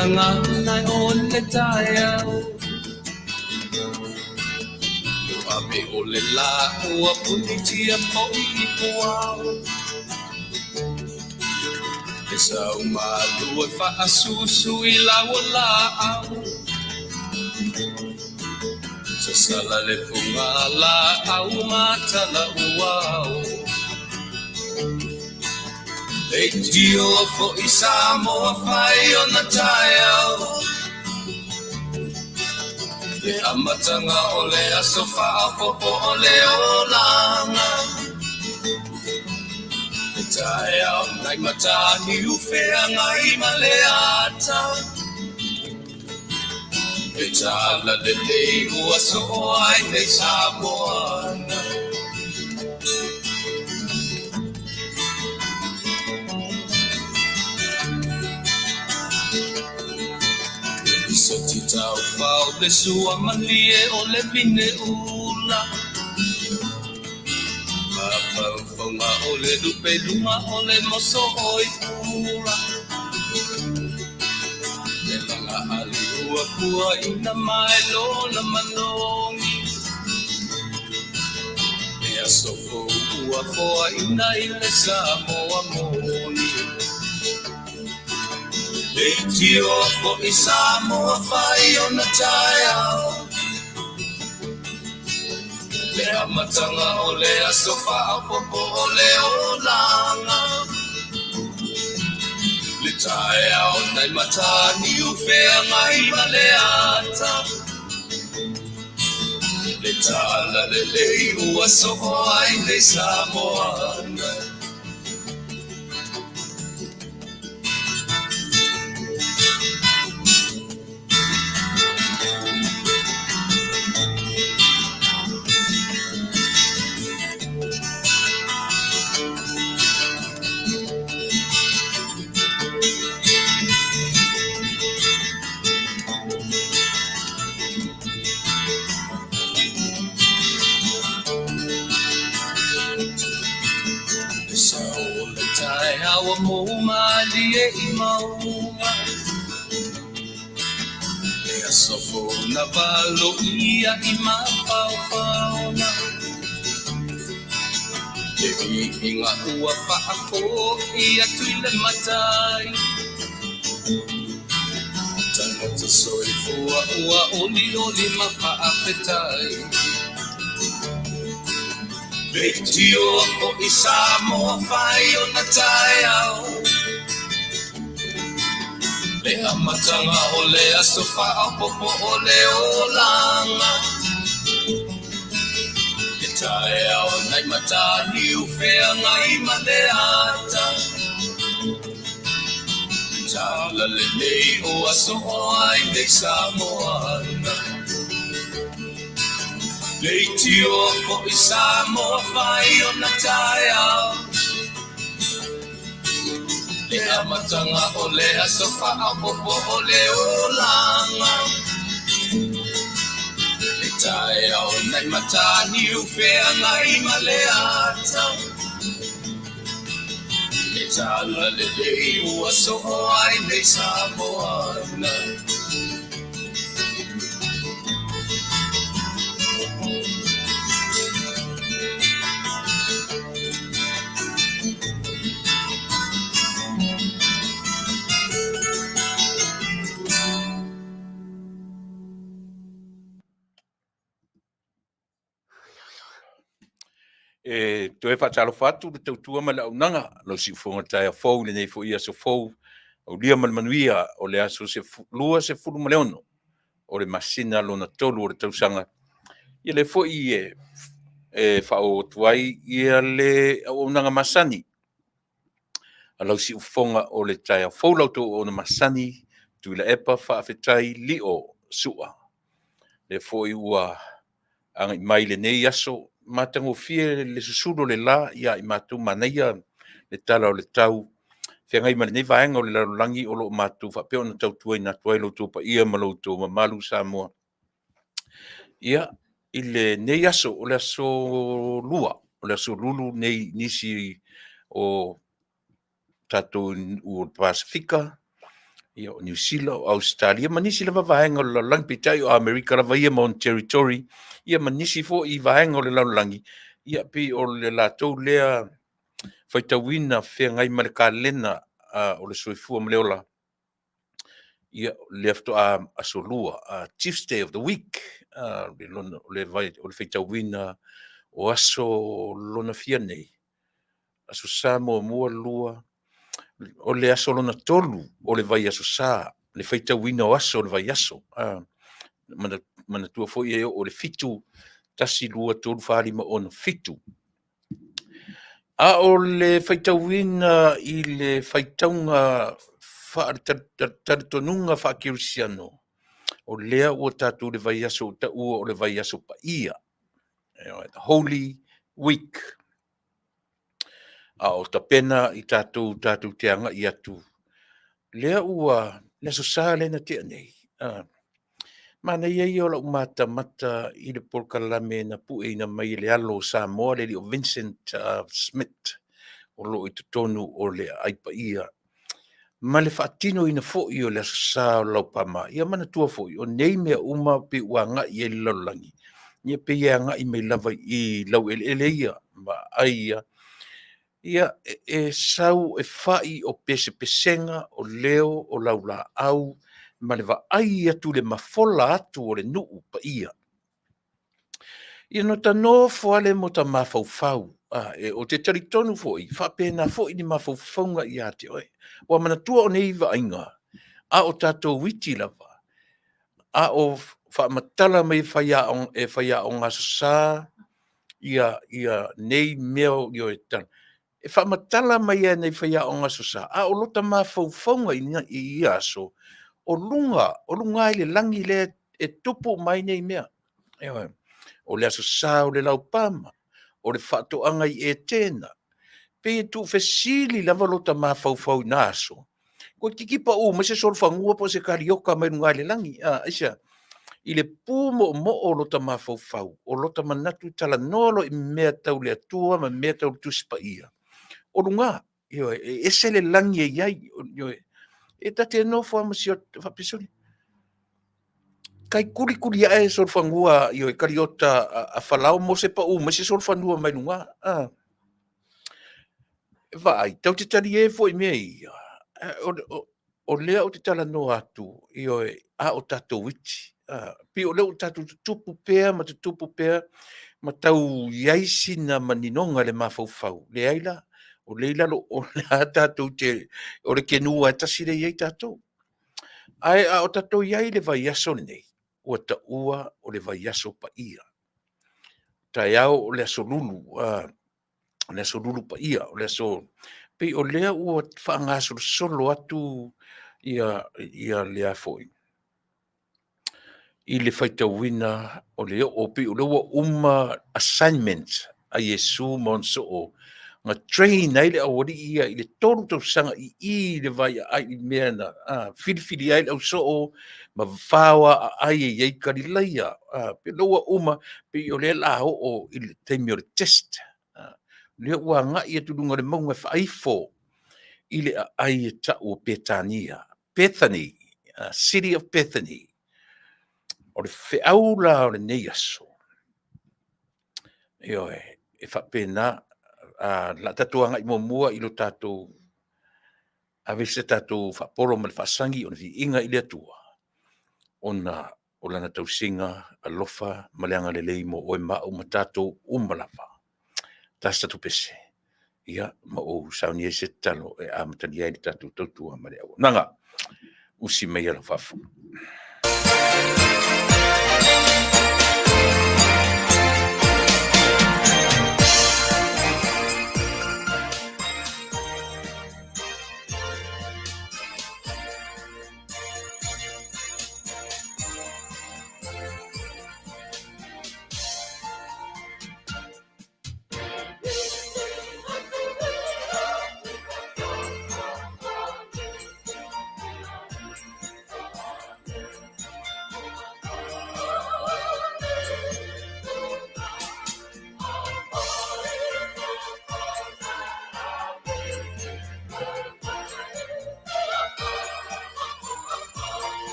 lagana o le taeao. Ua ave o le lā ua punitia foi i puao. E sau malu e faasusu i lau o laau. Sasala le puga laau matala uao. Leitioa foi Samoa fai ona taeao. Le amataga o le aso faaopoopo o le olaga. Le taeao nai Mataniu feagai ma le ata. Le talalelei ua soo ai nei Samoa. Le lisoti taufao le sua malie o le vine ula. Mafaufauga o le lupe luga o le moso o i pula. Le laga ali ua puaina mai lona manogi. Le aso fou ua foaina i le Samoa moni. Leitioa foi Samoa fai ona taeao. Le amataga o le aso faaopoopo o le olaga. Le taeao nai Mataniu feagai ma le ata. Le talalelei ua soo ai nei Samoa. Le sao o le taeao ua mou malie i mauga. Le aso fou na valoia i mafaufauga. Le viiga ua faafoi atu i le matai. Tagata soifua ua olioli ma faafetai. Leitioa foi Samoa fai ona taeao. Le amataga o le aso faaopoopo o le olaga. Le taeao nai Mataniu feagai ma le ata. Le talalelei ua soo ai nei Samoa. Leitioa foi Samoa fai ona taeao. Le amataga o le aso faaopoopo o le olaga. Le taeao nai Mataniu feagai ma le ata. Le talalelei ua soo ai nei Samoa. E toe faatalofa atu le tautua ma le auaunaga, lau siufofoga taeao fou i lenei foi aso fou, aulia ma le manuia o le aso 26 o le masina lona tolu o le tausaga. Ia lea foi e faaoo atu ai ia le auaunaga masani a lau siufofoga o le taeao fou la outou auauna masani, Tuilaepa Faafetai Lio Sua. Lea foi ua agai mai lenei aso matagofie le susulu o le la ia i matou manaia le tala o le tau feagai ma lenei vaega o le lalolagi o lo o matou faapea ona tautuaina atu ai lo outou paia ma lo outou mamalu Samoa. Ia, i lenei aso, o le aso lua, o le aso lulu nei nisi o tatou o le Pasefika. Ia, o Niu Sila, o Ausetalia, ma nisi lava vaega o le lalolagi, peitai o Amerika lava ia ma ona territory, ia ma nisi foi vaega o le lalolagi, ia pei o le latou lea faitauina feagai ma le kalena o le soifua ma le ola, ia lea faatoa aso Lua, Tuesday of the week, o le faitauina o aso lona fia nei, Aso Sa muamua, lua, o le aso lona tolu o le vaiaso sa, le faitauina o aso o le vaiaso. Manatua foi e oo i le fitu, 1, 2, 3, 4, 5, 6, 7. A o le faitauina i le faitauga faale-talitonuga faa-kerisiano, o lea ua tatou i le vaiaso ua taua o le vaiaso paia, the Holy Week. A o tapena i tatou tatou te agai atu, lea ua le Aso Sa lea na tea nei, manaia ia o lau matamata i le polokalame na pueina mai e le alo o Samoa le alii o Vincent Smith o lo o i totonu o le Aai Paia ma le faatinoina foi o le Aso Sa o le Laupama. Ia manatua foi, o nei mea uma pei ua agai i ai le lalolagi, ia pei e agai mai lava i laueleele ia ma aai ia, ia e sau e fai o pesepesega, o leo o laulaau ma le vaai atu i le mafola atu o le nuu paia. Ia ona ta nofo lava lea ma ota mafaufau, ou te talitonu foi, faapena foi ni mafaufauga ia te oe. Ua manatua o nei vaaiga, a o tatou iti lava, a o faamatala mai e faiaoga Aso Sa nei mea e faamatala mai lava e nai faiaoga Aso Sa, a o lota mafaufauga i ia aso, o luga lava i le lagi lea e tupu uma ai nei mea. Ioe. O le Aso Sa o le Laupama, o le faatoaga i Etena, pei e tuufesili lava lota mafaufau i na aso, toeitiiti pau mai se solofanua po o se karioka mai luga i le lagi. Aisea? I le pumoomoo o lota mafaufau, o lota manatu talanoa loa i mea tau le Atua ma mea tau le Tusi Paia, o luga, ioe, e ese le lagi e i ai, ioe. E ta te nofo lava ma si faapea, sole, tai kulikuli ae solofanua, ioe, kariota a Falao mo se pau mai se solofanua mai luga. Vaai, tatou te talie foi i mea ia, o lea ou te talanoa atu, ioe, a o tatou iti, pei o lea ua tatou tutupu pea ma tutupu pea ma tau i ai sina maninoga i le mafaufau, leai la, o lea i lalo o le a tatou te, o le kenu lava e tasi lea e i ai tatou. Ae a o tatou i ai i le vaiaso lenei, ua taua o le vaiaso paia. Taeao o le aso Lulu, o le aso Lulu paia, o le aso, pei o lea ua faagasolosolo atu ia lea foi i le faitauina o le oo, pei o lea ua uma assignment a Iesu ma ona soo, na train ai le aualii ia i le 3 tausaga i i i le vaiaai i mea na filifili ai le ausoo ma faoa aai e i ai Kalilaia. Pei o lea ua uma, pei o lea o le a oo i le taimi o le test. Lea ua agai atu i luga o le mauga e faaifo i le aai e tau o Petania, Bethany, City of Bethany. O le feau la o lenei aso, ioe, e faapena, o le a tatou agai muamua i lo tatou ave se tatou faapolo ma le faasagi o le viiga i le Atua, ona o lana tausiga alofa ma le agalelei mo oe ma au ma tatou uma lava. Tasi tatou pese, ia, ma ou saunia ai se tatalo e amatalia ai le tatou tautua ma le auaunaga. Usi maia lau faafofoga.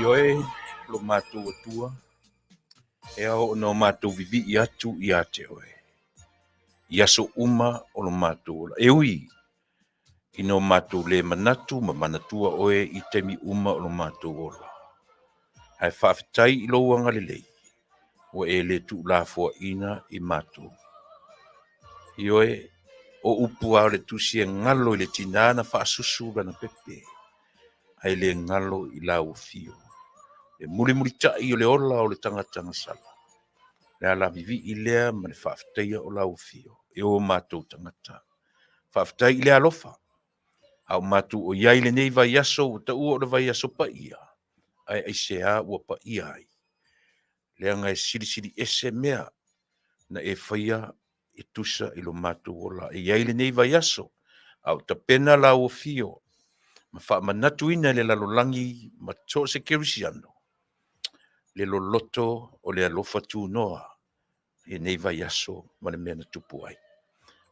Ioe, lo matou Atua, e ao ona o matou vivii atu ia te oe, i aso uma o lo matou ola. E ui ina o matou le manatu ma manatua oe i taimi uma o lo matou ola, ae faafetai i lou agalelei, ua e le tuulafoaina i matou. Ioe, o upu lava o le Tusi e galo i le tinā na faasusu lana pepe, ae le galo i lau afio. Le mulimulitai o le ola o le tagata gasala, le ala vivii lea ma le faafetaia o lau afio e o matou tagata. Faafetai i le alofa, a o matou o i ai i lenei vaiaso ua taua o le vaiaso paia, ae aisea ua paia ai? Leaga e silisili ese mea na e faia e tusa i lo matou ola. E i ai lenei vaiaso, a o tapena lau afio ma faamanatuina i le lalolagi ma so o se kerisiano le loloto o le alofa tunoa i lenei vaiaso ma le mea na tupu ai.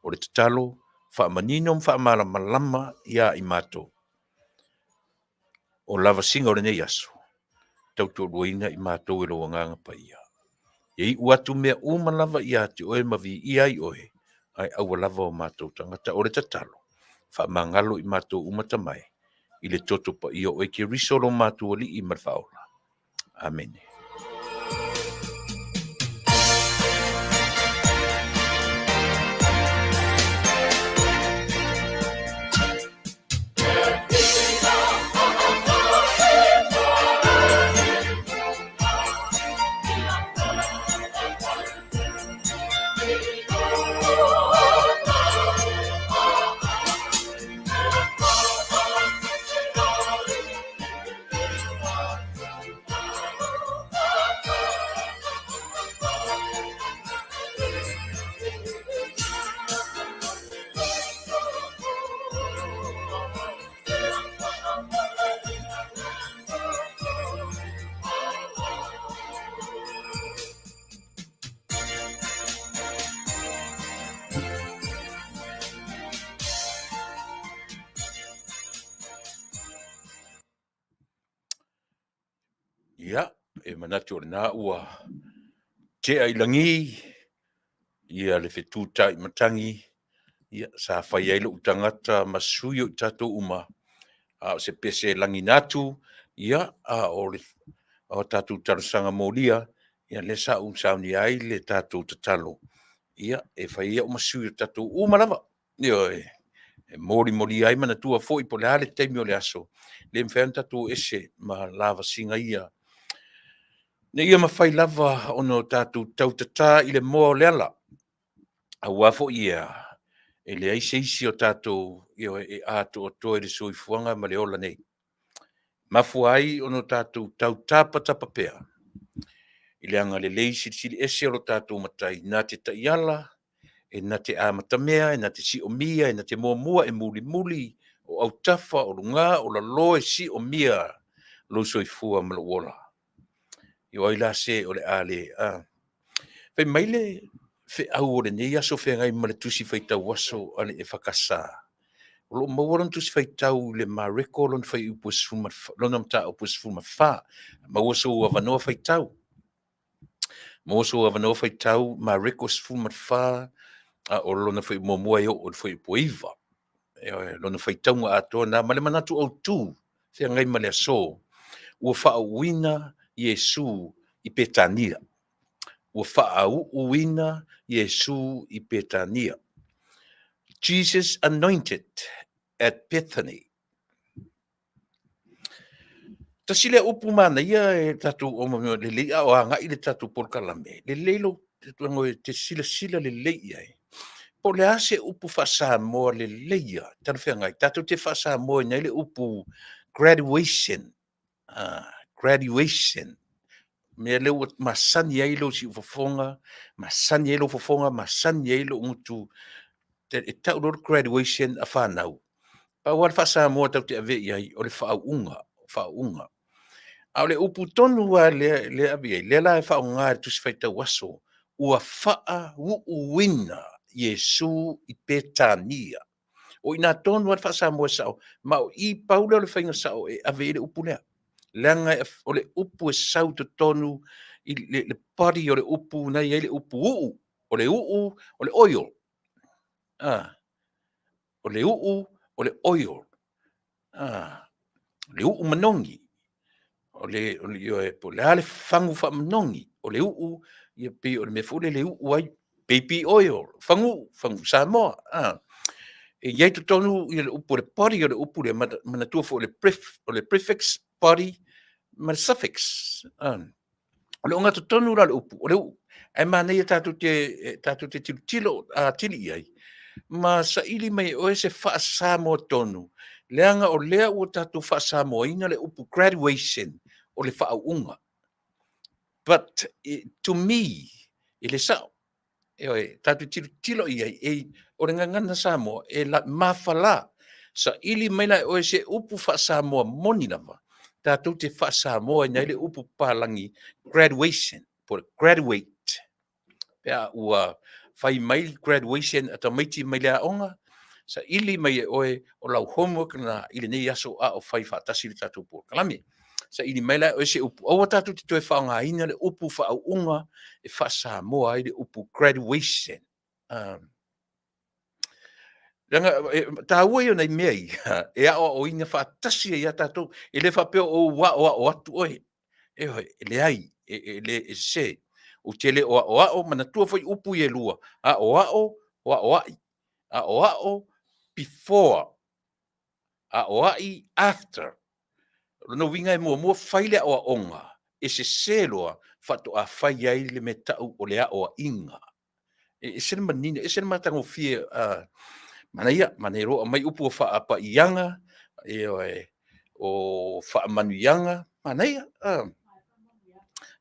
O le tatalo, faamanino ma faamalamalama ia i matou o lavasiga o lenei aso, tautoaluaina i matou e lou Agaga Paia. Ia iu atu mea uma lava ia te oe ma viia ai oe, ae aua lava o matou tagata. O le tatalo, faamagalo i matou uma tamae, i le toto paia o oe Keriso lo matou Alii ma le Faaola. Amene. Ia, e manatu o lena ua tea i lagi ia le fetutai matagi, ia, sa fai ai lou tagata ma sui o i tatou uma, a o se pese e lagina atu, ia, a o le o tatou talosaga molia, ia lea sa ou saunia ai le tatou tatalo, ia, e fai ai au ma sui o tatou uma lava. Ioe, e molimolia ai manatua foi po o le a le taimi o le aso, le mafai ona tatou o ese ma lavasiga ia, ina ia mafai lava ona o tatou tautatā i le moa o le ala, aua foi ia, e leai se isi o tatou, ioe, e atoatoa i le soifuaga ma le ola nei. Mafua ai ona o tatou tau tapatapa pea i le agalelei silisili ese o lo tatou Matai na te taiala, e na te amatamea, e na te siomia, e na te muamua, e mulimuli, o autafa, o lugā, o lalō, e siomia lou soifua ma lou ola. O ai la se o le a le a? Fai mai le feau o lenei aso feagai ma le Tusi Faitau Aso a le EFKS. O lo o maua lona Tusi Faitau i le Mareko lona fuaiupu e lona mataupu e 14. Maua sou avanoa faitau. Maua sou avanoa faitau Mareko 14, a o lona fuaiupu muamua e oo i le fuaiupu e 9. Ioe, lona faitauga atoa lena ma le manatu autu feagai ma le aso, ua faauuina Iesu i Petania. Ua faauuina Iesu i Petania. Jesus anointed at Bethany. Tasi lea upu manaia e tatou oma lelei a o agai le tatou polokalame, lelei lou e te silasila lelei i ai. Po o le a se upu faa-Samoa lelei lava, talafeagai, tatou te faa-Samoaina ai le upu graduation. Graduation. Mea lea ua masani ai lou siufofoga, masani ai lou fofoga, masani ai lou gutu, e tau loa le graduation a fanau. Pau lava le faa-Samoa tatou te ave i ai, o le faauuga, faauuga. A o le upu tonu lava lea e ave i ai, lea la e faaaoga e le Tusi Faitau Aso, ua faauuina Iesu i Petania. O i ina tonu lava le faa-Samoa e sao, ma o i pau lea o le faiga sao e ave i ai le upu lea. Leaga o le upu e sau i totonu i le body o le upu na i ai le upu uu. O le uu, o le oil. Ah, o le uu, o le oil. Ah, le uu manogi. O le, o le, ioe, po o le a le fagu faamanogi, o le uu, ia pei o le mea foi lele e uu ai, baby oil, fagu, fagu Samoa. Ah. E i ai totonu ia le upu o le body o le upu lea, manatua foi o le prefix, body ma le suffix. Ah. O le ogatotonu la o le upu, o le uu. Ae manaia tatou te, tatou te tilotilo atili i ai, ma saili mai e oe se faa-Samoa tonu, leaga o lea ua tatou faa-Samoaina le upu graduation, o le faauuga. But to me, e le sao. Ioe, tatou tilotilo i ai, e, o le gagana Samoa, e la, mafala. Saili mai la e oe se upu faa-Samoa moni lava, tatou te faa-Samoa ina ai le upu papalagi graduation, po o le graduate. Pe a ua fai mai graduation a tamaiti mai le aoga, saili mai e oe o lau homework lena i lenei aso a o fai faatasi le tatou polokalame. Saili mai la e oe se upu, aua tatou te toe faaaogaina le upu faauuga e faa-Samoa ai le upu graduation. Leaga e taua ia o nai mea ia e aoaoina faatasi ai ia tatou. E le faapea o ou aoao atu oe. Ioe, e leai, e le e sese. Ou te le o aoao, manatua foi upu ia e lua, aoao, o aoai. Aoao, before. Aoai, after. O lona uiga e muamua fai le aoaoga, e sese loa faatoa fai ai le mea tau o le aoaiga. E ese le manino, ese le matagofie, manaia, manaia loa aumai upu o faapaiaga, ioe, o faamanuiaga, manaia,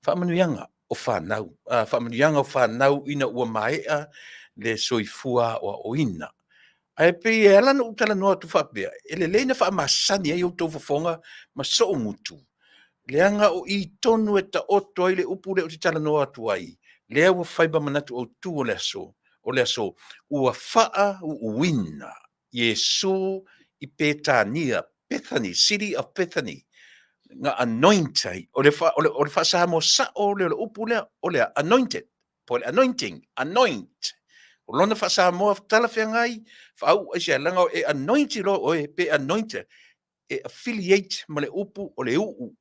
faamanuiaga o fanau, faamanuiaga o fanau ina ua maea le soifua aoaoina. Ae pei e ala ona ou talanoa atu faapea, e lelei ona faamasani ai outou fofoga ma sou gutu, leaga o i tonu e taoto ai le upu lea ou te talanoa atu ai, lea ua fai ma manatu autu o le aso, o le aso ua faauuina Iesu i Petania, Bethany, City of Bethany, na anoint ai, o le, o le, o le faa-Samoa sao lea o le upu lea, o le anointed, po o le anointing, anoint. O lona faa-Samoa talafeagai, faauu aisea, leaga e anoint loa oe, pe anoint, e affiliate ma le upu o le uu,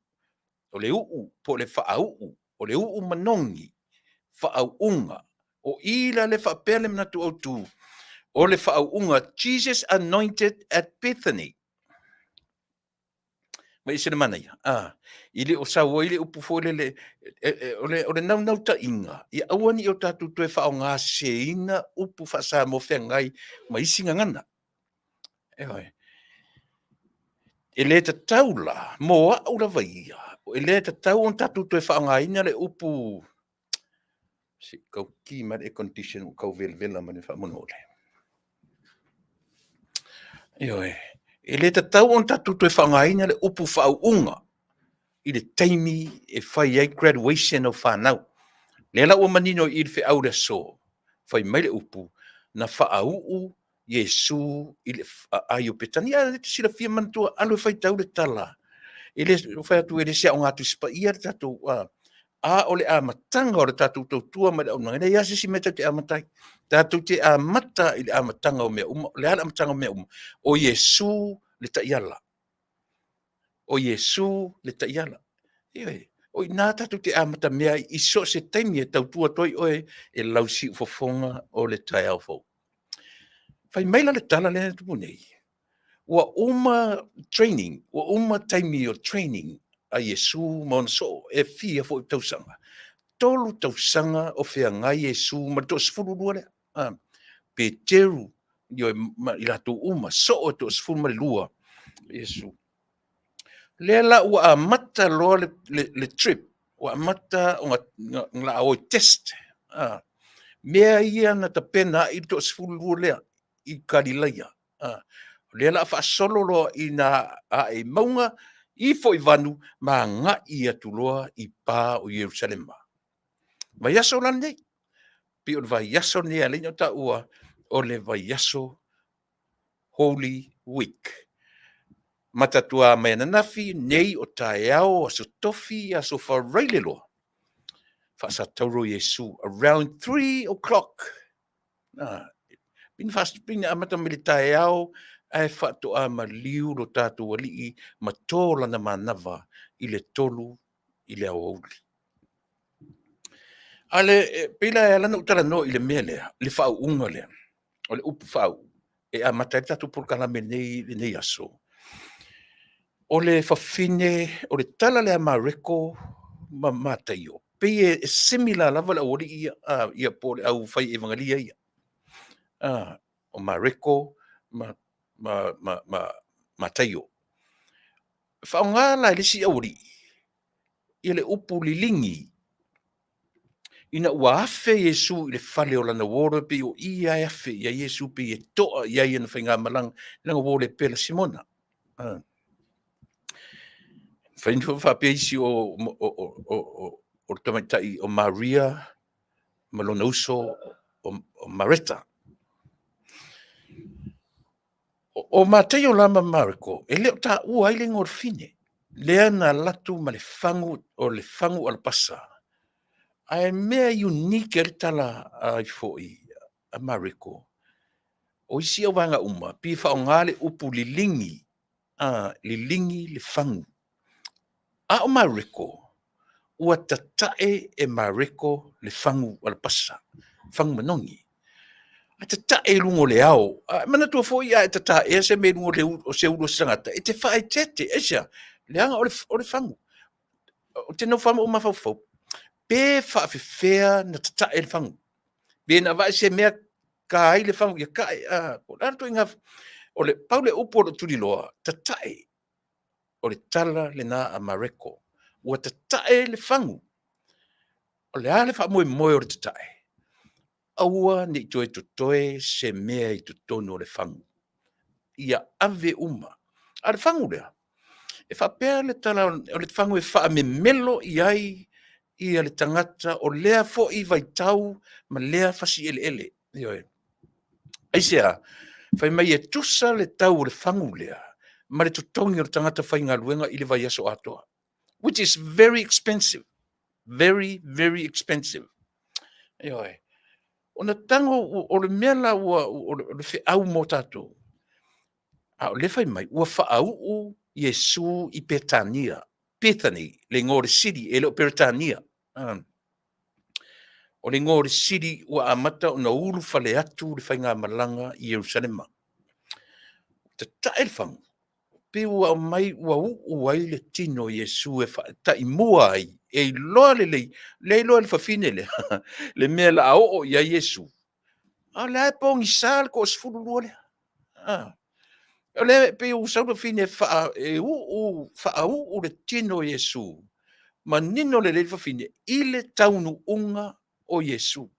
o le uu po o le faauu, o le uu manogi, faauuga. O i la le faapea le manatu autu, o le faauuga, Jesus anointed at Bethany. Ma ese le manaia, ah, i le o sau ai le upu foi lele, e, e, o le, o le naunautaiga, ia aua ne i o tatou toe faaaogaseseina upu faa-Samoa feagai ma isi gagana. Ioe. E le tatau la, mo au lava ia, e le tatau ona tatou toe faaaogaina le upu se i tau ki mai le air condition ua tau velavela mai le faamolemole. Ioe, e le tatau ona tatou toe faaaogaina le upu faauuga i le taimi e fai ai graduation o fanau. Lea la ua manino i le feau i le aso, fai mai le upu, na faauu Iesu i le aai o Petania. A e te silafia manatua, alu e faitau le tala. E le fai atu e le se aoga Tusi Paia le tatou a o le amataga o le tatou tautua ma le auaunaga, e leai lava se isi mea tatou te amata ai. Tatou te amata i le amataga o mea uma. O le a le amataga o mea uma? O Iesu le taiala. O Iesu le taiala. Ioe, o i ina tatou te amatamea ai i so o se taimi e tautua atu ai oe e lau siufofoga o le taeao fou. Fai mai la le tala lea e tupu nei, ua uma training, ua uma taimi o training a Iesu ma ona soo e fia foi tausaga. 3 tausaga o feagai Iesu ma le toasefululua lea. Ah, Peteru, ioe, ma i latou uma, soo e toasefulumalua Iesu. Lea la ua amata loa le, le, le trip, ua amata ona la o i test. Ah, mea ia na tapena ai le toasefululua lea i Kalilaia. Ah, lea la faasolo loa ina ae i mauga, ifo i vanu, ma agai atu loa i pa o Ierusalema. Vaiaso la lenei, pei o le vaiaso lenei e ala ai ona taua o le vaiaso Holy Week. Matatua mai ananafi, nei o taeao, aso Tofi, aso Faraile loa. Faasatauro Iesu around 3 o'clock. Ah, pina fast pina amata mai le taeao ae faatoa maliu lo tatou alii ma tō lana manava i le 3 i le aoauli. A le, pei la e ala ona ou talanoa i le mea lea, le faauuga lea, o le upu faauu, e amata ai le tatou polokalame i lenei aso. O le fafine, o le tala lea a Mareko ma Mataio, pei e similar lava le aualii ia, ia po o le au fai evagalia ia. O Mareko ma Mataio. Faaaoga la e le isi aualii ia le upu liligi ina ua afe Iesu i le fale o lana uo e pei o ia e afe i ai Iesu pei e toa i ai ana faigamalaga lana uo le pela Simona. Fai faapea isi o le tamaitai o Maria ma lona uso o Mareta. O Mataio la ma Mareko, e le o taua ai le igoa o le fafine, lea na alu atu ma le fagu o le fagu alapasa. Ae mea unique ai le tala ai foi a Mareko, o isi auvaega uma, pei e faaaoga le upu liligi, liligi le fagu. A o Mareko, ua tatae e Mareko le fagu alapasa, fagu manogi. A tatae i luga o le ao. A manatua foi a e tataea se mea i luga o se ulu o se tagata, e te faaeteete. Aisea? Leaga o le fagu. Ou te nofo lava ma ou mafaufau, pe faafefea na tatae le fagu? Pe na avane se mea ka ai le fagu ia tae? Po o le a le ituaiga... O le pau le upu o lou tuliloa, tatae. O le tala lena a Mareko. Ua tatae le fagu. O le a le faamoemoe o le tatae? Aua ne i toe totoe se mea i totonu o le fagu. Ia ave uma. A o le fagu lea, e faapea le tala o le fagu e faamemelo i ai ia le tagata o lea foi vaitau ma lea fasi eleele. Ioe. Aisea? Fai mai e tusa le tau o le fagu lea ma le totogi o le tagata faigaluega i le vaiaso atoa. Which is very expensive. Very, very expensive. Ioe. Ona tago o le mea la ua o le feau mo tatou. A o le fai mai, ua faauu Iesu i Petania. Bethany, le igoa o le city, e le o Peretania. O le igoa o le city ua amata ona ulufale atu le faigamalaga i Ierusalema. Tatae le fagu, pei ua aumai ua uu ai le tino o Iesu e faataimua ai, e iloa lelei, lea iloa e le fafine lea, le mea la a oo i ai Iesu. A o lea e pogisa le toasefululua lea. O lea pei ua sau le fafine e uu, faauu le tino o Iesu, manino lelei le fafine i le taunuuga o Iesu.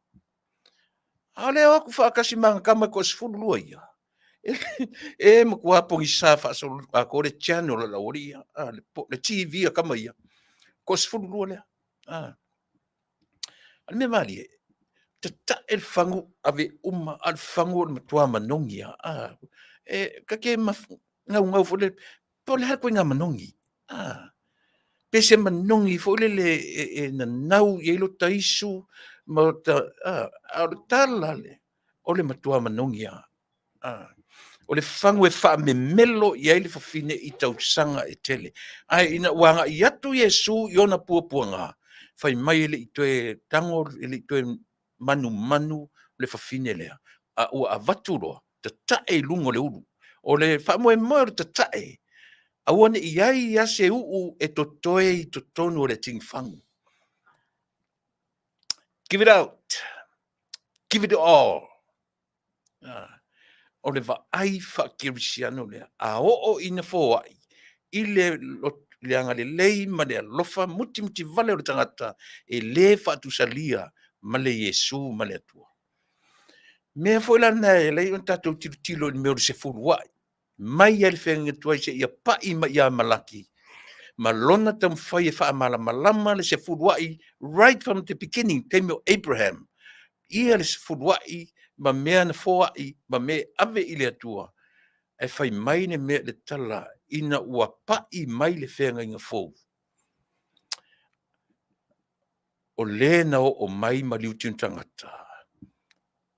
A o lea o atu faatasi ma ana tama e toasefululua ia, e matua pogisa faasoloatoa le channel a le aualii ia, le TV a tama ia, toasefululua lea. A o le mea malie, tatae le fagu ave uma, a o le fagu o le matua manogi lava. E ta te naunau foi lele, po o le a le ituaiga manogi? Pe se manogi foi lele e nanau i ai lota isu ma lota, a o le tala lea, o le matua manogi lava. O le fagu e faamemelo i ai le fafine i tausaga e tele. Ae ina ua agai atu Iesu i ona puapuaga, fai mai e le i toe tago, e le i toe manumanu le fafine lea, a ua avatu loa, tatae i luga o le ulu. O le faamoemoe o le tatae, aua ne i i ai lava se uu e totoe i totonu o le tigifagu. Give it out. Give it all. O le vaai faakerisiano lea, a oo ina foai i le agalelei ma le alofa mutimutivale o le tagata, e le faatusalia ma le Iesu ma le Atua. Mea foi la lena e ala ai ona tatou tilotilo i le mea o le sefuluai, mai lava i le feagaiga tuai seia pai mai ia Malaki, ma lona taumafai e faamalamalama le sefuluai right from the beginning, taimi o Abraham, ia le sefuluai ma mea na foai ma mea e ave i le Atua, ae fai mai le mea le tala ina ua pa'i mai le feagaiga fou, o le na oo mai ma liutino tagata,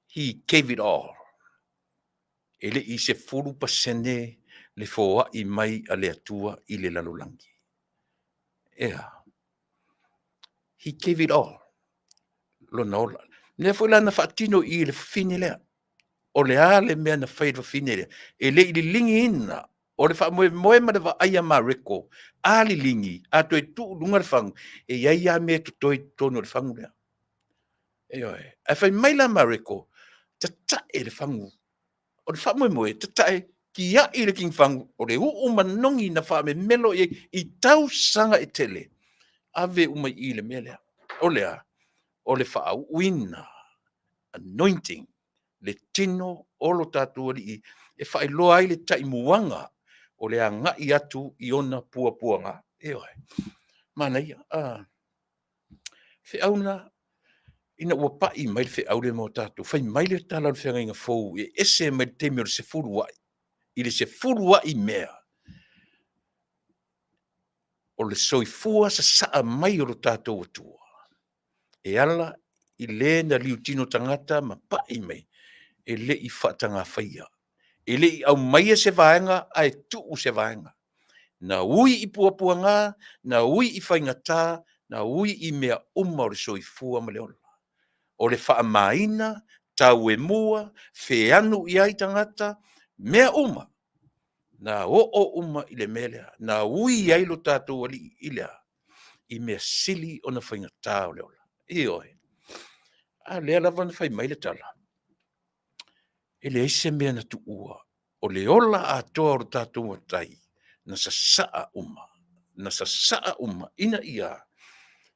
he gave it all. E le i 10% le foa'i mai a le Atua i le lalolagi. Ea. He gave it all. Lona ola. Lea foi la na faatino i le fafine lea. O le a le mea na fai e le fafine lea? E le i liligiina o le faamoemoe ma le vaai a Mareko, a liligi, a toe tuu i luga le fagu, e i ai lava mea e totoe i totonu o le fagu lea. Ioe. Ae fai mai la Mareko, tatae le fagu. O le faamoemoe, tatae, tiai le kinifagu, o le uu manogi na faamemelo i ai i tausaga e tele, ave uma i i le mea lea. O le a? O le faauuina, anointing, le tino o lo tatou Alii e faailoa ai le taimuaga o le agai atu i ona puapuaga. Ioe. Manaia. Ah. Feau na, ina ua pai mai le feau lea mo tatou, fai mai le tala o le feagaiga fou e ese mai le taimi o le 10 a'i, i le 10 a'i mea, o le soifua sasaa mai o lo tatou Atua, e ala i le na liutino tagata ma pai mai, e le i faatagafaia, e le i aumaia se vaega ae tuu se vaega. Na ui i puapuaga, na ui i faigata, na ui i mea uma o le soifua ma le ola. O le faamaina, tauemua, feanu i ai tagata, mea uma, na oo uma i le mea lea, na ui ai lo tatou Alii i le a? I mea sili ona faigata o le ola. Ioe. A lea lava na fai mai le tala, e leai se mea na tuua, o le ola atoa o lo tatou matai, na sasaa uma, na sasaa uma ina ia,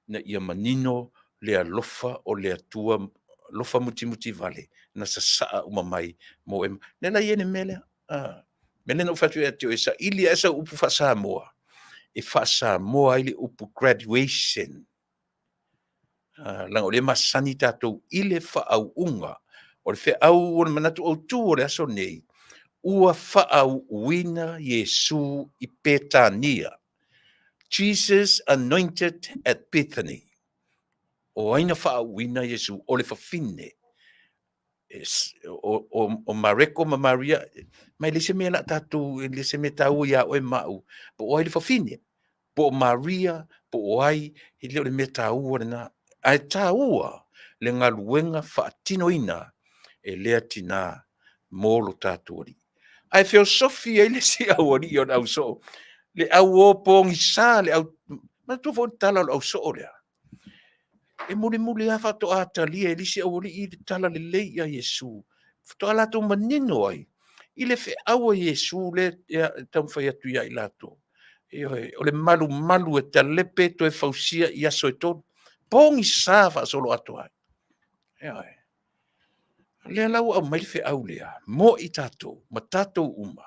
ina ia manino le alofa o le Atua, alofa mutimutivale, na sasaa uma mai mo e. Lea la e i ai le mea lea. Ah, mea lea na ou fai atu ia te oe, saili ae sau upu faa-Samoa, e faa-Samoa ai le upu graduation. Ah, leaga o lea e masani tatou i le faauuga. O le feau o le manatu autu o le aso nei, ua faauuina Iesu i Petania. Jesus anointed at Bethany. O ai na faauuina Iesu? O le fafine. O Mareko ma Maria, ma e leai se mea la tatou, e leai se mea taua ia oe ma au, po o ai le fafine, po o Maria, po o ai, e le o le mea taua lena. Ae taua le galuega faatinoina e lea tinā mo lo tatou Alii. Ae feosofi ai le isi aualii o le ausoo, le au o pogisa, le au... Manatua foi le tala o le ausoo lea. E mulimuli lava faatoa talia e le isi aualii le tala lelei ia Iesu. Faatoa latou manino ai i le feau a Iesu lea e taumafai atu ia i latou. Ioe, o le malumalu e talepe toe fausia i aso e tolu. Pogisa faasoloatoa ai. Ioe. O lea la ua aumai le feau lea mo i tatou ma tatou uma.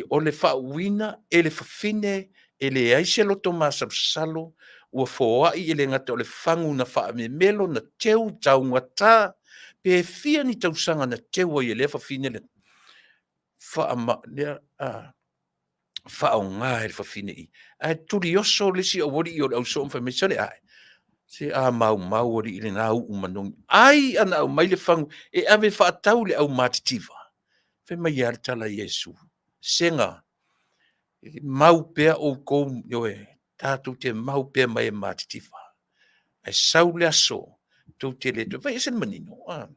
O le faauuina e le fafine e leai se loto masalosalo, ua foai e le gata o le fagu na faamemelo, na teu taugata, pe fia ni tausaga na teu ai e lea fafine le faama, lea, a, faaaoga e le fafine i. Ae tulioso le isi aualii o le ausoo ma fai mai, sole ae, se a maumau alii i lena uu manogi. Ai ana aumai le fagu e ave faatau i le au matitiva. Fai mai e a le tala a Iesu, sega, mau pea outou, ioe, tatou te mau pea ma e matitiva. Ae sau le aso, tou te le toe, vaai ese le manino. Ah.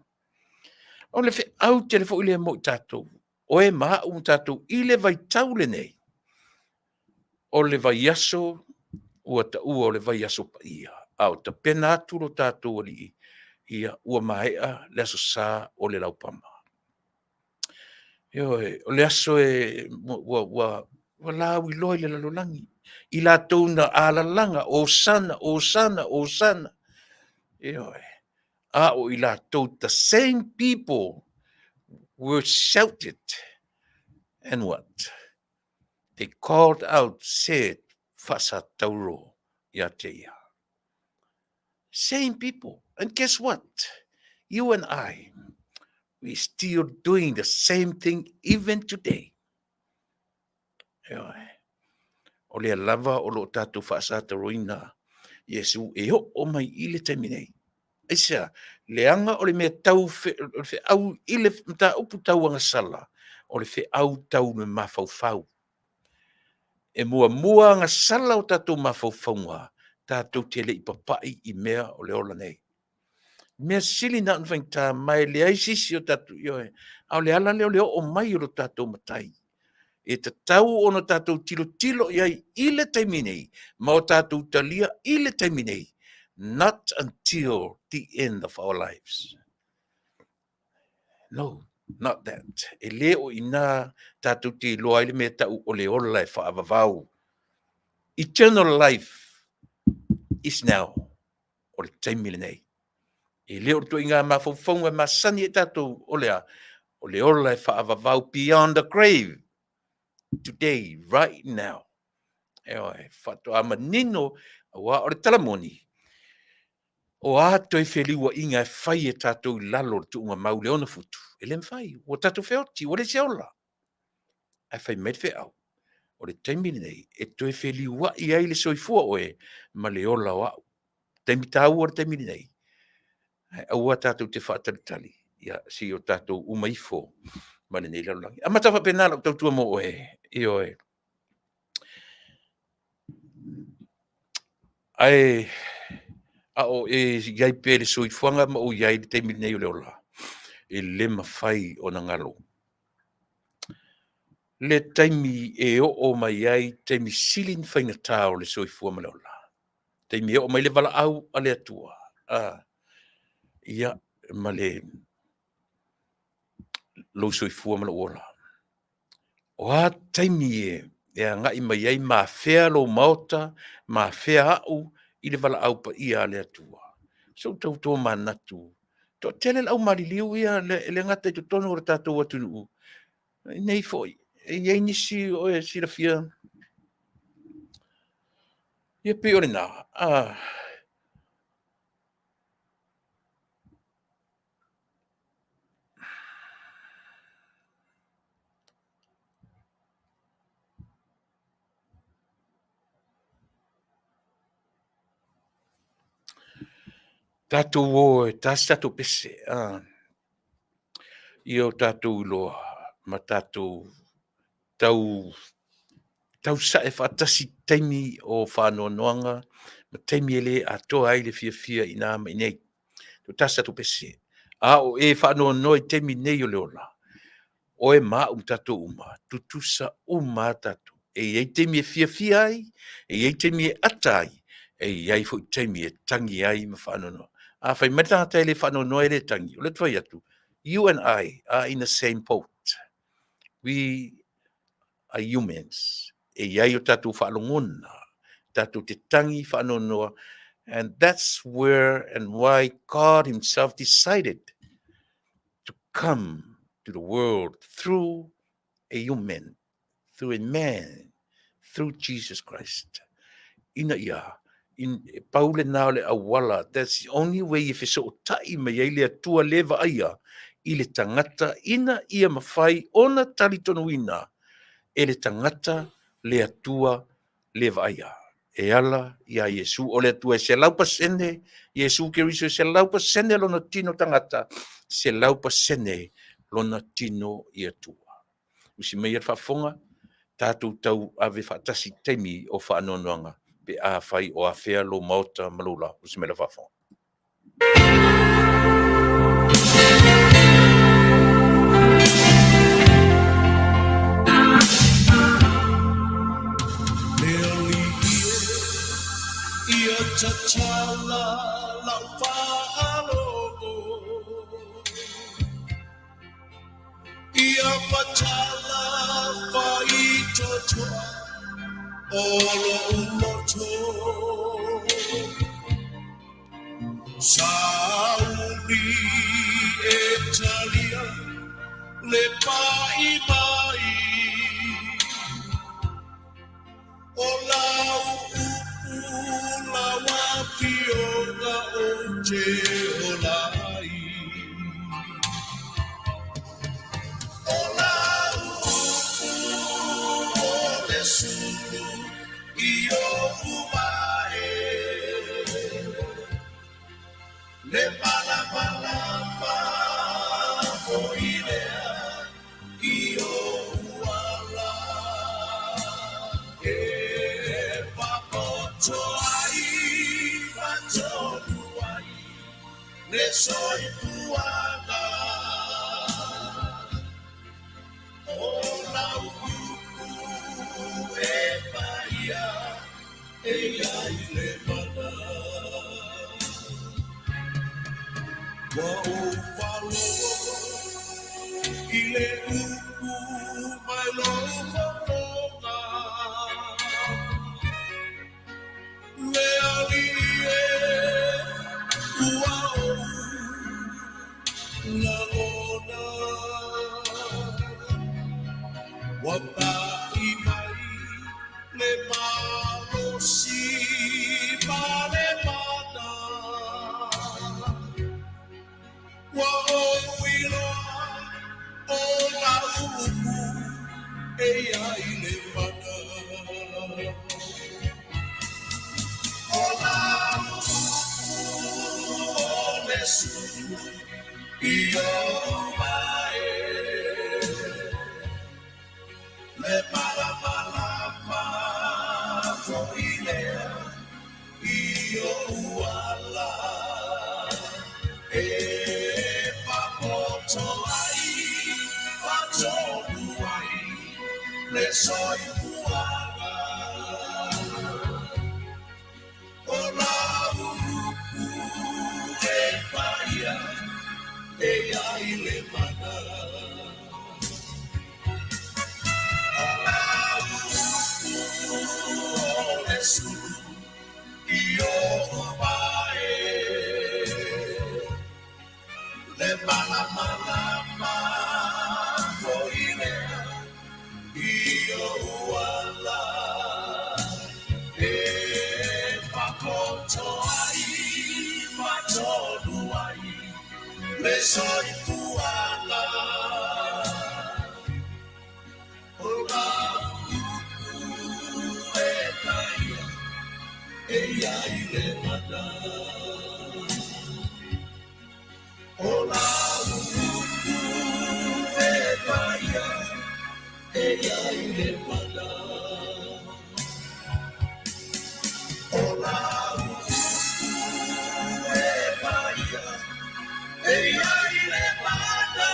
O le feau tele foi lea mo i tatou, oe ma au ma tatou i le vaitau lenei, o le vaiaso ua taua o le vaiaso paia, a o tapena atu lo tatou Alii, ia ua maea le aso sa o le laupama. Ioe, o le aso e ua, ua, ua lauiloa i le lalolagi, i latou na alalaga, Osana, Osana, Osana. Ioe, a o i latou, the same people were shouted, and what? They called out, said, Faasatauro ia te ia. Same people. And guess what? You and I, we still doing the same thing even today. Ioe. O lea lava o lo o tatou faasataroina Iesu e oo mai i le taimi nei. Aisea? Leaga o le mea tau fe, o le feau i le mataupu tau agasala, o le feau tau le mafaufau. E muamua agasala o tatou mafaufauga, tatou te le i papai i mea o le ola nei. Mea sili na ona faigata ma e leai se isi o tatou, ioe, a o le ala lea o le oo mai o lo tatou Matai. E tatau ona tatou tilotilo i ai i le taimi nei, ma o tatou talia i le taimi nei, not until the end of our lives. No, not that. E le o i inā tatou te iloa ai le mea tau o le ola e faavavau. Eternal life is now. O le taimi lenei. E le o le ituaiga mafaufauga e masani ai tatou o le a? O le ola e faavavau beyond the grave. Today, right now. Ioe, faatoa manino, aua o le tala moni, o a toe feliuaiga e fai e tatou i lalo o le tuugamau i le 6 futu, e le mafai, ua tatou feoti, ua leai se ola. Ae fai mai le feau, o le taimi lenei e toe feliuai ai le soifua oe ma le ola o au. Taimi taua le taimi lenei, ae aua tatou te faatalitali, ia, se i o tatou uma ifo ma lenei lalolagi. Amata faapena lau tautua mo oe, ioe. Ae a o e i ai pea i le soifuaga ma ou i ai i le taimi lenei o le ola, e le mafai ona galo. Le taimi e oo mai ai taimi sili ona faigata o le soifua ma le ola, taimi e oo mai le valaau a le Atua, a, ia, ma le lou soifua ma lou ola. O a taimi e agai mai ai ma afea lou maota, ma afea au i le valaau paia a le Atua. Se i ou tau tomanatu, toatele le au maliliu ia e le gata i totonu o le tatou atunuu, nei foi, e i ai nisi o e silafia, ia pei o lena, a, Tatou o e ta se tatou pese, a, ia o tatou iloa ma tatou tau tausae faatasi taimi o faanoanoaga ma taimi e le atoa ai le fiafia i ina ma i inei. Ua ta se tatou pese. A o e faanoanoa i taimi nei o le ola, oe ma au ma tatou uma, tutusa uma lava tatou. E i ai taimi e fiafia ai, e i ai taimi e ata ai, e i ai foi taimi e tagi ai ma faanoanoa. A fai mai le tagata e le faanoanoa e le tagi, o lea ou te fai atu, you and I are in the same boat. We are humans. E i ai o tatou faalogona, tatou te tangi faanoanoa, and that's where and why God himself decided to come to the world through a human, through a man, through Jesus Christ. Ina ia, in, pau lena o le auala, that's the only way e fesootai mai ai le Atua le vaaia i le tagata ina ia mafai ona talitonuina e le tagata le Atua le vaaia. E ala iā Iesu, o le Atua e 100%, Iesu Keriso e 100% lona tino tagata, 100% lona tino i Atua. Usi mai ia le faafofoga, tatou tau ave faatasi i taimi o faanoanoaga pe afai o afea lou maota ma lou la. Usi mai le faafofoga. Le alii e ia tatala lau faalogo Ia matala faitotoa o lo'u loto Sauni e talia le pa'i mai O lau upu lau afioga ou te ola ai O lau upu o le soifuaga O lau upu e paia e ia i le mana Ua ou faalogo i le upu mai lou fofoga Le Alii e, ua ou lagona Ua pa'i mai le malosi ma le mana Ua ou iloa o lau upu e ia i le mana O lau upu o le sulu i ou mae Le malamalama foi lea i ou ala E faapoto ai, faatonu ai le soifuaga O lau upu e paia e ia i le mana O lau upu o le sulu i ou mae Le malamalama foi lea i ou ala E faapoto ai, faatonu ai le soifuaga O lau upu e paia e ia i le mana O lau upu e paia e ia i le mana O lau upu e paia e ia i le mana.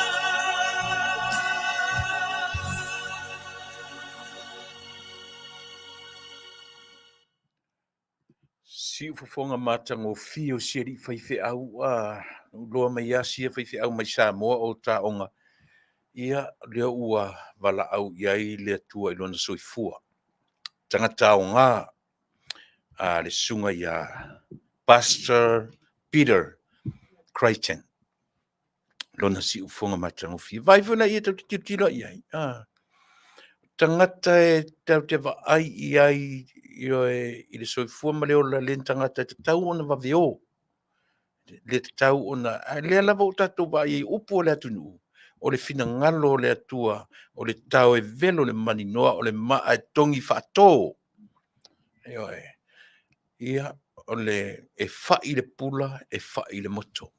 Siufofoga matagofie o si alii faifeau a loa mai lava sia faifeau mai Samoa o taoga, ia lea ua valaau i ai le Atua i lona soifua. Tagata aoga a le susuga ia Pastor Peter Crichton, lona siufofoga matagofie. Vaai foi laia tatou te tilotilo i ai. Ah, tagata e tatou te vaai i ai ioe, i le soifua ma le ola le tagata e tatau ona vave o. Le tatau ona, a lea lava ua tatou vaai ai upu o le atunuu, o le finagalo o le Atua, o le tao e velo le maninoa, o le maa e togi faato. Ioe. Ia, o le, e fai le pula, e fai le moto.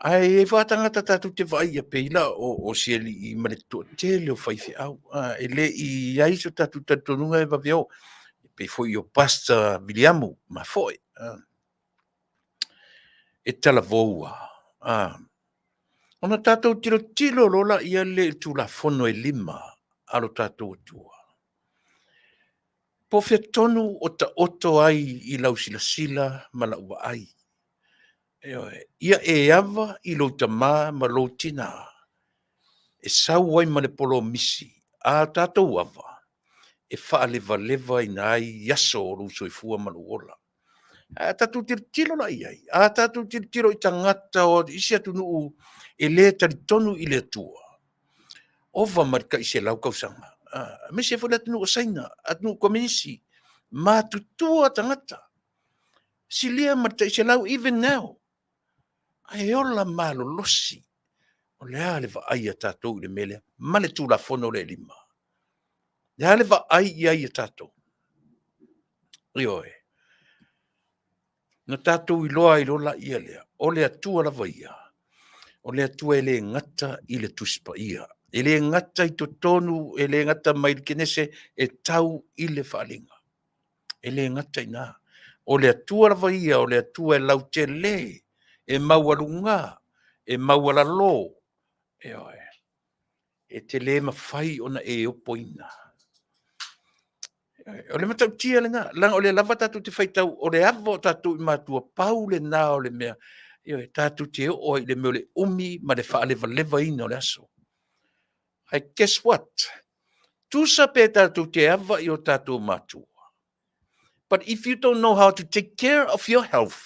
Ae i ai foi tagata tatou te vaai ia pei la o si alii ma le toatele o faifeau. E le i i ai so tatou talitonuga e vave o. E pei foi o Pastor Viliamu Mafoe. E talavou lava. Ona tatou tilotilo loa laia lea i le Tulafono e 5 a lo tatou Atua. Po o fea tonu o taoto ai i lau silasila ma lau vaai. Ioe, ia e ava i lou tama ma lou tinā, e sau ai ma le polomisi a tatou ava e faalevalevaina ai aso o lou soifua ma lou ola. A tatou tilotilo la i ai, a tatou tilotilo i tagata o isi atunuu e le talitonu i le Atua, ova ma le tai 100 tausaga, aemaise foi le atunuu o Saina, atunuu komenisi, matutua tagata, silia ma le tai 100 even now, ae ola malolosi. O le a le vaai a tatou i le mea lea ma le Tulafono lea e 5? O le a le vaai i ai a tatou? Ioe. Na tatou iloa ai loa laia lea, o le Atua lava ia, o le Atua e le gata i le Tusi Paia, e le gata i totonu, e le gata mai le Kenese, e tau i le Faaaliga. E le gata i ina. O le Atua lava ia, o le Atua e lautele. E maualuga, e maualalo, ioe, e te le mafai ona e opoina. O le matautia lena, leaga o lea lava tatou te faitau, o le ava o tatou i matua, pau lena o le mea, ioe, tatou te oo ai i le mea o le umi ma le faalevalevaina o le aso. Ae guess what? Tusa pe tatou te ava i o tatou matua, but if you don't know how to take care of your health,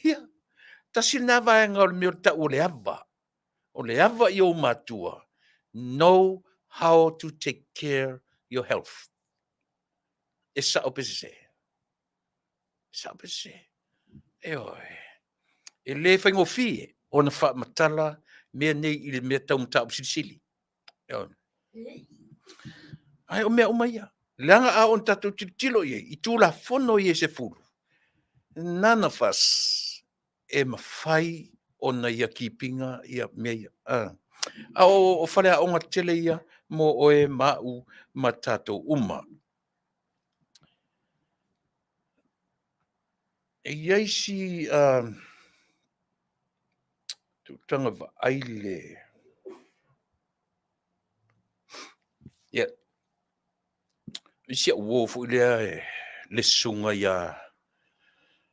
ia, tasi lena vaega o le mea o le tau o le ava. O le ava i ou matua, know how to take care your health. E sao pe sese? E sao pe sese? Ioe. E le faigofie ona faamatala mea nei i le mea tau mataupu silisili. Ioe. Ae o mea uma ia, leaga a oo ina tatou tilotilo i ai i Tulafono ia e 10, none of us e mafai ona ia keep ina ia mea ia. A o faleaoga tele ia mo oe ma au ma tatou uma. E i ai si tutaga vaai le... Ia, i si au uo foi lea e le susuga ia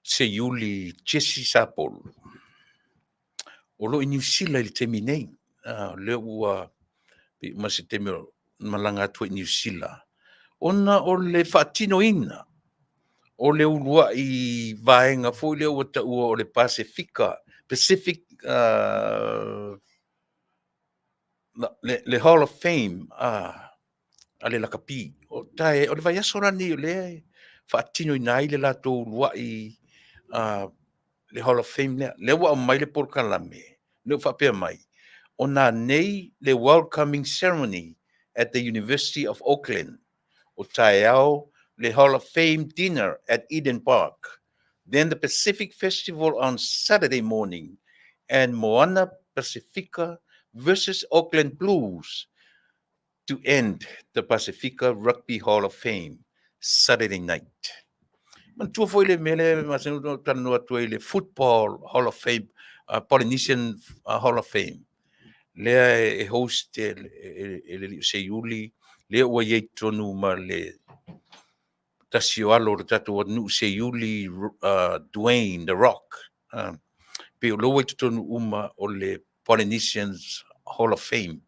Seiuli Jesse Sapolu, o lo o i Niu Sila i le taimi nei. O lea ua pei uma se taimi o malaga atu ai i Niu Sila, ona o le faatinoina o le uluai vaega foi lea ua taua o le Pasefika, Pacific le Hall of Fame a le lakapi. O tae, o le vaiaso la lenei o lea e faatinoina ai le latou uluai le Hall of Fame lea. Lea ua aumai le polokalame, lea ua faapea mai, o nanei le welcoming ceremony at the University of Auckland, o taeao le Hall of Fame dinner at Eden Park, then the Pacific Festival on Saturday morning, and Moana Pasifika versus Auckland Blues to end the Pasifika Rugby Hall of Fame Saturday night. Manatua foi le mea lea e masani ona talanoa atu ai le Football Hall of Fame, Polynesian Hall of Fame, lea e host e le alii o Seiuli, lea ua i ai i totonu ma le tasi o alo o le tatou atunuu Seiuli, Dwayne The Rock. Pei o lea ua i totonu uma o le Polynesians Hall of Fame.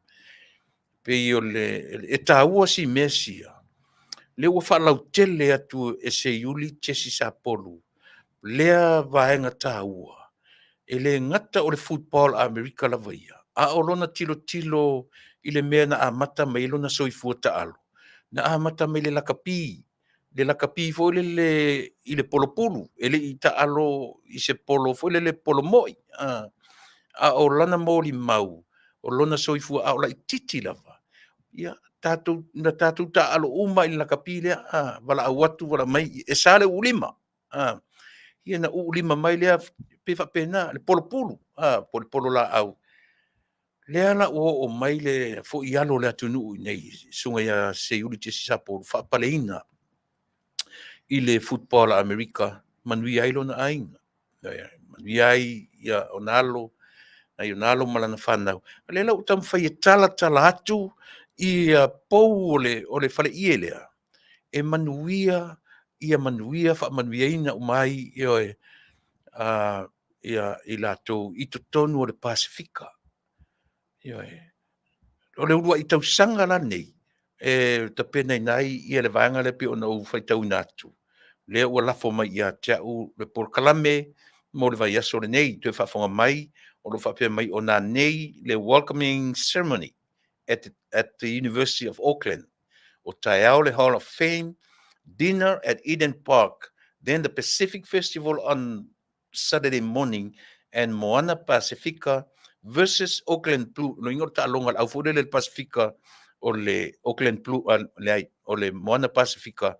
Pei o le, e taua si mea sia, lea ua faalautele atu e Seiuli Jesse Sapolu lea vaega taua, e le gata o le football a Amerika lava ia, a o lona tilotilo i le mea na amata mai ai lona soifua taalo, na amata mai le lakapi, le lakapi foi lele i le polopulu, e le i taalo i se polo foi lele polo moi, a o lana molimau, o lona soifua a o laitiiti lava, ia, tatou, na tatou taaalo uma i le lakapi lea, valaau atu, valaau mai, e sa le uulima, ia na uulima mai lea, pe faapena, le polopulu, po o le pololaau. Lea la ua oo mai le foi alo o le atunuu i nei, susuga ia Seiuli Jesse Sapolu, faapaleina i le football a Amerika, manuia ai lona aiga, manuia ai ia ona alo, nai ona alo ma lana fanau. O lea la ua taumafai e talatala atu ia pou o le faleie lea, e manuia, ia manuia, faamanuiaina uma ai, ioe, ia i latou i totonu o le Pasefika. Ioe. O le uluai tausaga la lenei e tapenaina ai ia le vaega lea pei ona ou faitauina atu, lea ua lafo mai ia te au le polokalame mo le vaiaso lenei. Toe faafofoga mai, o lo o faapea mai o nanei le welcoming ceremony at the University of Auckland. O taeao le Hall of Fame, dinner at Eden Park, then the Pacific Festival on Saturday morning and Moana Pasifika versus Auckland Blue. Lo inga o le taaloga a le au foi lele le Pasifika o le Auckland Blue, leai, o le Moana Pasifika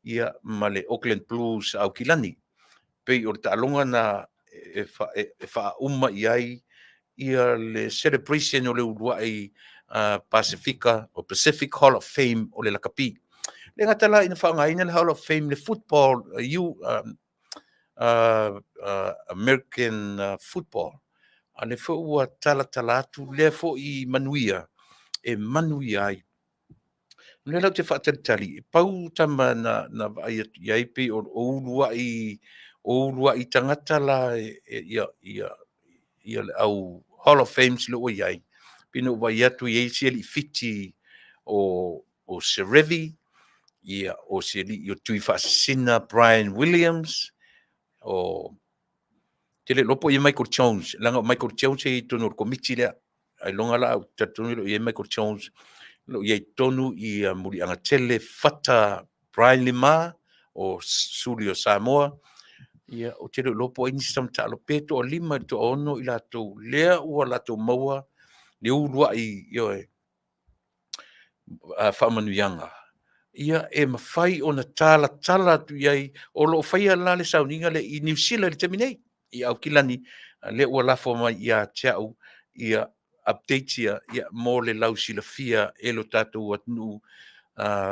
ia ma le Auckland Blues a Aukilani. Pei o le taaloga na e faauma i ai ia le celebration o le uluai Pasifika o Pacific Hall of Fame o le lakapi. Le gata la ina faaaogaina le Hall of Fame le football American football, a lea foi ua talatala atu lea foi manuia e manuia ai. O lea la ou te faatalitali, pau tama na vaai atu i ai pei o uluai tagata la ia le au Hall of Fames lea ua i ai, pei ona ou vaai atu e i ai si alii Fiti o Serevi, ia o si alii o Tuifaasisina Brian Williams, o te le iloa po o i ai Michael Jones, leaga o Michael Jones e i ai i totonu o le komiti lea. Ailoga la ou te talitonu e le o i ai Michael Jones, o lo o i ai tonu ia Muliagatele Fata Brian Lima o Suli o Samoa. Ia, ou te le o iloa po o ai nisi tama taalo, pe toalima i le toaono i latou lea ua latou maua le uluai, ioe, faamanuiaga, ia e mafai ona talatala atu i ai. O lo o faia la le sauniga lea i Niu Sila i le taimi nei, i Aukilani, a lea ua lafo mai ia te au ia updates ia, ia mo le lausilafia e lo tatou atunuu,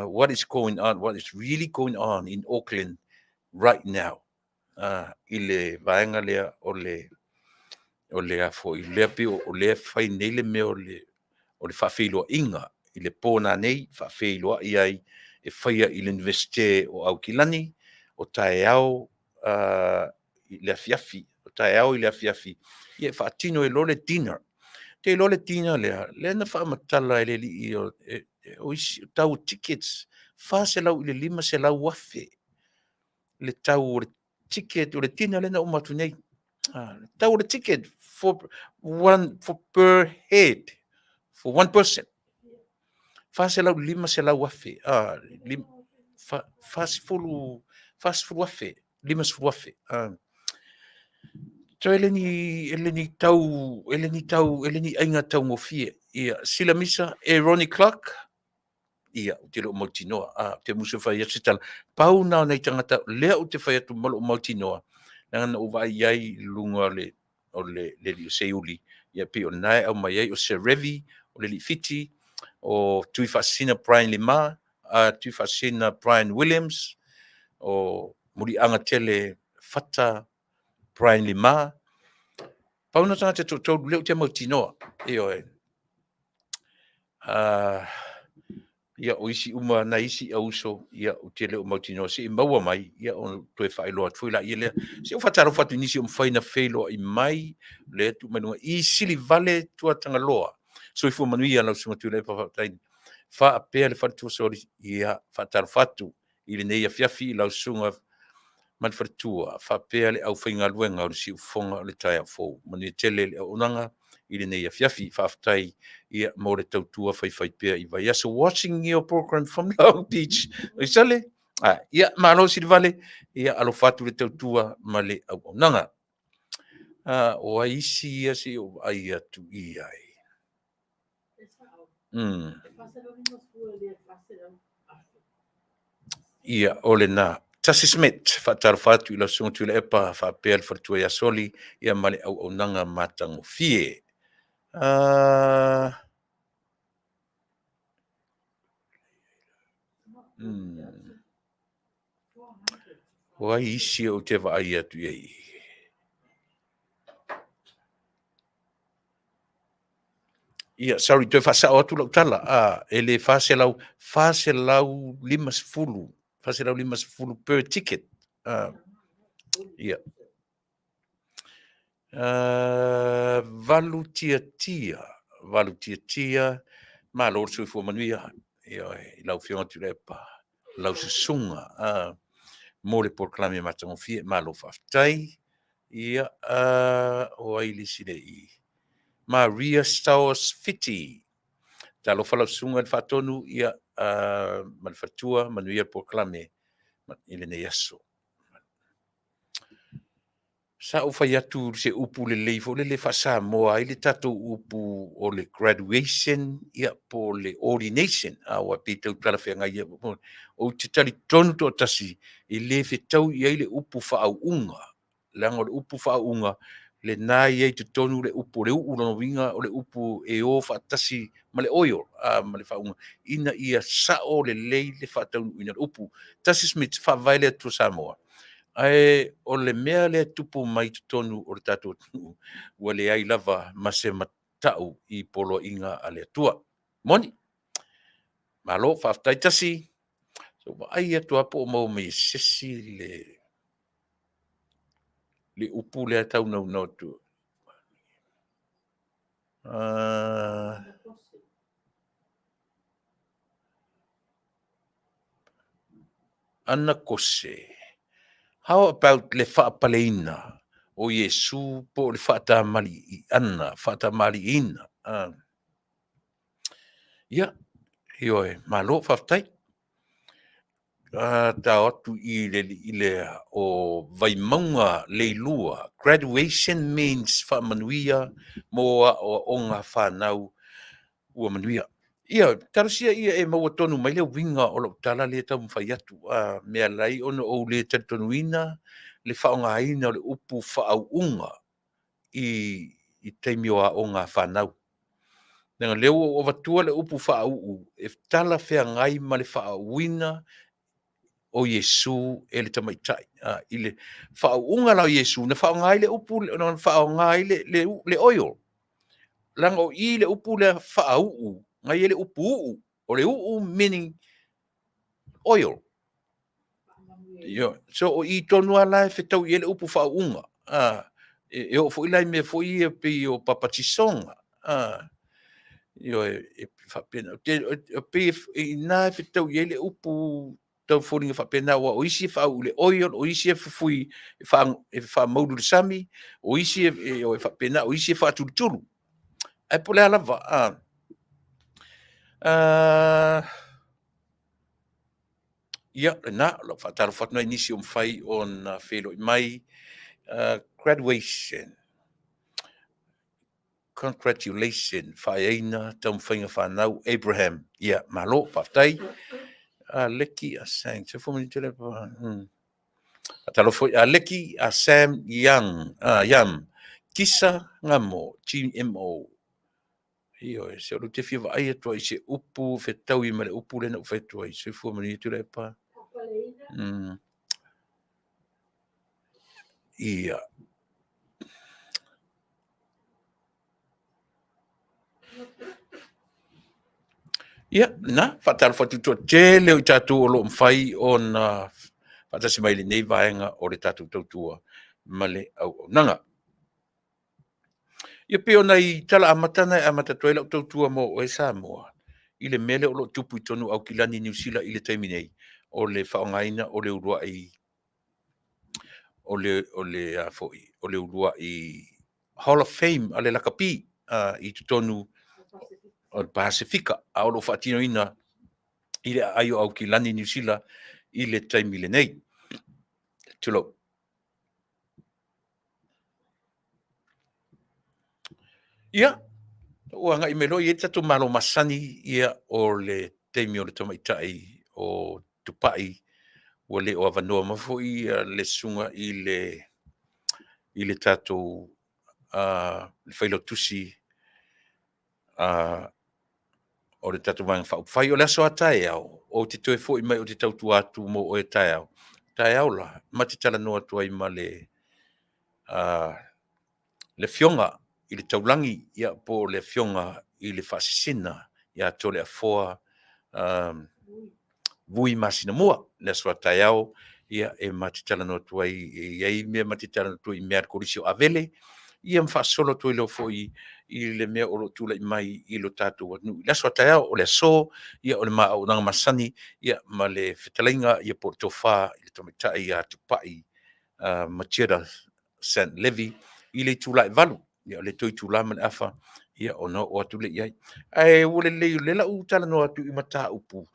what is going on, what is really going on in Auckland right now, i le vaega lea o le a foi lea pei o lea e fai nei le mea o le faafeiloaiga i le po nanei, faafeiloai ai e faia i le Iunivesite o Aukilani, o taeao i le afiafi, o taeao i le afiafi, ia e faatino ai loa le dinner. Ou te iloa le dinner lea, lea na faamatala e le alii o isi tau o tickets, 400 i le 500 afe le tau o le ticket o le dinner lea na uma atu nei. Le tau o le ticket for one for per head for one person. 400 i le 500 afe. 40 40 afe, 50 afe. So e le ni e le ni tau e le ni tau e le ni aiga taugofie. Ia sila misa e Ronnie Clark, ia, ou te le o mautinoa, ou te musu e fai atu se tala. Pau na o nai tagata lea ou te fai atu ma lou mautinoa, leaga na ou vaai i ai i luga o le o le le alii o Seiuli, ia pei o lena e aumai ai o Serevi, o le alii Fiti, o Tuifaasisina Brian Lima, Tuifaasisina Brian Williams, o Muliagatele Fata Brian Lima. Pau na tagata toatolu lea ou te mautinoa, ioe. Ia, o isi uma nai isi auuso, ia, ou te le o mautinoa se i maua mai, ia, ona toe faailoa atu foi laia lea. Se i ou faatalofa atu i nisi o mafai ona feiloai mai, lea e tuu mai luga i Silivale Tuatagaloa. Soifua manuia lau Susuga Tuilaepa faafetai. Faapea le faletua Soli, ia, faatalofa atu i lenei afiafi i lau susuga ma le faletua, faapea le aufaigaluega o le Siufofoga o le Taeao Fou. Manuia tele le auaunaga i lenei afiafi. Faafetai ia mo le tautua faifaipea i vaiaso. Watching your program from Long Beach. Oi sale? Ah, ia, malo Silivale. Ia, alofa atu le tautua ma le auaunaga. Ah, o ai isi ia se i ou vaai atu i ai. Ia, o lena. Tasi Smith, faatalofa atu i lau Susuga Tuilaepa faapea le faletua ia Soli, ia ma le auaunaga matagofie. O ai isi ou te vaai atu i ai? Ia, sorry, toe faasao atu lau tala. E le 400, 450, 450 per ticket. Ia. Valu tiatia, valu tiatia, malo le soifua manuia. Ioe, i lau Afioga Tuilaepa, lau susuga mo le polokalame matagofie, malo faafetai. Ia, o ai le isi lea i i? Maria Stowers Fiti. Talofa lau susuga i le Faatonu, ia, ma le faletua, manuia le polokalame i lenei aso. Sa ou fai atu se upu lelei foi lele e faa-Samoa ai le tatou upu o le graduation, ia, po o le ordination, aua pei e tau talafeagai ia. Ou te talitonu toatasi e le fetaui i ai le upu faauuga, leaga o le upu faauuga, lena e i ai i totonu le upu o le uu, lona uiga o le upu e o faatasi ma le oil, ma le faauuga, ina ia sao lelei le faataunuuina o le upu. Tasi Smith, Faavae le Atua Samoa. Ae o le mea lea e tupu mai totonu o le tatou atunuu, ua leai lava ma se matau i poloaiga a le Atua. Moni. Malo, faafetai tasi. Se i ou vaai atu lava po o maua mai e se isi le le upu lea e tau naunau atu. Anakose. How about le faapaleina o Iesu po o le faatamaliiana, faatamaliiina? Ia, ioe, malo faafetai. Tao atu i le alii lea o Vaimauga Leilua. Graduation means faamanuia mo aoaoga fanau ua manuia. Ia, talosia ia e maua tonu mai le uiga o lau tala lea e taumafai atu. A mea e ala ai ona ou le talitonuina le faaaogaina o le upu faauuga i taimi o aoga a fanau. Leaga o lea ua ou avatua le upu faauu e talafeagai ma le faauuina o Iesu e le tamaitai. I le faauuga la o Iesu, na faaaoga ai le upu, na faaaoga ai le oil. Leaga o i le upu lea faauu, na i ai le upu uu. O le uu meaning oil. So o i tonu lava la e fetaui i ai le upu faauuga. E oo foi la i mea foi ia pei o papatisoga. Ioe, e faapena. E pei o i ina e fetaui ai le upu tau foliga faapena, aua o isi e faauu i le oil, o isi e fufui e faamaulu i le sami, o isi e faapena, o isi e faatulutulu. Ae po o le a lava, ia, lena, o lau faatalofa atu lena i nisi o mafai ona feiloai mai. Graduation, congratulation, faaeaina taumafaiga fanau Abraham. Ia, malo, faafetai. Leki Asang, Faatalofa foi ia Leki a Sam Young, Yam, Kisa Ngamo, GMO. Ioe, se o lea ou te fia vaai atu ai i se upu fetaui ma le upu lea na ou fai atu ai. Soifua manuia Tuilaepa. Ia. Ia, lena, faatalofa atu i le toatele o i tatou o lo o mafai ona faatasi mai i lenei vaega o le tatou tautua ma le auaunaga. Ia pei o nai tala amata na e amata atu ai lau tautua mo oe Samoa i le mea lea o lo o tupu i totonu o Aukilani Niu Sila i le taimi nei, o le faaaogaina o le uluai o le o le a foi o le uluai Hall of Fame a le lakapi i totonu o le Pasefika, a o lo o faatinoina i le aai o Aukilani Niu Sila i le taimi lenei. Tulou. Ia, ua agai mai loa i ai le tatou Malo masani, ia, o le taimi o le tamaitai o Tupai, ua le o avanoa mai foi le susuga i le i le tatou le failautusi o le tatou Vaega Faaupufai. O le aso a taeao, ou te toe foi mai ou te tautua atu mo oe taeao. Taeao la, ma te talanoa atu ai ma le le Afioga i le Taulagi, ia, po o le Afioga i le Faasisina ia Toleafoa Vui Masinamua, le aso a taeao, ia, e ma te talanoa atu ai, e i ai mea ma te talanoa atu ai i mea a le Kolisi o Avele, ia ma faasolo atu ai loa foi i le mea o lo o tulai mai i lo tatou atunuu. I le aso a taeao, o le aso, ia, o le ma auaunaga masani, ia, ma le fetalaiga, ia, po o le tofa i le tamaitai ia Tupai Macheta Saint Levy i le itula e 8, ia o le toe itula ma le afa, ia ona oo atu lea i ai. Ae ua lelei o lea la ua talanoa atu i mataupu,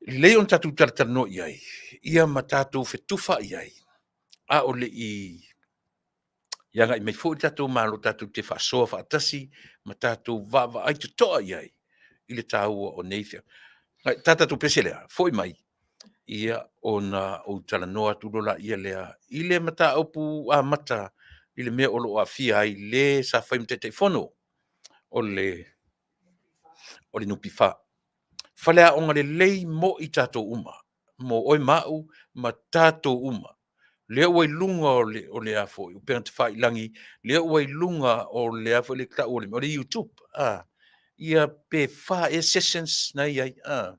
lelei ona tatou talatalanoa i ai, ia ma tatou fetufaai ai, a o le i agai mai foi le tatou Malo tatou te faasoa faatasi ma tatou vaavaai totoa i ai i le taua o nei feau. Ta tatou pese lea, foi mai, ia ona ou talanoa atu loa laia lea i le mataupu amata i le mea o lo o aafia ai le sa fai ma Taitaifono o le NPF. Faleaoga lelei mo i tatou uma, mo oe ma au ma tatou uma. Lea ua i luga o le, o le a foi, upega tafailagi, lea ua i luga o le a foi le tau o le, o le YouTube, a, ia pe fa ea sessions na i ai, a,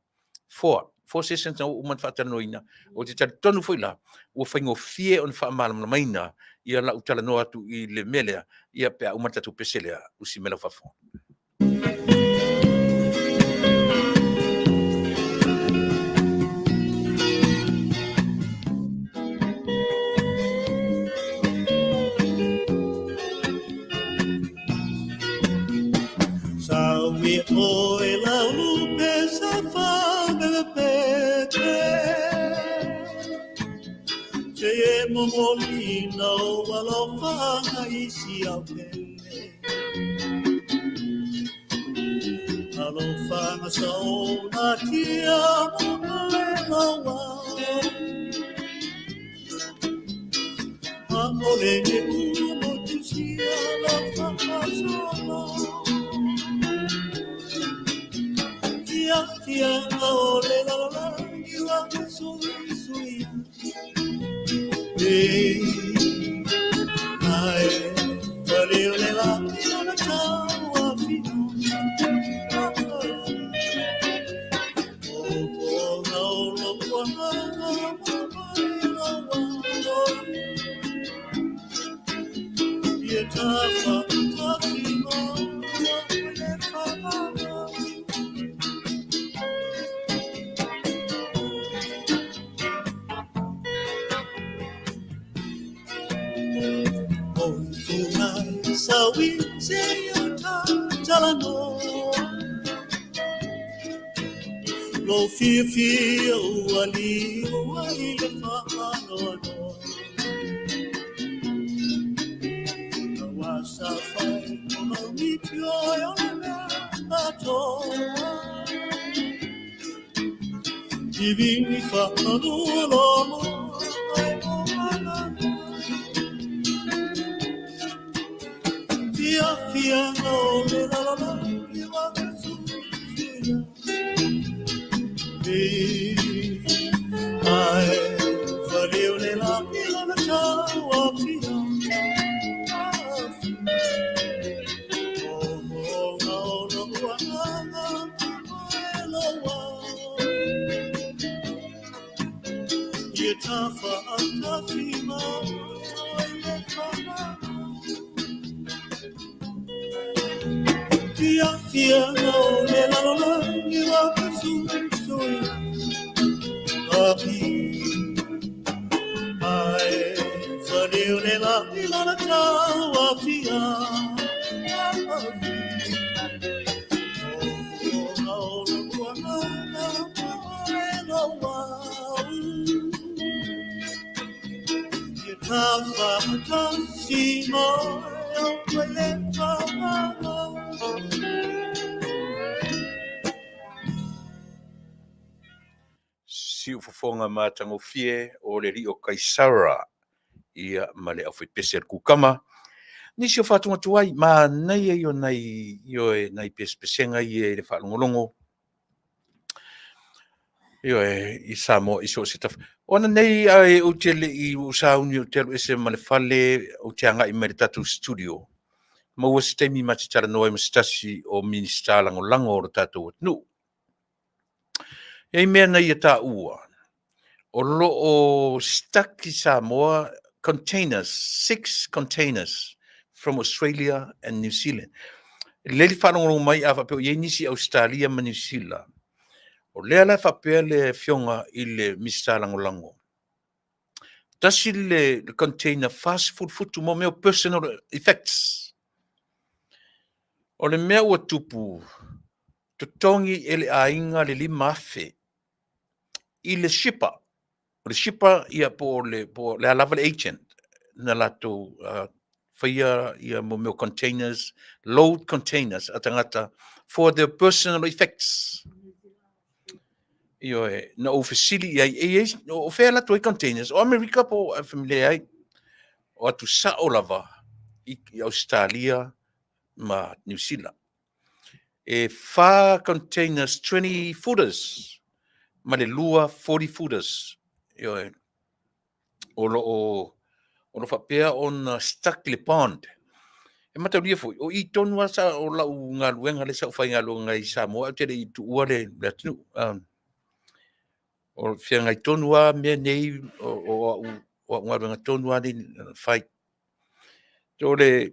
four, four sessions na ua uma ona faatalanoaina. Ou te talitonu foi la, ua faigofie ona faamalamalamaina ia lau talanoa atu i le mea lea, ia pe a uma le tatou pese lea, usi mai lau faafofoga. Siufofoga matagofie o le alii o Kaisara ia ma le aufaipese a le kukama. Nisi o faatuga tuai, manaia ia o nai, ioe, nai pesepesega ia i le faalogologo, ioe, i Samoa i so o se tafa. O ana nei ae ou te le i ou sauni ou te alu ese ma le fale ou te agai mai i le tatou studio, maua se taimi ma te talanoa ai ma se tasi o Minisita Lagolago o le tatou atunuu. E i ai mea na ia taua, o lo o stuck i Samoa containers, six containers from Australia and New Zealand. Lelei le faalogologo mai a faapea o i ai nisi Ausetalia ma Niu Sila. O lea la e faapea le Afioga i le Minisita Lagolago, tasi le container 40 futu mo mea o personal effects. O le mea ua tupu, totogi e le aiga le 5,000 i le shipper. O le shipper ia po o le, po o le a lava le agent na latou faia ia mo mea o containers, load containers a tagata for their personal effects. Ioe, na ou fesili i ai, e i ai, o fea e alu atu ai containers? O Amerika po o leai. O atu sao lava i Ausetalia ma Niu Sila. E fa containers 20 footers ma le lua 40 footers. Ioe. O lo o o lo o faapea ona stuck le bond. E mataulia foi, o i tonu lava sa o lau galuega lea sa ou faigaluega ai i Samoa ae ou te le i tuua le atunuu. O feagai tonu lava mea nei o au galuega tonu lava nei na fai. O le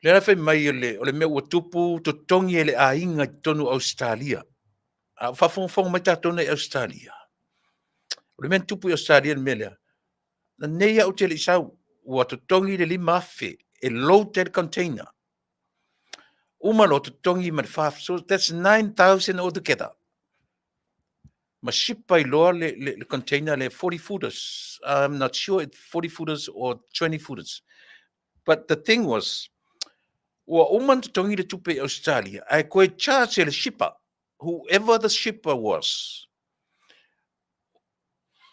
lea fai mai o le mea ua tupu, totogi e le aiga i totonu o Ausetalia. A o faafogafoga mai tatou nei i Ausetalia, o le mea na tupu i Ausetalia i le mea lea, na nei lava ou te le i sau, ua totogi le $5,000 e load ai le container. Uma loa totogi ma le 4, so that's 9,000 altogether. Ma ship ai loa le container le 40 footers. I'm not sure it's 40 footers or 20 footers. But the thing was, ua uma ona totogi le tupe i Australia, ae toe charge e le shipper, whoever the shipper was,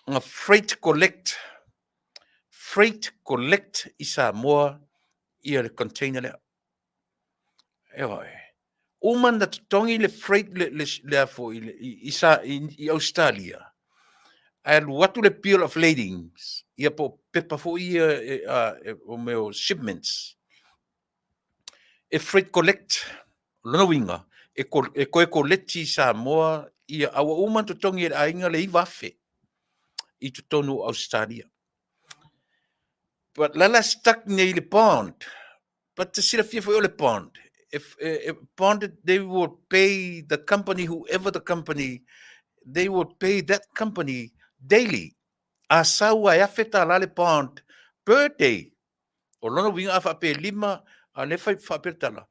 na freight collect i Samoa ia le container lea. Eoe. Uma na totogi le freight le a foi i Australia. Ae alu atu le bill of ladings, ia po pepa foi ia o mea o shipments. E freight collect, lona uiga, e toe koleti i Samoa ia, a ua uma ona totogi e le aiga le 9,000 i totonu o Australia. But la stuck nei le bond. But te silafia foi o le bond. If bond, they will pay the company, whoever the company, they will pay that company daily. A sau a e $1,000 le bond per day. O lona uiga a faapea 5, a le fai faapea tala,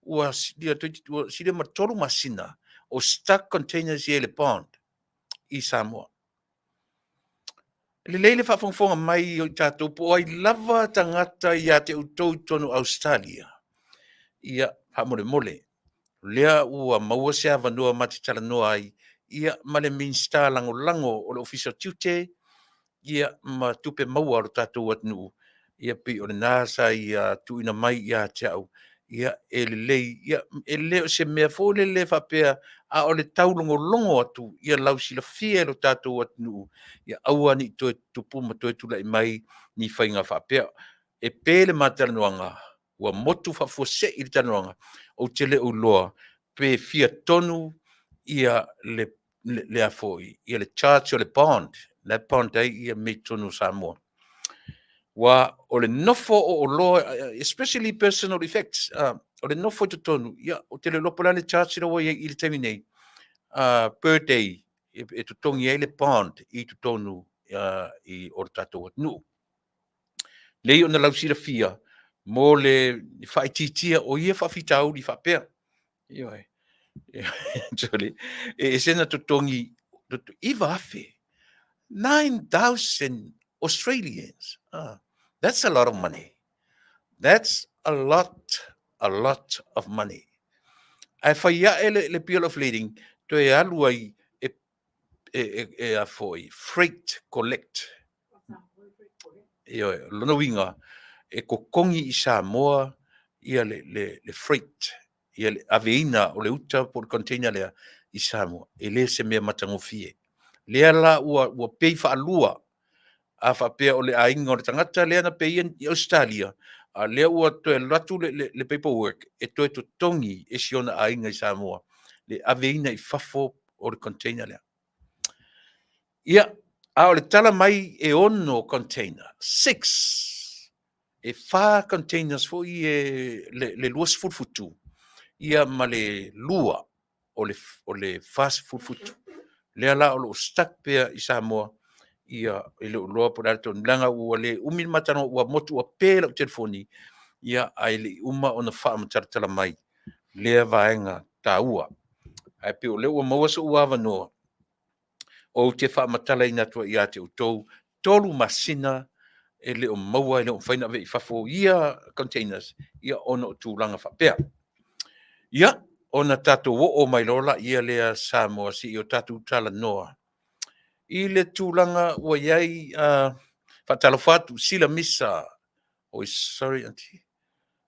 ua silia ma 3 masina o stuck containers i le bond i Samoa. Lelei le faafogafoga mai o i tatou po o ai lava tagata ia te outou i totonu o Australia. Ia, faamolemole, lea ua maua se avanoa ma te talanoa ai ia ma le Minisita Lagolago o le Ofisa o Tiute ia ma Tupe Maua o le tatou atunuu. Ia pei o lena sa ia tuuina mai ia te au. Ia e lelei, ia e le o se mea foi lele faapea, a o le taulogologo atu ia lausilafia e lo tatou atunuu, ia aua ne i toe tupu ma toe tulai mai ni faiga faapea. E pe le matalanoaga, ua motu faafuasei le talanoaga, ou te le o iloa pe fia tonu ia le a foi, ia le charge o le bond, la bond ai ia mea i totonu o Samoa. Ua o le nofo o oloa, especially personal effects, o le nofo i totonu, ia, ou te le iloa po o le a le charge la ua i ai i le taimi nei, per day, e totogi ai le bond i totonu o le tatou atunuu. Lei ona lausilafia mo le faaitiitia o ia faafitauli faapea. Ioe. Sorry. E ese na totogi 9,000. 9,000 Australians. Ah, that's a lot of money. That's a lot of money. Ae fai ae le bill of lading, toe alu ai e a foi, freight collect. Ioe, lona uiga, e totogi i Samoa ia le freight, ia le aveina o le uta po o le container lea i Samoa. E le se mea matagofie. Lea la ua pei faalua a faapea o le aiga o le tagata lea na peia i Australia, a lea ua toe alu atu le paperwork e toe totogi e si ona aiga i Samoa le aveina i fafo o le container lea. Ia, a o le tala mai e 6 container, 6, e 4 containers foi e le 20 futu, ia ma le 2 o le 40 futu. Lea la o lo o stuck pea i Samoa, ia e le o iloa po o le a le tonu, leaga ua le umi le matanoa, ua motu ua pe lau telefoni, ia ae le i uma ona faamatalatala mai lea vaega taua. Ae pei o lea ua maua so'u avanoa, ou te faamatalaina atu ai ia te outou, 3 masina e le o maua, e le o mafai ona ave i fafo ia containers, ia ona o tulaga faapea. Ia, ona tatou oo mai loa laia lea Samoa se i o tatou talanoa i le tulaga ua i ai. Faatalofa atu Sila Misa. Oi, sorry auntie.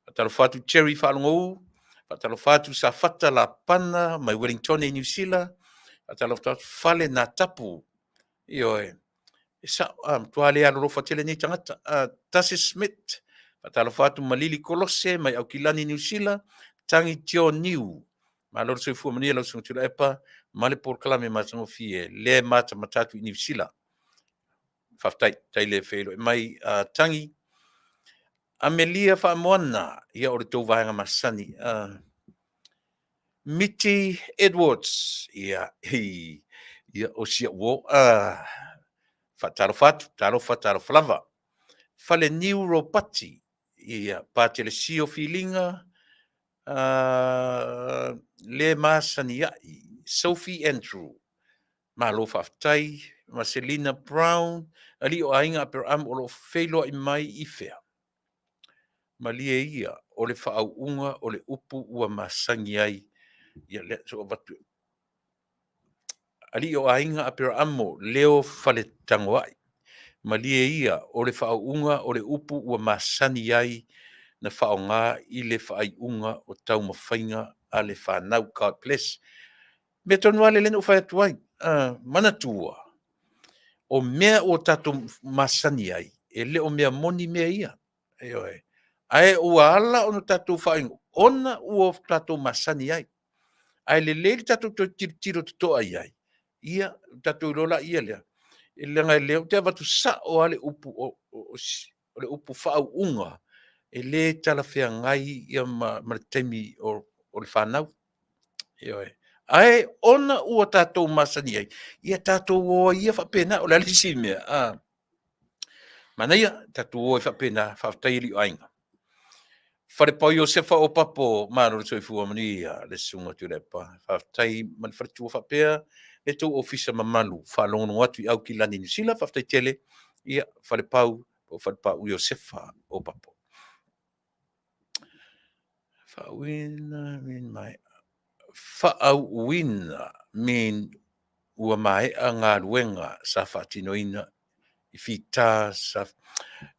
Faatalofa atu Jerry Faalogou, faatalofa atu Safata Lapana mai Wellington i New Zealand, faatalofa atu Fale Natapu. Ioe. E sa'o, a, matua le alolofa tele nei tagata. A, Tasi Smith, faatalofa atu ma Lili Kolose mai Aukilani, Niu Sila, Tangi Tio Niu. Malo le soifua manuia lau Susuga Tuilaepa ma le polokalame matagofie le matamata atu i Niu Sila. Faafetai, tai le feiloai mai a Tangi. Amelia Faamoana, ia o le tou vaega masani. Miti Edwards, ia, hi, ia o si au uo. Faatalofa atu, talofa, talofa lava. Faleniu Ropati, ia, Patelesio Filiga, le masani ai, Sophie Andrew, malo faafetai, ma Selina Brown, alii o aiga Aperaamu o lo o feiloai mai i fea? Malie ia o le faauuga o le upu ua masani ai, ia lea so avatu alii o aiga Aperaamo leo Faletagoai. Malie ia o le faauuga o le upu ua masani ai na faaaoga i le faaiuga o taumafaiga a le fanau. God bless. Mea tonu lava lea lea na ou fai atu ai. Manatua, o mea ua tatou masani ai, e le o mea moni mea ia. Ioe. Ae ua ala ona tatou faaigo ona ua tatou masani ai. Ae lelei le tatou toe tilotilo totoa i ai, ia tatou iloa laia lea, leaga o lea ou te avatu sao lava le upu o le upu faauuga e le talafeagai ia ma le taimi o le fanau. Ioe. Ae ona ua tatou masani ai, ia tatou o ai ia faapena. O le a le isi mea? Manaia, tatou o ai faapena. Faafetai alii o aiga. Falepau Iosefa Opapo, malo le soifua manuia le susuga Tuilaepa. Faafetai ma le faletua faapea le tou ofisa mamalu faalogologo atu i Aukilani Niu Sila. Faafetai tele, ia Falepau po o Falepau Iosefa Opapo. Faauuina mean maea. Faauuina mean ua maea galuega sa faatinoina i fita sa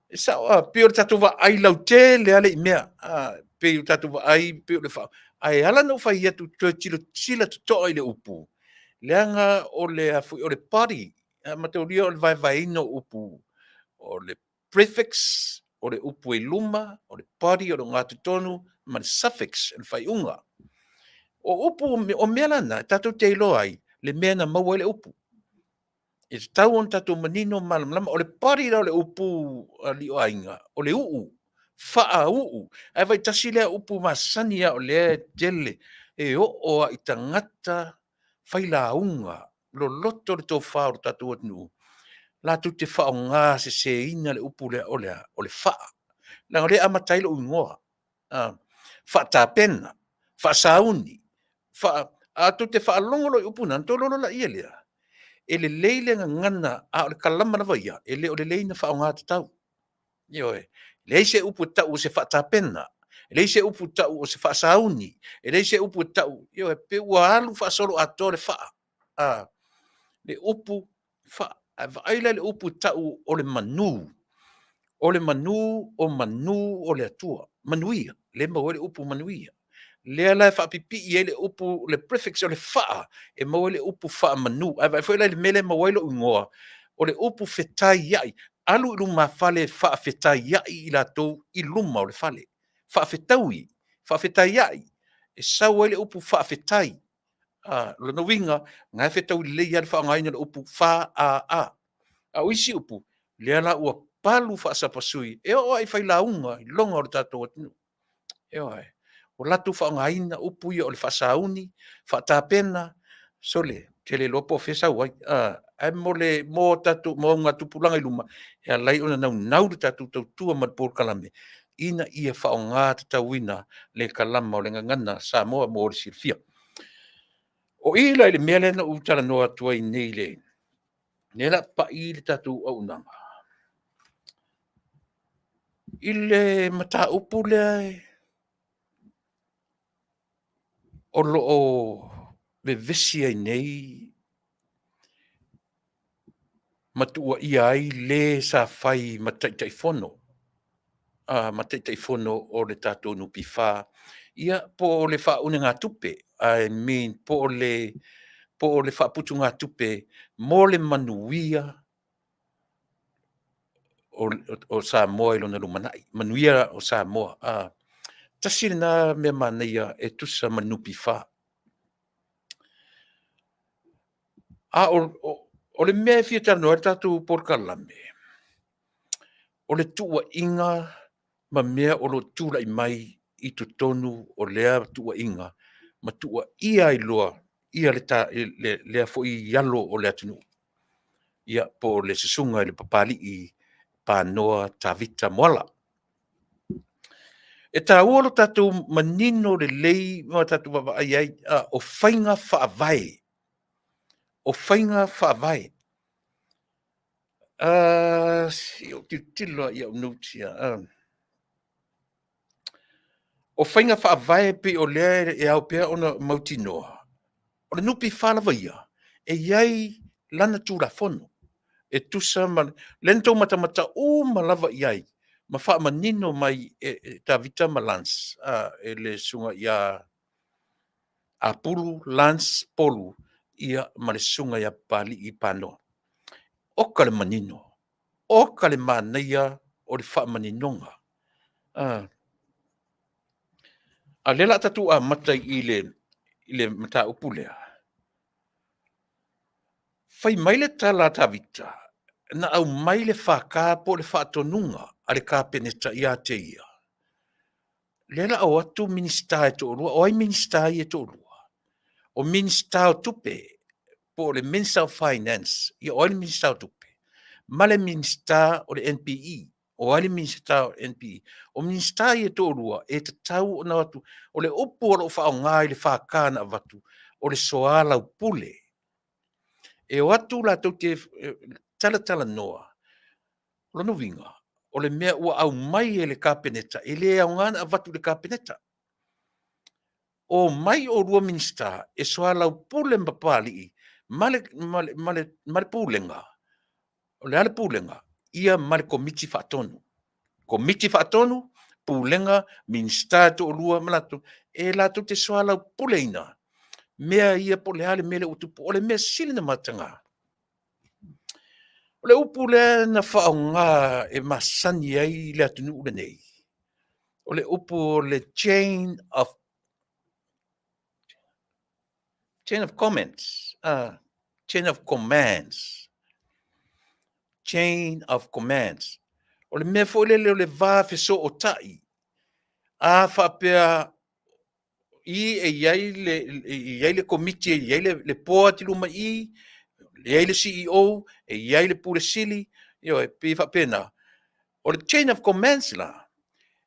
e sao a pei o le tatou vaai lautele lava i mea a pei o le tatou vaai pei o le fa ae ala ona ou fai atu toe tilotila totoa i le upu leaga o le a foi o le body mataulia o le vaevaeina o upu o le prefix o le upu e i luma, o le body o le ogatotonu ma le suffix o le faaiuga. O upu, o mea la na, tatou te iloa ai le mea na maua ai le upu. E tatau ona tatou manino ma malamalama. O le body la o le upu alii o aiga, o le uu, faauu. Ae vaai tasi lea upu masani lava o lea e tele, e oo lava i tagata failauga, loloto le tofa o le tatou atunuu, latou te faaaoga seseina le upu lea o le a? O le faa. Leaga o lea e amata ai lou igoa. Faatapena, faasauni, faa... A tou te faalogo loa i upu na, ona outou iloa loa lea, e lelei le gagana, a o le kalama lava ia, e le o lelei ona faaaoga tatau. Ioe. E leai se upu e tau o se faatapena, e leai se upu e tau o se faasauni, e leai se upu e tau, ioe, pei ua alu faasoloatoa le faa, a, le upu faa. Ae vaai la i le upu e tau o le manu, o le manu o manu o le Atua, manuia, lea e maua ai le upu manuia. Lea la e faapipii ai le upu, le prefix o le faa, e maua ai le upu faamanu. Ae vaai foi la i le mea lea e maua ai lou igoa, o le upu fetaiai, alu i lumafale faafetaiai i latou i luma o le fale. Faafetaui, faafetaiai, e sau ai le upu faafetai. A, o lona uiga, na e fetaui lelei lava le faaaogaina o le upu fa-a-a. A o isi upu, lea la ua palu faasapasui, e oo lava i failauga i loga o le tatou atunuu. Ioe. Ua latou faaaogaina upu ia o le faasauni, faatapena, sole, ou te le iloa po o fea e sau ai, ae mo le mo tatou mo augatupulaga i luma, e ala ai ona naunau le tatou tautua ma le polokalame ina ia faaaoga tatauina le kalama o le gagana Samoa mo le silafia. O i la i le mea lea na ou talanoa atu ai nei i le lea la pai le tatou auaunaga i le mataupu lea o lo o vevesi ai nei ma tuuaia ai le sa fai ma Taitaifono, ma Taitaifono o le tatou NPF, ia po o le faaunegatupe, I mean po o le faaputugatupe mo le manuia. o Samoa i lona lumanai, manuia o Samoa. A, tasi lena mea manaia e tusa ma le NPF. A o le mea e fia talanoa ai le tatou polokalame, o le tuuaiga ma mea o lo o tulai mai i totonu o lea tuuaiga ma tuuaia ai loa ia lea foi alo o le atunuu, ia po o le susuga i le Papalii Panoa Tavita Moala. E taua lo tatou manino lelei ma tatou vaavaai ai, o faiga faavae. O faiga faavae. Se i ou tilotilo lava i au notes ia. O faiga faavae pei o lea e ao pea ona mautinoa, o le NPF lava ia, e i ai lana Tulafono e tusa ma lea na outou matamata uma lava i ai ma faamanino mai e Tavita ma Lance, e le susuga ia Apulu Lance Polu ia ma le susuga ia Papalii Panoa. Oka le manino, oka le manaia o le faamaninoga. A o lea o le a tatou amata i le mataupu lea. Fai mai le tala a Tavita, na aumai le FK po o le faatonuga a le Kapeneta ia te ia, lea o le a o atu Minisita e toalua. O ai Minisita ia e toalua? O Minisita o Tupe, po o le Minister of Finance, ia o ai le Minisita o Tupe? Ma le Minisita o le MPE. O ai le Minisita o le MPE? O Minisita ia e toalua e tatau ona o atu. O le upu o lo o faaaoga i le FK na avatu, o le soalaupule. E o atu latou te talatalanoa. O lona uiga, o le mea ua aumai e le Kapeneta, e le aoga ona avatu i le Kapeneta. Omai oulua Minisita e soalaupule ma Papalii ma le Pulega. O le a le Pulega? Ia ma le Komiti Faatonu. Komiti Faatonu, Pulega, Minisita e toalua ma latou, e latou te soalaupuleina mea ia po o le a le mea lea ua tupu. O le mea sili ona mataga, o le upu lea na faaaoga e masani ai le atunuu lenei, o le upu o le chain of comments, chain of commands, chain of commands. O le mea foi lele o le va fesootai, a faapea i e i ai le, e i ai le komiti, e i ai le board i luma i i, e i ai le CEO, e i ai le Pule Sili, ioe, pei e faapena. O le chain of commands la,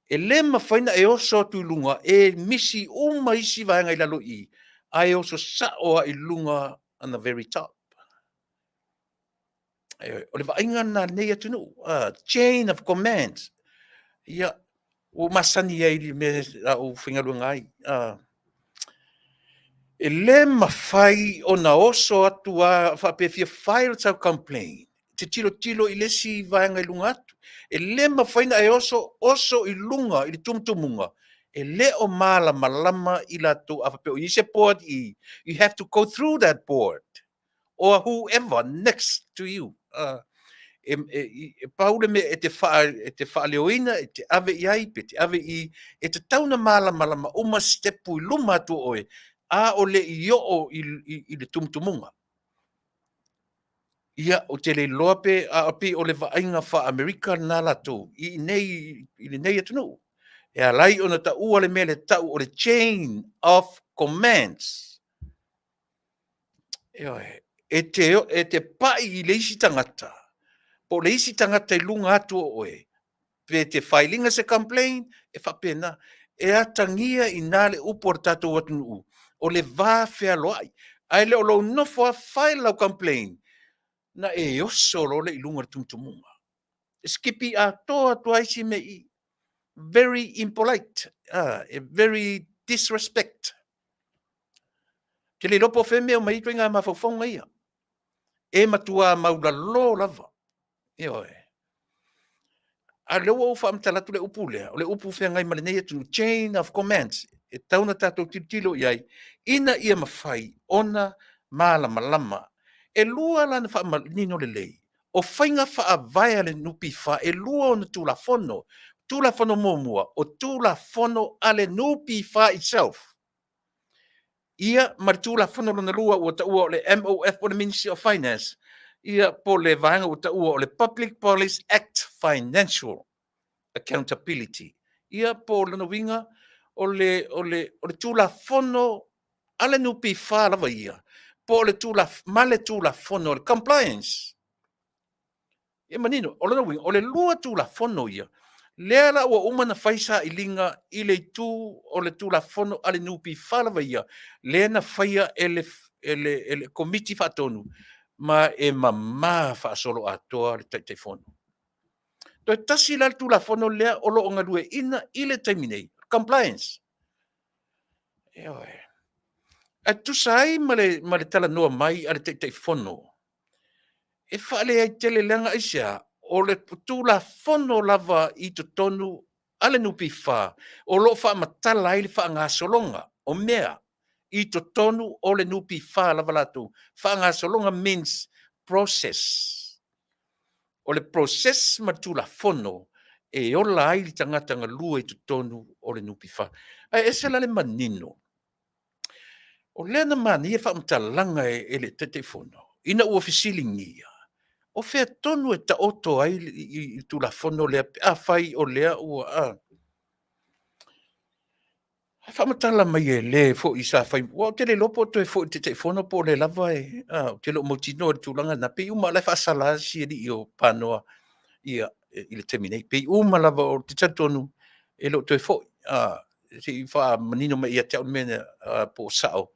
e le mafai ona e oso atu i luga e misi uma isi vaega i lalo i i, ae oso sao lava i luga on the very top. Ioe, o le vaaiga lena a lenei atunuu, chain of commands. Ia, ua ou masani ai i le mea a ou faigaluega ai. E le mafai ona oso atu lava faapea e fia file sau complaint, te tilotilo i le isi vaega i luga atu. E le mafai ona e oso, oso i luga i le tumutumuga, e le o malamalama i latou a faapea o i ai se board i i, you have to go through that board or whoever next to you. E pau le mea e te faaleoina, e te ave i ai, pe te ave i, e tatau ona malamalama uma step i luma atu o oe, a o le i oo i le tumutumuga. Ia, ou te le iloa pe, a pei o le vaaiga faa-Amerika lena latou i inei i lenei atunuu. E ala ai ona taua le mea lea tau o le chain of commands. Ioe, e te pai i le isi tagata, po o le isi tagata i luga atu o oe, pe te file ina se complaint, e faapena. E atagia i ina le upu a le tatou atunuu, o le va fealoai. Ae le o lou nofo lava file lau complaint, na e oso loa lea i luga o le tumutumuga. E skipi atoa atu lava isi mea i i. Very impolite, very disrespect. Ou te le iloa po o fea mea e omai ai ituaiga mafaufauga ia. E matua maualalo lava. Ioe. A o lea ua ou faamatala atu le upu lea, o le upu feagai ma lenei atunuu, chain of commands, e tatau ona tatou tilotilo i ai, ina ia mafai ona malamalama. E lua la ona faamanino lelei. O faiga faavae a le NPF e lua ona Tulafono. Tulafono muamua, o Tulafono a le NPF itself. Ia ma le Tulafono lona lua ua taua o le MOF po o le Ministry of Finance, ia po o le vaega ua taua o le Public Bodies Act Financial Accountability. Ia po o lona uiga o le, o le, o le Tulafono a le NPF lava ia, po o le ma le Tulafono o le Compliance. E manino, o lona uiga, o le lua Tulafono ia, lea la ua uma ona fai sailiga i le itu o le Tulafono a le NPF lava ia, lea na faia e le, e le, e le Komiti Faatonu, ma e mama faasoloatoa le Taitaifono. Toe tasi la le Tulafono lea o lo o galueaiina i le taimi nei, compliance. Ioe. Ae tusa ai ma le, ma le talanoa mai a le Taitaifono, e faaleai tele leaga aisea? O le Tulafono lava i totonu a le NPF o lo o faamatala ai le faagasologa o mea i totonu o le NPF lava latou. Faagasologa means process. O le process ma le Tulafono e ola ai le tagata galue i totonu o le NPF. Ae ese la le manino, o lea na manaia faamatalaga e le Taitaifono ina ua fesiligia, o fea tonu e taoto ai le Tulafono lea pe afai o lea ua a? Ae faamatala mai e le foi sa fai, aua ou te le iloa po o toe foi i le Taitaifono po o lea lava e, a, ou te le o mautinoa i le tulaga lena. Pei uma lava o la e faasala lava si alii o Panoa i le taimi nei. Pei uma lava, ou te talitonu e le o toe foi. Se i faamanino mai ia te au le mea lea po o sao.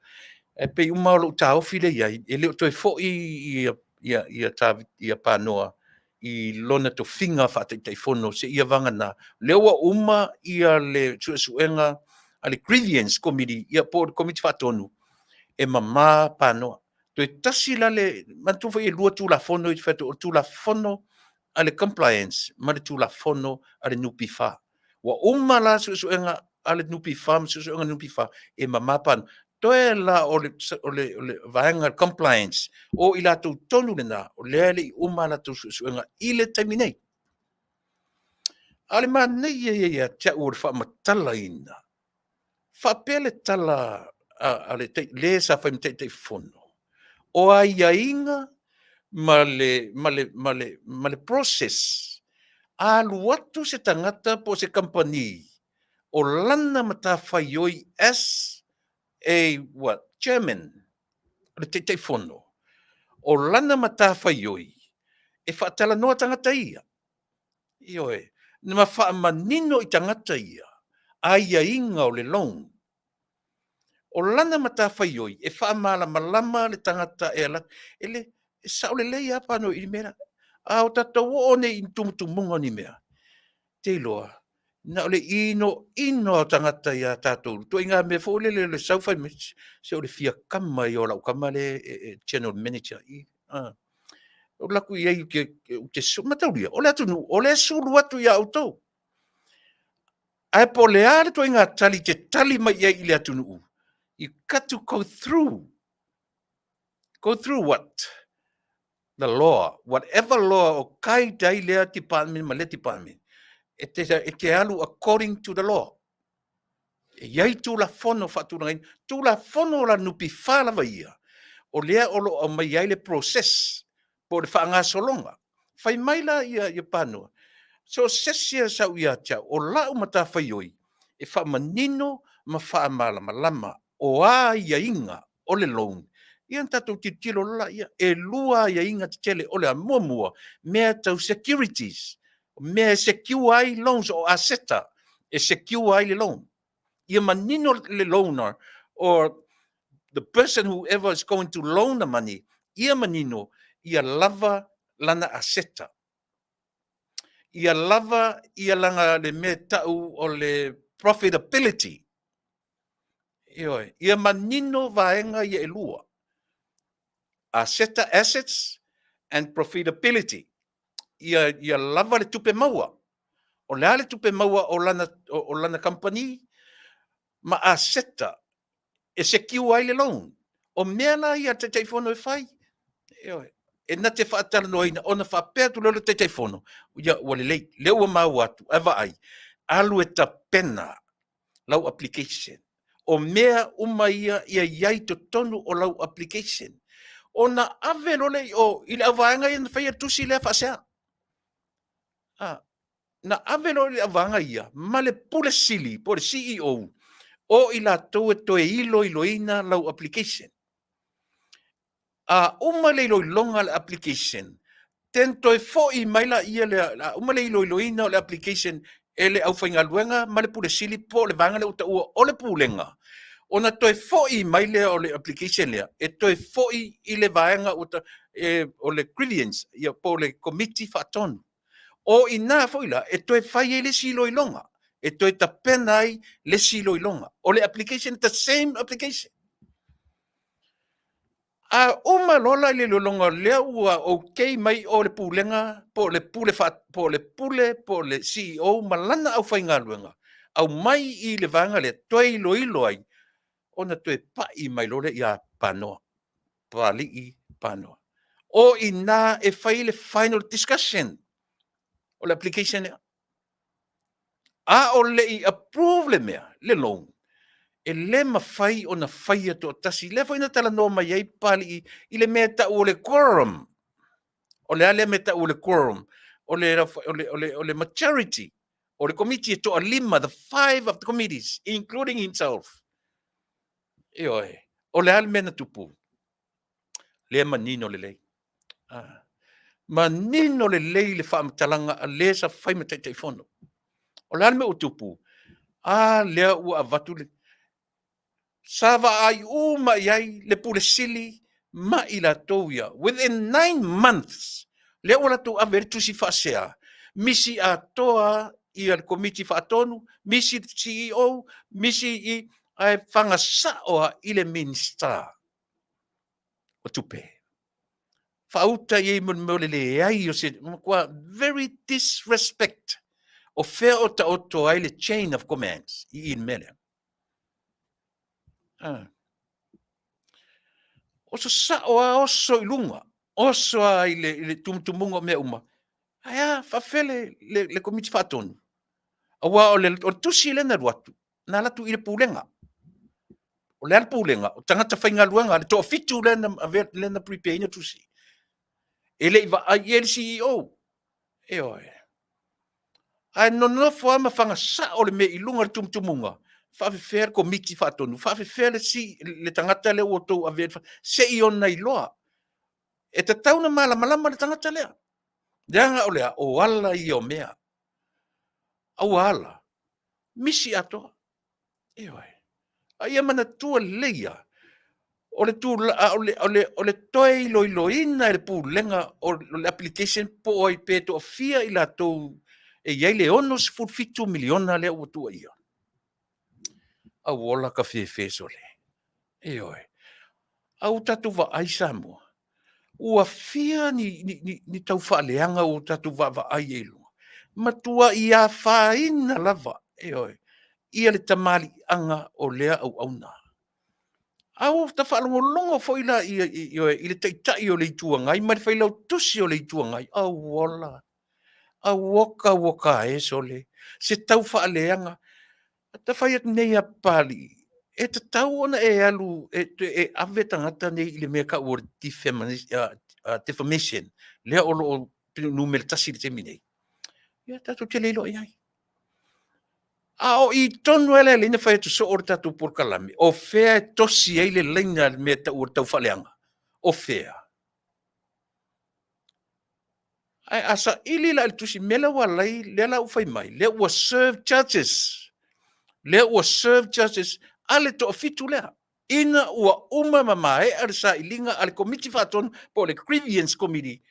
Ae pei uma lava o lou taofi lea e i ai, e le o toe foi Panoa i lona tofiga faa-Taitaifono seia vagana lea ua uma le suesuega a le Grievance Committee, ia po o le Komiti Faatonu, e mama Panoa. Toe tasi la le, manatua foi e lua Tulafono ia e fai atu, o le Tulafono a le Compliance ma le Tulafono a le NPF. Ua uma la suesuega a le NPF ma suesuega a le NPF, e mama Panoa. Toe la o le, o le, o le vaega compliance, o i latou tonu lena, o lea e le i uma a latou suesuega i le taimi nei. A o le manaia ia ia te au o le faamatalaina, faapea le tala a le, le sa fai ma Taitaifono, o aiaiga ma le, ma le, ma le, ma le process, a alu atu se tagata po o se kamupani, o lana matafaioi as a what, chairman, o le Taitaifono, o lana matafaioi e faatalanoa tagata ia. Ioe, ma faamanino i tagata ia aiaiga o le loan. O lana matafaioi e faamalamalama le tagata e alu atu. E le, e sao lelei lava Pano i le mea lea. A o tatou oo nei i tumutumuga o ni mea, te iloa, na o le inoino lava o tagata ia tatou, ituaiga mea foi lele o le sau fai mai, se o le fia kama ia o lau tama lea e general manager i. Ou alu atu i ai ou te mataulia, o le atunuu o lea e sulu atu ia outou. Ae po o le a le ituaiga tali e te tali mai i ai i le atunuu, you got to go through. Go through what? The law. Whatever law o guide ai lea department ma lea department, e te, e te alu according to the law. E i ai Tulafono faatulagaina, Tulafono o la NPF lava ia, o lea o lo o aumai ai le process po o le faagasologa. Fai mai la ia, ia Panoa, so o se isi e sau ia te au, o lau matafaioi e faamanino ma faamalamalama o a aiaiga o le loan, ia ona tatou tilotilo loa lea, e lua aiaiga tetele, o le a? Muamua, mea tau securities, mea e secure ai loans, o aseta e secure ai le loan. Ia manino le loaner or the person whoever is going to loan the money, ia manino, ia lava lana aseta. Ia lava ia lana le mea tau o le profitability. Ioe, ia manino vaega ia e lua. Aseta, assets and profitability. Ia, ia lava le tupe maua. O le a le tupe maua o lana, o, o lana company ma aseta e secure ai le loan. O mea la ia a le Taitaifono e fai. Ioe. e na te faatalanoaina ona faapea atu lea o le Taitaifono, ia ua lelei, lea ua maua atu, ae vaai, alu e tapena lau application. O mea uma ia ia i ai i totonu o lau application. Ona ave loa lea i o i le auvaega ia na faia le tusi lea faasea. A, na ave loa i le auvaega ia ma le Pule Sili po o le CEO o i latou e toe iloiloina lau application. A uma le iloiloga o le application, then toe foi mai laia lea, a uma le iloiloina o le application e le aufaigaluega ma le Pule Sili po o le vaega lea ua taua o le Pulega, ona toe foi mai lea o le application lea e toe foi i le vaega ua ta, e, o le grievance, ia, po o le Komiti Faatonu. O i ina foi la e toe fai ai le isi iloiloga, e toe tapena ai le isi iloiloga o le application, the same application. A uma loa la le iloiloga lea ua okay mai o le Pulega po o le Pule po o le Pule po o le CEO ma lana aufaigaluega, aumai i le vaega lea toe iloilo ai, ona toe pai mai loa lea ia Panoa, Papalii Panoa. O i ina e fai le final discussion o le application lea. A o le i approve le mea, le loan, e le mafai ona faia toatasi. Lea foi na talanoa mai ai Papalii i le mea e tau o le quorum. O le a lea mea e tau o le quorum? O le, o le, o le, o le majority o le komiti e toalima, the five of the committees, including himself. Ioe, o le a le mea na tupu? Lea manino lelei. Ah. Manino lelei le faamatalaga a le sa fai ma Taitaifono. O le a le mea ua tupu? A lea ua avatu le sa vaai uma i ai le Pule Sili ma i latou ia. Within 9 months, lea ua latou ave ai le tusi faasea, misi atoa ia le Komiti Faatonu, misi le CEO, misi i ae fagasao lava i le Minisita o Tupe. Faauta i ai mo le mea o le leai o se matua very disrespect. O fea o taoto ai le chain of commands i i le mea lea? Ah. Oso sao a oso i luga, oso a i le, i le tumutumuga o mea uma. Ae a, faafefea le, le, le Komiti Faatonu? Aua o le, o le tusi lea na alu atu, na alu atu i le Pulega. O le a le Pulega? O tagata faigaluega, le toafitu lea na avea, lea na prepare ina tusi. E le i vaai i ai le CEO. Ioe. Ae nonofo lava ma fagasao le mea i luga o le tumutumuga, faafefea le Komiti Faatonu, faafefea le, si, le tagata lea ua outou avea, se i ona iloa. E tatau ona malamalama le tagata lea. Leaga o le a, o ala ia o mea. A ua ala, misi atoa. Ioe. A ia manatua lelei lava, o le tula, a o le, o le, o le toe iloiloina e le Pulega o le application po o ai pe toafia i latou e i ai le $67 miliona lea ua tuuaia. Auola ka fefe sole. Ioe. A ua tatou vaai Samoa, ua fia ni, ni, ni, ni tau faaleaga ua tatou vaavaai ai i luga. Matuai afaina lava, ioe, ia le tamaliiaga o lea auauna. A ua ta faalogologo foi la ia, ioe, i le Taitai o le Itu Agai ma le Failautusi o le Itu Agai, auola, auoka uoka e sole, se tau faaleaga. Ta fai atu nei a Papalii, e tatau ona e alu e, e ave tagata nei i le mea tau o le defamation, lea o lo o numera tasi i le taimi nei. Ia tatou te le iloa i ai. A o i tonu lava lea na fai atu soo le tatou polokalame, o fea e tosi ai le laina le mea tau o le taufaaleaga? O fea? Ae a saili la i le tusi, mea lea ua ala ai, lea la ua fai mai, lea ua serve charges, lea ua serve charges a le toafitu lea, ina ua uma ma maea le sailiga a le Komiti Faatonu po o le Grievance Committee,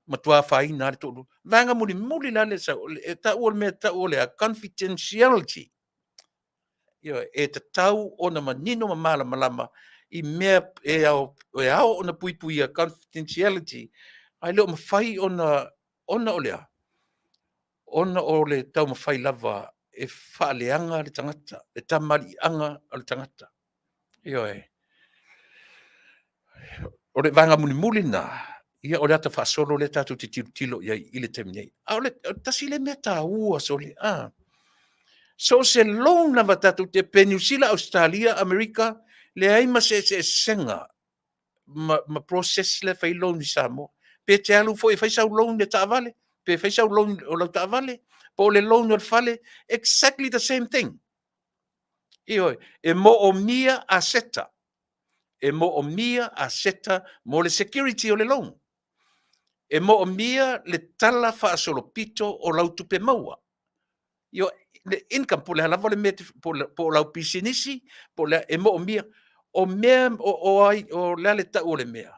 matua afaina lava le toalua. Vaega mulimuli la lea sau, e taua le mea e tau o le a? Confidentiality. Ioe, e tatau ona manino ma malamalama i mea e ao, e ao ona puipuia confidentiality, ae le o mafai ona, ona o le a? Ona o le taumafai lava e faaleaga le tagata, le tamaliiaga o le tagata. Ioe. O le vaega mulimuli lena, ia o le ata faasolo lea tatou te tilotilo i ai i le taimi nei. A o le tasi lea mea taua sole, a, so o se loan lava tatou te, pe Niu Sila, Ausetalia, Amerika, leai ma se eseesega ma process lea e fai ai loan i Samoa. Pe te alu foi e fai sau loan i le taavale, pe fai sau loan o lau taavale, po o le loan o le fale, exactly the same thing. Ioe, e moomia aseta. E moomia aseta mo le security o le loan. E moomia le tala faasolopito o lau tupe maua. Ioe, le income, po o le a lava le mea, po o lau pisinisi, po o le a, e moomia. O mea, o ai, o le a le tau o le mea?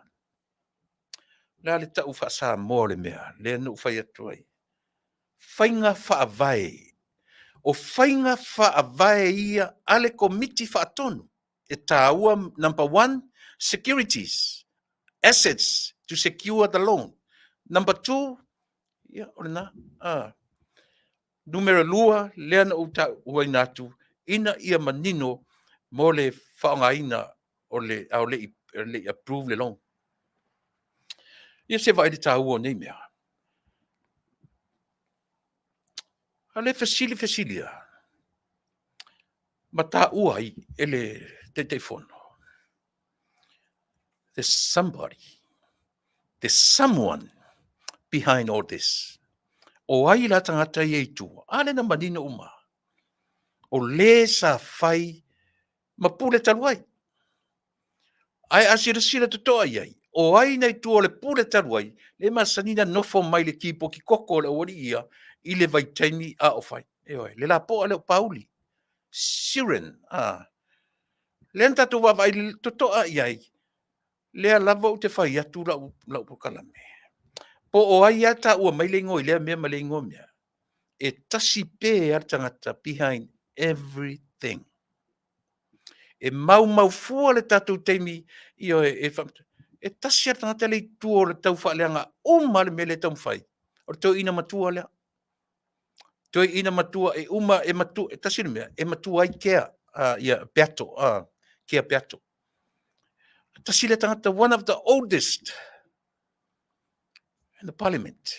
O le a le tau faa-Samoa o le mea? Lea na ou fai atu ai. Faiga faavae. O faiga faavae ia a le Komiti Faatonu e taua, number one, securities, assets to secure the loan. Number two, ia, o lena. Ah. Numera lua, lea na ou tauaina atu, ina ia manino mo le faaaogaina o le, a o le i approve le loan. Ia se vaai le taua o nei mea. A le fesili fesilia, ma taua ai e le Taitaifono, there's somebody, there's someone behind all this. O ai la tagata ia i tua? A lea na manino uma. O le sa fai ma pule talu ai. Ae a silasila totoa i ai, o ai na i tua o le pule talu ai, le masani na nofo mai le kipoki koko o le aualii ia i le vaitaimi a o fai. Ioe, le lapoa lea o Pauli. Siren, a. Lea na tatou vaavaai totoa i ai, lea lava ou te fai atu lau, lau polokalame. Po o ai a taua mai le igoa i lea mea ma le igoa mea. E tasi pe a le tagata behind everything. E maumau fua le tatou taimi, ioe, e, e tasi a le tagata le i tua o le tau faaleaga uma le mea lea e taumafai. O le toeaina matua lea. Toeaina matua e uma, e matua, e tasi le mea, e matua ai Kea, ia, Peato, Kea Peato. Tasi le tagata, one of the oldest in the parliament.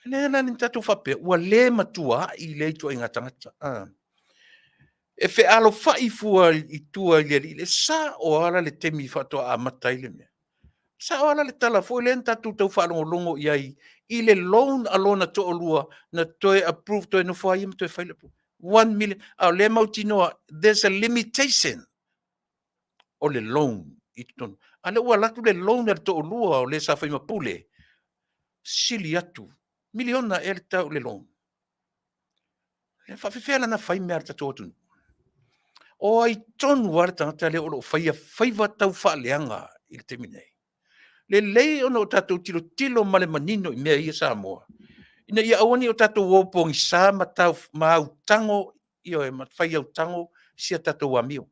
Le la ni tatou faapea, ua le matua ai lea ituaiga tagata. E fealofai fua i tua i le alii, le sa o ala le taimi faatoa amata ai le mea. Sa o ala le tala foi lea na tatou tau faalogologo i ai i le loan a lona toalua na toe approve, toe nofo ai ma toe fai le approve. 1 million. A o lea mautinoa, there's a limitation o le loan i totonu. A lea ua alu atu le loan a le toalua o le sa fai ma pule, sili atu, miliona ea le tau le loan. E faafefea la na fai mea a le tatou atunuu? O ai tonu lava le tagata lea o lo o faia faiva tau faaleaga i le taimi nei? Lelei ona o tatou tilotilo ma le manino i mea ia Samoa, ina ia aua ne i o tatou o pogisa ma, tau, ma autago, ioe, ma fai autago si a tatou amio.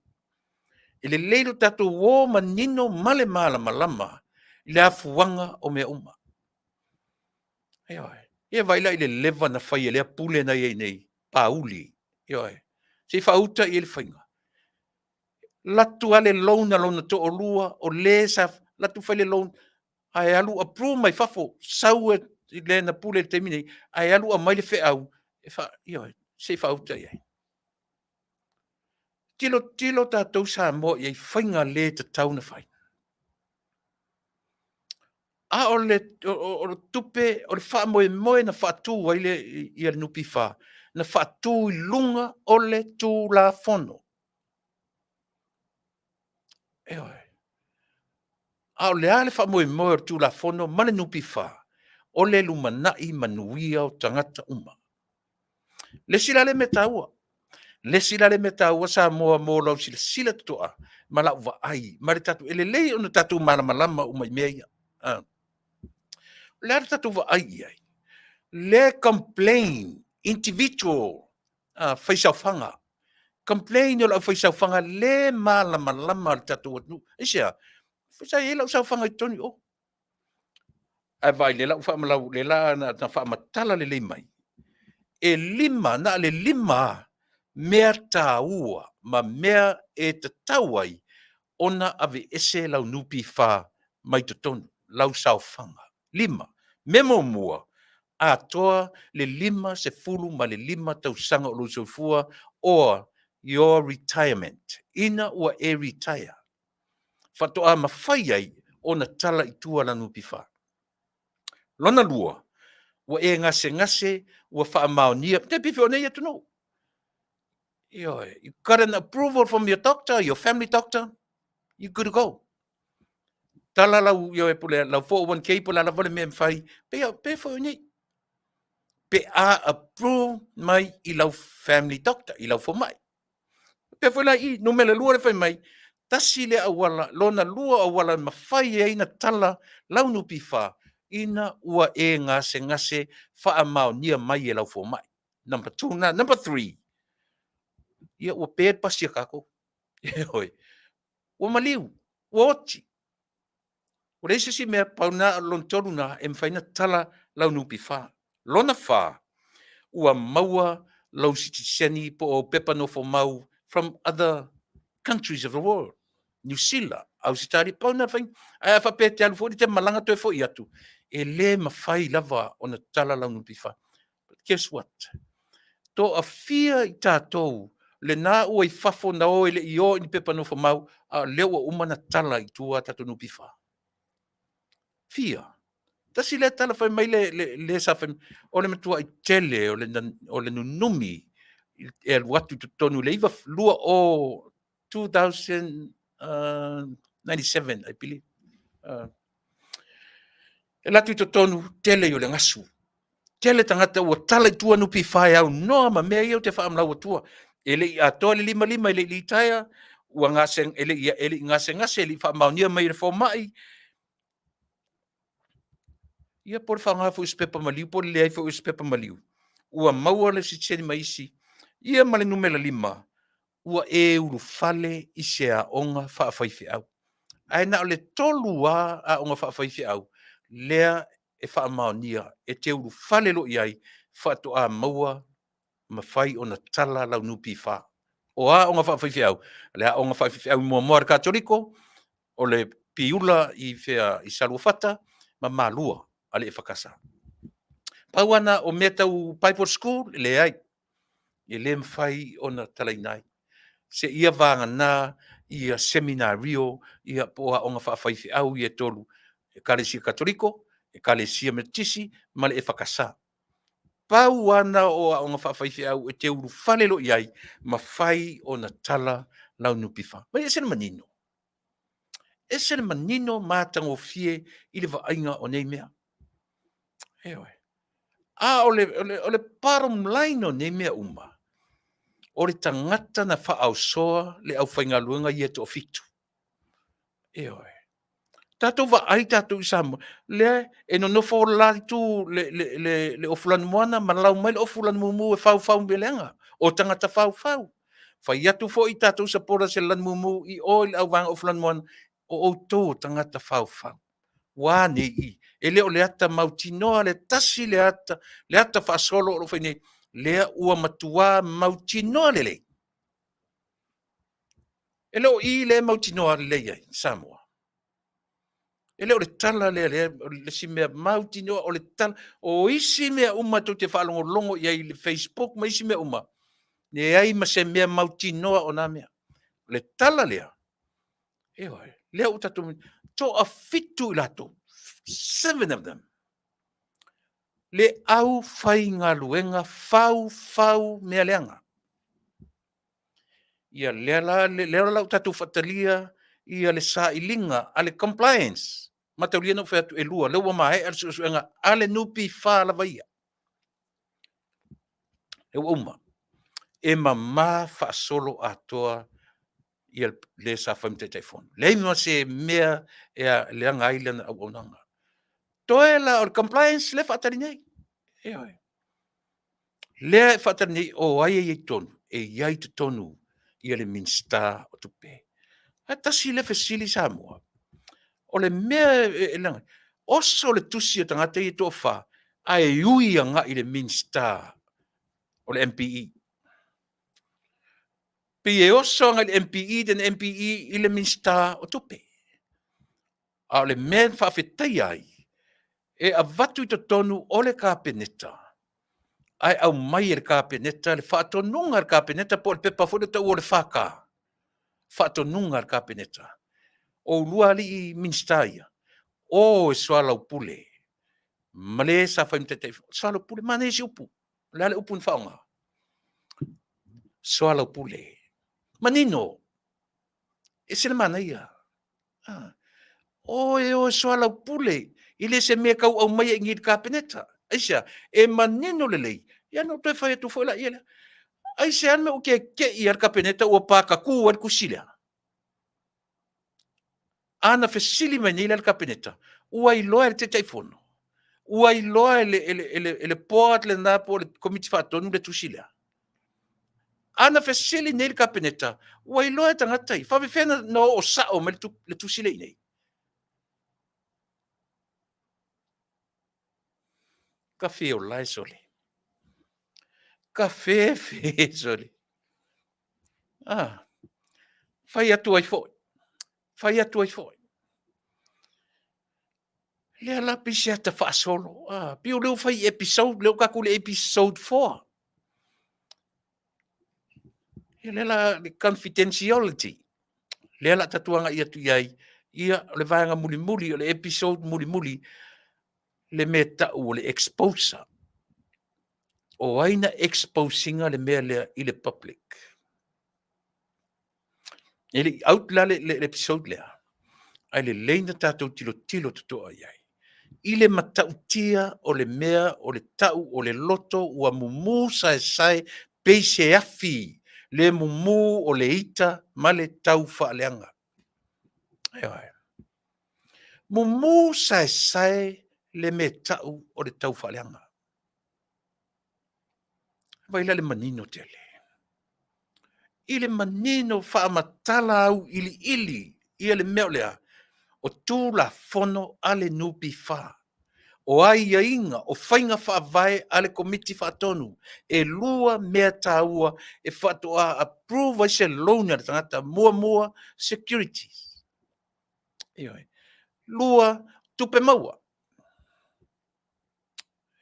E lelei lo tatou o manino ma le malamalama i le afuaga o mea uma. Ioe. Ia vaai la i le leva na fai e lea pule na i ai nei, Pauli. Ioe. Se i faauta i ai le faiga. Latu a le loan a lona toalua, o le sa latu fai le loan, ae alu approve mai fafo, sau e le na pule i le taimi nei, ae alu aumai le feau, e fa, ioe, se i faauta i ai. Tilotilo tatou Samoa i ai faiga le tatau na fai. A o le, o le tupe, o le faamoemoe na faatu ai le, ia le NPF, na faatu i luga o le Tulafono. Ioe. A o le a le faamoemoe o le Tulafono ma le NPF? O le lumanai manuia o tagata uma. Le isi la lea mea taua, le isi la lea mea taua Samoa mo lau silasila totoa ma lau vaai ma le tatou, e lelei ona tatou malamalama uma i mea ia. Ah. O le a le tatou vaai i ai? Le complain individual faisaofaga. Complain o le aufaisaofaga le malamalama le tatou atunuu. Aisea? Sa i ai lau saofaga i totonu i o. Ae vaai le lau faamalau, le la na faamatala lelei mai. E lima, na o le lima mea taua ma mea e tatau ai ona aveese lau NPF. mai totonu lau saofaga. 5, mea muamua, atoa le 55 tausaga o lou soifua or your retirement, ina ua e retire, faatoa mafai ai ona tala i tua lau NPF. Lona lua, ua e gasegase ua faamaonia, te pei foi o nei atunuu. Ioe, you got an approval from your doctor, your family doctor, you good to go. Tala lau, ioe, po le, lau 401k po le a lava le mea e mafai, pe, pe foi o nei. Pe a approve mai i lau family doctor, i lau fomai. Pea foi la i, numera 2 le fai mai, tasi le auala, lona lua auala e mafai ai na tala lau NPF ina ua e gasegase faamaonia mai e lau fomai. Number 2 na. Number 3, ia ua pe le pasi a kākou. Ioe. Ua maliu, ua oti. Ua leai se isi mea, pau na lona tolu na e mafai na tala lau NPF. Lona fa, ua maua lau sitiseni po o pepa nofomau from other countries of the world. Niu Sila, Ausetalia, pau na fai. Ae a faapea e te alu foi te malaga toe foi atu, e le mafai lava ona tala lau NPF. But guess what? Toafia i tatou lena ua i fafo na o e le i o i ni pepa nofomau, a o lea ua uma na tala i tua a tatou NPF. Fia. Tasi lea tala fai mai le, le, le sa fai mai, o le matuai tele o le, o le nunumi e alu atu i totonu i le iva, lua o 2097, I believe. E alu atu i totonu, tele o le gasu. Tele tagata ua tala i tua NPF e aunoa ma mea ia ou te faamalau atua. E le i atoa le 55 e le i litaea, ua gase, e le i, e le i gasegase, e le i faamaonia mai e le fomai. Ia po o le faaaoga foi o se pepa maliu po o le leai foi o se pepa maliu. Ua maua le sitiseni ma isi. Ia ma le numera 5, ua e ulufale i se aoga faafaifeau. Ae na o le tolu lava aoga faafaifeau lea e faamaonia e te ulufale loa i ai faatoa maua mafai ona tala lau NPF. O aoga faafaifeau, le aoga faafaifeau i Moamoa a le Katoliko, o le Piula i fea i Saluafata ma Malua a le EFKS. Pau lava na o mea tau Bible School, leai. E le mafai ona talaina ai. Seia vagana ia seminario ia po o aoga faafaifeau ia e tolu, Ekalesia Katoliko, Ekalesia Metotisi ma le EFKS. Pau lava na o aoga faafaifeau e te ulufale loa i ai, mafai ona tala lau NPF. Mai ese le manino. Ese le manino ma matagofie i le vaaiga o nei mea. Ioe. A o le, o le, o le bottom line o nei mea uma, o le tagata na faaosoa le aufaigaluega ia e toafitu. Ioe. Tatou vaai tatou i Samoa, lea e nonofo la itu le, le, le, le ofu lanumoana ma lau mai le ofu lanumumu e faufau mea leaga, o tagata faufau. Fai atu foi tatou supporters e lanumumu i o i le auvaega ofu lanumoana, o outou o tagata faufau. Ua a nei i? E le o le ata mautinoa le tasi le ata, le ata faasolo o lo o fai nei, lea ua matua mautinoa lelei. E le o i lea e mautinoa lelei ai Samoa. E le o le tala lea, lea o le isi mea mautinoa, o le tala, o isi mea uma tou te faalogologo i ai i le Facebook ma isi mea uma, leai ma se mea mautinoa o na mea. O le tala lea, ioe, lea ua tatou toafitu i latou, seven of them, le aufaigaluega faufau mea leaga. Ia lea la, lea la ua tatou faatalia ia le sailiga a le compliance. Mataulia na ou fai atu e lua, lea ua maea le suesuega a le NPF lava ia. Lea ua uma. E mama faasolo atoa ia le sa fai ma Taitaifono. Leai ma se mea e leaga ai lana auaunaga. Toe la o le compliance lea e faatali nei. Ioe. Lea e faatali nei o ai e i ai totonu? E i ai totonu ia le Minisita o Tupe. Ae tasi lea fesili Samoa, o le mea e leaga ai, oso le tusi a tagata ia e toafa, ae ui agai i le Minisita o le MPE. Pei e oso agai i le MPE, then MPE i le Minisita o Tupe. A o le mea na faafetaia ai, e avatu i totonu o le Kapeneta, ae aumai e le Kapeneta le faatonuga a le Kapeneta po o le pepa foi lea taua o le FK, faatonuga a le Kapeneta. O ulua alii Minisita ia, o e soalaupule ma le sa fai ma Taitaifono, soalaupule, manaia si upu. O le a le upu na faaaoga? Soalaupule. Manino, ese le manaia. Ah. O e o e soalaupule, e le se mea tau aumaia i inei i le Kapeneta. Aisea? E manino lelei, ia na ou toe fai atu foi laia lea. Aisea le mea ua keke'i ai le Kapeneta ua pakatu ai le tusi lea? A na fesili mai nei la le Kapeneta, ua iloa e le Taitaifono, ua iloa e le, e le, e le, e le board lena po o le Komiti Faatonu le tusi lea? A na fesili nei le Kapeneta, ua iloa e tagata ia, faapefea na oo sao mai le tusi lea i inei? Kafe o lae sole. Kafe fe sole. Ah, fai atu ai foi. Fai atu ai foi. Lea la pei se ata faasolo. Ah, pei o lea ua fai episode, lea ua tatou i le episode 4. Ia lea la le confidentiality. Lea la tatou agai atu i ai, ia o le vaega mulimuli, o le episode mulimuli, le mea tau o le exposure. O ai na expose ina le mea lea i le public? E le i out la le, le, le episode lea, ae lelei na tatou tilotilo totoa i ai. I le matautia o le mea o le tau o le loto ua mumu saesae pei se afi le mumu o le ita ma le taufaaleaga. Ioe. Mumu saesae le mea tau o le taufaaleaga. Vai la le manino tele. I le manino faamatala au iliili ia le mea o lea, o Tulafono a le NPF, o aiaiga, o faiga faavae a le Komiti Faatonu, e lua mea taua e faatoa approve ai se loan a le tagata. Muamua, securities. Ioe. Lua, tupe maua.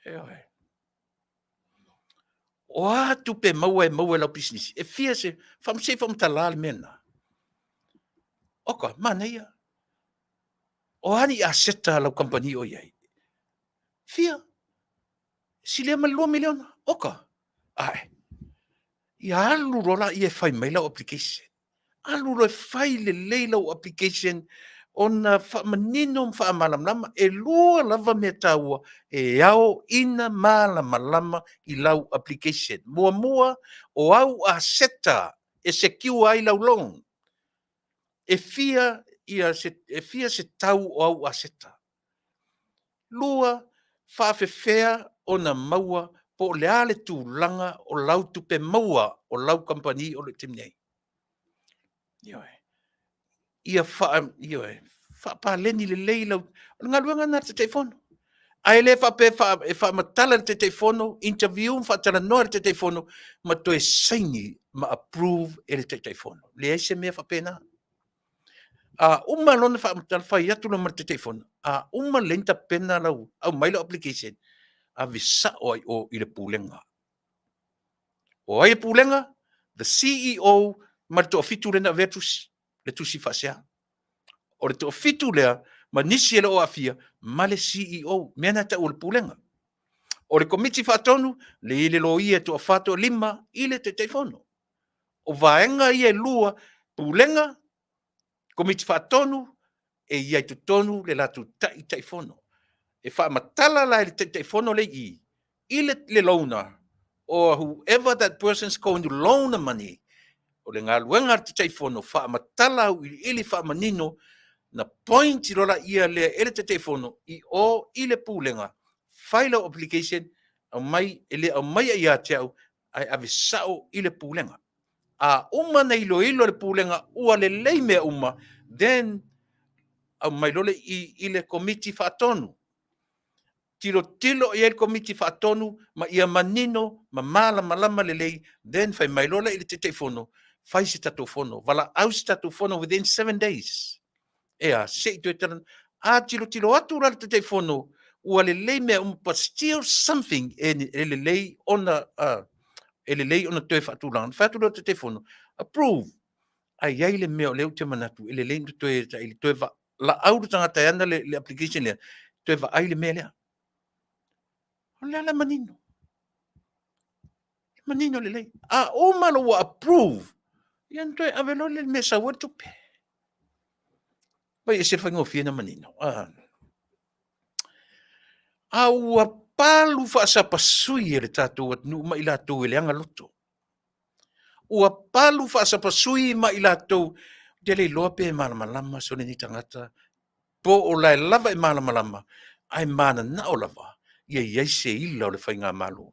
Ioe. O a tupe maua e maua e lau pisinisi? E fia se, se i faamatala le mea lena. Oka, manaia. O a ni aseta a lau kamupani o i ai? Fia? Silia ma le 2 miliona. Oka. Ae. Ia alu loa laia e fai mai lau application. Alu loa e fai lelei lau application ona faamanino ma faamalamalama. E lua lava mea taua e ao ina malamalama i lau application. Muamua, o au aseta e secure ai lau loan. E fia, ia se, e fia se tau o au aseta. Lua, faafefea ona maua po o le a le tulaga o lau tupe maua o lau kamupani o le taimi nei. Ioe. Ia faa, ioe, faapaleni lelei lau, o le galuega lena a le Taitaifono. Ae le faapea e, faa, e faamatala le Taitaifono, interview ma faatalanoa le Taitaifono ma toe saini ma approve e le Taitaifono. Leai se mea faapena. A uma lona faamatala, fai atu loa ma le Taitaifono, a uma lelei ona tapena lau, aumai lau application, ave sao ai o i le Pulega. O ai le Pulega? The CEO ma le toafitu lea na avea tusi, le tusi faasea. O le toafitu lea ma nisi e le o aafia ma le CEO, mea na tau o le Pulega. O le Komiti Faatonu, le i le loia e toafa toalima i le Taitaifono. O vaega ia e lua, Pulega, Komiti Faatonu, e i ai totonu le latou Taitaifono. E faamatala la e le Taitaifono le i i le, le loaner or whoever that person is going to loan the money, o le galuega a le Taitaifono, faamatala auiliili faamanino, na point loa laia lea e le Taitaifono i o i le Pulega, fai lau application, aumai, e le aumaia ia te au, ae ave sao i le Pulega. A uma na iloilo le Pulega ua lelei mea uma, then aumai loa le i i le Komiti Faatonu. Tilotilo i ai le Komiti Faatonu ma ia manino ma malamalama lelei, then fai mai loa lea i le Taitaifono, fai se tatou fono, valaau se tatou fono within 7 days. Ea, se i toe talanoa. A tilotilo atu la le Taitaifono, ua lelei mea uma, but still something e, e lelei ona e lelei ona toe faatulaga. Ona fai atu lea o le Taitaifono, approve. Ae i ai le mea o lea ou te manatu e lelei ona toe saili, toe laau le tagata e ana le, le application lea, toe vaai le mea lea. O le ala manino. Manino lelei. A uma loa ua approve, ia ona toe ave loa lea i le mea e sau ai le tupe. Vai e ese le faigofie na manino. Ah. A ua palu faasapasui e le tatou atunuu ma i latou e leaga loto. Ua palu faasapasui ma i latou, ou te le iloa pe malamalama sole ni tagata, po o la e lava e malamalama, ae mananao lava ia i ai se ila o le faigamalo.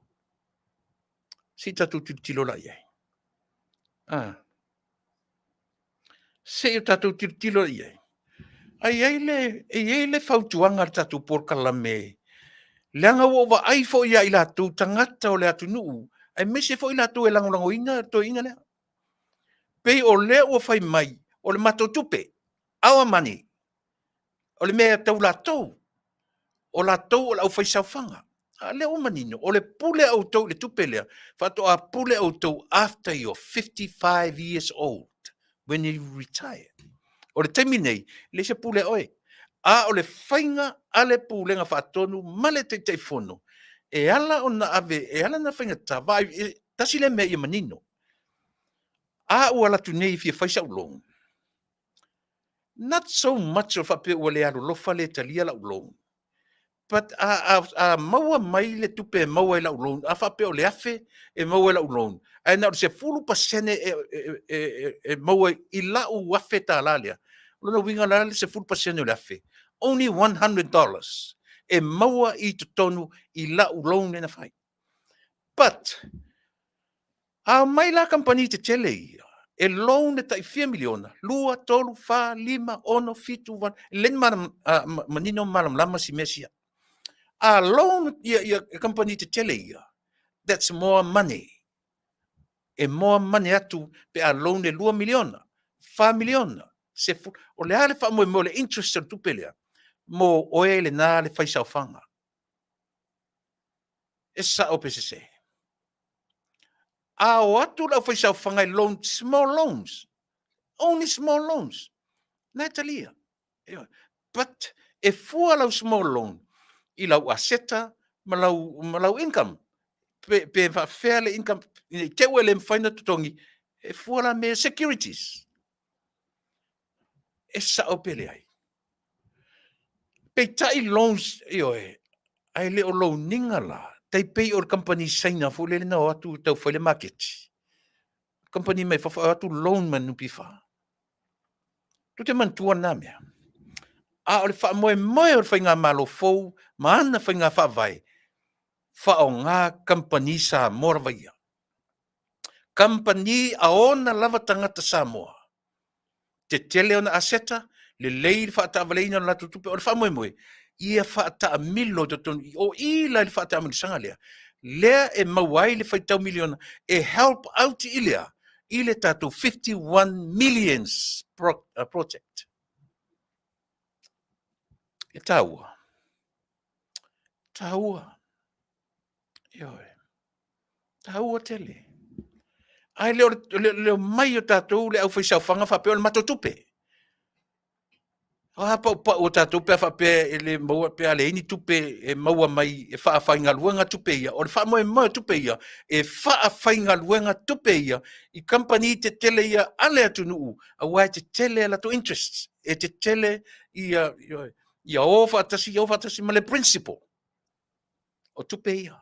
Se i tatou tilotilo la i ai. Ah. Se i o tatou tilotilo i ai. Ae i ai le, e i ai le fautuaga a le tatou polokalame, leaga ua ou vaai foi ia i latou tagata o le atunuu, aemaise foi i latou e lagolagoina le toeaina lea. Pei o lea ua fai mai, o le matou tupe, our money, o le mea tau latou, o latou o le aufaisaofaga. A lea ua manino, o le pule a outou i le tupe lea, faatoa pule outou after you're 55 years old, when you retire. O le taimi nei, leai se pule a oe. A o le faiga a le Pulega Faatonu ma le Taitaifono, e ala ona ave, e ala ona faigata, vaai, e, tasi lea mea ia manino. A ua alu atu nei e fia fai sau loan, not so much o faapea ua le alolofa le talia lau loan, but a, a, a maua mai le tupe e maua i lau loan, a faapea o le $1,000 e maua i lau loan, ae na o le 10% e, e, e, e, e maua i lau $1,000 lea, o lona uiga la le 10% o le $1,000, only $100 e maua i totonu i lau loan lea na fai. But, a omai la kamupani tetele ia, e loan le tai fia miliona, 2, 3, 4, 5, 6, 7, 8, e lelei ona manino ma malamalama si mea sia. A loan ia, ia kamupani tetele ia, that's more money. E more money atu pe a loan le 2 miliona, 4 miliona, 10, o le a le faamoemoe o le interest o le tupe lea, mo oe lena le faisaofaga. E sao pe sese. A o atu le aufaisaofaga e loan small loans, only small loans, na e talia. But e fua lau small loan i lau aseta ma lau, ma lau income. Pe, pe faafefea le income, i te ua e le mafai ona totogi, e fua la me securities. E sao pe leai. Peitai loans, ioe, ae le o loan-iga la, tai pei o le kamupani Saina foi lele na o atu e tau fai le maketi. Kamupani mai fafo e o atu loan mai le NPF. Tou te manatua lena mea. A o le faamoemoe o le faigamalo fou ma ana faiga faavae, faaaoga kamupani Samoa lava ia. Kamupani a ona lava tagata Samoa. Tetele ona aseta, lelei le faataavaleina o le latou tupe. O le faamoemoe, ia faataamilo i totonu i o i la i le faataamilosaga lea, lea e maua ai le faitau miliona e help out i lea i le tatou 51 millions project. E taua. Taua. Ioe. Taua tele. Ae le o le, le omai o tatou le aufaisaofaga faapea o le matou tupe. O a paupau o tatou pe a faapea e le maua pe a leai ni tupe e maua mai e faafaigaluega tupe ia. O le faamoemoe o tupe ia e faafaigaluega tupe ia i kamupani tetele ia a le atunuu aua e tetele a latou interests, e tetele ia, ia, ia o faatasi, ia o faatasi ma le principal o tupe ia.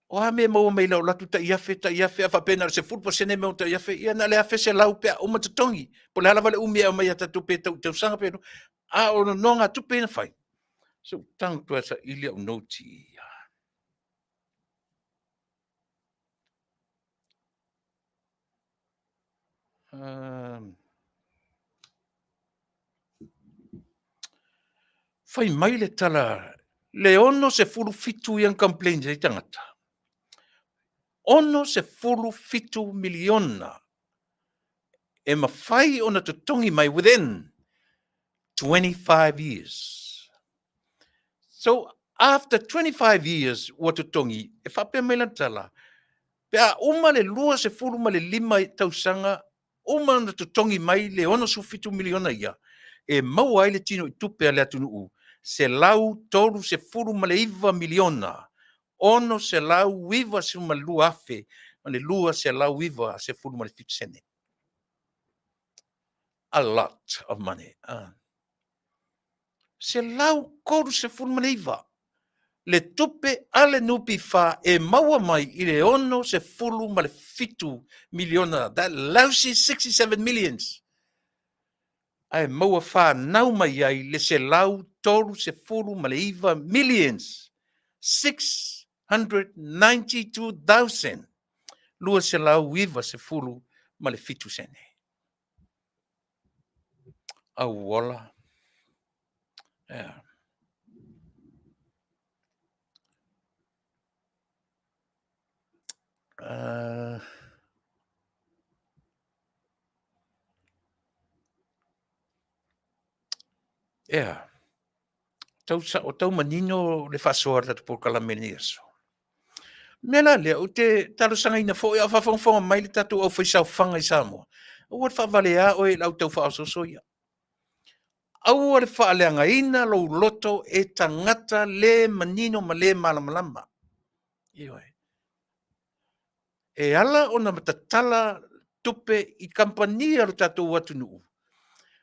O a mea e maua mai lau latu tai afe, tai afe, a faapea na o le 10% mea o tai afe, ia na o le $1,100 pe a uma totogi. Po o le a lava le umi e aumai ia tatou pe tau tausaga pe a o nonogatupe na fai. Se ou tago atu e saili au notes ia. Fai mai le tala, le 67 ia na complain ai tagata, 67 miliona e mafai ona totogi mai within 25 years. So after 25 years ua totogi, e faapea mai lana tala, pe a uma le 25 tausaga uma ona totogi mai le 67 miliona ia, e maua ai le tinoitupe a le atunuu $139 miliona 692 afe ma le 297 sene. A lot of money. 139 le tupe a le NPF e maua mai i le 67 miliona, that lousy 67 millions, ae maua fanau mai ai le 139 millions 692,000 297 sene. Auola. Yeah. Yeah. Tau, o tau manino le faasoa le tatou polokalame i lenei aso. Mea la lea, ou te talosagaina foi a o faafogafoga mai le tatou aufaisaofaga i Samoa, aua le faavalea oe i le au tau faaosooso ia. Aua le faaleagaina lou loto e tagata le manino ma le malamalama. Ioe. E ala ona tatala tupe i kamupani a lo tatou atunuu,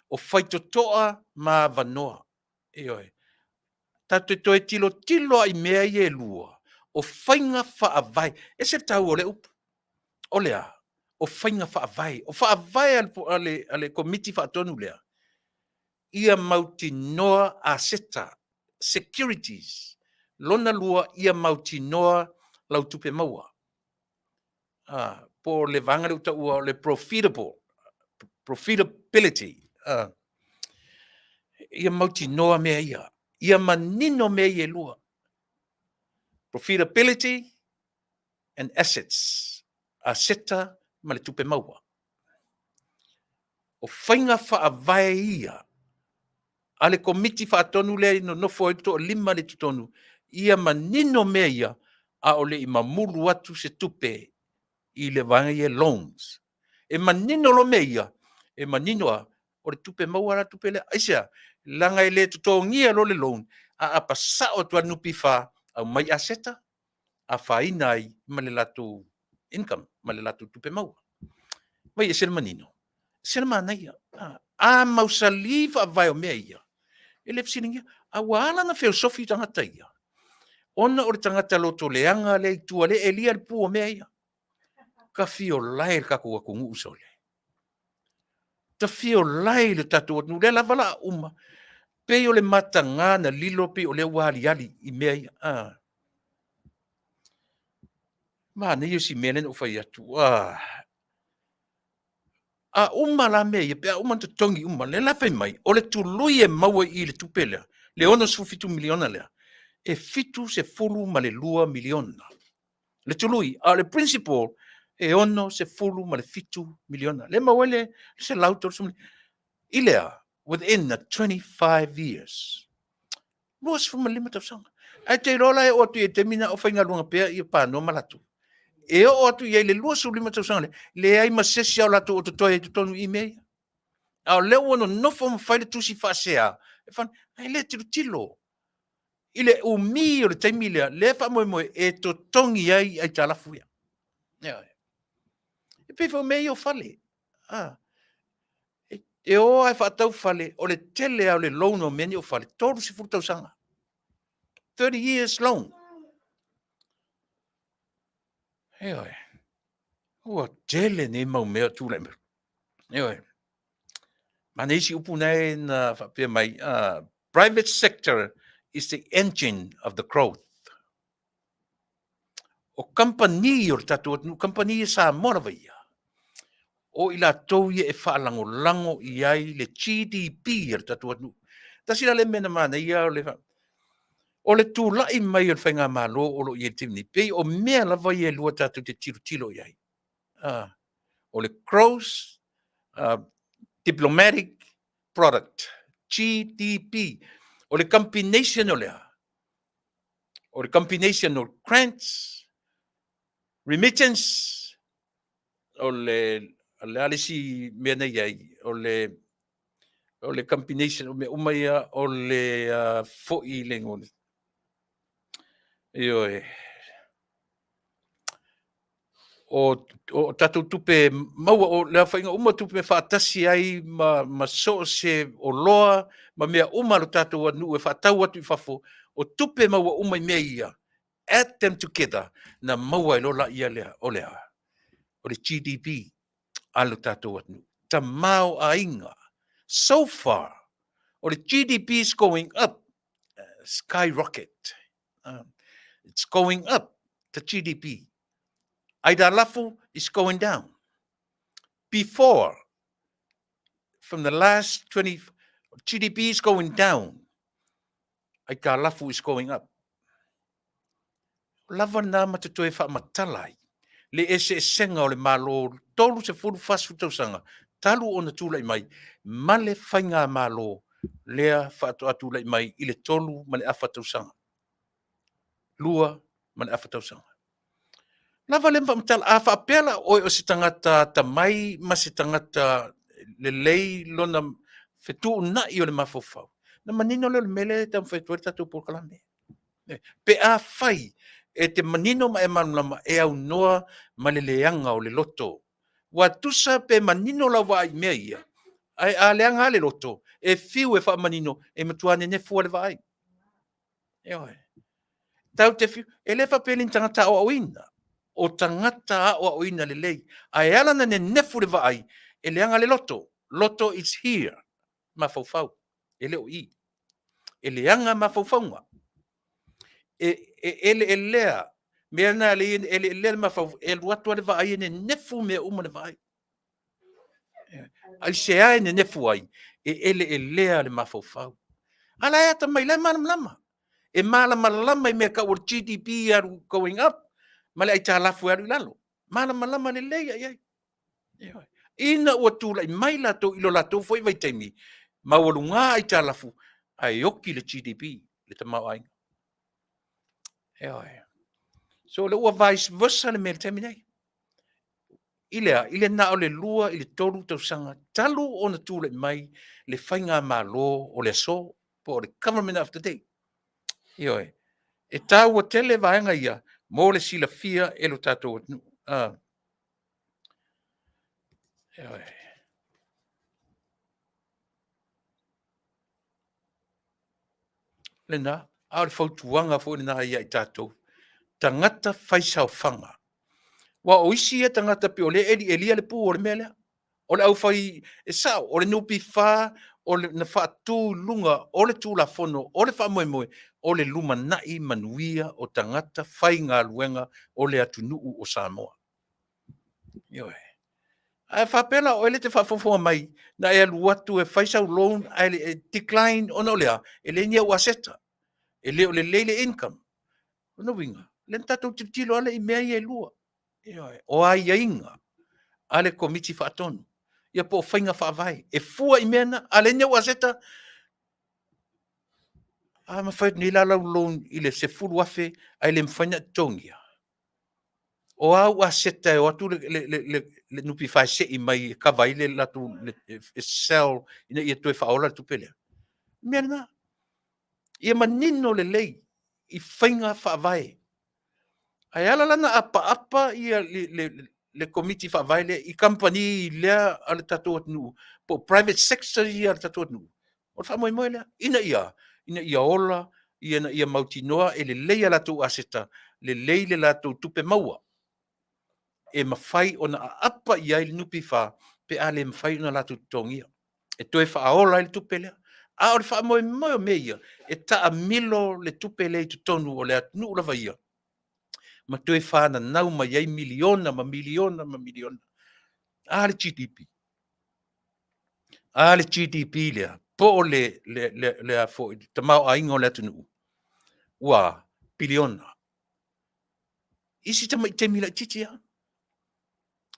o faitotoa ma avanoa. Ioe. Tatou te toe tilotilo lava i mea ia e lua, o faiga faavae. E ese le taua o lea upu. O le a? O faiga faavae. O faavae a le Komiti Faatonu lea, ia mautinoa aseta, securities. Lona lua, ia mautinoa lau tupe maua. Po o le vaega lea ua taua o le profitable, profitability. Ia mautinoa mea ia. Ia manino mea ia e lua. Profitability and assets. Aseta ma le tupe maua. O faiga faavae ia a le Komiti Faatonu lea i nonofo ai le toalima le totonu, ia manino mea ia a o le i mamulu atu se tupe i le vaega ia loans. E manino loa mea ia, e manino a o le tupe maua la tupe lea. Aisea? Leaga e le totogia loa le loan, a apasao atu lava le NPF, aumai aseta, afaina ai ma le latou income, ma le latou tupe maua. Vai ese le manino, ese le manaia. A mausali faavae o mea ia, e le fesiligia. A ua ala ona feosofi tagata ia, ona o le tagata loto leaga lea i tua, lea e elia le pu o mea ia. Tafiolae le tatou atunuu sole. Tafiolae le tatou atunuu, lea lava la uma. Pei o le mataga na lilo, pei o lea ua aliali i mea ia. Manaia si mea lea na ou fai atu. A uma la mea ia, pe a uma ona totogi uma, lea la fai mai, o le tului e maua i le tupe lea, le 67 miliona lea, e 72 miliona. Le tului, a o le principal, e 67 miliona. Le maua ai le 130. I lea, within the 25 years. 25 tausaga. Ae te iloa la e oo atu i le taimi na o faigaluega pea ia panoa ma latou. E oo atu i ai le 25 tausaga lea, leai ma se isi o latou o totoe ai totonu i mea ia. A o lea ua nonofo ma fai le tusi faasea, e le tilotilo i le umi o le taimi lea, lea faamoemoe e totogi ai aitalafu ia. E pei foi o mea ia o fale. E o lava e faatau fale, o le tele lava o le loan o mea nei o fale, 30 tausaga. 30 years loan. Ioe. Ua tele nei mau mea o tulai mai. Ioe. Manaia isi upu nae na faapea mai, private sector is the engine of the growth. O kamupani o le tatou atunuu, kamupani e Samoa lava ia, o i latou ia e faalagolago i ai le GDP a le tatou atunuu. Tasi la lea mea na manaia o le tulai mai o le faigamalo o lo o i ai i le taimi nei, pei o mea lava ia e lua tatou te tilotilo i ai. O le gross diplomatic product, GDP. O le combination o le a? O le combination o grants, remittance, o le, le a le isi mea na i ai, o le, o le combination o mea uma ia, o le uh, foi le ngone. Ioe. O, o tatou tupe maua, o le aofaiga uma o tupe faatasi ai ma, ma so o se oloa ma mea uma a lo tatou atunuu e faatau atu i fafo, o tupe maua uma i mea ia, add them together, na maua ai loa laia lea, o le a? O le GDP a lo tatou atunuu. Tamaoaiga. So far, o le GDP is going up, skyrocket. It's going up, the GDP. Aitalafu is going down. Before, from the last 20, GDP is going down. Aitalafu is going up. Lava nā ma te toe faamatala ai le eseesega o le Malo 30 40 tausaga talu ona tulai mai ma le faigamalo lea faatoa tulai mai i le tolu ma le afa tausaga. Lua ma le afa tausaga. Lava le faamatala, a faapea la oe o se tagata atamai ma se tagata lelei lona fetuunai o le mafaufau, na manino lea o le mea lea e taumafai atu ai le tatou polokalame. Pe afai e te manino ma e malamalama e aunoa ma le leaga o le loto. Ua tusa pe manino lau vaai i mea ia, ae a leaga lava le loto, e fiu e faamanino, e matua nenefu lava le vaai. Ioe. Tau te fiu, e le faapea ni tagata aoaoina, o tagata aoaoina lelei, ae ala na nenefu le vaai, e leaga le loto. Loto is here, mafaufau, e le o i. E leaga mafaufauga. E, e eleelea, mea na le eleelea le mafaufau, e alu atu lava le vaai e nenefu mea uma le vaai. Aisea e nenefu ai? E eleelea le mafaufau. A la e atamai, la e malamalama. E malamalama i mea tau o le GDP e alu going up ma le aitalafu e alu i lalo. Malamalama lelei i ai. Ina ua tulai mai latou i lo latou foi vaitaimi, maualuga aitalafu, ae oki le GDP, le tamaoaiga. Ioe. So o lea ua vice versa le mea i le taimi nei. I le a? I le na o le 2 i le 3 tausaga talu ona tulai mai le faigamalo o le aso, po o le government of the day. Ioe. E taua tele vaega ia mo le silafia e lo tatou atunuu. Ioe. Lena, a o le fautuaga foi lena ia i tatou, tagata faisaofaga. Aua o isi ia tagata pei o lea e elielia le pu o le mea lea. O le aufai, e sao, o le NPF o le, na faatu i luga o le Tulafono o le faamoemoe o le lumanai manuia o tagata faigaluega o le atunuu o Samoa. Ioe. Ae faapea la oe lea e te faafogafoga mai, na e alu atu e fai sau loan ae e decline ona o le a? E leai ni au aseta. E le o lelei le income. O lona uiga, lea na tatou tilotilo lava i mea ia e lua. Ioe. O aiaiga a le Komiti Faatonu, ia po o faiga faavae e fua i mea na, a leai ni au aseta, a mafai atu nei la lau loan i le $10,000 ae le mafai ona e totogia. O a au aseta e o atu le, le, le, le, le NPF e sei mai e kava ai le latou le, e sell ina ia toe faaola le tupe lea. Mea lena. Ia manino lelei i faiga faavae. Ae ala la na apaapa ia le, le, le komiti faavae lea i kamupani lea a le tatou atunuu, po o private sector ia a le tatou atunuu. O le faamoemoe lea, ina ia, ina ia ola, ina ia mautinoa e lelei a latou aseta, lelei le latou tupe maua e mafai ona aapa i ai le NPF pe a le mafai ona latou totogia e toe faaola ai le tupe lea. A o le faamoemoe o mea ia, e taamilo le tupe lea i totonu o le atunuu lava ia, ma toe fananau mai ai miliona ma miliona ma miliona. A le GDP. A le GDP lea, po o le, le, le, le, a foi, le tamaoaiga o le atunuu, ua piliona. I si tamai taimi laitiiti lava.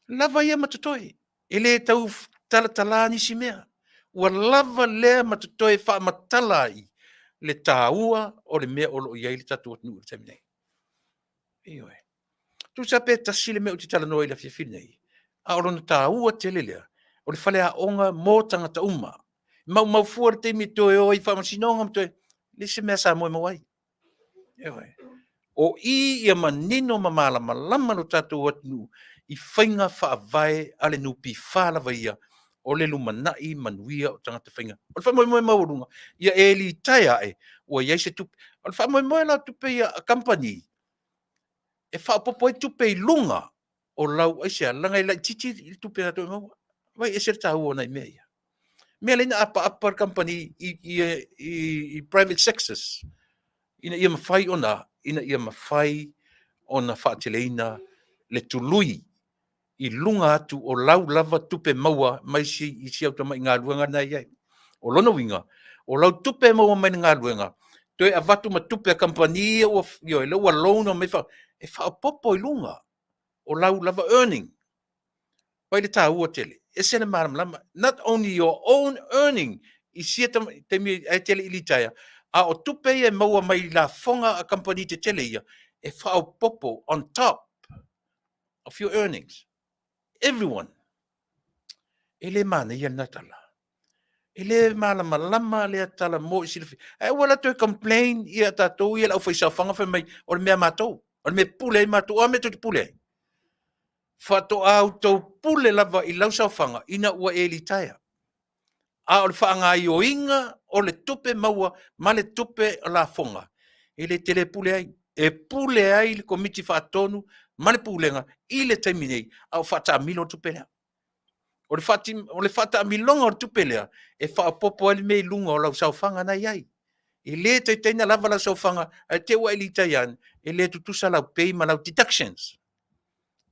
Lava ia ma totoe. E le tau talatala nisi mea. Ua lava lea ma totoe faamatala ai le taua o le mea o lo o i ai le tatou atunuu i le taimi nei. Ioe. Tusa pe tasi le mea ou te talanoa ai i le afiafi lenei, a o lona taua tele lea, o le faleaoga mo tagata uma. E maumau fua le taimi e toe o ai i faamasinoga ma toe... leai se mea a Samoa e maua ai. Ioe. O i ia manino ma malamalama lo tatou atunuu i faiga faavae a le NPF lava ia o le lumanai manuia o tagata faigaluega. O le faamoemoe maualuga, ia e litaea ae ua i ai se tupe. O le faamoemoe la o tupe ia a kamupani, e faaopoopo ai tupe i luga o lau, aisea? Leaga e laitiiti le tupe latou e maua. Vaai e ese le taua o nai mea ia. O le mea e ala ai ona apaapa le kamupani i private sectors ina ia mafai ona, ina ia mafai ona faateleina le tului i luga atu o lau lava tupe maua mai si au tamai galuega lena e i ai. O lona uiga, o lau tupe e maua mai le galuega, toe avatu ma tupe a kamupani ia ua, ioe, lea ua loan mai e faaopoopo i luga o lau lava earning. Vaai i le taua tele, e ese le malamalama. Not only your own earning i sia taimi ae te le i litaea, a o tupe ia e maua mai i lafoga a kamupani tetele ia, e faaopoopo on top of your earnings. Everyone. E le manaia lena tala. E le malamalama lea tala mo i silafia. Ae aua la toe complain ia tatou ia le aufaisaofaga fai mai o le mea a matou, o le mea e pule ai matou. O a mea tou te pule ai? Faatoa outou pule lava i lau saofaga ina ua e litaea. A o le faagaoioiga o le tupe maua ma le tupe lafoga, e le tele pule ai. E pule ai le Komiti Faatonu ma le Pulega i le taimi nei, a o faataamilo le tupe lea. O le faataamiloga o le tupe lea, e faaopoopo ai le mea i luga o lau saofaga na e i ai. E le taitai ona lava lau saofaga, ae te i ua e litaea ane, e le tutusa lau pay ma lau deductions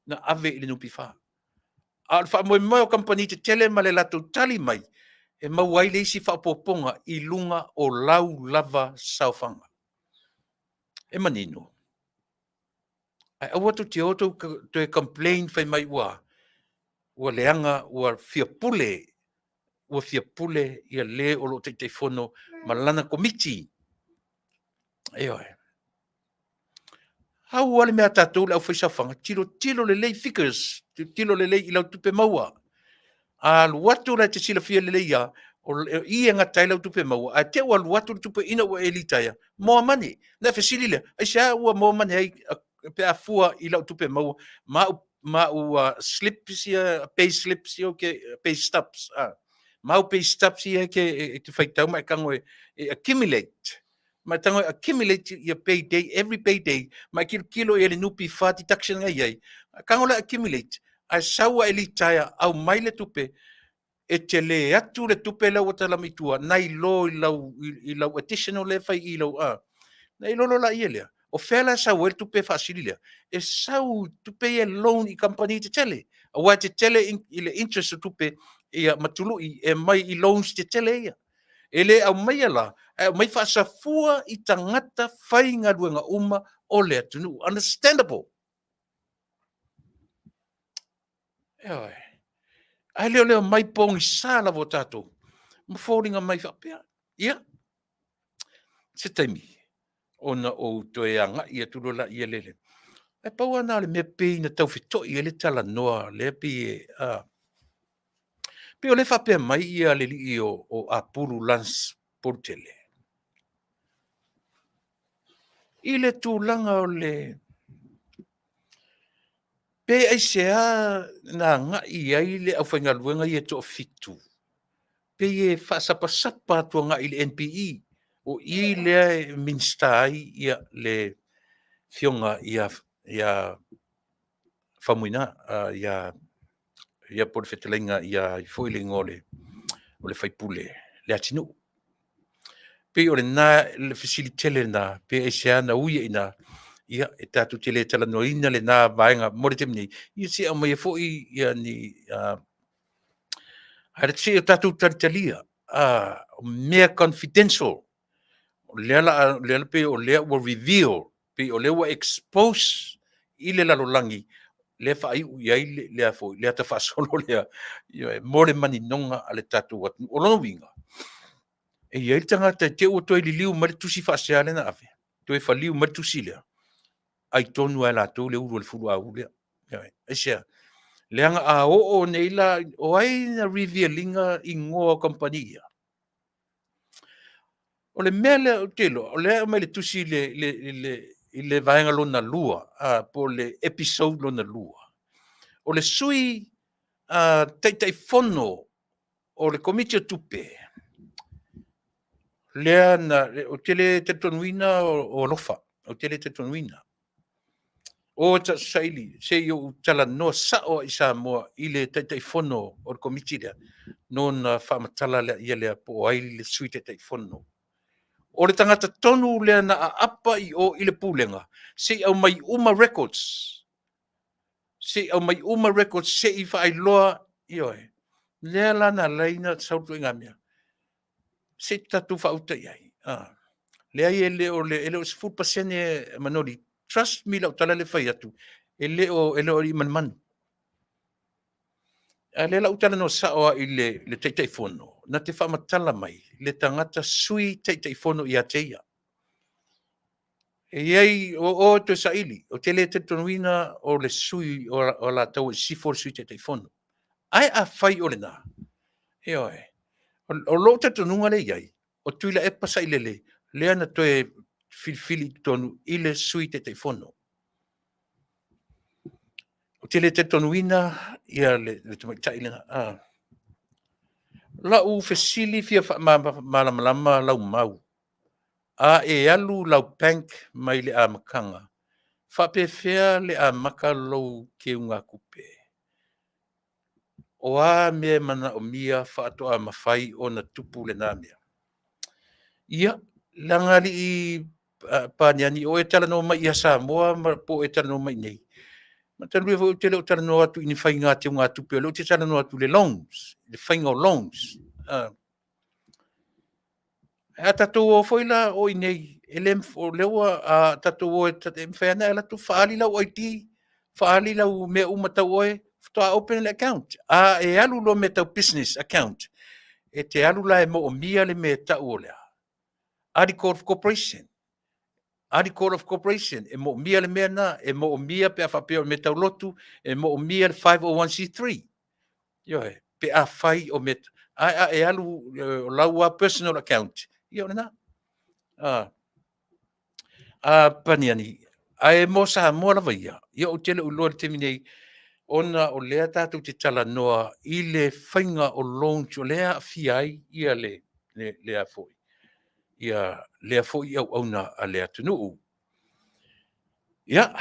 na ave i le NPF. A o le faamoemoe o kamupani tetele ma le latou tali mai, e maua ai le isi faaopoopoga i luga o lau lava saofaga. E manino. Ae aua tou te o tou toe complain fai mai ua ua leaga, ua fia pule, ua fia pule ia le o lo o Taitaifono ma lana Komiti. Ioe. Au lava le mea a tatou le aufaisaofaga, tilotilo lelei figures, tilotilo lelei i lau tupe maua. A alu atu la e te silafia lelei lava, o i e gata ai lau tupe maua, ae te i ua alu atu le tupe ina ua e litaea, more money. Ona e fesili lea, aisea ua more money ai pe a fua i lau tupe maua ma au ma au slips ia, pay slips ia, pay stubs, ma au pay stubs ia e te faitau ma e tago e accumulate. Ma e tago e accumulate ia pay day, every pay day, ma e tilotilo i ai i le NPF deduction na i ai. Tago la accumulate, ae sau lava e litaea, aumai le tupe, e tele atu le tupe lea ua tala mai tua, nai lo i lau, i lau additional lea e fai i lau, a. Na i lolo la ia lea, o fea la e sau ai le tupe faasili lea? E sau i tupe ia e loan i kamupani tetele, aua e tetele i le interest o tupe ia ma tului e aumai i loans tetele ia. E le aumaia la, ae aumai faasafua i tagata faigaluega uma o le atunuu. Understandable. Ioe. Ae le o le omai pogisa lava o tatou ma foliga mai faapea. Ia, se taimi ona ou toe agai atu loa laia lele. Ae pau lava lena o le mea pei na tau feto'i ai le talanoa lea pei e, a, pei o lea e faapea mai ia le alii o Apulu Lance Polutele i le tulaga o le Pe aisea na agai ai le aufaigaluega ia e toafitu, pei e faasapasapa atu agai i le NPE, o i lea e Minisita ai le Afioga ia Faumuina, ia po o le fetalaiga ia foi le igoa o le sui usufono Leatinuu. Pei o lena le fesili tele lena, pe aisea na ui ai i ina, ia, e tatou te le talanoaina lena vaega mo le taimi nei, ia se i aumaia foi ia ni ae se i o tatou talitalia, o mea confidential, o lea la a, lea pei o lea ua reveal, pei o lea ua expose i le lalolagi. lea faaiu i ai le, lea foi, le ata faasolo lea, ioe, mo le maninoga a le tatou atunuu. O lona uiga, e i ai le tagata e te ua toe liliu mai le tusi faasea lea na ave, toe faliu mai le tusi lea, ai tonu lava e latou le ulu o le fuluauu lea. Ioe. Aisea? Leaga a oo nei la, o ai na reveal ina igoa o kamupani ia? O le mea lea ou te iloa, o lea e aumai le tusi i le, le, le, i le vaega lona lua, po o le episode lona lua. O le sui Taitaifono o le Komiti o Tupe, lea na, ou te le talitonuina o Alofa, ou te le talitonuina. O saili, se i ou talanoa sao i Samoa i le Taitaifono o le Komiti lea, nona faamatala lea ia lea po o ai le Sui Taitaifono. O le tagata tonu lea na aapa i o i le Pulega, se i aumai uma records, se i aumai uma records se i faailoa, ioe. Lea la na ala ai ona sau le ituaiga mea. Se i tatou faauta i ai. Leai e le o le, e le o 10% Manoli. Trust me i lau tala lea e fai atu, e le o, e le o aliimalemanu. A o lea la ua talanoa sao lava i le, le Taitaifono, na te faamatala mai le tagata Sui Taitaifono ia te ia. E i ai, o oe toe saili, ou te le talitonuina o le sui o Alataua i Sisifo le Sui Taitaifono. Ae afai o lena, ioe, o lou talitonuga lea e i ai, o Tuilaepa Sailele lea na toe filifili i totonu i le Sui Taitaifono. Ou te le talitonuina ia le, le tamaitai lena. Ah. Lau fesili fia faamalamalama lau mau. A e alu lau bank mai le amataga, faapefea le amata lou keugatupe? O a mea e manaomia faatoa mafai ona tupu lena mea? Ia, leaga alii Paniani, o e talanoa mai ia Samoa ma po o e talanoa mai i inei. Matamia foi ou te le o talanoa atu i ni faiga teugatupe, o lea ou te talanoa atu i le loans, le faiga o loans. A tatou o foi la o i inei, e le, o lea ua a tatou o e, e mafai lava ona e alu atu faaali lau ID, faaali lau mea uma tau oe, faatoa open le account. A e alu loa mea tau business account, e te alu la e moomia le mea e tau o le a? Article of Corporation. Article of Corporation, e moomia le mea lena, e moomia pe a faapea o le mea tau lotu, e moomia le 501c3. Ioe, pe afai o mea, ae a e alu o lau lava personal account, ia o lena. A Paniani, ae mo Samoa lava ia, ia ou te le o iloa i le taimi nei, ona o lea tatou te talanoa i le faiga o loans o lea e aafia ai ia le, le, le a foi, ia lea foi auauna a le atunuu. Ia,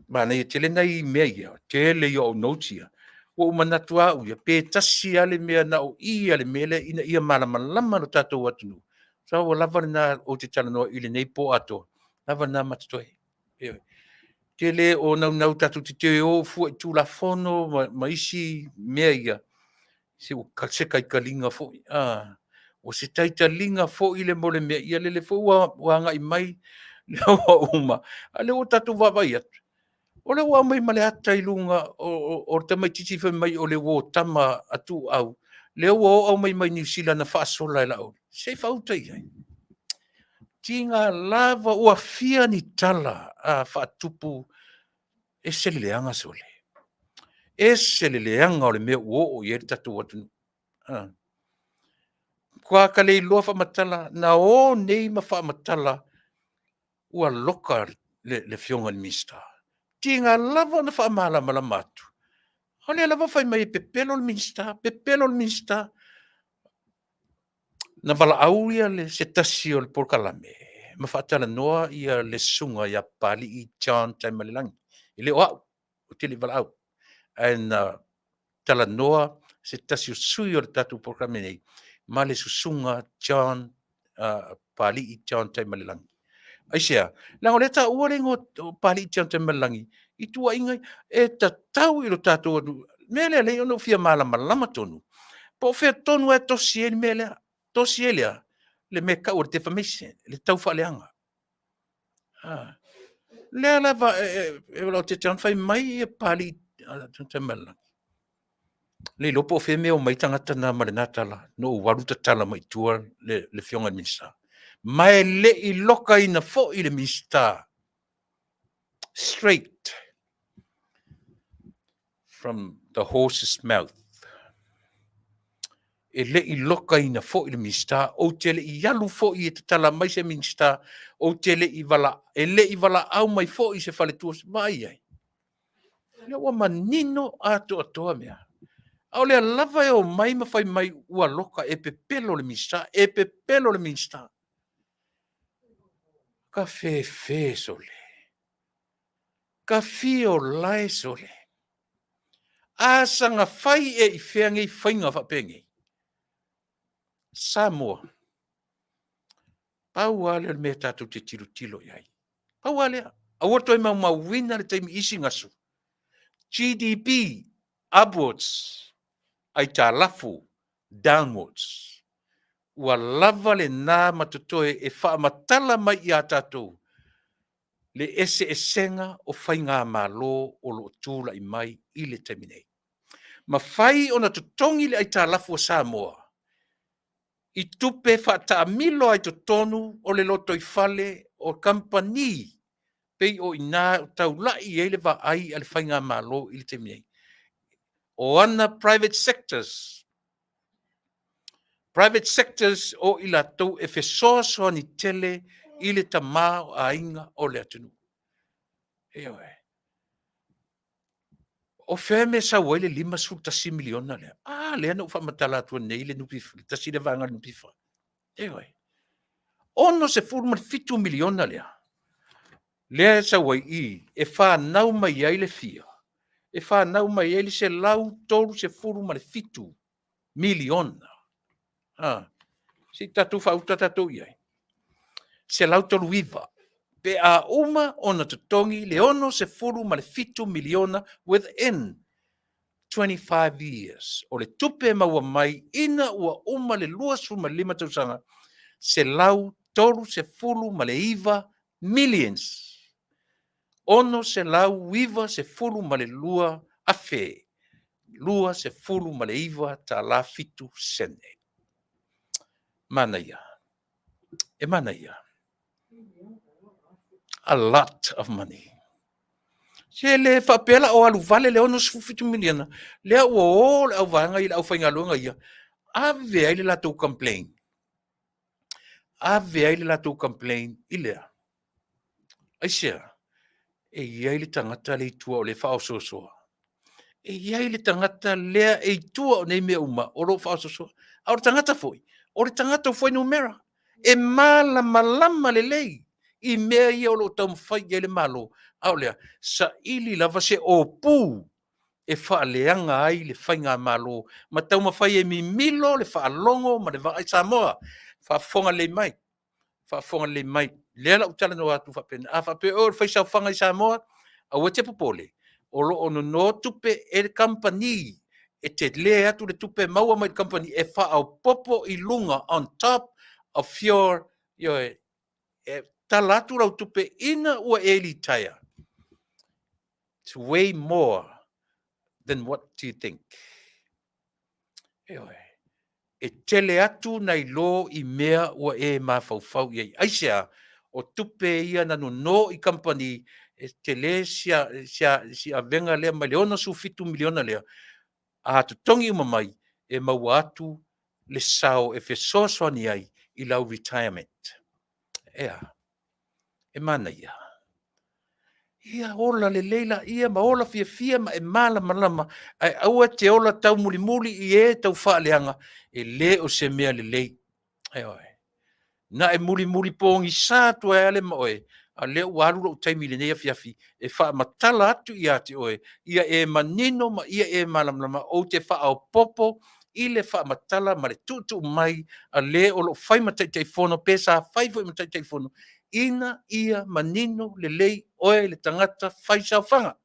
manaia tele nai mea ia, tele ia o notes ia. Ua ou manatu lava au ia, pe tasi lava le mea na o i a le mea lea ina ia malamalama lo tatou atunuu. Sa ua lava lena ou te talanoa i lenei po atoa, lava lena ma totoe. Ioe. Tele o naunau tatou te toe o fua i Tulafono ma, ma isi mea ia, se ua se taitaliga foi, a, ua se taitaliga foi le mo le mea, ia lele foi ua, ua agai mai le ua uma, a lea ua tatou vaavaai atu, o lea ua aumai ma le ata i luga o, o, o le tamaitiiti fai mai o le uo tama a Tuuau, lea ua oo aumai mai Niu Sila na faasola e Laauli, se i faauta i ai. Tiga lava ua fia ni tala a faatupu ese le leaga sole. Ese le leaga o le mea ua oo i ai le tatou atunuu. Ah. Ua ka le iloa faamatala, na o nei ma faamatala ua loka le, le afioga i le Minisita. Tiga lava ona faamalamalama atu. O lea lava fai mai e pepelo le Minisita, pepelo le Minisita. Na valaau ia le, se tasi o le polokalame ma faatalanoa ia le susuga ia Papalii John Taimalelagi. E le o au, ou te le i valaau. Ae na talanoa se tasi o sui o le tatou polokalame nei ma le susuga John Papalii John Taimalelagi. Aisea? Leaga o lea e taua le igoa o Papalii John Taimalelagi i tuuaiga e tatau i lo tatou atunuu. Mea lea lea ona ou fia malamalama tonu, po o fea tonu e tosi ai le mea lea. Tosi ai lea le mea e tau o le defamation, le taufaaleaga. Ah. Lea lava e lautete ona fai mai ia Papalii Tamaimalelagi. Le iloa po o fea mea o mai tagata na ma lena tala, na ou alu tatala mai i tua le afioga i le Minisita. Ma e le i lokaina foi le Minisita straight from the horse's mouth. E le i lokaina foi le Minisita, ou te le i alu foi e tatala mai se Minisita, ou te le i vala, e le i valaau mai foi se faletua, vaai i ai. Lea ua manino atoatoa mea. A o lea lava e omai ma fai mai ua loka, e pepelo le Minisita, e pepelo le Minisita. Ka fefe sole. Ka fio lae sole. A saga fai e i fea nei faiga faapenei? Samoa, pau lava lea o le mea tatou te tilotilo i ai. Pau lava lea. Aua toe maumauina le taimi isi gasu. GDP upwards, aitalafu downwards. Ua lava lena ma totoe e faamatala mai ia tatou le eseesega o faigamalo o lo o tulai mai i le taimi nei. Mafai ona totogi le aitalafu a Samoa i tupe faataamilo ai totonu o le lotoifale o kamupani pei o i ina o taulai i ai le vaai a le faigamalo i le taimi nei. O ana private sectors, private sectors o i latou e fesoasoani tele i le tamaoaiga o le atunuu. Ioe. O fea mea e sau ai le $51 miliona lea? A lea na ou faamatala atu nei le NPF, le tasi lea vaega o le NPF. Ioe. $67 miliona lea, lea e sau ai i, e fanau mai ai le fia? E fanau mai ai le $137 miliona. Ah, se i tatou faauta tatou i ai. 139 pe a uma ona totogi le $67 miliona within 25 years. O le tupe e maua mai ina ua uma le 25 tausaga, 139 millions. 692 afe, 29 tala 7 sene. Manaia. E manaia. A lot of money. Se le faapea la o alu vale le 67 miliona, lea ua o le auvaega i le aufaigaluega ia, ave ai le latou complaint. Ave ai le latou complaint i lea. Aisea? E i ai le tagata lea i tua o lea e faaosoosoa. E i ai le tagata lea e i tua o nei mea uma o lo o faaosoosoa. A o le tagata foi, o le tagata o fuainumera. E malamalama lelei i mea ia o lo o taumafai i ai le Malo. A o lea, saili lava se opu e faaleaga ai le faigamalo ma taumafai e mimilo le faalogo ma le vaai. Samoa, faafofoga lelei mai, faafofoga lelei mai. Lea la ou talanoa atu faapena. A faapea oe o le faisaofaga i Samoa, aua e te popole, o lo o nono tupe e le kamupani, e tele atu le tupe maua mai le kamupani e faaopoopo i luga on top of your, ioe, e tala atu lau tupe ina ua e litaea. It's way more than what do you think. Ioe. E tele atu nai lo i mea ua e mafaufau i ai. Aisea? O tupe ia na nono i kamupani, e tele si avega lea mai le 67 miliona lea, a totogi uma mai, e maua atu le sao e fesoasoani ai i lau retirement. Ea, e manaia. Ia ola lelei laia ma ola fiafia ma e malamalama, ae aua e te ola taumulimuli i e tau faaleaga, e le o se mea lelei. Ioe. Na e mulimuli pogisa atu ai lava le ma oe, a o lea ua alu lou taimi i lenei afiafi e faamatala atu ia te oe, ia e manino ma ia e malamalama, ou te faaopoopo i le faamatala ma le tuutuu mai a le o lo o fai ma Taitaifono, pe sa fai foi ma Taitaifono, ina ia manino lelei oe le tagata fai saofaga.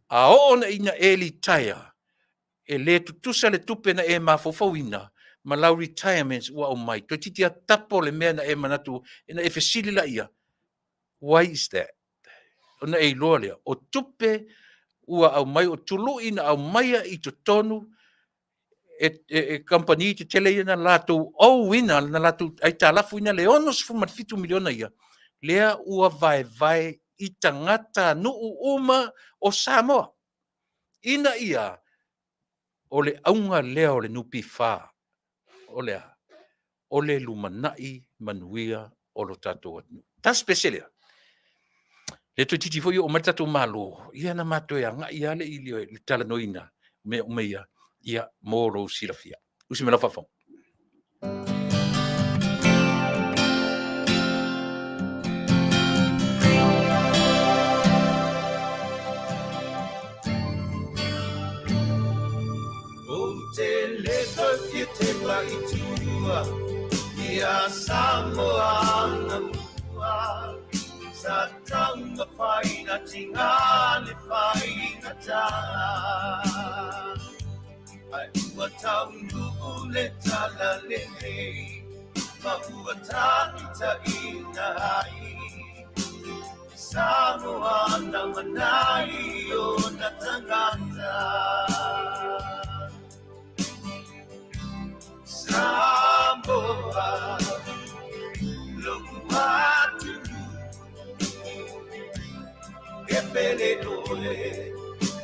A oo ina e litaea, e le tutusa le tupe na e mafaufauina ma lau retirement ua aumai. Toeitiiti lava tapo le mea na e manatu, na e fesili laia, Why is that? Ona e iloa lea, o tupe ua aumai, o tului na aumaia i totonu e, e, e kamupani tetele ia na latou auina, na latou aitalafuina le $67 miliona ia, lea ua vaevae i tagatanuu uma o Samoa. Ina ia, o le auga lea o le NPF, o le a? O le lumanai manuia o lo tatou atunuu. Tasi pese lea. Le toeitiiti foi oo mai le tatou Malo, ia na matou agai lava le i le talanoaina mea uma ia, ia mo lou silafia. Usi mai lau faafofoga. Ou te le tau fia tepa i tua i a Samoa na mua sa taumafai na tinga le faigata Ai ua taunuu le tala lelei ma ua taitaina ai Samoa na manai ona tagata. Samoa, lo'u atunuu, e pele ʻoe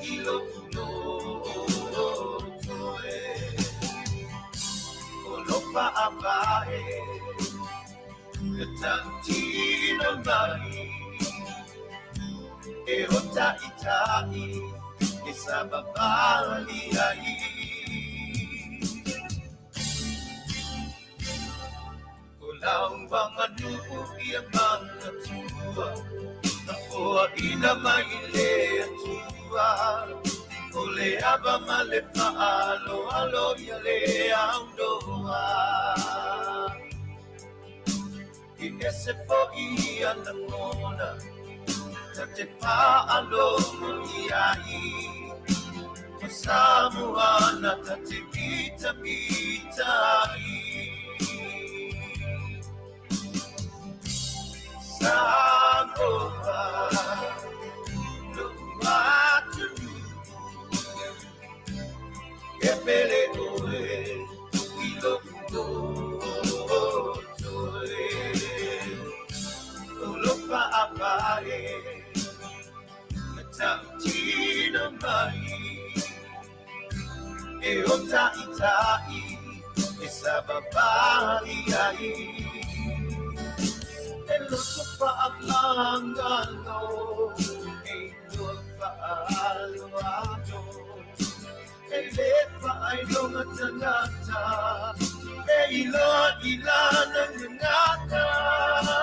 i lo'u loto e. O lou fa'avae e tautino mai e o ta'ita'i e savavali ai. O lau aganuu ia manatua na foaina mai le Atua o le ava ma le faaaloalo ia le aunoa. E ese fo'i ia lagona ta te faalogo i ai o Samoa na ta te mitamita ai. Samoa, lo'u atunuu, e pele ʻoe i lo'u loto e. O lou fa'avae na tautino mai e o ta'ita'i e savavali ai. E loto fa'amagalo e iloa fa'aaloalo e lē fa'ailoga tagata e iloa i lana gagana.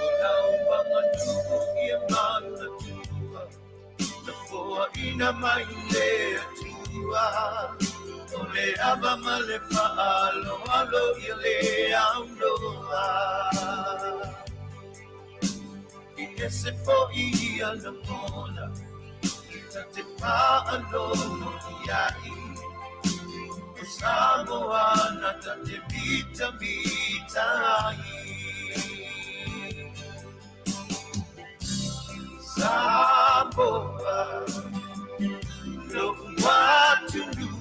O lau aganuu ia manatua na foaina mai le Atua o le ava ma le faaaloalo ia le aunoa. E ese fo'i ia lagona ta te faalogo i ai o Samoa na ta te mitamita ai. Samoa, lo'u atunuu,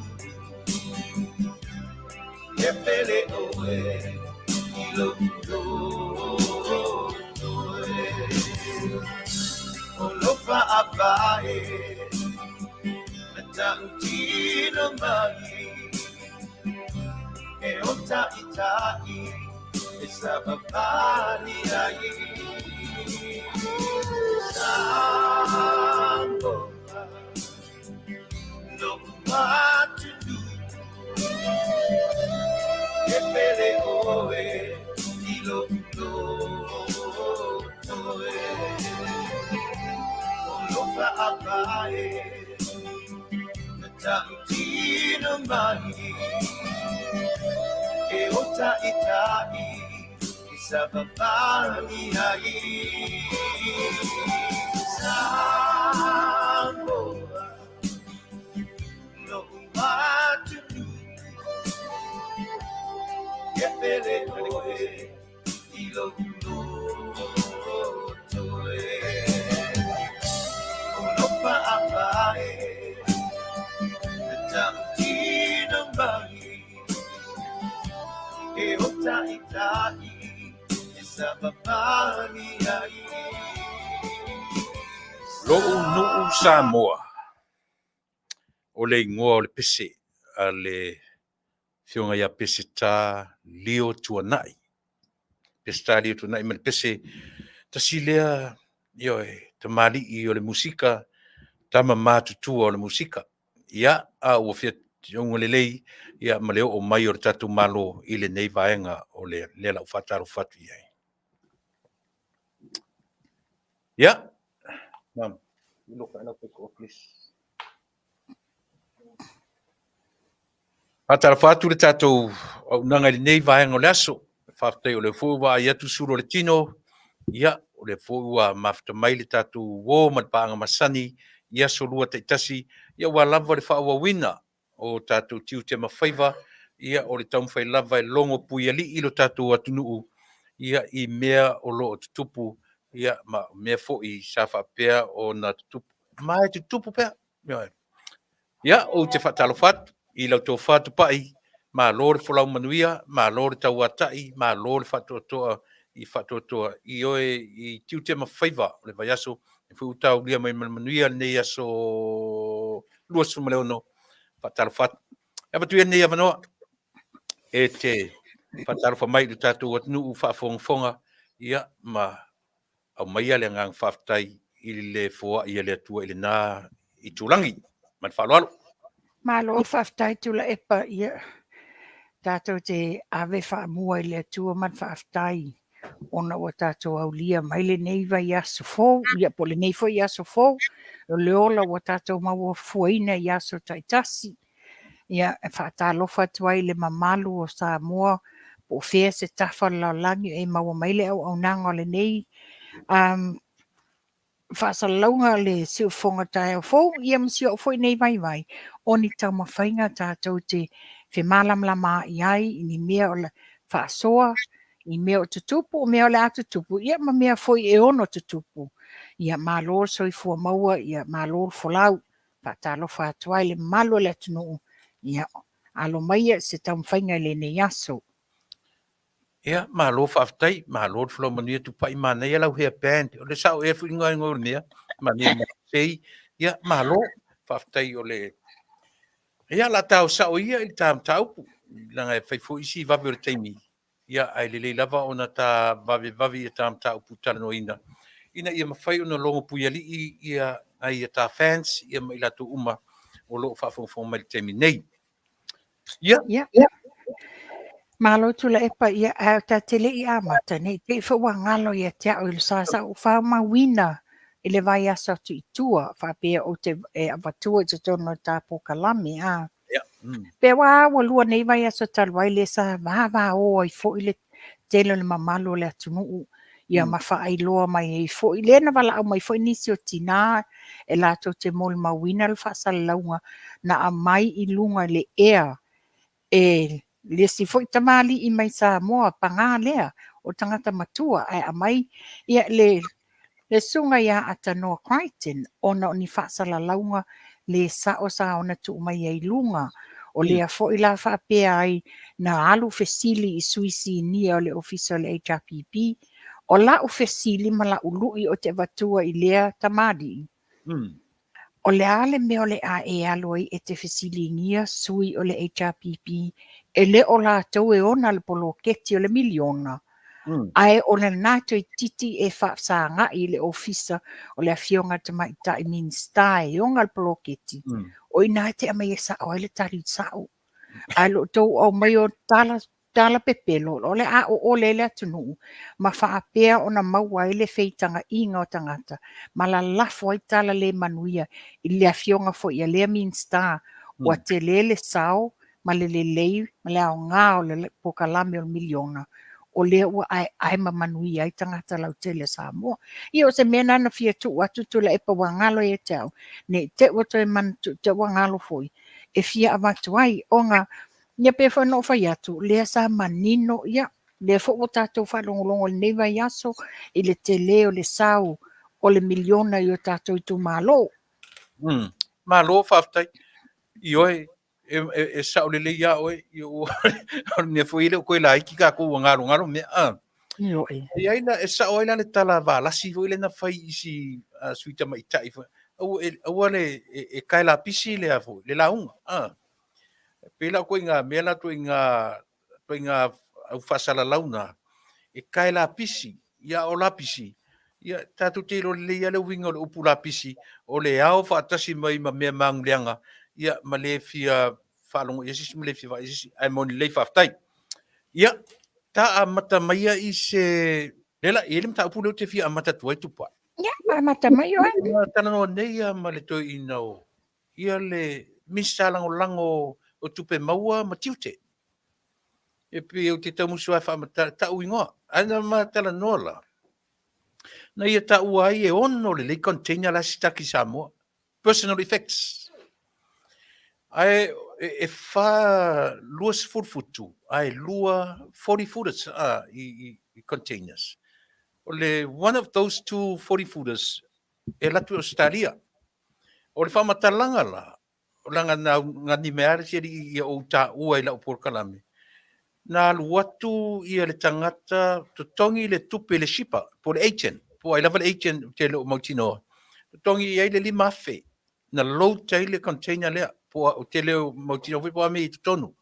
e pele ʻoe i lo'u loto e. O lou fa'avae na tautino mai e o ta'ita'i e savavali ai. Samoa, lo'u atunuu, e pele ʻoe i lo'u loto e. Lo'u nu'u Samoa, o le igoa o le pese a le Afioga ia Peseta Lio Tuanai. Peseta Lio Tuanai ma le pese tasi lea, ioe, tamalii o le musika, tama matutua o le musika. Ia, a ua fia auga lelei ia ma le oo mai o le tatou Malo i lenei vaega o le lea la u faatalofa atu i ai. Ia, ma'am, please. Faatalofa atu le tatou auaunaga i lenei vaega o le aso. Faafetai o lea foi ua vaai atu sulu o le tino, ia, o lea foi ua mafuta mai le tatou uo ma le paaga masani i aso lua taitasi, ia aua lava le faaauauina o tatou tiute ma faiva, ia, o le taumafai lava e logo puialii lo tatou atunuu, ia, i mea o lo o tutupu, ia, ma mea foi sa faapea ona tutupu, ma e tutupu pea. Ioe. Ia, ou te faatalofa atu i lau tofa Tupai, malo le folau manuia, malo le tauatai, malo le faatoatoa i faatoatoa i oe i tiute ma faiva o le vaiaso, e foi ua taulia mai ma le manuia lenei aso 26. Faatalofa atu. E avatu ia lenei avanoa e te faatalofa mai i le tatou atunuu faafogafoga, ia, ma aumaia le agaga faafetai i le foai a le Atua i lena itulagi. Ma le faaaloalo. Malo faafetai Tuilaepa, ia tatou te ave faamua i le Atua ma le faafetai ona ua tatou aulia mai lenei vaiaso fou, ia po o lenei foi aso fou, o le ola ua tatou maua fuaina i aso taitasi. Ia, e faatalofa atu ai i le mamalu o Samoa, po o fea se tafa o le lalolagi e maua mai le auaunaga o lenei faasalalauga o le siufofoga taeao fou, ia ma si ou foi nei vaivai, o ni taumafaiga tatou te femalamalamaai ai i ni mea o le faasoa, i mea o tutupu, o mea o le a tutupu, ia ma mea foi e ono tutupu. Ia malo le soifua maua, ia malo le folau. Faatalofa atu ai i le mamalu o le atunuu, ia alo maia se taumafaiga i lenei aso. Ia, malo faafetai, malo le folau manuia Tupai, manaia lau hair band. O le sao ea foi igoa o le mea, manaia ma sei. Ia, malo, faafetai o le... Ia, la tao sao ia i le ta mataupu, leaga e fai foi si vave o le taimi. Ia, ae lelei lava ona ta vavevave ia ta mataupu talanoaina, ina ia mafai ona logo puialii ia nai a ta fans, ia ma i latou uma o lo o faafogafoga mai i le taimi nei. Ia. Ia. Malo Tuilaepa, ia ae o ta te le i amata, ne i te i foi ua galo ia te au i le sa sa ou faamauina i le vaiaso atu i tua, faapea ou te e avatua i totonu o ta polokalame, a. Ia. Pe ua ua lua nei vaiaso talu ai lea sa vavao ai foi le tele o le mamalu o le atunuu, ia ma faailoa mai ai foi, lea na valaau mai foi nisi o tinā e latou te molimauina le faasalalauga na aumai i luga i le ea e le isi foi tamalii mai Samoa, paga lea, o tagata matua, ae aumai ia le susuga ia Atanoa Crichton, ona o ni faasalalauga le sao sa ona tuu mai ai i luga. O lea foi la faapea ai na alu fesili i sui sinia o le ofisa o le HRPP, o lau fesili ma lau lui o te avatua i lea tamalii, o le a le mea o le a e alu ai e te fesiligia sui o le HRPP, e le o latou e ona le poloketi o le miliona, ae o lena toeitiiti e faafesagai i le ofisa o le afioga Tamaitai Minisita e ona le poloketi, o i ina e te aumai e sao ai le tali sao. Ae lo outou aumai o tala tala pepelo, o le a ʻoʻole ai le atunuu ma faapea ona maua ai le feitagaʻiga o tagata ma lalafo ai tala le manuia i le afioga foi a lea Minisita ua tele le sao ma le lelei ma le aoga o le polokalame o le miliona o lea ua aeae ma manuia ai tagata lautele o Samoa. Ia o se mea lena na fia tuu atu Tuilaepa ua galo ia te au, ne i te i ua toe manatu, te i ua galo foi, e fia avatu ai ona ia pei foi ona ou fai atu, lea sa manino, ia lea foi ua tatou faalogologo i lenei vaiaso i le tele o le sao o le miliona i o tatou itumalo. Malo faafetai. Ioe, e sao lelei ia oe, o le mea foi e le o toe laiti tatou ua galogalo mea. Ioe. E ai la, e sao ai la le tala Valasi foi lea na fai i si sui tamaitai foi. Aua le e tae lapisi le a foi, le lauga. E pei la o ituaiga mea la, ituaiga au faasalalau na, e tae lapisi, ia o lapisi, ia tatou te iloa lelei lava le uiga o le upu lapisi, o le ao faatasi mai ma mea maguleaga, ia ma le fia faalogo i ai se isi ma le fia vaai i se isi, ae moni lelei faafetai. Ia, ta amata maia i se... Lea la, e i ai le mataupu lea ou te fia amata atu ai Tupai. Ia, amata mai oe. Na talanoa nei lava ma le toeaina o ia le Minisita Lagolago o Tupe Maua ma Tiute. E pei ou te taumusu lava e faamatala, tau igoa. Ae na ma talanoa la, na ia taua ai e ono lelei container la e sitaki i Samoa. Personal effects. Ae e fa 20 futu, ae lua 40 footers i containers. O le one of those two 40 footers e alu atu i Ausetalia. O le faamatalaga la, leaga na gani mai lava le isi alii ia ou taua i lau polokalame, na alu atu ia le tagata totogi le tupe i le shipper po o le agent, po o ai lava le agent ou te le o mautinoa, totogi i ai le $5,000 na load ai le container lea, po o ou te le o mautinoa foi po o a mea i totonu.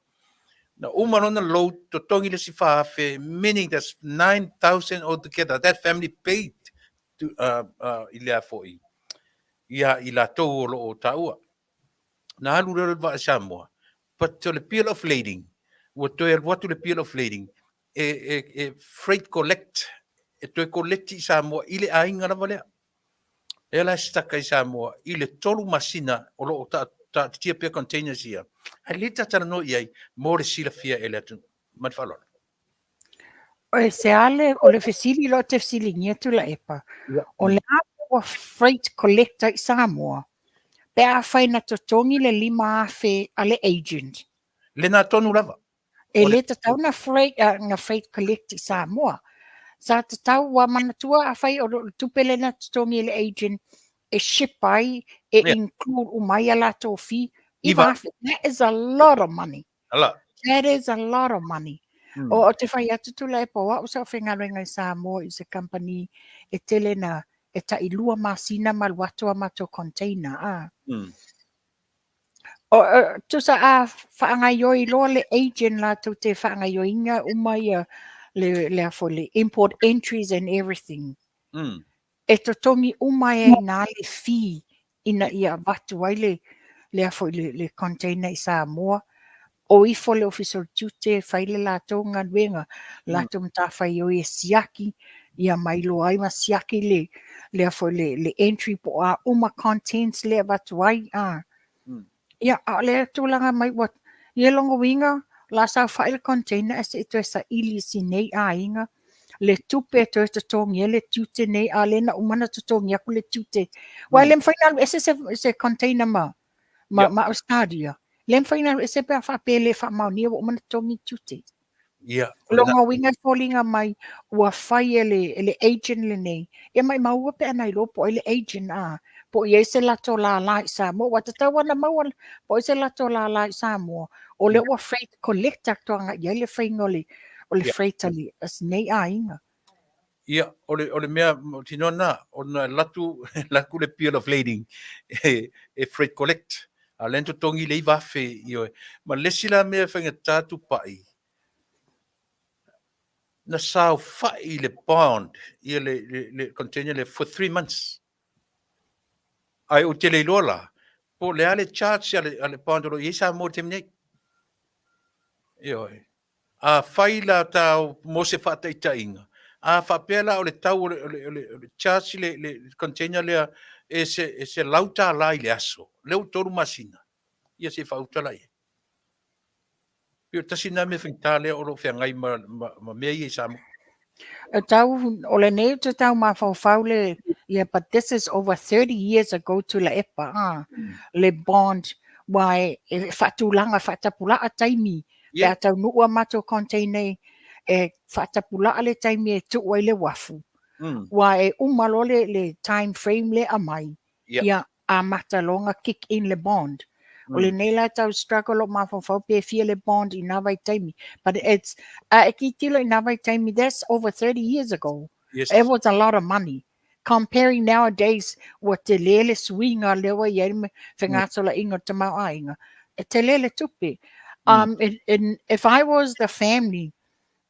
Na uma loa ona load, totogi le isi $4,000, meaning that's 9,000 altogether. That family paid to, i le a foi, ia i latou o lo o taua. Na alu lea o le vaa i Samoa, but o le bill of lading, ua toe alu atu le bill of lading e freight collect, e toe koleti i Samoa i le aiga lava lea. Lea la e sitaka i Samoa i le 3 masina o lo o taatitia pea containers ia. Ae le ta talanoa i ai mo le silafia e le atunuu. Ma le faaaloalo. O se a le, o le fesili loa te fesiligia Tuilaepa, o le a ua freight collector i Samoa, pe afai na totogi le $5,000 a le agent? Lena tonu lava. E le tatau na freight, na freight collect i Samoa. Sa tatau ua manatua afai o le tupe lea na totogi e le agent e ship ai, e include uma ai a latou fee, $9,000. That is a lot of money. Ala. That is a lot of money. O te fai atu Tuilaepa, o au sa faigaluega i Samoa i se company e tele na e tai 2 masina ma alu atu a matou container. O, tusa a faagaioi loa le agent latou te faagaioiga uma ia le a foi le import entries and everything. E totogi uma e ai nā le fee ina ia avatu ai le a foi le container i Samoa. O ifo le Ofisa o le Tiute e fai le latou galuega, latou matafaioi e siaki ia mailoa ai ma siaki le a foi le entry po o a uma contents le avatu ai. Ia, a o le tulaga mai ua ia lona uiga la saofai le container ae se i toe saili i si nei aiga le tupe e toe totogi ai le tiute nei, a o lea na uma ona totogi atu le tiute. Aua e le mafai ona alu ese se container ma Australia. Le mafai ona alu ese pe a faapea e le faamaonia ua uma ona totogi tiute. Ia. O lona uiga e foliga mai ua fai e le agent lenei. Ia maumau e pe ana iloa po o ai le agent a, po o i ai se latou lala i Samoa. Ua tatau ona maua po o ai se latou lala i Samoa. O lea ua freight collect atu agai i ai le faiga o le freight a le nei aiga. Ia, o le mea tino na, ona latu le bill of lading e freight collect. A lea na totogi le $9,000 i oe. Ma le isi la mea e faigata Tupai, na saofai le bond ia le container le for 3 months. Ae ou te le iloa la, po o le a le charge a le bond o lo o i ai Samoa i le taimi nei. Ioe. Afai la ta mo se faataitaiga, a faapea la o le tau o le, o le, o le, o le charge le, le container lea e se, e $100 i le aso, lea ua 3 masina, ia se i faauta la i ai. Pei o tasi lena mea faigata lea o lo o feagai ma, ma, ma mea ia i Samoa. E tau, o lenei ou te tau mafaufau le, yeah, but this is over 30 years ago Tuilaepa, ah, le bond, ua e, e faatulaga, faatapulaa taimi, pe a taunuu a matou container e faatapulaa le taimi e tuu ai le uafu, ua e uma loa le, le time frame lea e aumai, ia amata loa ona kick in le bond. O lenei la tau struggle lou mafaufau pe fia le bond i na vaitaimi. But it's, a e tilotilo i na vaitaimi, that's over 30 years ago. Yes. It was a lot of money. Comparing nowadays, ua tele le suiga lea ua i ai le fegasolaina o le tamaoaiga, e tele le tupe. If I was the family,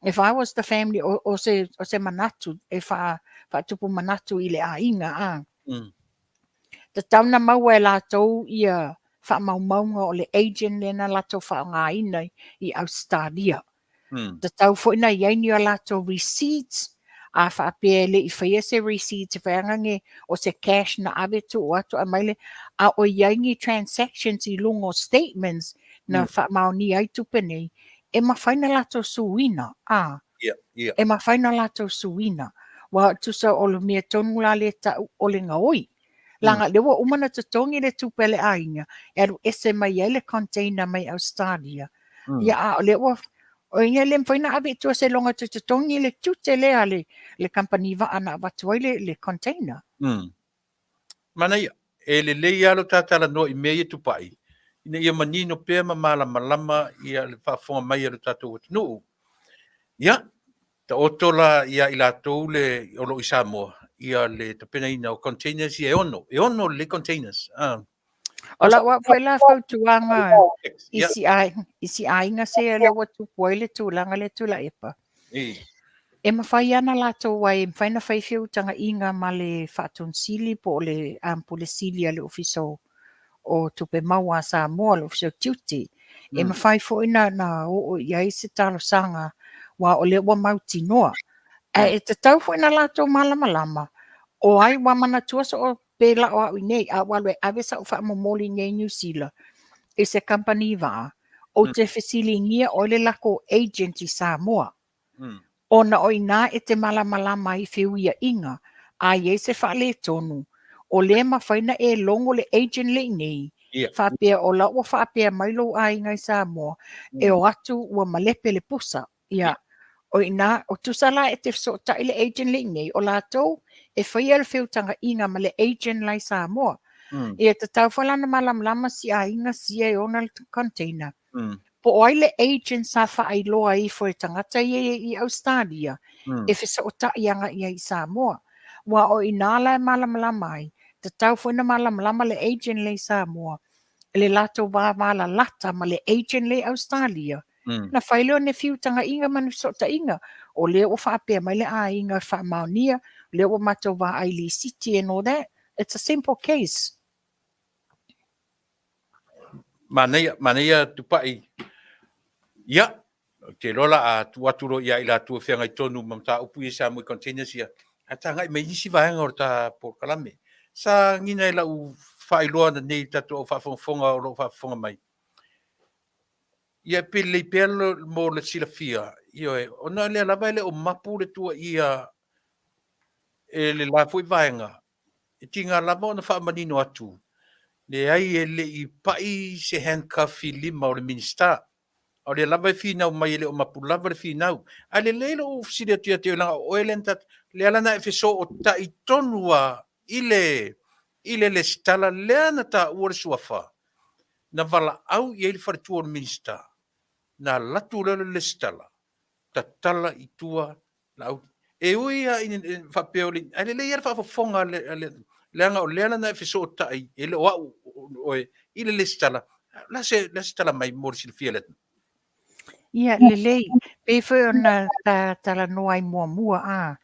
if I was the family, o, o, se, o se manatu, e wha, whaatupu manatu i le aiga, a. Tatau na maua e latou ia faamaumauga o le agent lea na latou faaaogaina i Ausetalia. Tatau foi na i ai ni o latou receipts, a faapea e le i faia se receipts e fai ane o se cash na ave tuu atu aumai le, a o i ai ni transactions i luga o statements na faamaonia ai tupe nei, e mafai na latou suina, a. E mafai na latou suina. Ua tusa o le mea tonu la lea ta'u o le gaoi. Leaga lea ua uma ona totogi le tupe a le aiga e alu ese mai ai le container mai Ausetalia. Ia a o lea ua o ia le mafai ona ave i tua seiloga toe totogi le tiute lea a le le kamupani vaa na avatu ai le le container. Manaia, e lelei lava lo ta talanoa i mea ia tupai, ina ia manino pea ma malamalama ia le faafofoga mai a lo tatou atunuu. Ia, taoto la ia i latou le o lo o i Samoa ia le tapenaina o containers ia e ono, e ono lelei containers. Ah. O lau au foi la fautuaga i si aiga, i si aiga se lea ua tupu ai le tulaga lea Tuilaepa. E mafai lava ona latou ai, e mafai ona fai feutagaiga ma le Faatonu po o le Pule Sili a le Ofisa o Tupe Maua a Samoa, le Ofisa o Tiute. E mafai foi na oo i ai se talosaga, aua o lea ua mautinoa. Ae e tatau foi ona latou malamalama, o ai ua manatua soo pe la o au i nei, a ua alu e ave sau faamomoli i Niu Sila i se kamupani vaa, ou te fesiligia o ai le latou agent i Samoa. Ona o i ina e te malamalama ai i feuiaiga, a i ai se faaletonu, o lea e mafai ona e logo le agent lea i inei, faapea o la ua faapea mai lou aiga i Samoa, e o atu ua malepe le pusa. Ia, o i ina, o tusa la e te fesootai le agent lea i inei, o latou e faia le feutagaiga ma le agent la i Samoa. Ia, tatau foi la ona malamalama si aiga sia e ona le container. Po o ai le agent sa faailoa ifo e tagata ia i Ausetalia e fesootai agai i ai i Samoa. Aua o i ina la e malamalama ai, tatau foi ona malamalama le agent lea i Samoa i le latou vavalalata ma le agent lea i Ausetalia, ona fai lea o ni feutagaiga ma ni fesootaiga. O lea ua faapea mai le aiga e faamaonia, o lea ua matou vaai i lisiti and all that. It's a simple case. Manaia, manaia Tupai. Ia, ou te iloa la a tuu atu loa ia i latou e feagai tonu ma mataupu ia i Samoa i containers ia, ae tagai mai nisi vaega o le ta polokalame. Sa agiga i lau faailoa ananei i le tatou au faafogafoga o lo o faafofoga mai. Ia pe lelei pea mo le silafia, ioe, ona o lea lava e le o mapu le tuuaia e le la foi vaega, e tiga lava ona faamanino atu, leai e le i pai se handcuff i lima o le Minisita. A o lea lava e finau mai e le o mapu lava le finau. Ae lelei lou fesili atu ia te oe leaga o oe lea na ta, lea la na e fesootai tonu lava i le i le lesitala lea na taua le suafa na valaau i ai le faletua o le Minisita, na alu atu lea o le lesitala tatala i tua Laau. E ui lava ina faapea o le, ae lelei lava le faafofoga a le, leaga o lea la na e fesootai, e le o au oe, i le lesitala. O le a se, le a se tala mai mo le silafia e le atunuu? Ia, lelei. Pei foi ona ta talanoa ai muamua, a,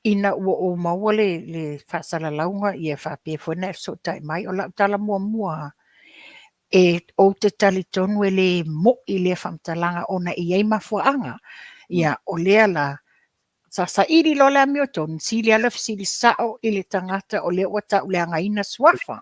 ina ua ou maua le, le faasalalauga, ia faapea foi ona e fesootai mai. O lau tala muamua lava, E ou te talitonu e le mo'i lea faamatalaga ona e i ai mafuaaga. Ia, o lea la, sa saili loa le amiotonu, sili lava le fesili sao i le tagata o lea ua tauleagaina suafa.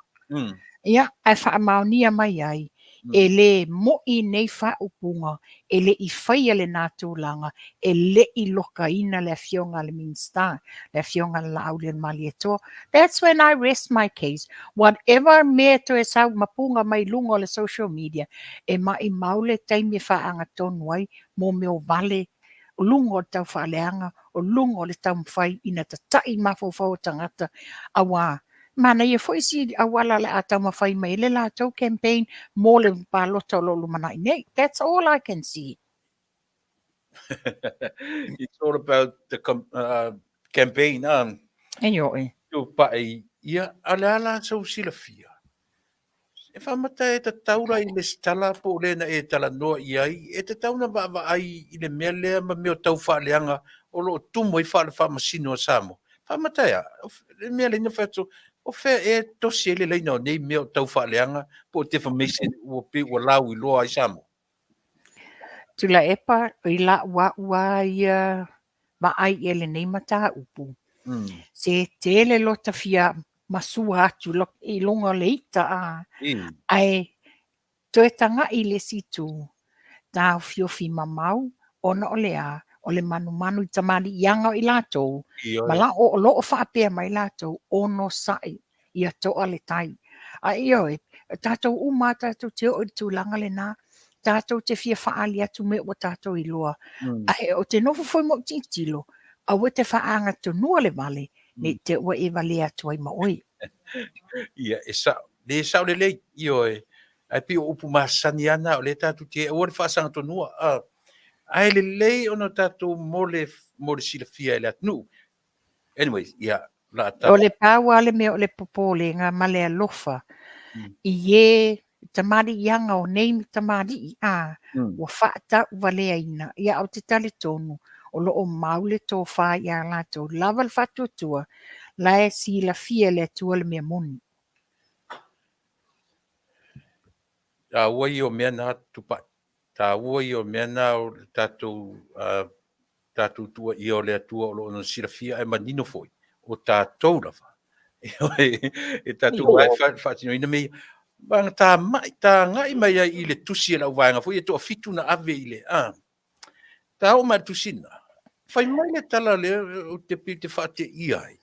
Ia, ae faamaonia mai ai, e le mo'i nei faaupuga, e le i faia lena tulaga, e le i lokaina le afioga a le Minisita, le afioga a le Laaulialemalietoa. That's when I rest my case. Whatever mea e toe sau mapuga mai luga o le social media, e maimau le taimi e faaagatonu ai mo mea o vale o luga o le taufaaleaga, o luga o le taumafai ina tata'i mafaufau o tagata, auā manaia foi si auala o le a taumafai mai ai le latou campaign mo le palota o lo o lumanai nei. That's all I can see. It's all about the campaign, ah. Ioe. Tupai, ia, a o le a la sou silafia? E faamata e tatau la i lesitala po o le na e talanoa i ai, e tatau ona vaavaai i le mea lea ma mea o taufaaleaga o lo o tumu ai fale faamasino a Samoa. Faamata e a? Le mea lea na fai atu, o fea ea e tosi ai le laina o nei mea o taufaaleaga po o defamation ua pei ua lauiloa ai Samoa? Tuilaepa, i la'u a'u a ia vaai i ai i lenei mataupu, se tele lota fia masua atu i luga o le ita a, ae toe taga'i i le isi itu, taofiofi mamao ona o le a? O le manumanu i tamaliiaga o i latou, ma la o lo o faapea mai latou, onosai ia toa le tai. A ioe, tatou uma lava tatou te oo i le tulaga lena, tatou te fia faaali atu mea ua tatou iloa. Ae ou te nofo foi ma ou tilotilo, aua e te faaagatonua le vale, ne i te i ua e valea atu ai ma oe. Ia, e sao, le sao lelei, ioe, ae pei o upu masani lava na o lea tatou te aua le faasagatonua. Ae lelei ona tatou mo le, mo le silafia e le atunuu. Anyways, ia, la ta... O le pau lava le mea o le popolega ma le alofa i e tamaliiaga o nei tamalii, a, ua faatauvaleaina. Ia, ae ou te talitonu o lo o mau le tofa ia latou lava le faatuatua, la e silafia e le Atua le mea moni. Taua ia o mea na, Tupai. Taua ia o mea na o le tatou, tatou tuuaia o le Atua o lo o silafia ae manino foi, o tatou lava. E tatou lava e faatinoina mea ia. Ta mai, ta agai mai ai i le tusi a le auvaega foi e toafitu na ave i le, a, ta oo mai i le tusi lena, fai mai le tala lea ou te pei te faateia ai.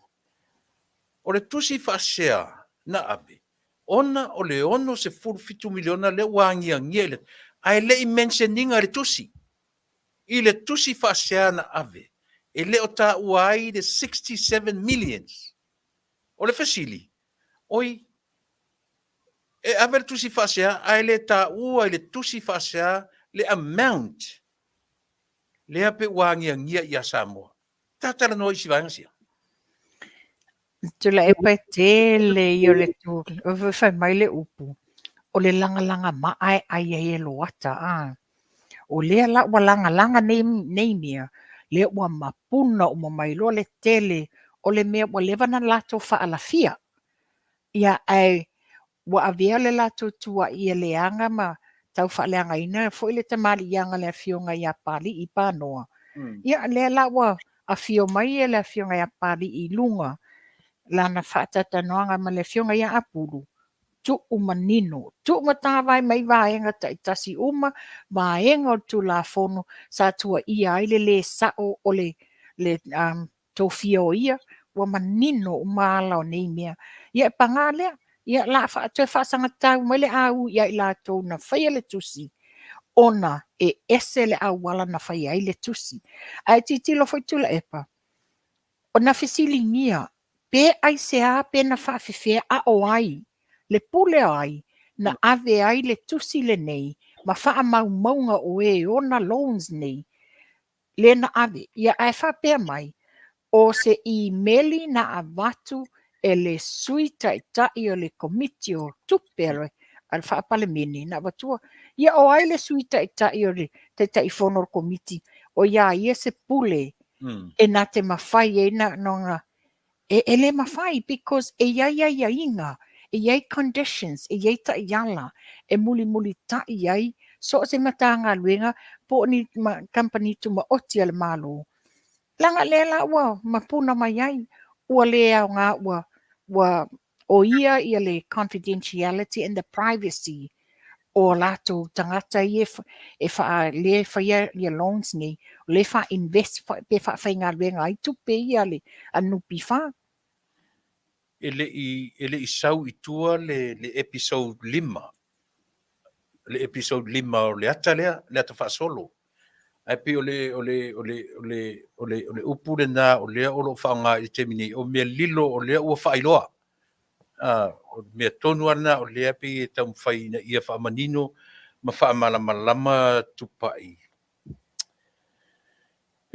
O le tusi faasea na ave, ona o le $67 miliona lea ua agiagia i le, ae le i mention ina i le tusi. I le tusi faasea na ave, e le o taua ai le 67 millions. O le fesili, oi, e ave le tusi faasea ae le taua i le tusi faasea le amount lea pe ua agiagia ia Samoa. Ta talanoa i si vaega sia. Tuilaepa e tele ia o le tu, fai mai le upu, o le lagalaga maa e ai ai e loata. A. O lea la ua lagalaga nei, nei mea, lea ua mapuna uma mai loa le tele o le mea ua leva ona latou faalafia. Ia, ae ua avea le latou tuuaia leaga ma taufaaleagaina foi le tamaliiaga a le afioga ia Papalii Panoa. Ia, lea la ua afio mai le afioga ia Papalii i luga lana faataitanoaga ma le afioga ia Apulu, tuu manino, tuu matavai mai vaega taitasi uma, vaega o le Tulafono sa tuuaia ai le lē sao o le tofia o ia, ua manino uma ala o nei mea. Ia e paga lea, ia la toe faasagatau mai le au ia i latou na faia le tusi, ona e ese le auala na faia ai le tusi. Ae tilotilo foi Tuilaepa, na fesiligia pe aisea pe na faafefea a o ai, le pule o ai na ave ai le tusi lenei ma faamaumauga o e ona loans nei, lea na ave. Ia ae faapea mai, o se imeli na avatu e le Sui Taitai o le Komiti o Tupe a le Faa-Palemene na avatua. Ia o ai le Sui Taitai o le Taitaifono o le Komiti, o ia ia se pule e na te mafai ai na, e le mafai because e i ai aiaiga. E i ai conditions, e i ai taiala e mulimulita'i ai so o se Matagaluega po o ni kamupani tumaoti a le Malo. Leaga lea la ua mapuna mai ai, ua le aoga ua ua oia ia le confidentiality and the privacy o latou tagata ia e faa lea e faia ia loans nei, o lea e faa-invest pe faafaigaluega ai tupe ia a le NPF. E le i, e le i sau i tua le, le episode 5, le episode 5 o le ata lea, le ata faasolo. Ae pei o le, o le, o le, o le, o le, o le upu lena o lea o lo o faaaoga i le taimi nei, o mea lilo o lea ua faailoa. O le mea tonu lava lena o lea pei e taumafai ina ia faamanino ma faamalamalama Tupai.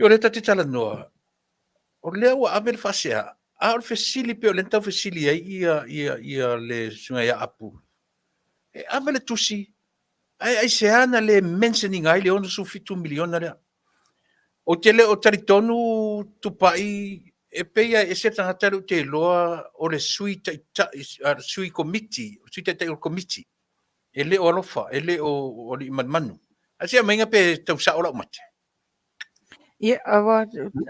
O lea ta te talanoa, o lea ua ave le faasea, a o le fesili pei o lea na tau fesili ai ia, ia, ia le susuga ia Apu, e ave le tusi, ae aisea na le mention ina ai le $67 miliona lea? Ou te le o talitonu Tupai, e pei lava e ese le tagata lea ou te iloa o le sui taitai, sui komiti, sui taitai o le komiti, e le o Alofa, e le o Aliimalemanu. Ae se aumaiga pe tau sao lau mate. Ia, aua,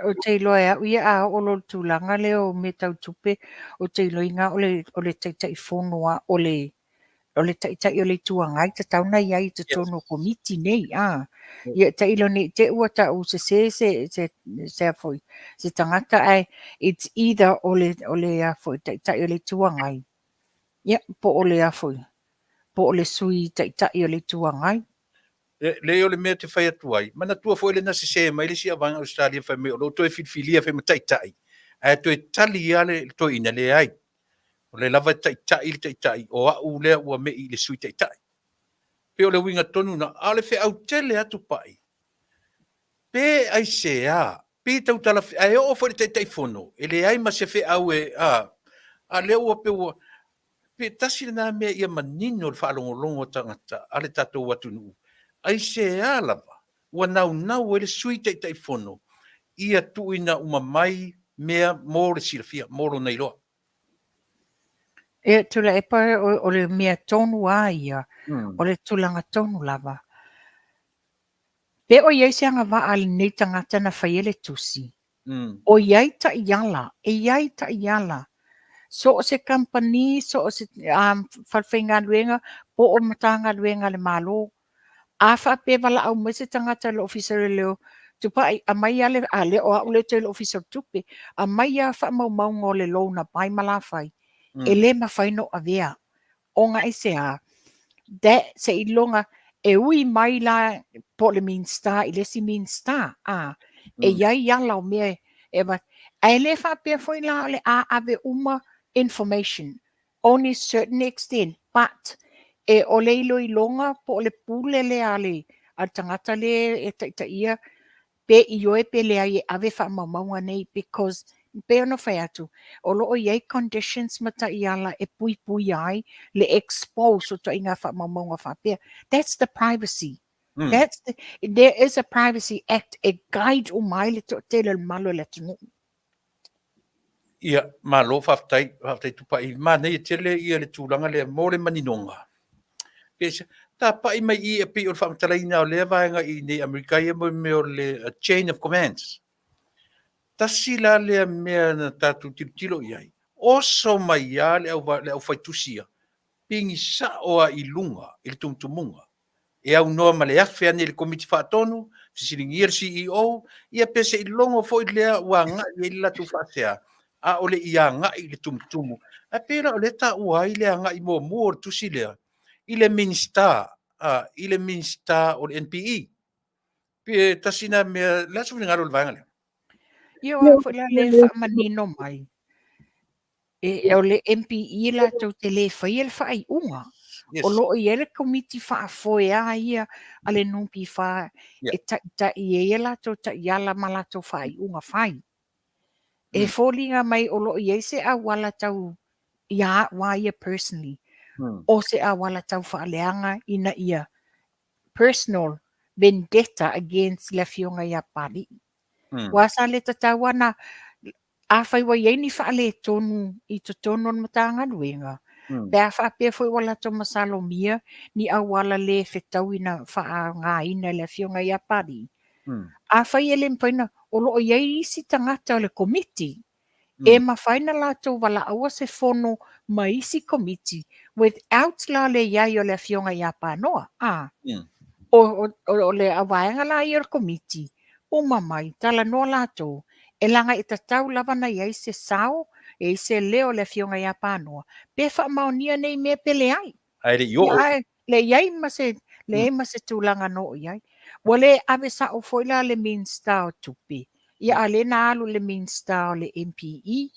ou te iloa e au ia a oo loa i le tulaga lea o mea tau tupe, ou te iloaina o le, o le Taitaifono lava, o le, o le Taitai o le Itu Agai tatau ona i ai i totonu o Komiti nei, a. Ia, tailo ne i te i ua tau sese se, se, se a foi, se tagata, ae it's either o le, o le a foi, Taitai o le Itu Agai, ia, po o le a foi, po o le Sui Taitai o le Itu Agai. Leai o le mea te fai atu ai, manatua foi lea na sese mai le isi vaega Ausetalia fai mai o lo o toe filifilia fai ma taitai, ae toe tali lava le toeaina, leai. O lea lava e taitai le taitai, o au lea ua me'i i le sui taitai. Pei o le uiga tonu na, a o le feau tele atu Pai, pe aisea, pe tautala, ae oo foi i le Taitaifono, e leai ma se feau e, a, a lea ua pei ua, Pe tasi lena mea ia manino le faalogologo a tagata a le tatou atunuu, aisea lava ua naunau ai le Sui Taitaifono ia tuuina uma mai mea mo le silafia, mo lona iloa. Ia, Tuilaepa, o le mea tonu lava ia, o le tulaga tonu lava. Pe o i ai se agavaa a lenei tagata na faia le tusi, O i ai taiala, e i ai taiala. So o se kamupani, so o se falefaigaluega po o Matagaluega a le Malo, a faapea e valaau mai se tagata i le Ofisa o Leoleo, Tupai, aumai lava le, a lea o au lea e toe i le Ofisa o le Tupe, aumai lava faamaumauga o le loan a Pai ma Lafai, e le mafai ona ou avea. Ona aisea? That seiloga e ui mai la po o le Minisita i le isi Minisita, a, e i ai ala o mea e avatu. Ae le faapea foi la o le a ave uma information, only certain extent, but e o le iloiloga po o le pule lea a le tagata lea e taitaia pe ioe pe leai e ave faamaumauga nei because e pei ona fai atu, o lo o i ai conditions ma taiala e puipuia ai le expose o ituaiga faamaumauga faapea. That's the privacy. That's the, there is a Privacy Act e guide uma ai le toatele o le mamalu o le atunuu. Ia, malo, faafetai, faafetai Tupai. Manaia tele ia le tulaga lea mo le maninoga. Pe tapai mai i e pei o le faamatalaina o lea vaega i nei Amerika ia mo mea o le chain of commands. Tasi la lea mea na tatou tilotilo i ai. Oso mai lava le au, le aufaitusi ia, pigi sao lava i luga i le tumutumuga e aunoa ma le afe ane i le Komiti Faatonu, fesiligia le CEO, ia pe seiloga foi lea ua agai i ai le latou faasea, a o le i agai i le tumutumu. Ae pei la o lea e taua ai le agai muamua o le tusi lea i le Minisita, a, i le Minisita o le NPE. Pe tasi lena mea, o le a se finagalo o le vaega lea? Ia, o au foi la lea e faamanino mai, E, o le MPE latou te le faia le faaiuga. Yes. O lo o i ai le komiti faafoe a ia a le NPF e taitai ai a latou taiala ma latou faaiuga fai. E foliga mai o lo o i ai se auala tau ia au a ia personally, o se auala tau faaleaga ina ia personal vendetta against le afioga ia Papalii. Ua sa le tatau lava na, afai ua i ai ni faaletonu i totonu o le Matagaluega, Pe a faapea foi ua latou masalomia ni auala le fetaui na faaaogaina e le Afioga ia Papalii, afai e le mafai ona, o lo o i ai isi tagata o le Komiti e mafai ona latou valaauina se fono ma isi Komiti without la le i ai o le Afioga ia Panoa. A. O le auvaega la ia o le Komiti, uma mai, talanoa latou, e leaga e tatau lava ona i ai se sao, e i ai se leo o le Afioga ia Panoa, pe faamaonia nei mea pe leai. Ae le i oo. Ae le i ai ma se, leai ma se tulaga na oo i ai. Ua le ave sao foi la le Minisita o Tupe, ia a o lea na alu le Minisita o le MPE,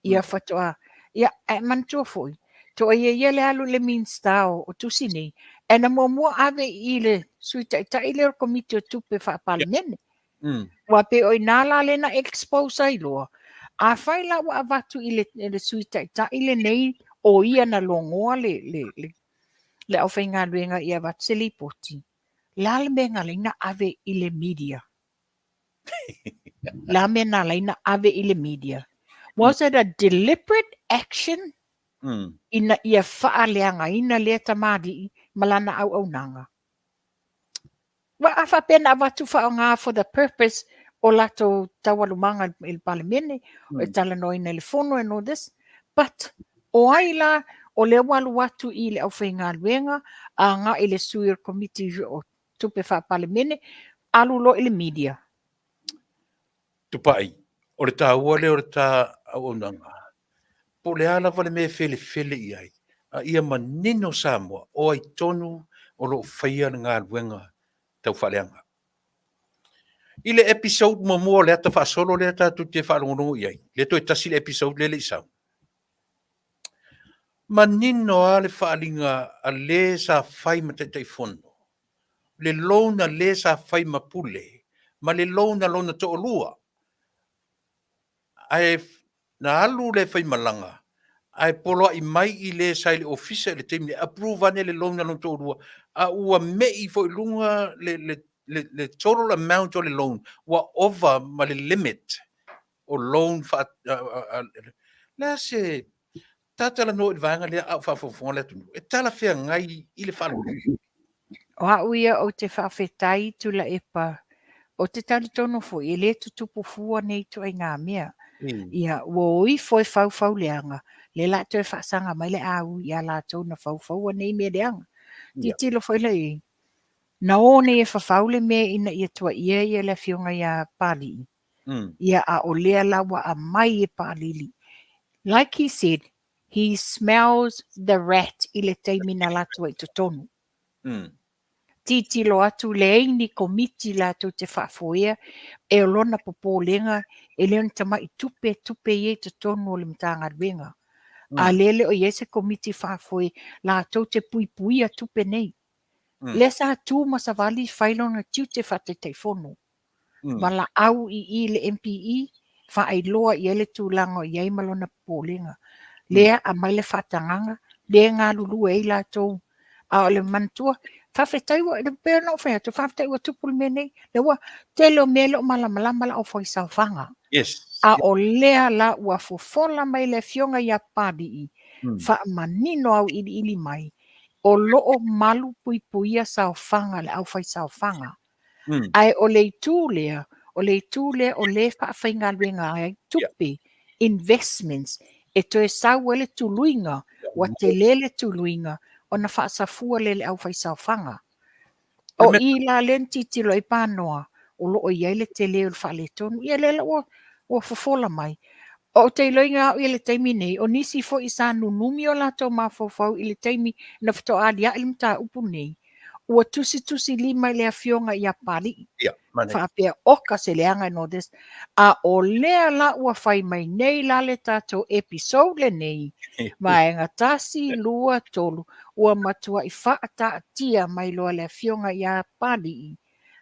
ia faatoa, ia ae manatua foi, toa ia le alu i le Minisita o tusi nei, ae na muamua ave i le Sui Taitai lea o le Komiti o Tupe Faa-Palemene. Aua pei o i ina la lea na expose ai loa. Afai la ua avatu i le Sui Taitai lenei o ia na logoa le aufaigaluega ia avatu se lipoti, o le a le mea na ala ai ona ave i le media? O le a mea na ala ai ona ave i le media? Was it a deliberate action ina ia faaleagaina lea tamalii ma lana auaunaga? Aua a faapea na avatu faaaoga for the purpose o latou taualumaga i le Palemene, e talanoaina i le fono and all this, but o ai la o lea ua alu atu i le aufaigaluega agai i le sui o le Komiti o Tupe Faa-Palemene, alu loa i le media? Tupai, o le taua lea o le ta auaunaga, po o le a lava le mea e felefele i ai, a ia manino Samoa, o ai tonu o lo o faia le galuega tau faaleaga. I le episode muamua o le ata faasolo lea tatou te faalogologo i ai, lea toe tasi le episode lea le i sau, manino lava le faaaliga a le sa fai ma Taitaifono, le loan a le sa fai ma Pule, ma le loan a lona toalua. Ae na alu le faimalaga, ae poloai mai i le sa i le ofisa i le taimi e approve ane le loan a lona toalua, a ua me'i foi i luga le total amount o le loan, ua ova ma le limit o loan. Le a se tatalanoa i le vaega lea a o faafogafoga le atunuu, e talafeagai i le faalogologo? O au ia ou te faafetai Tuilaepa, ou te talitonu foi e le tutupu fua nei ituaiga mea. Ia, ua o ifo e faufau leaga, lea la toe faasaga mai le au ia latou na faufaua nei mea leaga. Tilotilo foi la i ai, na o nei e fafau le mea ina ia tuuaia ia le Afioga ia Papalii. Ia, a o lea la ua aumai e Papalii. Like he said, he smells the rat i le taimi na latou ai i totonu. Tilotilo atu leai ni komiti latou te faafoea, e o lona popolega e le o ni tamai tupe tupe ia i totonu o le Matagaluega. A lea le o i ai se komiti faafoe latou te puipuia tupe nei. Lea sa tu ma savali fai lona tiute faataitaifono. Valaau i i le MPE, faailoa i ai le tulaga o i ai ma lona popolega. Lea aumai le faatagaga, lea galulue ai latou. A o le manatua, faafetai ua, pei ona ou fai atu, faafetai ua tupu le mea nei. Lea ua tele o mea e le o malamalama la aufaisaofaga. A o lea la ua fofola mai le Afioga ia Papalii, faamanino auiliili mai, o lo o malu puipuia saofaga le aufaisaofaga. Ae o le itu lea, o le itu lea o lea e faafaigaluega ai tupe, investments, e toe sau ai le tuluiga, ua tele le tuluiga, ona faasafua lea i le aufaisaofaga. O i la lea na tilotilo ai Panoa, o lo o i ai le tele o le faaletonu. Ia lea la ua fofola mai. Ou te iloaina au i le taimi nei, o nisi foi sa nunumi o latou mafaufau i le taimi na faatoa aliae le mataupu nei, ua tusitusi lima i le Afioga ia Papalii. Faapea oka se leaga and all this. A o lea la ua fai mai nei la le tatou episode lenei, vaega 1, 2, 3, ua matuai faataatia mai loa le Afioga ia Papalii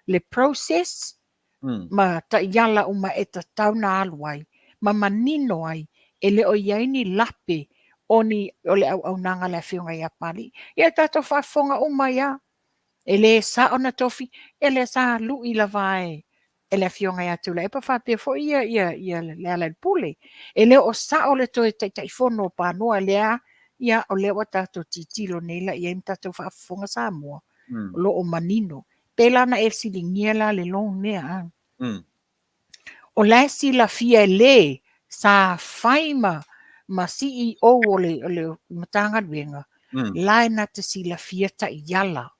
le process ma taiala uma e tatau na alu ai, ma manino ai, e le o i ai ni lape o ni o le auaunaga a le Afioga ia Papalii. Ia tatou faafofoga uma ia, e le sao na tofi, e le sa lui lava e le Afioga ia Tuilaepa faapea foi ia Lealailepule. E le o sao le toe Taitaifono o Panoa lea Ia, o lea ua tatou tilotilo nei la i ai ma tatou faafofoga Samoa, o lo o manino. Pe la na e fesiligia la le loan lea, a? O la e silafia e le sa fai ma ma CEO o le o le Matagaluega, la e na te silafia taiala.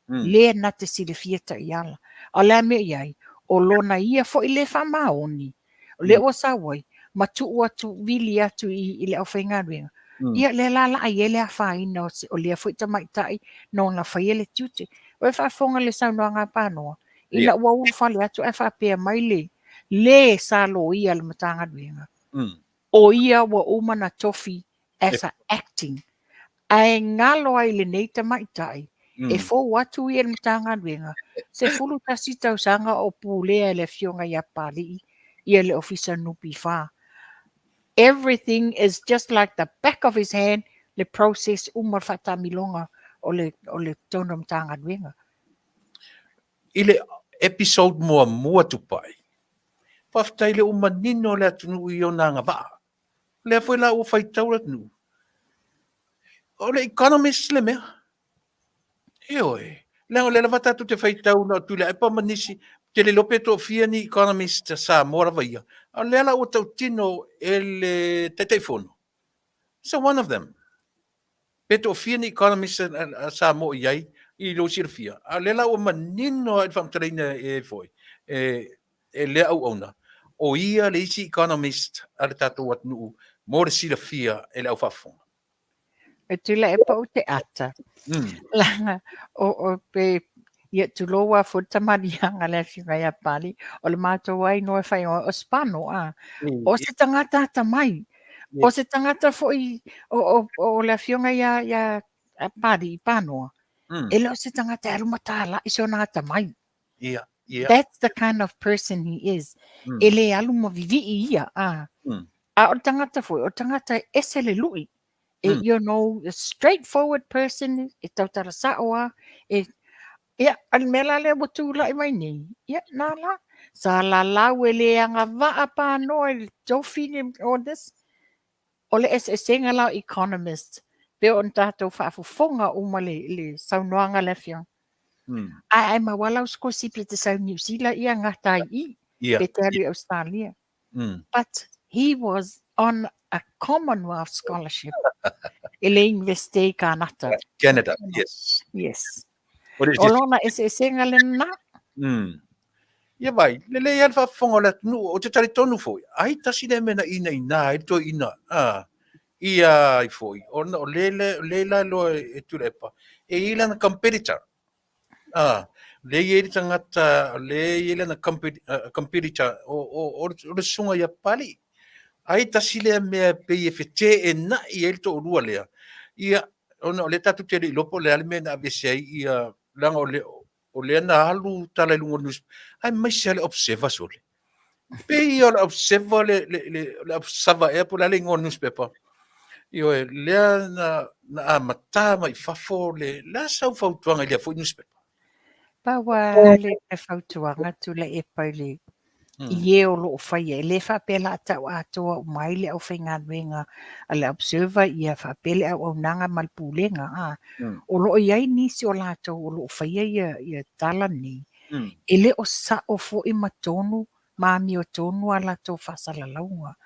Le na te silafia taiala. A o le a mea i ai? O lona ia foi le faamaoni, o lea ua sau ai, ma tuu atu, vili atu i, i le aufaigaluega. Ia, lea la laai ai le afaina o, se, o lea foi tamaitai nona faia le tiute. Ua e faafofoga i le saunoaga a Panoa, ina ua ulufale atu ae faapea mai le le sa loia a le Matagaluega, o ia ua uma na tofi as a acting. Ae galo ai i lenei tamaitai, e fou atu ia i le Matagaluega, 11 tausaga o pulea e le Afioga ia Papalii ia le Ofisa NPF. Everything is just like the back of his hand, le process uma le faataamiloga o le, o le totonu o le Matagaluega. I le episode muamua Tupai, faafetai le ua manino le atunuu i ona agavaa. O lea foi la ua faitau le atunuu, o le economist le mea. Ioe, leaga o lea lava tatou te faitau na o Tuilaepa ma nisi, ou te le iloa pe toafia ni economist a Samoa lava ia, a o lea la ua tautino e le Taitaifono, so one of them. Pe toafia ni economist a Samoa o i ai i lou silafia, a o lea la ua manino lava i le faamatalaina e foi e lea auauna, o ia le isi economist a le tatou atunuu mo le silafia e le aufaafofoga. E Tuilaepa ou te ata. Leaga o pe ia tulou lava foi le tamaliiaga a le Afioga ia Papalii, o le matou lava igoa e fai o Spano, a. O se tagata atamai, o se tagata foi o le Afioga ia Papalii Panoa, e le o se tagata e alu matalai sona atamai. That's the kind of person he is. E le alu ma vivii ia, a. A o le tagata foi, o le tagata e ese le lui. E, you know, a straightforward person, e tautala sao lava. E, ia, o le mea la lea ua tulai mai nei, ia, na la, sa lalau e le agavaa Panoa i le tofi all this. O le eseesega la o economist, pei ona tatou faafofoga uma le, le saunoaga a le Afioga. Ae ai maua lau sikolasipi e te sau i Niu Sila, ia gata ai i, pe te alu i Australia. But he was on a Commonwealth scholarship e le Universite i Kanata. Canada, yes. Yes. O lona eseesega lena. Ia vai, lelei lava le faafofoga o le atunuu, ou te talitonu foi, ai tasi lea mea na inaina ai le toeaina, a, ia ai foi, ona o le le la iloa e Tuilaepa, e i ai lana competitor, a, lea e i ai le tagata, lea e i ai lana competitor, o le susuga ia Papalii. Ai tasi lea mea e pei e feteenai ai le toalua lea, ia, ona o lea tatou te le iloa po o le a le mea na aveese ai ia, leaga o le, o lea na alu tala i luga o le newspaper, aemaise lava le Observer sole. Pei o le Observer le, le, le, le Observer ea po o le a le igoa o le newspaper. Ioe, lea na, na amata mai fafo le, le a sau fautuaga i lea foi newspaper? Pau lava le fautuaga Tuilaepa i le i e o lo o faia. E le faapea la tau atoa uma ai le aufaigaluega a le Observer ia faapea le auaunaga ma le pulega a. O lo o i ai nisi o latou o lo o faia ia, ia tala nei, e le o sao foi ma tonu ma amiotonu a latou faasalalauga.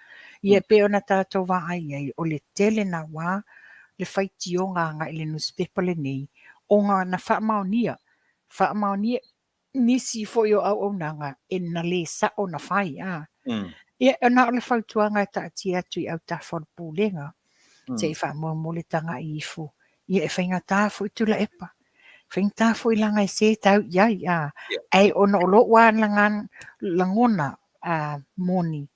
Ia e pei ona tatou vaai i ai, o le tele naua le faitioga agai i le nusipepa lenei, ona na faamaonia, faamaonia nisi foi o auaunaga e na lē sa'o na fai, a. Ia, na o le fautuaga e taatia atu i autafa o le Pulega, se i faamolemole tagai ifo, ia e faigata foi Tuilaepa, faigata foi leaga e se tau i ai, a. Ae ona o lo'u lava lagona moni,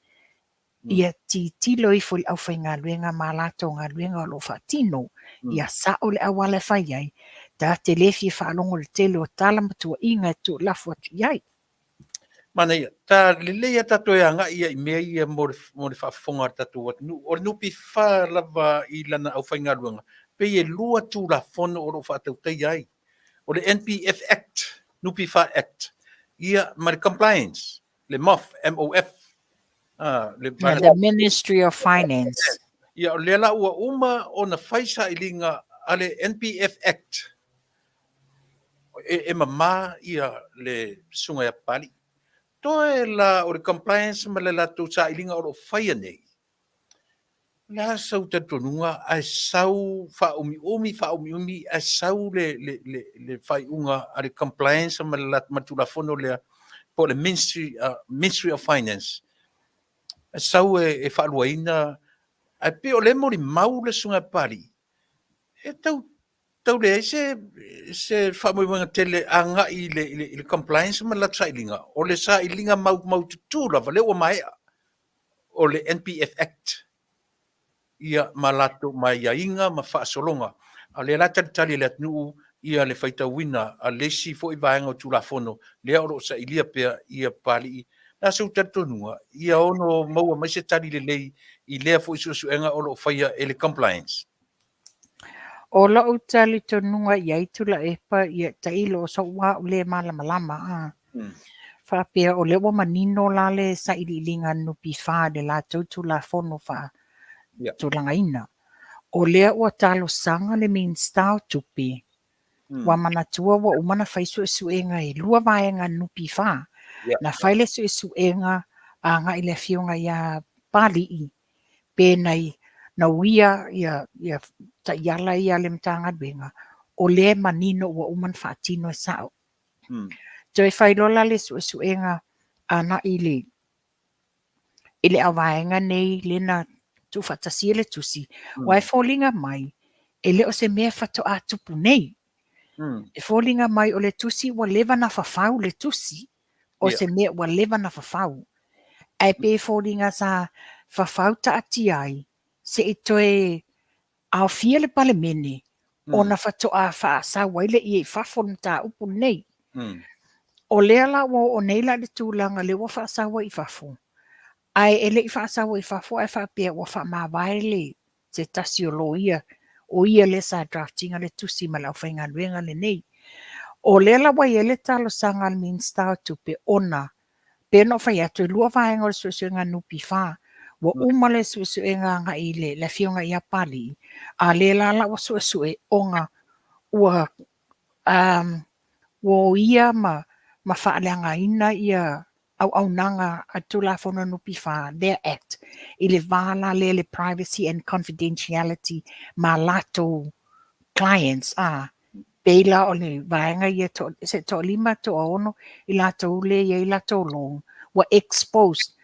ia tilotilo ifo i le aufaigaluega ma a latou galuega o lo o faatino, ia sao le auala e fai ai, ta te le fia faalogo i le tele o tala ma tuuaiga e tuulafo atu i ai. Manaia, ta lelei lava tatou e agai ia i mea ia mo le, mo le faafofoga a le tatou atunuu. O le NPF lava i lana aufaigaluega, pei e lua Tulafono o lo o faatautaia ai. O le NPF Act, NPF Act, ia ma le Compliance, le MOF, M-O-F, Ah, le The Ministry of Finance. Ia, o lea la ua uma ona fai sailiga a le NPF Act, e mama ia le susuga ia Papalii. Toe la o le compliance ma le latou sailiga o lo o faia nei, o le a sau talitonuga ae sau faaumiumi, faaumiumi ae sau le, le, le, le faaiuga a le compliance ma le, ma le Tulafono lea po o le Ministry, Ministry of Finance, ae sau e faaluaina, ae pei o lea e molimau le susuga ia Papalii, e tau tau leai se se faamoemoega tele agai i le, i le, i le compliance ma le latou sailiga, o le sailiga maumaututu lava lea ua maea o le NPF Act ia ma latou ma aiaiga ma faasologa. A o lea la e talitali e le atunuu ia le faitauina a le isi foi vaega o Tulafono lea o lo o sailia pea ia Papalii. O le a sou talitonuga ia ono maua mai se tali lelei i lea foi suesuega o lo o faia e le compliance? O lou talitonuga i ai Tuilaepa, ia tailo o sou au le malamalama a. Faapea o lea ua manino la le sailiiliga a le NPF i le latou Tulafono faatulagaina. O lea ua talosaga le Minisita o Tupe, ua manatua ua uma ona fai suesuega e 2 vaega a le NPF. Na fai le suesuega agai i le afioga ia Papalii, pe na na uia ia, ia taiala ia a le Matagaluega, o lea e manino ua uma ona faatino e sao. Toe fai loa la le suesuega agai i le i le auvaega nei lea na tuufaatasia le tusi, aua e foliga mai e le o se mea faatoa tupu nei. E foliga mai o le tusi ua leva na fafau le tusi, o se mea ua leva na fafau. Ae pei e foliga sa fafau taatia ai se i toe aofia le Palemene ona faatoa faasau ai lea i fafo le mataupu lenei. O lea la ua oo nei la i le tulaga lea ua faasau ai i fafo, ae e le i faasau ai i fafo ae faapea ua faamavae le se tasi o loia, o ia lea sa draft ina le tusi ma le aufaigaluega lenei. O lea la ua i ai le talosaga a le Minisita o Tupe ona pei ona ou fai atu e 2 vaega o le suesuega a le NPF. Ua uma le suesuega agai i le afioga ia Papalii, a lea la la ua suesue ona ua ua oia ma faaleagaina ia auaunaga a le Tulafono NPF, their Act, i le va la lea le privacy and confidentiality ma latou clients, a pei la o le vaega ia to, se toalima toaono i latou lea e i ai latou loan ua exposed.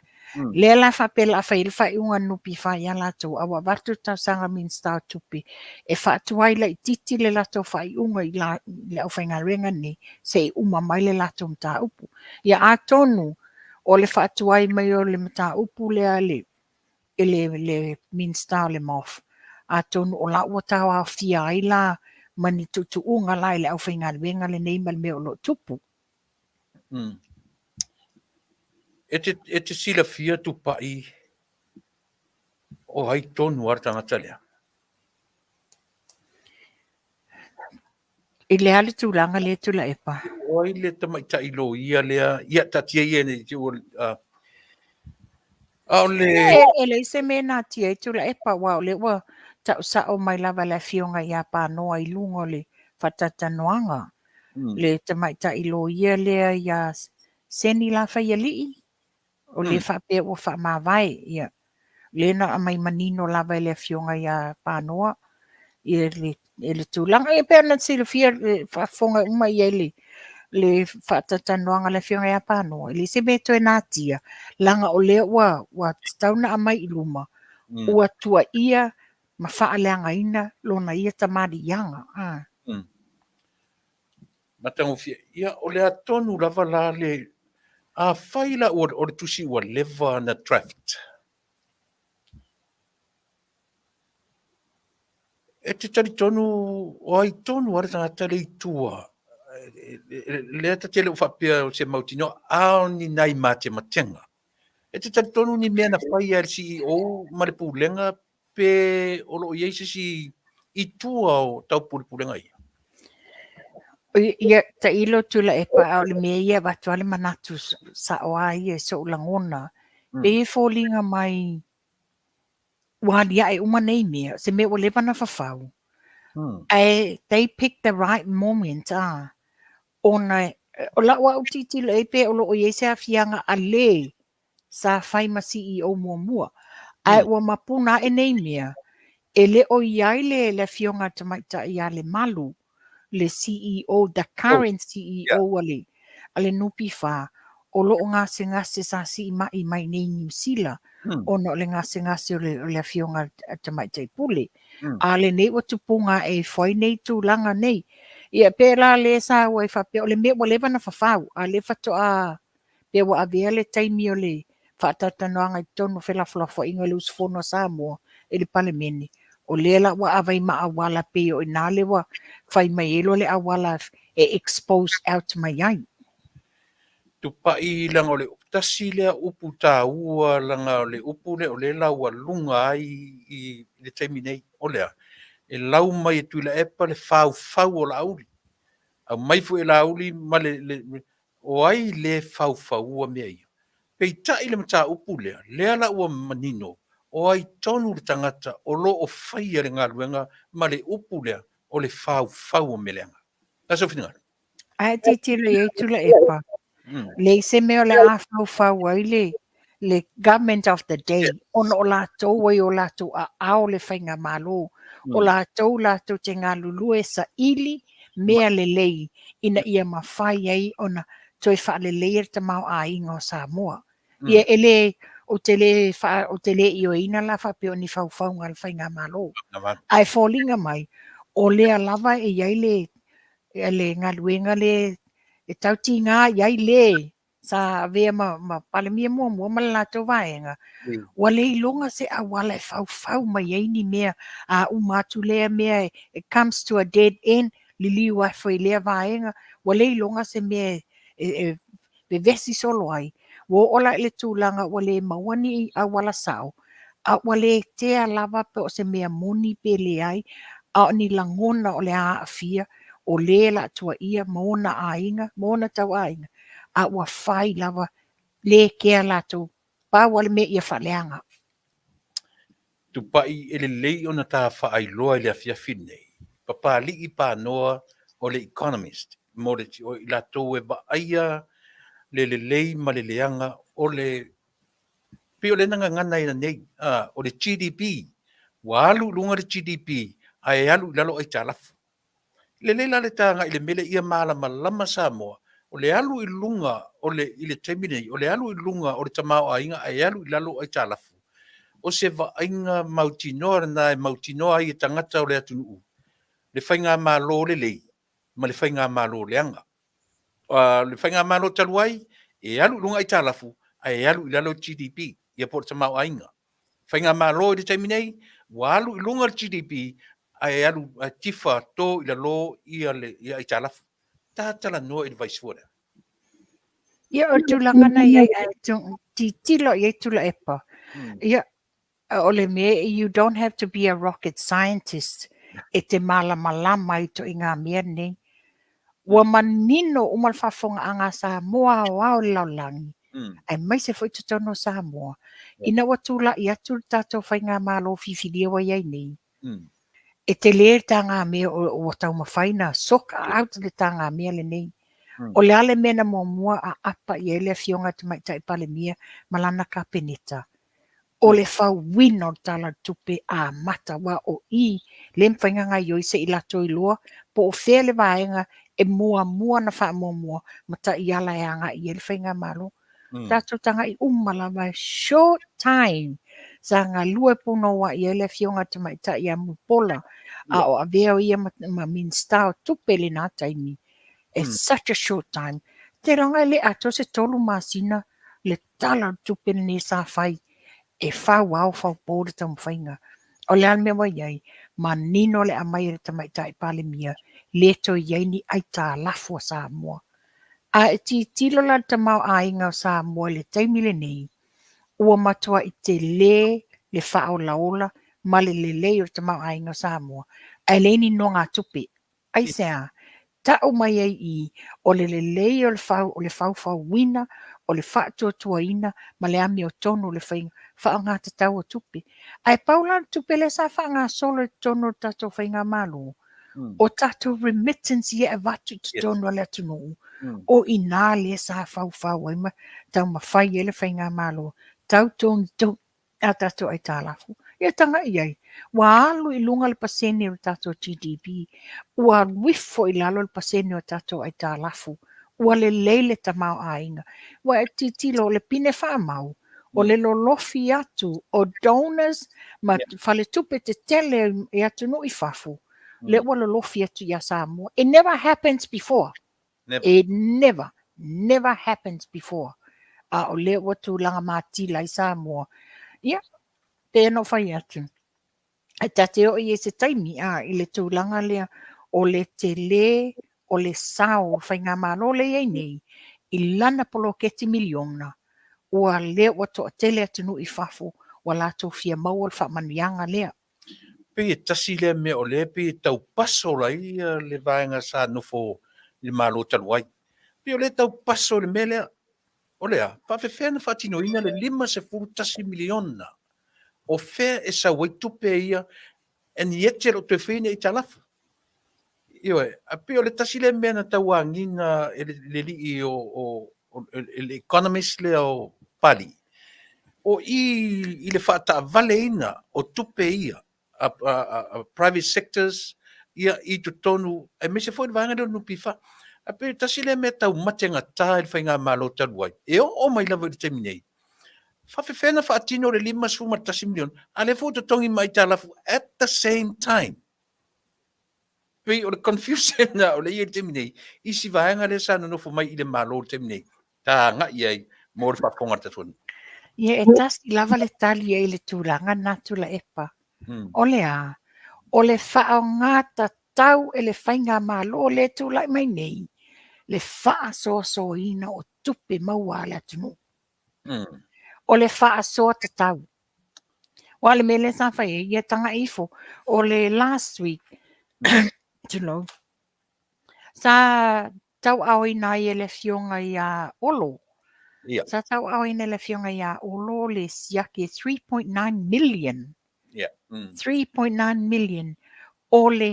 Lea la faapea o le a fai ai le faaiuga a le NPF ia latou, a ua avatu le talosaga a le Minisita o Tupe e faatuai laitiiti le latou faaiuga i le aufaigaluega nei se i uma mai le latou mataupu. Ia atonu o le faatuai mai o le mataupu lea e le Minisita o le MOF, atonu o la ua tauaofia ai la ma ni tuutuuga la i le aufaigaluega lenei ma le mea o lo o tupu. E te silafia Tupai o ai tonu lava le tagata lea? I le a le tulaga lea Tuilaepa? O ai le tamaitai loia lea? Ia, taatia ia ne i te i ua... A o le... E leai se mea e natia ai Tuilaepa, aua o lea ua tau sao mai lava e le afioga ia Panoa i luga o le faatalatalanoaga. Le tamaitai loia lea ia Seni Lafaialii, o lea faapea ua faamavae, ia, lea na aumai manino lava e le afioga ia Panoa ia le, le tulaga. E pei ona silafia e faafofoga uma i ai le, le faatalatalanoaga a le afioga ia Panoa, e leai se mea e toe natia, leaga o lea ua, ua tatau ona aumai i luma, ua tuuaia ma faaleagaina lona ia tamaliiaga. Matagofie. Ia, o le a tonu lava la le... Afai la ua, o le tusi ua leva na draft, e te talitonu o ai tonu lava le tagata lea i tua, lea ta te le o faapea o se mautinoa, a o ni nai matematega. E te talitonu ni mea na faia e le CEO ma le Pulega pe o lo o i ai se isi i tua o taupulepulega ia? Ia, tailo Tuilaepa, a o le mea ia e avatu lava le manatu sao lava ia i sou lagona. Pei e foliga mai Ua aliae uma nei mea, se mea ua leva na fafau. Ae they pick the right moment a, ona o lau au tilotilo i ai pe o lo o i ai se aafiaga a le sa fai ma CEO muamua. Ae ua mapuna ae nei mea, e le o i ai le, le afioga a le tamaitai ia Lemalu, le CEO, the current CEO a le, a le NPF, o lo o gasegase sa sii mai mai nei i Niu Sila, ona o le gasegase o le, o le afioga a le tamaitai pule. A lenei ua tupuga ae ifo ai nei tulaga nei. Ia pe la le sa ua e faapea o le mea ua leva na fafau, a le faatoa pe ua avea le taimi o le faatalatalanoaga i totonu o felafolafoaiga i le usufono a Samoa i le Palemene, o lea la ua ava i ma auala pei o i ina lea ua fai mai ai loa le auala e expose out mai ai. Tupai leaga o le tasi lea upu taua leaga o le upu lea o lea e laualuga ai i le taimi nei, o le a? E lau mai e Tuilaepa le faufau o Laauli. Aumai foi e Laauli ma le, le, o ai le faufaua mea ia? Peitai le mataupu lea, lea la ua manino, o ai tonu le tagata o lo o faia le galuega ma le upu lea o le faufau o mea leaga. O le a sou finagalo? Ae tilotilo i ai Tuilaepa, leai se mea o le a faufau ai le, le government of the day, ona o latou ai o latou aao le faigamalo, o latou latou te galulue saili mea lelei ina ia mafai ai ona toe faaleleia le tamaoaiga o Samoa. Ia e le, ou te le faa, ou te le ioeina la faapea o ni faufauga a le faigamalo. Ae foliga mai, o lea lava e i ai le, le galuega le e tau tiga i ai le sa avea ma, ma Palemia muamua ma le latou vaega, ua le iloga se auala e faufau mai ai ni mea, a uma atu lea mea, it comes to a dead end, liliu afo i lea vaega, ua le iloga se mea e, e, e vevesi solo ai. Ua oo la i le tulaga ua le maua ni auala sao, a ua le tea lava pe o se mea moni pe leai, a o ni lagona o le a aafia, o le la tuuaia ma ona aiga, ma ona tauaiga, a ua fai lava, le kea latou, pau lava le mea ia faaleaga. Tupai e lelei ona ta faailoa i le afiafi lenei, Papalii Panoa o le Economist, mo le, o i latou e vaaia le lelei ma le leaga o le pei o le na gagana ai nei, a, o le GDP, ua alu i luga le GDP, ae alu i lalo aitalafu. Lelei la le ta agai i le mea lea ia malamalama Samoa, o le alu i luga o le, i le taimi lenei, o le alu i luga o le tamaoaiga ae alu i lalo aitalafu. O se vaaiga mautinoa lena e mautinoa ai e tagata o le atunuu le faigamalo lelei ma le faigamalo leaga. Le faigamalo talu ai, e alu i luga aitalafu ae alu i lalo le GDP, ia po o le tamaoaiga. Faigamalo i le taimi nei, ua alu i luga le GDP ae alu ae tifa to i lalo ia le ia aitalafu. Ta talanoa i le vaisua lea. Ia, o le tulaga na i ai, ae tilotilo i ai Tuilaepa. Ia, o le mea, you don't have to be a rocket scientist e te malamalama ai ituaiga mea nei. Ua manino uma le faafofogaaga a Samoa aoao i le lalolagi, aemaise foi totonu o Samoa, ina ua tulai atu le tatou faigamalo filifilia ua i ai nei, e tele le tagamea ua taumafai na soka out le tagamea lenei. O le a le mea na muamua aapa i ai le Afioga i le Tamaitai Palemia ma lana Kapeneta? O le fauina o le Tala o le Tupe amata, aua o i le mafai ona gaoioi se i latou iloa po o fea le vaega e muamua ona faamuamua ma taiala e agai i ai le faigamalo. Tatou tagai uma lava, short time sa galue punouai ai le Afioga i le Tamaitai ia Mulipola, a o avea o ia ma Minisita o Tupe i lena taimi. It's such a short time. Te iloga e le atoa se 3 masina le Tala o le Tupe lenei sa fai e fau ao fau po le taumafaiga. O le a le mea ua i ai? Manino le aumai e le Tamaitai Palemia, le toe i ai ni aitalafu a Samoa. A e tilotilo la i le tamaoaiga o Samoa i le taimi lenei, ua matuai tele le faaolaola ma le lelei o le tamaoaiga o Samoa, ae leai ni nogatupe. Aisea? Tau mai ai i i, o le lelei o le fau, o le faufauina O le faatuatuaina ma le amiotonu o le faiga faaaogatatau o tupe. Ae pau la le tupe lea sa faagasolo i totonu o le tatou faigamalo, o tatou remittance ia e avatu i totonu o le atunuu, o i ina lea sa faufau ai ma taumafai ai le faigamalo tau togitogi a tatou aitalafu. Ia tagai i ai, ua alu i luga le pasene o le tatou GDP, ua alu ifo i lalo le pasene o tatou aitalafu, ua lelei le tamaoaiga. Ua e tilotilo, o le pine faamau, o le lolofi atu o donors ma faletupe tetele i atunuu i fafo, lea ua lolofi atu ia Samoa. It never happens before. Never. It never, never happens before. A o lea ua tulaga matila ai Samoa. Ia, pei ona ou fai atu, e ta te oo i ai se taimi a, i le tulaga lea o le tele o le sao o le faigamalo lea e i ai nei i lana poloketi miliona, ua lea ua toatele atunuu i fafo ua latou fia maua le faamanuiaga lea. Pei e tasi lea mea o lea pei e tau puzzle ai le vaega sa nofo i le Malo talu ai. Pei o lea e tau puzzle i le mea lea. O le a? Faafefea ona faatinoina le $51 miliona? O fea e sau ai tupe ia and yet e le o toe faia ni aitalafu? Ioe, ae pei o le tasi lea mea na tau agiga e le alii o, o, o le economist lea o Pali, o i i le faataavaleina o tupe ia a, a, a, a private sectors ia i totonu, aemaise foi le vaega lea o le NPF. Ae pei tasi lea mea tau mategata i le faigamalo talu ai, e oo mai lava i le taimi nei, faafefea ona faatino le $51 miliona, a o lea foi ua totogi ma aitalafu at the same time. Pei o le confusion lena o lea e i ai i le taimi nei, i si vaega lea sa nonofo mai i le Malo i le taimi nei, ta agai i ai mo le faafofoga a le tatou atunuu. Ia, e tasi lava le tali ai i le tulaga lena Tuilaepa. O le a? O le faaaoga tatau e le faigamalo lea e tulai mai nei le faasoasoaina o tupe maua a le atunuu. O le faasoa tatau. Aua o le mea lea sa fai ai, ia tagai ifo, o le last week, tulou, sa tauaaoina ai e le afioga ia Olo. Ia. Sa tauaaoina e le afioga ia Olo le siaki e 3.9 million. Ia. 3.9 million o le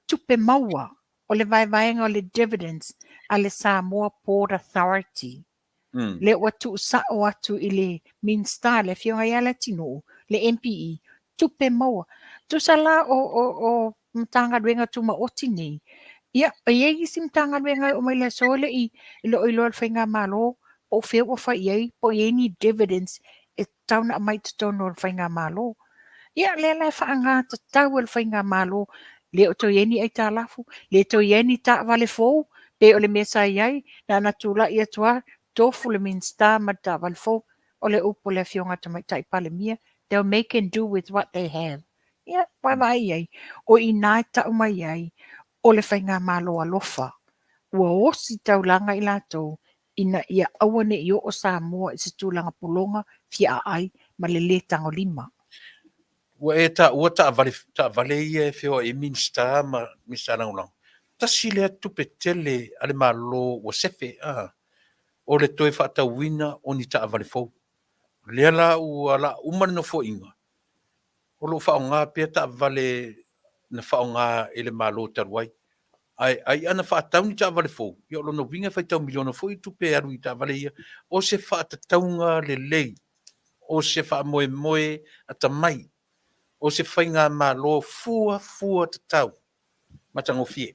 tupe maua o le vaevaega o le dividends a le Samoa Port Authority. Lea ua tuusao atu i le Minisita, le Afioga ia Leatinuu, le MPE, tupe maua. Tusa la o, o, o Matagaluega Tumaoti nei, ia, e i ai isi Matagaluega e oo mai i le aso e le i e le o iloa e le Faigamalo po o fea ua fai i ai, po o i ai ni dividends e tatau ona aumai i totonu o le Faigamalo. Ia, lea la e faaaoga tatau e le Faigamalo, le o toe i ai ni aitalafu, le toe i ai ni taavale fou, pei o le mea sa i ai, na ona tulai atu lava, tofu le Minisita ma le taavale fou. O le upu a le Afioga i le Tamaitai Palemia, they'll make and do with what they have. Ia, vaavaai i ai, o i ina e tau mai ai o le Faigamalo alofa, ua osi taulaga i latou ina ia aua ne i oo Samoa i se tulaga pologa, fiaaai ma le lē tagolima. Ua e taua taavale, taavale ia e feoai ai Minisita ma Minisita Lagolago. Tasi lea tupe tele a le Malo ua sefe, a, o le toe faatauina o ni taavale fou. O lea la ua laa uma le nofoaiga, o lo o faaaoga pea taavale na faaaoga e le Malo talu ai. Ae ai ana faatau ni taavale fou, ia o lona uiga e faitau miliona foi tupe e alu i taavale ia. O se faatatauga lelei, o se faamoemoe atamai, o se faigamalo fuafua tatau, matagofie.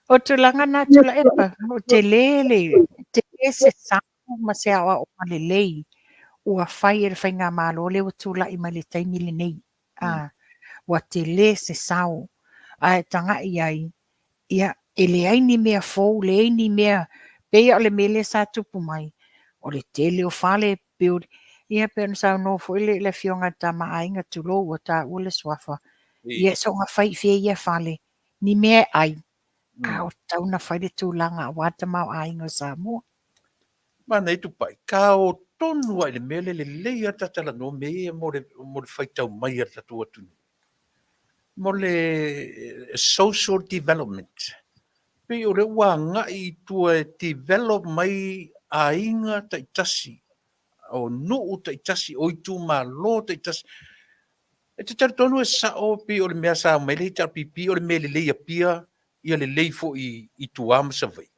O tulaga na Tuilaepa, o tele le tele se sao ma se aoaoga lelei ua fai e le faigamalo lea ua tulai mai le taimi lenei. A, ua tele se sao, ae tagai i ai, ia, e leai ni mea fou, leai ni mea, pei o le mea lea sa tupu mai, o le tele o fale, build, ia pei ona saunoa foi le, le afioga i le Tama a Aiga, tulou, ua taua le suafa, ia soona fai i fea ia fale, ni mea e ai, a o tatau ona fai le tulaga aua le tamaoaiga o Samoa. Manaia Tupai, ka o tonu lava i le mea lea lelei lava ta talanoa mea ia mo le, mo le faitau mai a le tatou atunuu. Mo le social development. pei o lea ua agai i tua e develop mai aiga taitasi, o nuu taitasi, o itumalo taitasi. E te talitonu e sao pei o le mea sa aumai le HRPP o le mea lelei i Apia, ia lelei foi i tua ma Savaii.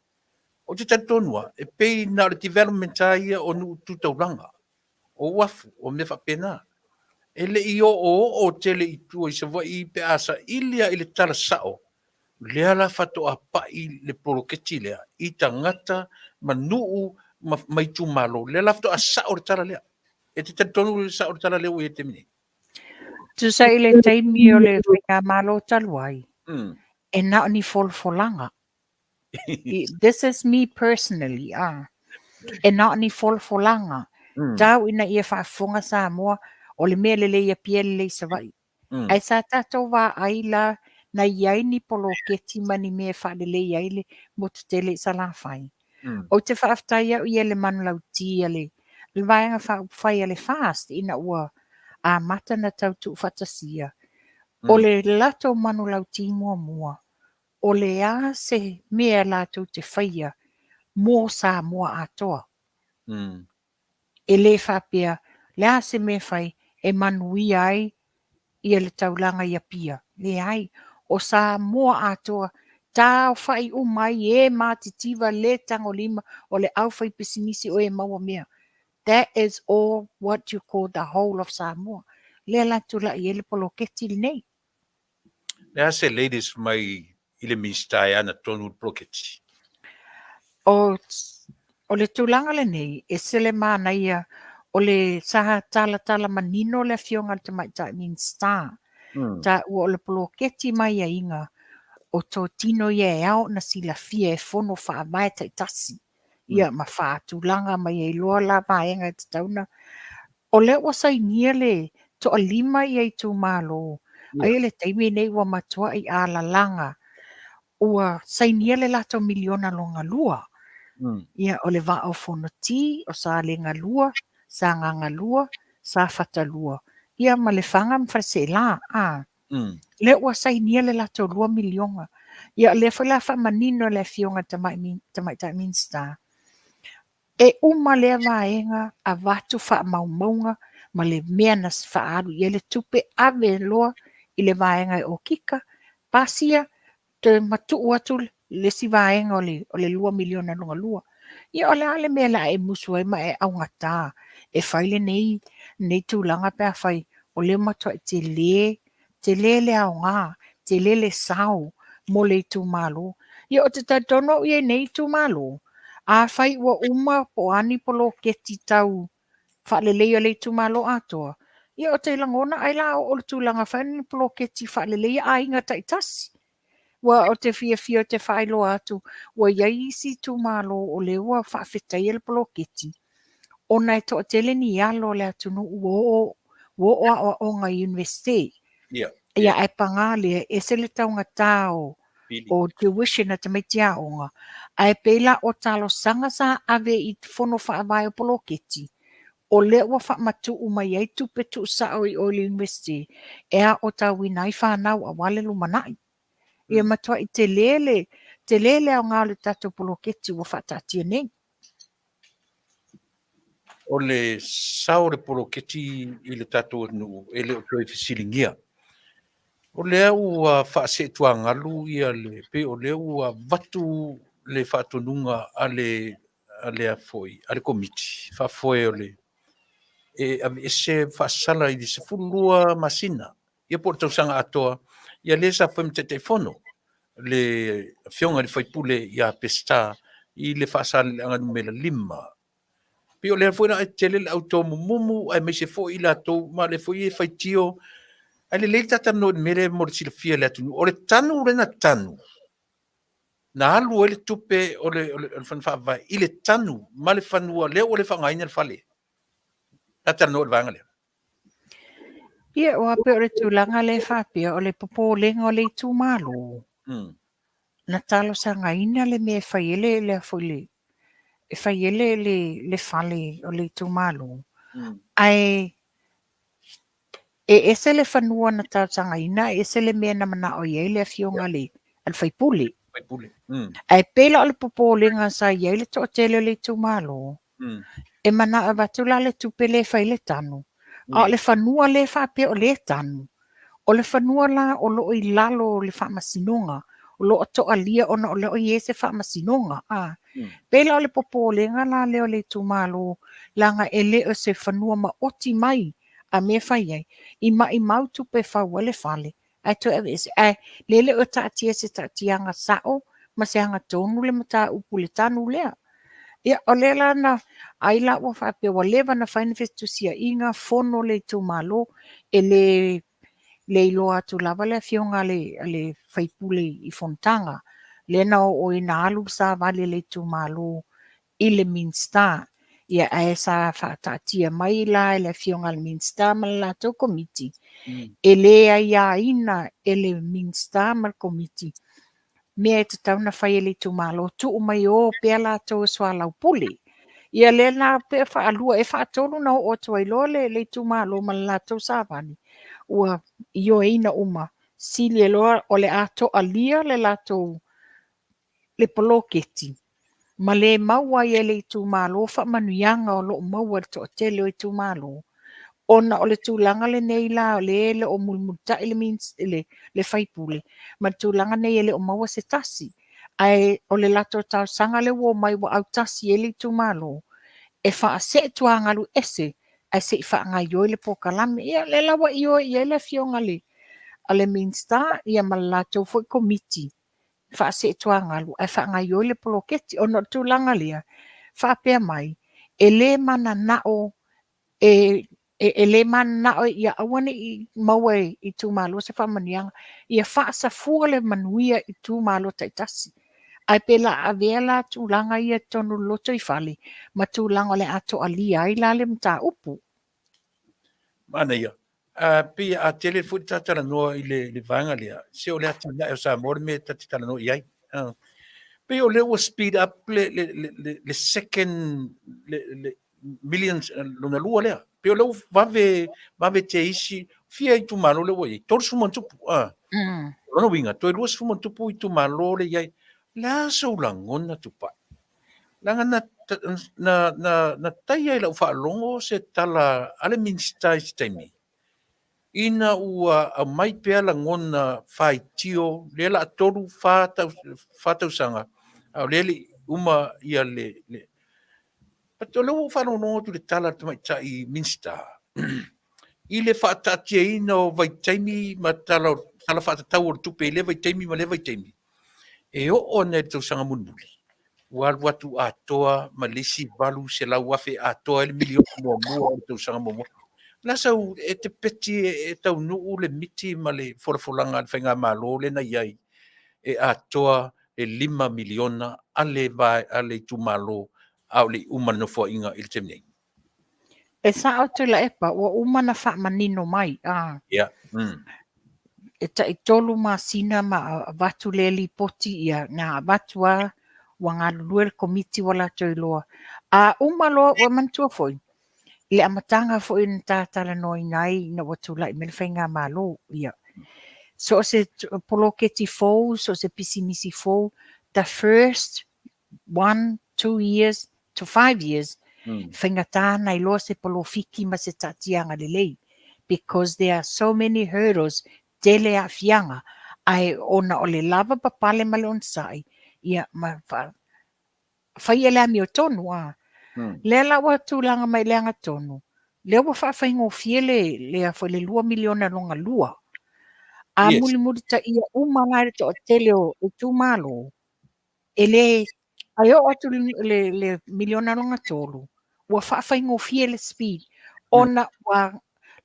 Ou te talitonu lava, e pei na o le development lava ia o nuu tu taulaga, o uafu, o mea faapena. E le i oooo tele i tua i Savaii pe a saili lava i le tala sao, lea la faatoa pai le poloketi lea i tagata ma nuu ma itumalo, lea la faatoa sao le tala lea. E te talitonu i le sao o le tala lea ua i ai i le taimi nei? Tusa i le taimi o le Faigamalo talu ai, e na o ni folafolaga. This is me personally, ah. E na o ni folafolaga, tau ina ia faafofoga Samoa, o le mea lelei i Apia e lelei i Savaii. Ae sa tatou vaai la na i ai ni poloketi ma ni mea e faalelei ai le motu tele i Salafai. Ou te faafetai au ia i le manulauti a le Vaega Faaupufai a le FAST ina ua amata ona tau tuufaatasia. O le latou manulauti muamua, o le a se mea latou te faia mo Samoa atoa. E le faapea, le a se mea e fai e manuia ai ia le taulaga i Apia. Leai, o Samoa atoa, taaofai uma ai e matitiva, le tagolima, o le aufaipisinisi o e maua mea. That is all what you call the whole of Samoa. Lea la tulai ai le poloketi lenei. Le a se latest mai i le Minisita e ana tonu le poloketi? O, o le tulaga lenei, e ese le manaia o le sa talatala manino le afioga a le Tamaitai Minisita. Taua o le poloketi ma aiaiga o totino ia e ao ona silafia e fono faavae taitasi. Ia ma faatulaga mai ai loa la vaega e tatau ona O lea ua sainia le toalima ia itumalo, aia le taimi nei ua matuai alalaga, ua sainia le latou miliona lona lua. Ia, o le Vaa o Fonoti, o Salega 2, Sagaga 2, Safata 2, ia ma Lefaga ma Faleseela. A, lea ua sainia le latou 2 miliona. Ia, o lea foi la faamanino e le Afioga i le Tamaitai Minisita, E uma lea vaega avatu faamaumauga ma le mea na faaalu i ai le tupe, ave loa i le vaega e okika, pasia, toe matuu atu le isi vaega o le $2 miliona lona lua. Ia o le a le mea o le a e musu ai ma e augata e fai lenei, lenei tulaga pe afai o lea ua matuai tele tele le aoga, tele le sao mo le itumalo. Ia ou te talitonu au i lenei itumalo, afai ua uma po o a ni poloketi tau faaleleia o le itumalo atoa, ia ou te lagona ai la oo le tulaga fai ni poloketi faaleleia aiga taitasi. Ua ou te fiafia ou te faailoa atu, ua i ai isi itumalo o lea ua faafetaia le poloketi, ona e toatele ni alo o le atunuu ua oo, ua oo aoaoga i Iunivesite. Ia, ae paga lea, e ese le taugata o, o tuition a tamaiti aoga, ae pei la o talosaga sa ave i fono faavae o poloketi, o lea ua faamatuu mai ai tupe tuusao i o i le Iunivesite e aotauina ai fanau aua le lumanai. Ia matuai tele le, tele le aoga o le tatou poloketi ua faataatia nei. O le sao o le poloketi i le tatou atunuu e le o toe fesiligia. O lea ua faaseetuagalu ia le, pei o lea ua avatu le faatonuga a le a le a foi a le komiti faafoe o le e aveese faasala i le 12 masina ia po o le tausaga atoa ia lea sa fai ma Taitaifono le afioga i le faipule ia Peseta i le Faasaleleaga numera 5. Pei o lea foi la e tele le au tomumumu aemaise foi i latou ma le foi e faitio. Ae lelei le ta talanoa i le mea lea mo le silafia e le atunuu. O le tanu lea na tanu, na alu ai le tupe o le, o le, o le faavae i le tanu ma le fanua lea ua le faaaogaina le fale. Ta talanoa i le vaega lea. Ia, aua pei o le tulaga lea e faapea, o le popolega o le itumalo, na talosagaina le mea e fai ai le, le, foi le, e fai ai le, le, le fale o le itumalo, ae e ese le fanua na talosagaina, e ese le mea na manao i ai le afioga a le, a le sui usufono. Faipule. Mm. Ae pei la o le popolega sa i ai le toatele o le itumalo, e manao e avatu la le tupe lea e fai le tanu, a o le fanua lea faapea o lea e tanu, o le fanua la o lo o i lalo o le faamasinoga, o lo o toalia ona o le o i ai se faamasinoga. A. Pei la o le popolega la lea o le itumalo, leaga e le o se fanua maoti mai a mea e fai ai, i maimau tupe e fau ai le fale, ae toe aveese. Ae lea le o taatia se taatiaga sao ma se agatonu le mataupu i le tanu lea. Ia, o lea la na, ai la ua faapea ua leva ona fai ni fetusiaiga, fono le itumalo, e le le iloa atu lava le afioga a le, a le faipule i fonotaga. Lea na oo ina alu le savali a le itumalo i le Minisita. Ia, ae sa faataatia mai la e le afioga a le Minisita ma le latou komiti, e le aiaina e le Minisita ma le komiti mea e tatau ona fai e le itumalo, tuu mai o pea latou e soalaupule. Ia lea la pe faalua e faatolu na oo atu ai loa le, le itumalo ma le latou savali, ua ioeina uma, sili ai loa o le a toalia le latou le poloketi ma le maua ai e le itumalo faamanuiaga o lo o maua e le toatele o itumalo, ona o le tulaga lenei la o lea e le o mulimulitai le, le, le faipule, ma le tulaga nei e le o maua se tasi. Ae o le latou talosaga lea ua omai ua autasi ai le itumalo, e faasee tuagalu ese ae se i faagaioi le polokalame. Ia, lea la ua ioe i ai le afioga a le Minisita ia ma le latou foi komiti faaseetuagalu ae faagaioi le poloketi. Ona o le tulaga lea, faapea mai, e le mananao e, e, e le mananao ia aua ne i maua e itumalo se faamanuiaga, ia faasafua le manuia i itumalo taitasi. Ae pe la avea la tulaga ia totonu o le lotoifale ma tulaga o le a toalia ai la le mataupu. Manaia. Pei a tele foi le ta talanoa i le, le vaega lea, se o le atinae o Samoa le mea ta te talanoa i ai. Pei o lea ua speed up le, le, le, le, le second le, le millions lona lua lea. Pei o lea ua vave, vave te isi, fia itumalo lea ua i ai, 30 ma tupu. Lona uiga, toe 20 ma tupu itumalo lea i ai. O le a sou lagona Tupai? Leaga na, na, na, na taia i lau faalogo se tala a le Minisita i se taimi, ina ua aumai pea lagona faitio, lea la 3, 4 tausaga, a o lea le uma ia le, le But o lea ua ou faalogologo atu i le tala a le tamaitai Minisita, i le faataatiaina o vaitaimi ma tala, tala faatatau o le tupe i lea vaitaimi ma lea vaitaimi, e oo ana i le tausaga mulimuli, ua alu atu atoa ma le isi 800,000 atoa ai le miliona muamua o le tausaga muamua. O le a sau e te peti e taunuu le miti ma le folafolaga a le faigamalo lea na i ai e atoa le $5 miliona a le, a le itumalo a o le i uma le nofoaiga i le taimi nei. E sao Tuilaepa, ua uma ona faamanino mai. A. Yeah. E tai 3 masina ma avatu lea lipoti, ia, na avatu a, ua galulue le komiti ua latou iloa. A uma loa, ua manatua foi, i le amataga foi na ta talanoaina ai ina ua tulai mai le faigamalo, ia, so o se poloketi fou, so o se pisinisi fou, the first 1, 2 years to 5 years, faigata ona iloa se polofiki ma se taatiaga lelei, because there are so many hurdles, tele aafiaga, ae ona o le lava papale ma le onosai, ia, ma faia le amiotonu, a. Lea la ua tulaga mai le agatonu, lea ua faafaigofie le, le, foi le 2 miliona lona lua. A mulimulitaia uma la le toatele o itumalo, e le, ae oo atu le, le miliona lona tolu, ua faafaigofie le speed, ona ua,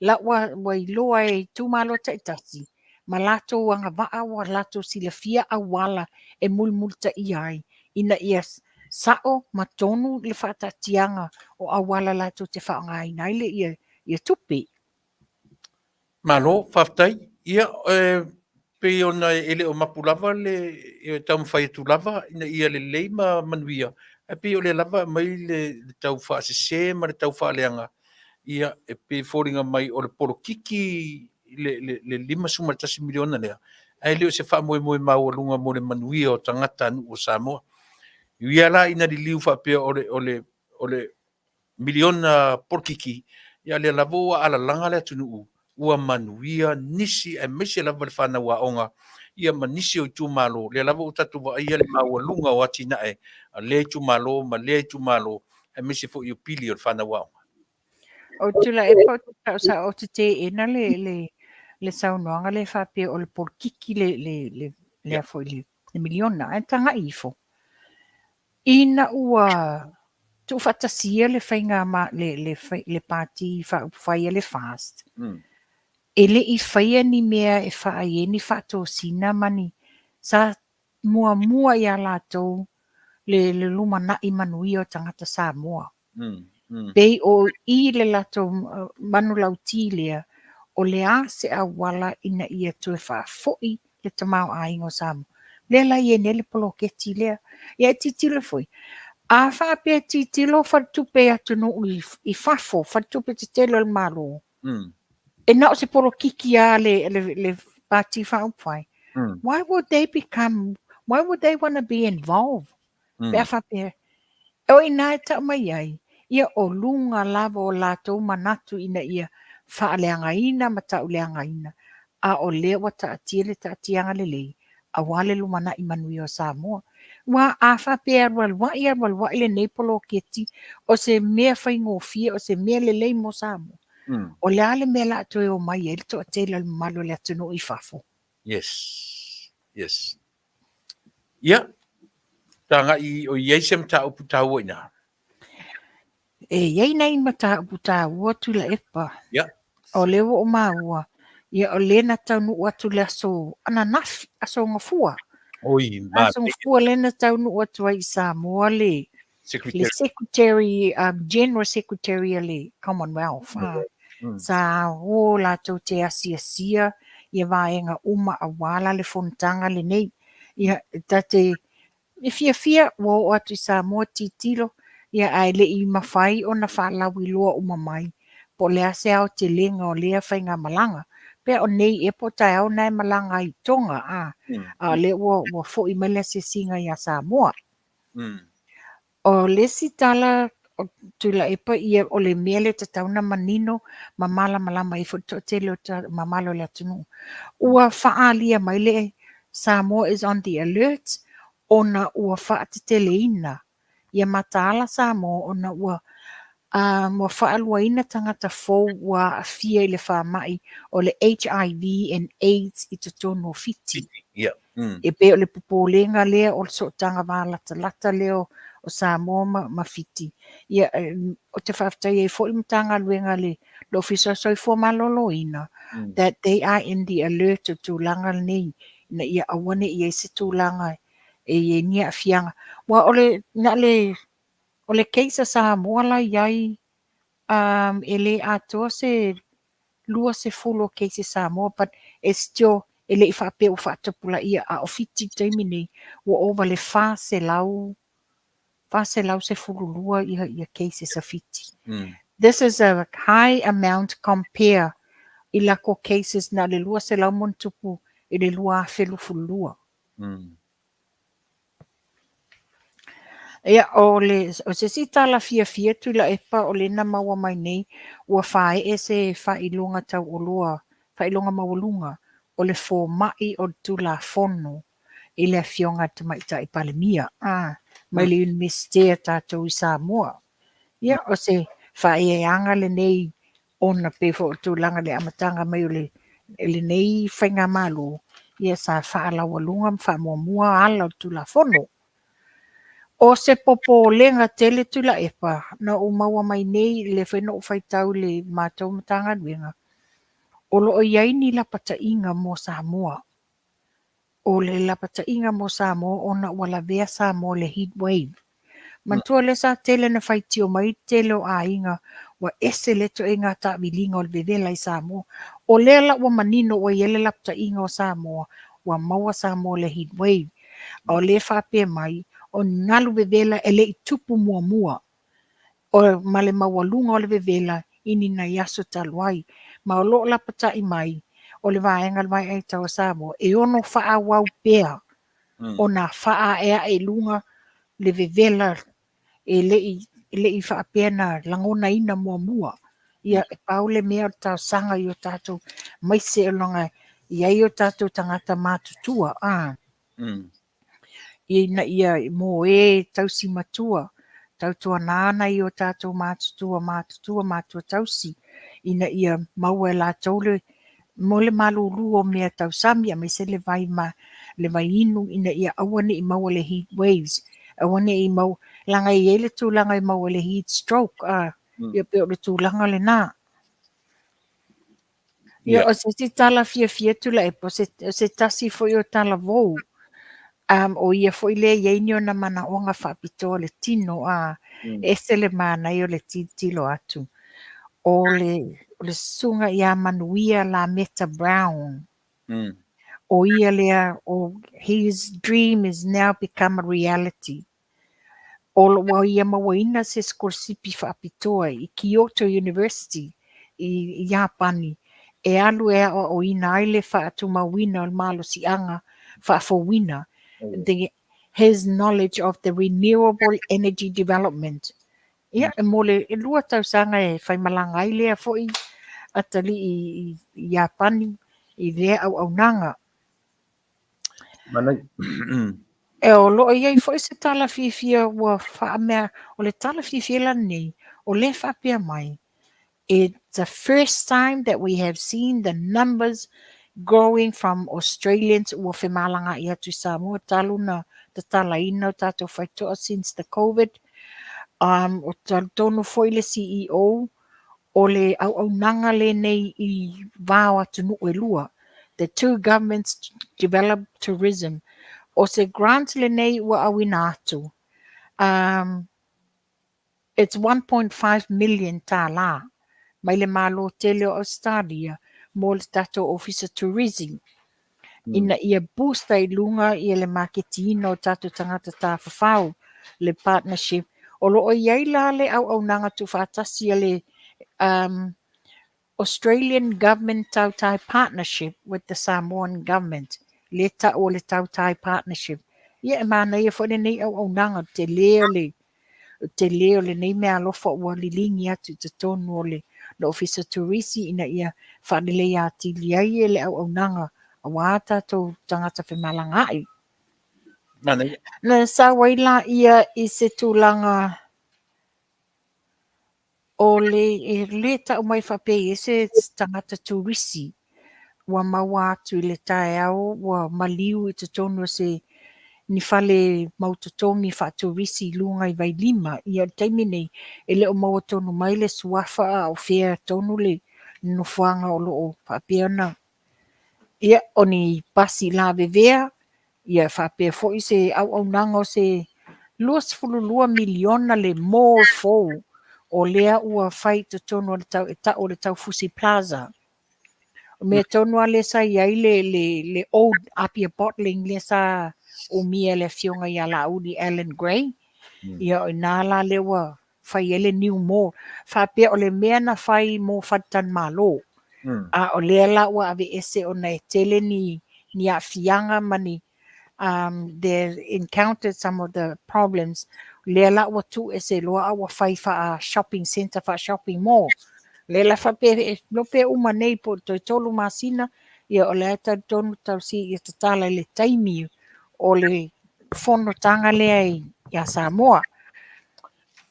la ua, ua iloa e itumalo taitasi, ma latou agavaa ua latou silafia auala e mulimulitaia ai, ina ia sao ma tonu le faataatiaga o auala latou te faaaogaina ai le ia, ia tupe. Malo, faafetai. Ia, e pei ona e le o mapu lava le e taumafai atu lava ina ia lelei ma manuia, ae pei o lea lava e aumai le tau faasese ma le tau faaleaga, ia, e pei e foliga mai o le polokiki le, le, le $51 miliona lea, ae le o se faamoemoe maualuga mo le manuia o tagatanuu o Samoa. E ui lava la ina liliu faapea o le, o le, o le miliona polokiki, ia lea lava ua alalaga le atunuu, ua manuia nisi aemaise lava le fanau aoga ia ma nisi o itumalo. Lea lava ua tatou vaaia le maualuga o atinae a lea itumalo ma lea itumalo, aemaise foi o pili o le fanau aoga. Ou te tulai atu ou te saosao ou te teena le, le, le saunoaga lea faapea o le polokiki le, le, le, le, foi, le, le miliona. Ae tagai ifo, ina ua tuufaatasia le faiga le, le, le Pati Faaupufai a le FAST, e le i faia ni mea e faaai ai ni faatosina ma ni, sa muamua ia latou le, le lumanai manuia o tagata Samoa. Pei o i le latou manulauti lea, o le a se auala ina ia toe faafoi le tamaoaiga o Samoa. Lea la i ai nei le poloketi lea. Ia e tilotilo foi, a faapea e tilotilo faletupe i atunuu i fafo, faletupe tetele o le Malo, e na o se polokiki lava le, le, le Pati Faaupufai, why would they become, why would they want to be involved? Pe a faapea, o i ina e tau mai ai, ia o luga lava o latou manatu ina ia faaleagaina ma tauleagaina, a o lea ua taatia le taatiaga lelei aua le lumanai manuia o Samoa. Aua a faapea e alualuai alualuai lenei poloketi, o se mea faigofie, o se mea lelei mo Samoa, o le a le mea o le a toe omai ai le toatele o le mamalu o le atunuu i fafo? Yes. Yes. Ia, tagai o i ai se mataupu taua i ina? E i ai nai mataupu taua Tuilaepa. Ia. O lea ua ou maua, ia o lea na taunuu atu le aso ananafi, aso Gafua. Oi, Aso Gafua lea na taunuu atu ai i Samoa le Secretary. Le Secretary, General Secretary a le Commonwealth. Sa o latou te asiasia ia vaega uma aua la le fonotaga lenei. Ia, ta te e fiafia ua oo atu i Samoa tilotilo, ia ae le i mafai ona faalauiloa uma mai po o le a se aotelega o lea faigamalaga. Pea o nei ea po o taeao na e malaga ai i Tonga, a, a o lea ua, ua foi mai le asiasiga ia Samoa. O le isi tala o Tuilaepa, ia o le mea lea e tatau ona manino ma malamalama ai foi le toatele o mamalu o le atunuu. Ua faaalia mai le Samoa is on the alert ona ua faateteleina ia mataala Samoa ona ua ua faaluaina tagata fou ua aafia i le faamai o le HIV and AIDS i totonu o Fiti. E pei o le popolega lea o le sootaga valatalata lea o Samoa ma Fiti. Ia, ou te faafetai ai foi le Matagaluega a le Ofisa o Soifua Maloloina that they are in the alert o tulaga lenei ina ia aua ne i i ai se tulaga e i ai ni aafiaga. Aua o le, na o le, o le case a Samoa la i ai, e le atoa se 20 o cases Samoa, but it's still, e le i faapea ua faatopulaia, a o Fiti i le taimi nei, ua ova i le 400, 412 ia cases a Fiti. This is a high amount compare i lako cases na o le 200 ma ona tupu i le 2022. Ia, o le, o se isi tala fiafia Tuilaepa o lea na maua mai nei, ua faee se faailoga taualoa, faailoga maualuga o le fomai o le Tulafono i le Afioga i le Tamaitai Palemia, a, mai le Iunivesite a tatou i Samoa. Ia, o se faaeaeaga lenei ona pei foi o le tulaga i le amataga mai o le lenei faigamalo, ia sa faalaualuga ma faamuamua ala o le Tulafono. O se popolega tele Tuilaepa na ou maua mai nei, lea foi na ou faitau i le matou Matagaluega, o lo o i ai ni lapataiga mo Samoa. O le lapataiga mo Samoa ona ua lavea Samoa i le heat wave. Manatua lea sa tele na faitio mai le tele o aiga ua ese le ituaiga taaviliga o le vevela i Samoa. O lea la ua manino ua i ai le lapataiga o Samoa, ua maua Samoa i le heat wave. A o lea e faapea mai, o ni galu vevela e le i tupu muamua o, ma le maualuga o le vevela i ni nai aso talu ai. Ma o lo o lapatai mai, o le vaega o le Vaeai Tau a Samoa e ono faaauau pea ona faaeae i luga le vevela e le i faapea na lagonaina muamua. Ia, e pau le mea o le talosaga i o tatou, aemaise o lona i ai o tatou tagata matutua, ina ia mo e tausi matua, tautuana nai o tatou matutua matutua matua tausi, ina ia maua e latou le mo le malulu o mea tausami, aemaise le vai ma le vai inu, ina ia aua ne i maua le heat waves, aua ne i maua, leaga e i ai le tulaga e maua le heat stroke, ia pei o le tulaga lena. Ia, o se isi tala fiafia Tuilaepa, o se tasi foi o talavou, o ia foi lea e i ai ni ona manaoga faapitoa le tino, ese le manaia o le tilotilo atu. O le susuga ia Manuia Lameta Brown, o ia lea, o his dream is now become a reality. O lo ua ia mauaina se sikolasipi faapitoa i Kyoto University i Iapani e alu e aoaoina ai le faatumauina o le malosiaga faafouina, his knowledge of the renewable energy development. Ia, e mo le 2 tausaga e faimalaga ai lea foi atalii i Iapani i lea auaunaga. E o lo o i ai foi se tala fiafia ua faamea, o le tala fiafia lenei, o lea faapea mai, it's the first time that we have seen the numbers growing from Australians ua femalagaai atu i Samoa talu na tatalaina o tatou faitoa since the COVID. O talitonu foi le CEO o le auaunaga lenei i va o atunuu e lua. The two governments develop tourism. O se grant lenei ua auina atu. It's 1.5 million tālā mai le Malo tele o Australia mo le tatou Ofisa Tourism, ina ia boost ai luga ia le maketiina o tatou tagata tafafao, le partnership. O lo o i ai la le auaunaga tuufaatasi a le Australian Government Tautai Partnership with the Samoan Government, le tau o le Tautai Partnership. Ia e manaia foi lenei auaunaga, tele o lenei mea alofa ua liligi atu i totonu o le Ofisa Turisi ina ia faaleleia atili ai le auaunaga aua tatou tagata femalagaai. Na sau ai la ia i se tulaga o le e le tau mai faapea i se tagata turisi ua maua atu i le taeao ua maliu i totonu o se ni fale mautotogi faaturisi i luga i Vailima. Ia o le taimi nei e le o maua tonu mai le suafa a o fea tonu le nofoaga o lo o faapea ona. Ia, o ni pasi lavevea, ia faapea foi se auaunaga o se 22 miliona le mall fou o lea ua fai i totonu o le tau, e tau o le Taufusi Plaza. O mea tonu a lea sa i ai le old Apia Bottling lea sa umia e le afioga ia Laauli Alan Gray. Ia o ina la lea ua fai ai le new mall. Faapea o le mea na fai mo faletalimalo. A o lea la ua aveese ona e tele ni aafiaga ma ni they encountered some of the problems. Lea la ua tuu ese loa a ua fai faa shopping center, faa shopping mall. Lea la faapea e lo pe uma nei po toe 3 masina, ia o lea talitonu tausi ia tatala i le taimi o le fonotaga lea ia Samoa.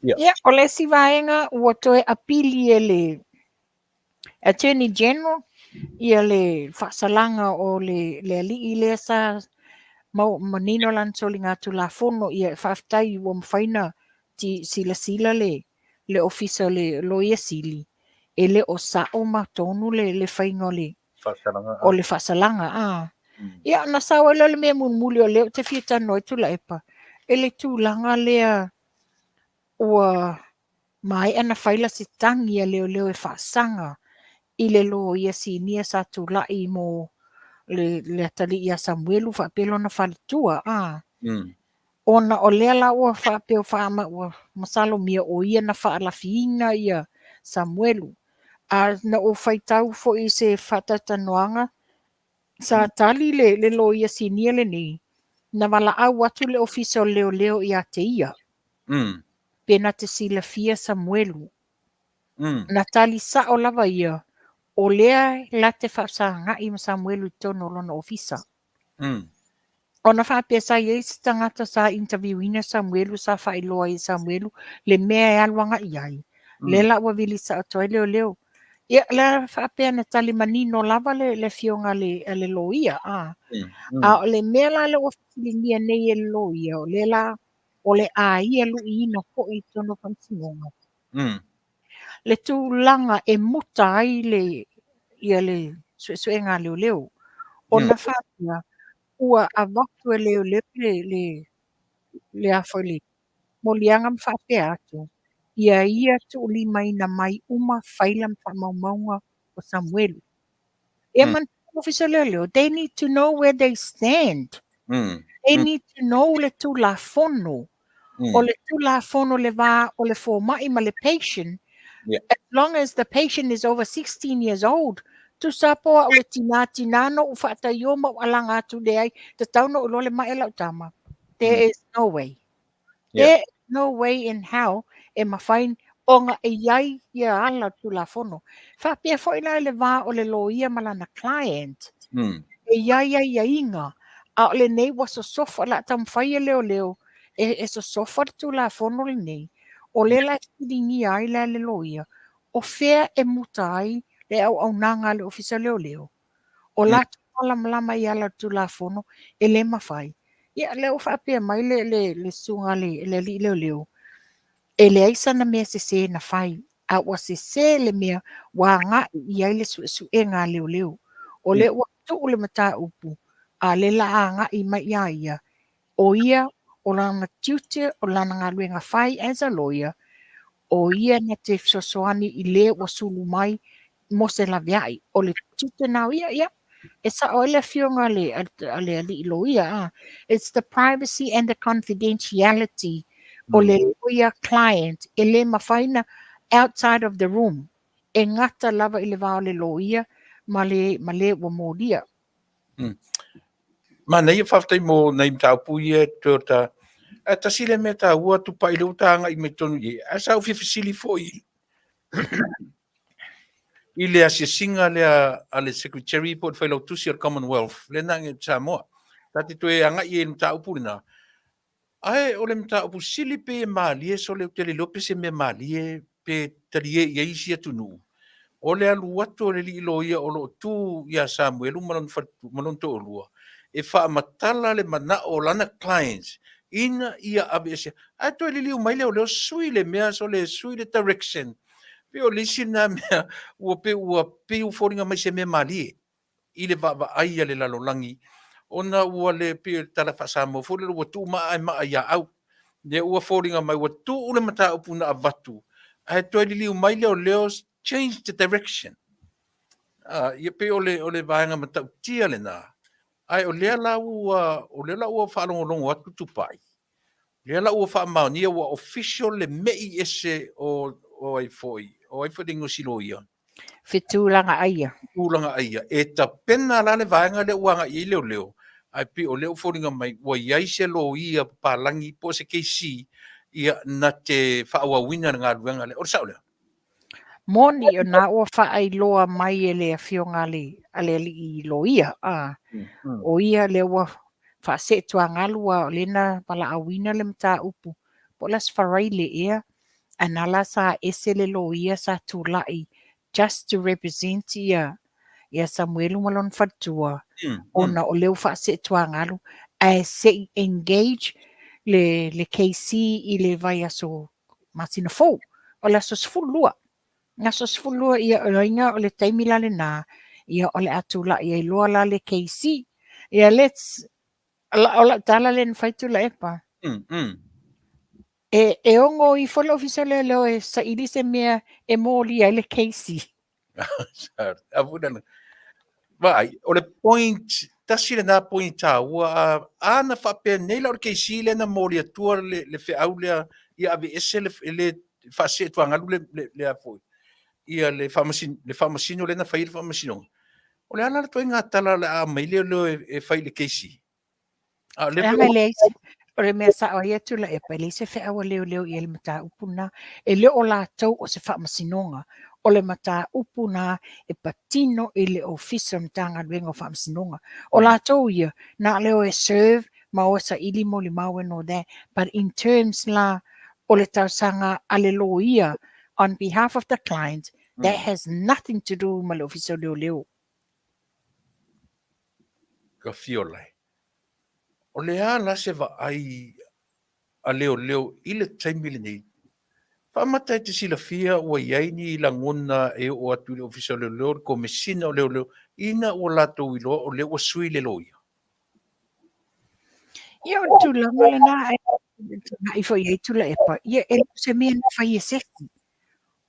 Ia, o le isi vaega ua toe apili e le Attorney General ia le faasalaga o le alii lea sa mau manino lana soligatulafono. Ia faafetai ua mafai na silasila le ofisa o le Loia Sili e le o sao ma tonu le faiga o le faasalaga. O le faasalaga. Ia, na sau ai lea o le mea mulimuli o lea ou te fia talanoa ai Tuilaepa, e le tulaga lea ua maea na fai la se tagi a leoleo e faasaga i le loia sinia sa tulai mo le atalii ia Samuelu faapea lona faletua. Ona o lea la ua faapea ua masalomia o ia na faalafiina ia Samuelu. A na ou faitau foi i se faatalatalanoaga Sa tali le, le loia sinia lenei, na valaau atu le Ofisa o Leoleo ia te ia. Pe na te silafia Samuelu. Na tali sao lava ia, o lea la te faafesagai ma Samuelu i totonu o lona ofisa. Ona faapea sa i ai se tagata sa interview-ina Samuelu sa faailoa ai e Samuelu le mea e alu agai ai, lea la ua vili sao atu ai leoleo. Ia, la faapea na tali manino lava le, le afioga a le, a le loia, a. A o le mea la lea ua fesiligia nei e le loia, o lea la o le a ia luiina foi i totonu o faamasinoga. Le tulaga e muta ai le, ia le suesuega a leoleo. Ona faapea, ua avatu e leoleo le, le, le a foi le moliaga ma faapea atu, ia ia tuulimaina mai uma faila ma faamaumauga o Samuelu. Ia manatua le Ofisa o Leoleo, they need to know where they stand. They need to know le Tulafono. O le Tulafono le va o le fomai ma le patient, as long as the patient is over 16 years old, tusa po au le tina, tina na ou faataio ma ou alaga atu leai, tatau na ou iloa le mai o lau tama. There is no way. There is no way in hell e mafai ona e i ai ia ala o le Tulafono. Faapea foi la i le va o le loia ma lana client, e i ai aiaiga, a o lenei ua sosofa, o le a taumafai e leoleo e sosofa le Tulafono lenei, o lea la e fesiligia ai la le loia, o fea e muta ai le auaunaga a le Ofisa o Leoleo? O latou malamalama i ala o le Tulafono e le mafai. Ia, lea ua faapea mai le, le, le susuga le, le alii leoleo, e leai sana mea sese na fai, a ua sese le mea ua agai i ai le suesuega a leoleo. O lea ua tuu le mataupu, a lea la a agai mai ia ia, o ia, o lana tiute, o lana galuega fai as a lawyer, o ia na te fesoasoani i le ua sulu mai mo se laveai. O le tiute na o ia, ia, e sao ai le afioga a le, a le alii loia, a. It's the privacy and the confidentiality o le lawyer client e le mafai na outside of the room. E gata lava i le va o le loia ma le, ma le ua molia. Manaia, faafetai mo nai mataupu ia e toe o ta. Ae tasi le mea taua tupai lea ua ta agai mai totonu i i. Ae sa ou fia fesili foi i le asiasiga lea a le Secretary po o le Failautusi o le Commonwealth lea na agai i Samoa. Ta te toe agai i le mataupu lena. Ae o le mataupu sili pe malie sole ou te le iloa pe se mea malie pe talie i ai isi atunuu. O le alu atu o le alii loia o lo o tu ia Samuelu ma lona faletua ma lona toalua e faamatala le manao o lana clients ina ia aveesea. Ae toe liliu mai leoleo sui le mea sole sui le direction. Pei o le isi lena mea ua pei ua pei ua foliga mai se mea malie i le vaavaai a le lalolagi ona ua le pei o le tala faa-Samoa foi lele ua tuu maa e maa ia au. Lea ua foliga mai ua tuu le mataupu na avatu ae toe liliu mai leoleo change the direction. Ia pei o le, o le vaega matautia lena. Ae o lea la ua, o lea la ua faalogologo atu Tupai, lea la ua faamaonia ua official le me'i ese o, o ai foi, o ai foi le igoa o si loia? Fetulagaaia. Fetulagaaia. E tapena la le vaega lea ua agai i ai leoleo, ae pei o lea ua foliga mai ua i ai se loia papalagi po o se KC ia na te faaauauina le galuega lea. O le sao lea? Moni, o na ua faailoa mai e le afioga a le, a le alii loia, a, o ia lea ua faaseetuagalu a o lea na valaauina le mataupu, po o le Aso Faraile ea, ae na la sa ese le loia sa tulai just to represent ia, ia Samuelu ma lona faletua, ona o lea ua faaseetuagalu, ae se i engage le, le KC i le vaiaso masina fou, o le aso 12. Aso 12 ia, o aiga o le taimi la lena, ia o le a tulai ai loa la le KC. Ia let's, o lau tala lea na fai Tuilaepa. E ono ifo le ofisa o leoleo e saili se mea e molia ai le KC. Vaai, o le point, tasi lena point taua, a na faapea nei la o le KC lea na moli atua le, le feau lea ia aveese le, le faaseetuagalu le, le, le a foi, ia le faamasino, le faamasino lea na fai le faamasinoga. O le a la le ituaiga tala o le a aumai leoleo e fai i le KC? A o lea e leai se, o le mea sao ai Tuilaepa, e leai se feau a leoleo i ai i le mataupu lena. E le o latou o se faamasinoga. O le mataupu lena e patino i le Ofisa o le Matagaluega o Faamasinoga. O latou ia, na o le o e serve ma o e saili molimau and all that. But in terms la o le talosaga a le loia on behalf of the client, that has nothing to do ma le Ofisa o Leoleo. Ka fiola e. O le a la se vaai a leoleo i le taimi lenei? Faamata e te silafia ua i ai ni lagona e oo atu i le Ofisa o Leoleo, le Komesina o Leoleo, ina ua latou iloa o lea ua sui le loia? Ia, o le tulaga lena e tagai foi i ai Tuilaepa, ia e le o se mea na fai e se isi.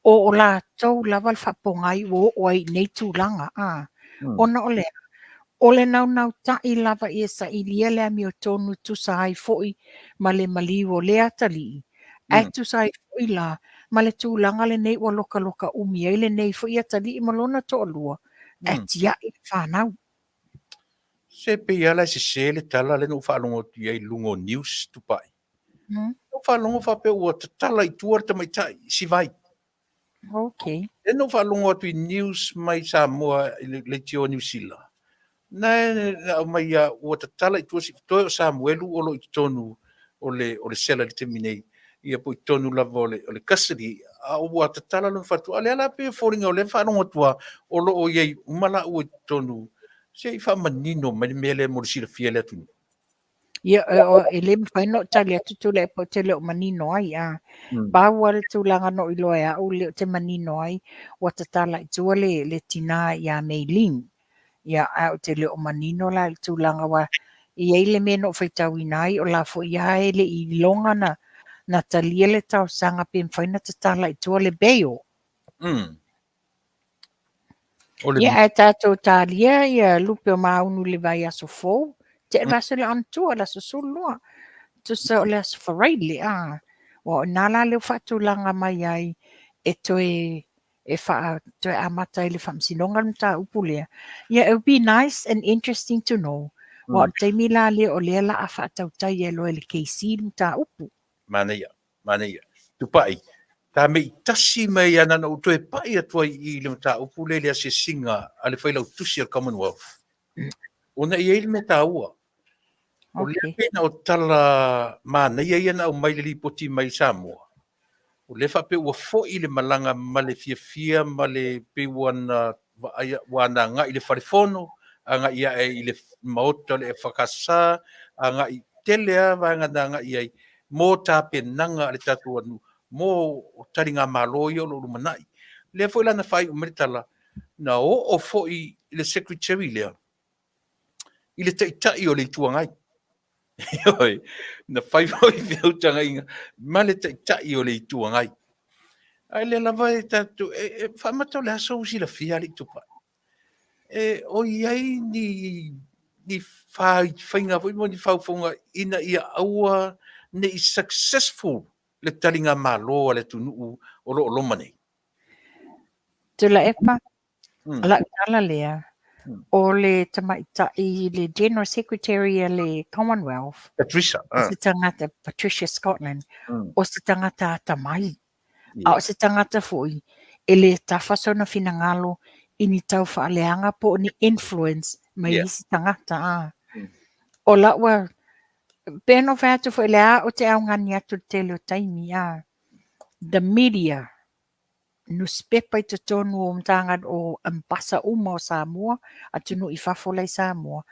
O latou lava le faapogai ua oo ai i nei tulaga, a. Ona o le a? O le naunautai lava ia sailia le amiotonu e tusa ai foi ma le maliu o lea atalii, ae tusa ai foi la ma le tulaga lenei ua lokaloka umi ai lenei foi atalii ma lona toalua, ae tiai le fanau. Se pei lava la e sese le tala lea na ou faalogo atu i ai i luga o news Tupai. Na ou faalogo faapea ua tatala i tua le tamaitai i Sivai. Okay. Lea na ou faalogo atu i news mai Samoa i le leitio a Niu Sila. Na na aumai ia ua tatala i tua toe o Samuelu o lo o i totonu o le o le sela i le taimi nei. Ia po i totonu lava o le o le custody a ua tatala lona faletua. A o lea la pei e foliga o lea e faalogo atu lava o lo o i ai uma laua i totonu. Se i faamanino mai le mea lea mo le silafia e le atunuu. Ia, e le mafai ona ou tali atu Tuilaepa ou te le o manino ai, a. Pau lava le tulaga na ou iloa e au lea ou te manino ai, ua tatala i tua le, le tinā ia Mei Ling. Ia, ae ou te le o manino la i le tulaga aua e i ai le mea na ou faitauina ai, o la foi lava e le i iloga na, na talia le talosaga pe mafai ona tatala i tua le bail. Ia, ae tatou talia ia lupe o Maunu i le vaiaso fou, tea le vaiaso lea anatua, le aso 12, tusa o le aso Faraile, a. Aua o i ina la lea ua faatulaga mai ai e toe e faa, toe amata ai le faamasinoga le mataupu lea. Ia, it would be nice and interesting to know, aua o le taimi la lea o lea o le a faatautai ai loa e le KC le mataupu. Manaia, manaia. Tupai, ta mei tasi mai ana na ou toe pai atu ai i le mataupu lea i le asiasiga a le Failautusi a le Commonwealth. Ona e i ai le mea taua. O lea pei na o tala manaia ia na aumai le lipoti mai Samoa. O lea faapea ua foi le malaga ma le fiafia ma le pei ua na vaaia ua na agai i le fale fono, agai ae i le maota o le EFKS, agai tele lava vaega na agai i ai mo tapenaga a le tatou atunuu mo taligamalo ia o lo o lumanai. Lea foi la na faaiu mai le tala, na oo foi le Secretary lea i le Taitai o le Itu Agai. Ioe, na fai foi feutagaiga ma le Taitai o le Itu Agai. Ae lea lava e tatou, e faamata o le aso ua silafia alii Tupai. E o i ai ni ni faiga foi mo ni faufauga ina ia aua ne i successful le taligamalo a le atunuu o lo o loma nei. Tuilaepa, o lau tala lea, o le tamaitai, le General Secretary a le Commonwealth, Patricia, o se tagata, Patricia Scotland, o se tagata atamai. A o se tagata foi e le tafa sona finagalo i ni taufaaleaga po o ni influence mai isi tagata. A. O lau a, pei ona ou fai atu foi, o lea ou te augani atu i le tele o taimi, a. The media, nusipepa i totonu o Matagaluega o Ambasa uma o Samoa, atunuu i fafo la i Samoa,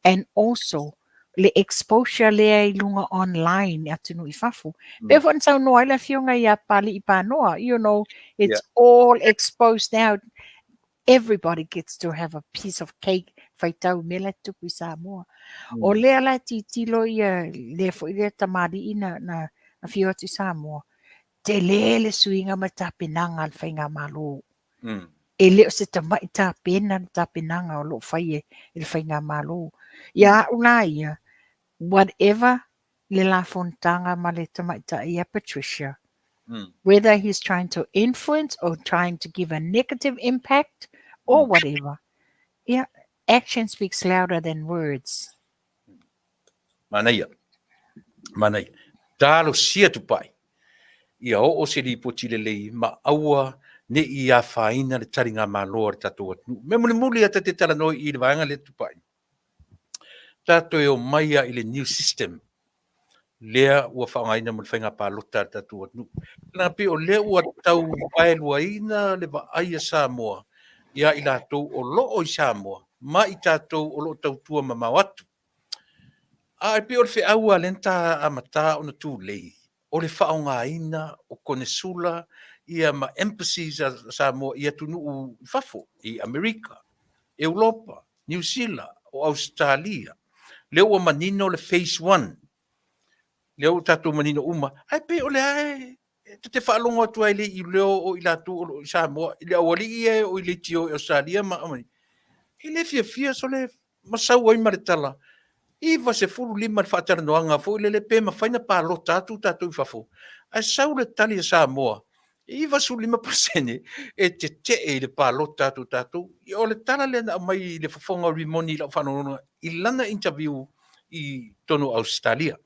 and also le exposure lea i luga online i atunuu i fafo. Pei foi ona saunoa ai le afioga ia Papalii Panoa, you know, it's all exposed now. Everybody gets to have a piece of cake faitau i mea la e tutupu i Samoa. O lea la e tilotilo ia lea foi lea tamalii na, na, na afio atu i Samoa, tele le suiga ma le tapenaga a le Faigamalo. E le o se tamai tapena le tapenaga o lo o fai e le Faigamalo. Ia au la ia, whatever le la fonotaga ma le tamaitai ia Patricia, whether he's trying to influence or trying to give a negative impact or whatever, Ia, action speaks louder than words. Manaia. Manaia. Talosia Tupai. Ia oo se lipoti lelei ma aua ne i afaina le taligamalo a le tatou atunuu. Mea mulimuli a ta te talanoa i le vaega lea Tupai. Tatou e omai a i le new system lea ua faaaogaina mo le faiga palota a le tatou atunuu. Leaga pei o lea ua tau vaeluaina le vaai a Samoa ia i latou o lo o i Samoa ma i tatou o lo o tautua mamao atu. A e pei o le feau lava lea na ta amata ona tulei, o le faaaogaina o konesula ia ma embassies a Samoa i atunuu i fafo, i Amerika, Europa, Niu Sila, o Ausetalia. Lea ua manino le phase one, lea ua tatou manino uma, ae pei o lea e ta te faalogo atu ai le i leo o i latou o lo o i Samoa, i le aualii ia e o i leitio i Ausetalia ma Amerika, e le fiafia sole ma sau ai ma le tala, 95 le faatalanoaga foi lele pe mafai ona palota atu tatou i fafo, ae sau le tali a Samoa, e 95% e tetee i le palota atu o tatou. O le tala lea na aumai i le fofoga o Rimoni i lau faalogologo i lana interview i totonu o Ausetalia.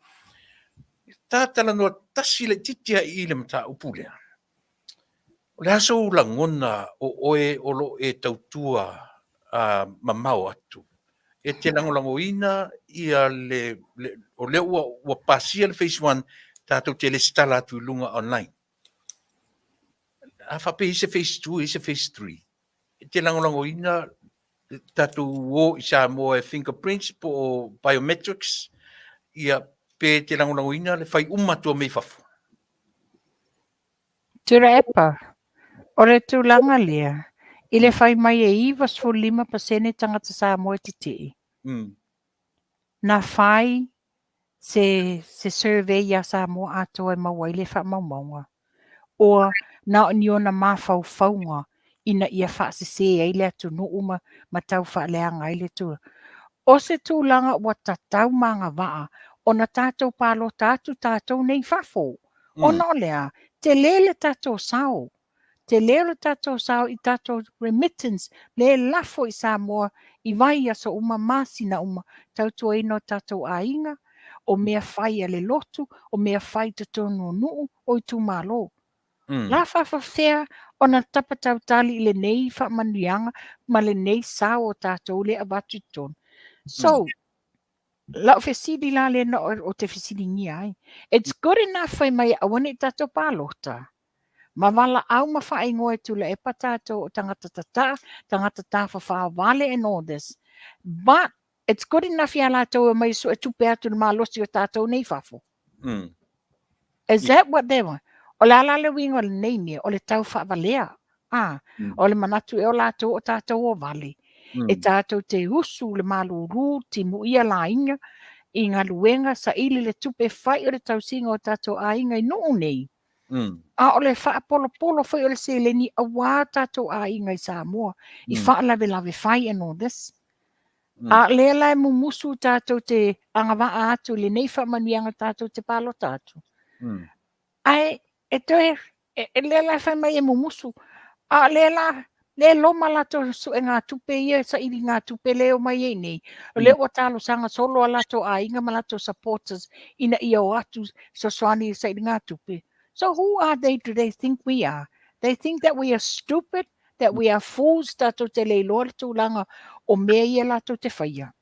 Ta talanoa tasi laitiiti lava i i le mataupu lea. O le a sou lagona o oe o lo o e tautua mamao atu? E te lagolagoina ia le, le o lea ua, ua pasia le phase 1, tatou te lesitala atu i luga online. A faapea e i ai se phase 2, e i ai se phase 3, e te lagolagoina tatou o i Samoa e fingerprints po o biometrics, ia pe te lagolagoina le fai uma atu o mea i fafo? Tuilaepa, o le tulaga lea, i le fai mai e 95% tagata Samoa e tetee, na fai se se survey iā Samoa atoa e maua ai le faamaumauga, or na o ni ona mafaufauga ina ia faasese ai le atunuu ma ma tau faaleaga ai le tulaga. O se tulaga ua tatau ma agavaa ona tatou palota atu tatou nei i fafo. Ona o le a? Tele le tatou sao. Tele lo tatou sao i tatou remittance le lafo i Samoa i vaiaso uma, masina uma, tautuaina o tatou aiga, o mea fai a le lotu, o mea fai i totonu o nuu, o itumalo. La faafefea ona tapa tautali i lenei faamanuiaga ma lenei sao o tatou lea e avatu i totonu. So, lau fesili la lea na ou te fesiligia ai, it's good enough fai mai aua ne i tatou palota, ma valaau ma faaigoa e Tuilaepa tatou o tagata tataa, tagata tafafao vale and all this, but it's good enough ia latou e omai e suetupe atu i le malosi o tatou nei i fafo. Is that what they want? O le a la le uiga o lenei mea? O le tau faavalea. Ah, o le manatu ea o latou o tatou o vale. E tatou te usu le malulu, timuia laiga i galuega, saili le tupe, fai o le tausiga o tatou aiga i nuu nei. A o le faapolopolo foi o le seleni aua tatou aiga i Samoa, i faalavelave fai and all this. A o lea la e mumusu tatou te agavaa atu i lenei faamanuiaga tatou te palota atu. Ae e toe, e lea la e fai mai e mumusu, a o lea la, lea e loma latou suegatupe ia, sailigatupe lea e omai ai nei, o lea ua talosaga solo a latou aiga ma latou supporters ina ia o atu fesoasoani i sailigatupe. So who are they, do they think we are? They think that we are stupid, that we are fools, tatou te le iloa le tulaga o mea ia latou te faia.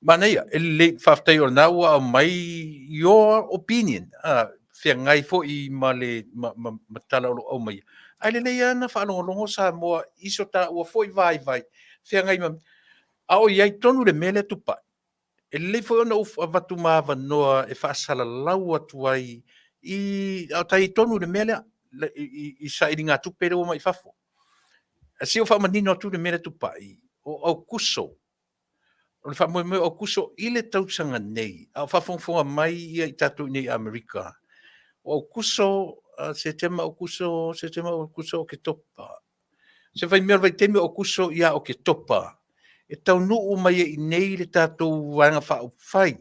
Manaia, e lelei, faafetai o lena ua aumai your opinion, feagai foi ma le ma, ma, ma tala o lo o aumaia. Ae lelei lava na faalogologo Samoa i so taua foi vaivai, feagai ma... A o i ai tonu le mea lea Tupai, e lelei foi ona ou avatu ma avanoa e faasalalau atu ai i, a o tai ai tonu le mea lea, i sailigatupe lea ua omai i fafo. Se i ou faamanino atu le mea lea Tupai, o Aukuso, o le faamoemoe o Aukuso i le tausaga nei, a o faafogafoga mai ia i tatou i nei i Amerika, o Aukuso, Setema, Aukuso, Setema, Aukuso, Oketopa. Se fai mea o le vaitaimi o Aukuso ia Oketopa, e taunuu mai ai i nei le tatou Vaega Faaupufai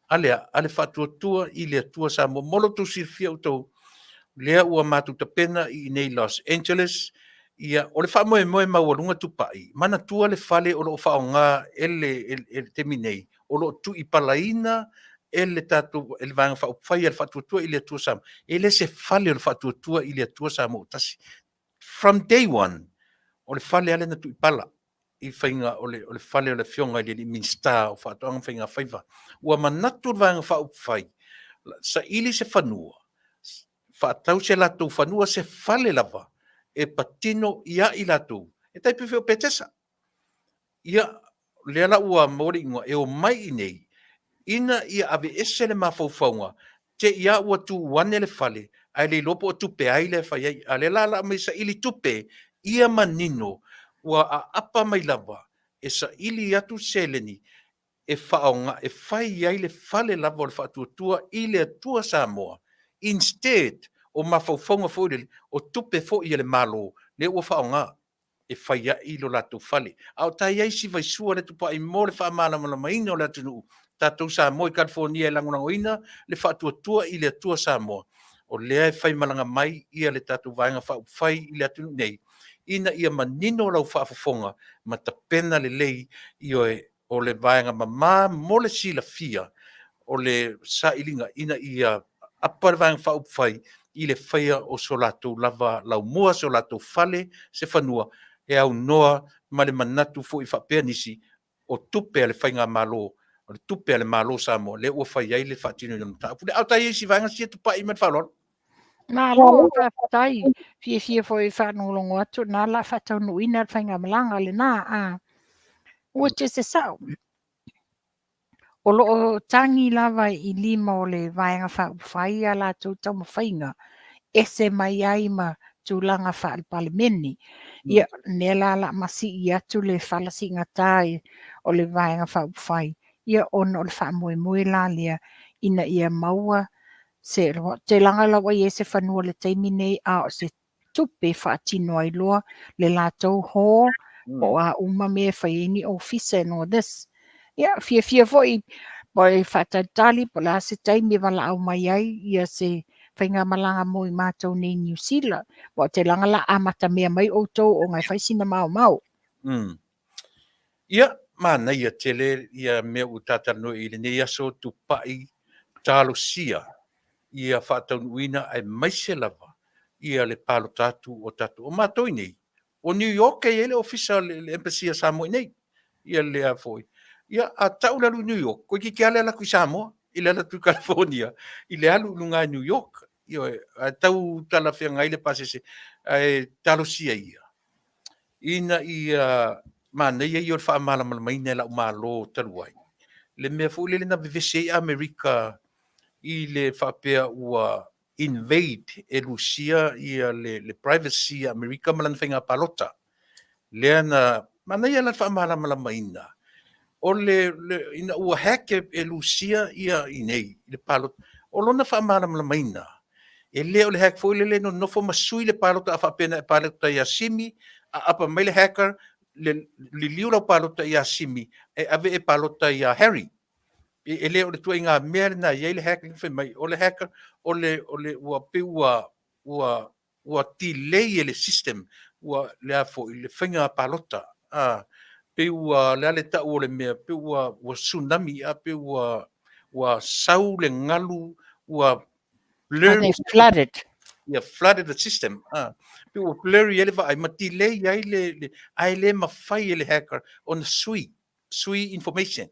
a le, a le Faatuatua i le Atua Samoa. Mo lo outou silafia outou, lea ua matou tapena i inei Los Angeles, Ia, o le faamoemoe maualuga Tupai, manatua le fale o lo o faaaoga e le, e le taimi nei, o lo o tuipalaina e le tatou, e le Vaega Faaupufai a le Faatuatua i le Atua Samoa. E le se fale o le Faatuatua i le Atua Samoa ua tasi. From day one, o le fale lava lea na tuipala i faiga o le, o le fale o le afioga i le alii Minisita o Faatoaga ma Faigafaiva. Ua manatu le Vaega Faaupufai, saili se fanua, faatau se latou fanua, se fale lava e patino ia i latou, e tai pei foi o Petesa. Ia, lea la ua maua le iuga e omai i inei ina ia aveese le mafaufauga, te i lava ua tuu ane le fale ae le iloa po o tupe ai lea e fai ai. A o lea la o le a aumai e saili tupe, ia manino ua aapa mai lava e saili atu seleni e faaaoga e fai ai le fale lava o le Faatuatua i le Atua Samoa instead o mafaufauga foi lele o tupe foi a le Malo lea ua faaaoga e fai ai lo latou fale. A o ta i ai si vaisua le Tupai mo le faamalamalamaina o le atunuu, tatou Samoa i California e lagolagoina le Faatuatua i le Atua Samoa, o lea e faimalaga mai ia le tatou Vaega Faaupufai i le atunuu nei, ina ia manino lau faafofoga ma tapena lelei, ioe, o le vaega mama mo le silafia o le sailiga ina ia apa le Vaega Faaupufai i le faia o so latou lava laumua, so latou fale, se fanua e aunoa ma le manatu foi faapea nisi o tupe a le faigamalo, o le tupe a le Malo o Samoa lea ua fai ai le faatinoina o le mataupu lea. A o ta i ai i si vaega sia Tupai ma le faaaloalo. Malo, faafetai. Fiafia foi e faalogologo atu, na la faataunuuina le faigamalaga lena. A ua te se sao. O lo o tagi lava i lima o le Vaega Faaupufai a latou taumafaiga ese mai ai ma tulaga faale-Palemene. Ia, lea la la masii atu le fala siigatā o le Vaega Faaupufai, ia ona o le faamoemoe la lea ina ia maua se telaga la ua i ai se fanua i le taimi nei, a o se tupe e faatino ai loa le latou hall, po o a uma mea e fai ai ni ofisa and all this. Ia, fiafia foi po e faatalitali po o le a se taimi e valaau mai ai ia se faigamalaga mo i matou nei i Niu Sila. Aua ou te laga la amatamea mai outou ona e fai sina maomao. Ia, manaia tele ia mea ua ta talanoa i lenei aso, Tupai, talosia ia faataunuuina aemaise lava ia le palota atu o tatou. O matou i nei, o New York e i ai le ofisa le embassy a Samoa i nei. Ia lea foi. Ia, a tau le alu i New York, toeitiiti lava le alu atu i Samoa, i le alu atu i California, i le alu i luga i New York. Ioe, ae tau talafeagai le pasese, ae talosia ia. Ina ia manaia ia o le faamalamalamaina e la'u Malo talu ai le mea foi lele na vevesi ai Amerika i le faapea ua invade e Lusia ia le privacy a Amerika ma lana faiga palota. Lea na manaia la le faamalamalamaina o le, ina ua hack e Lusia ia i nei i le palota. O lona faamalamalamaina, e le o le hack foi lele nonofo ma sui le palota a faapea na e palota ia Simi, aapa mai le hacker, le liliu lau palota ia Simi, e ave e palota ia Harry. E le o le tuaiga mea lena e i ai le hack fai mai, o le hacker, o le, o le, ua pei ua delay e le system, ua, le a foi, le faiga palota. A, pei ua, le a le tau o le mea, pei ua tsunami, a pei ua sau le galu, ua blurry. Flooded. Yeah, flooded the system. Ah, pei ua blurry ai le vaai, ma delay ai le, ae le mafai e le hacker ona sui information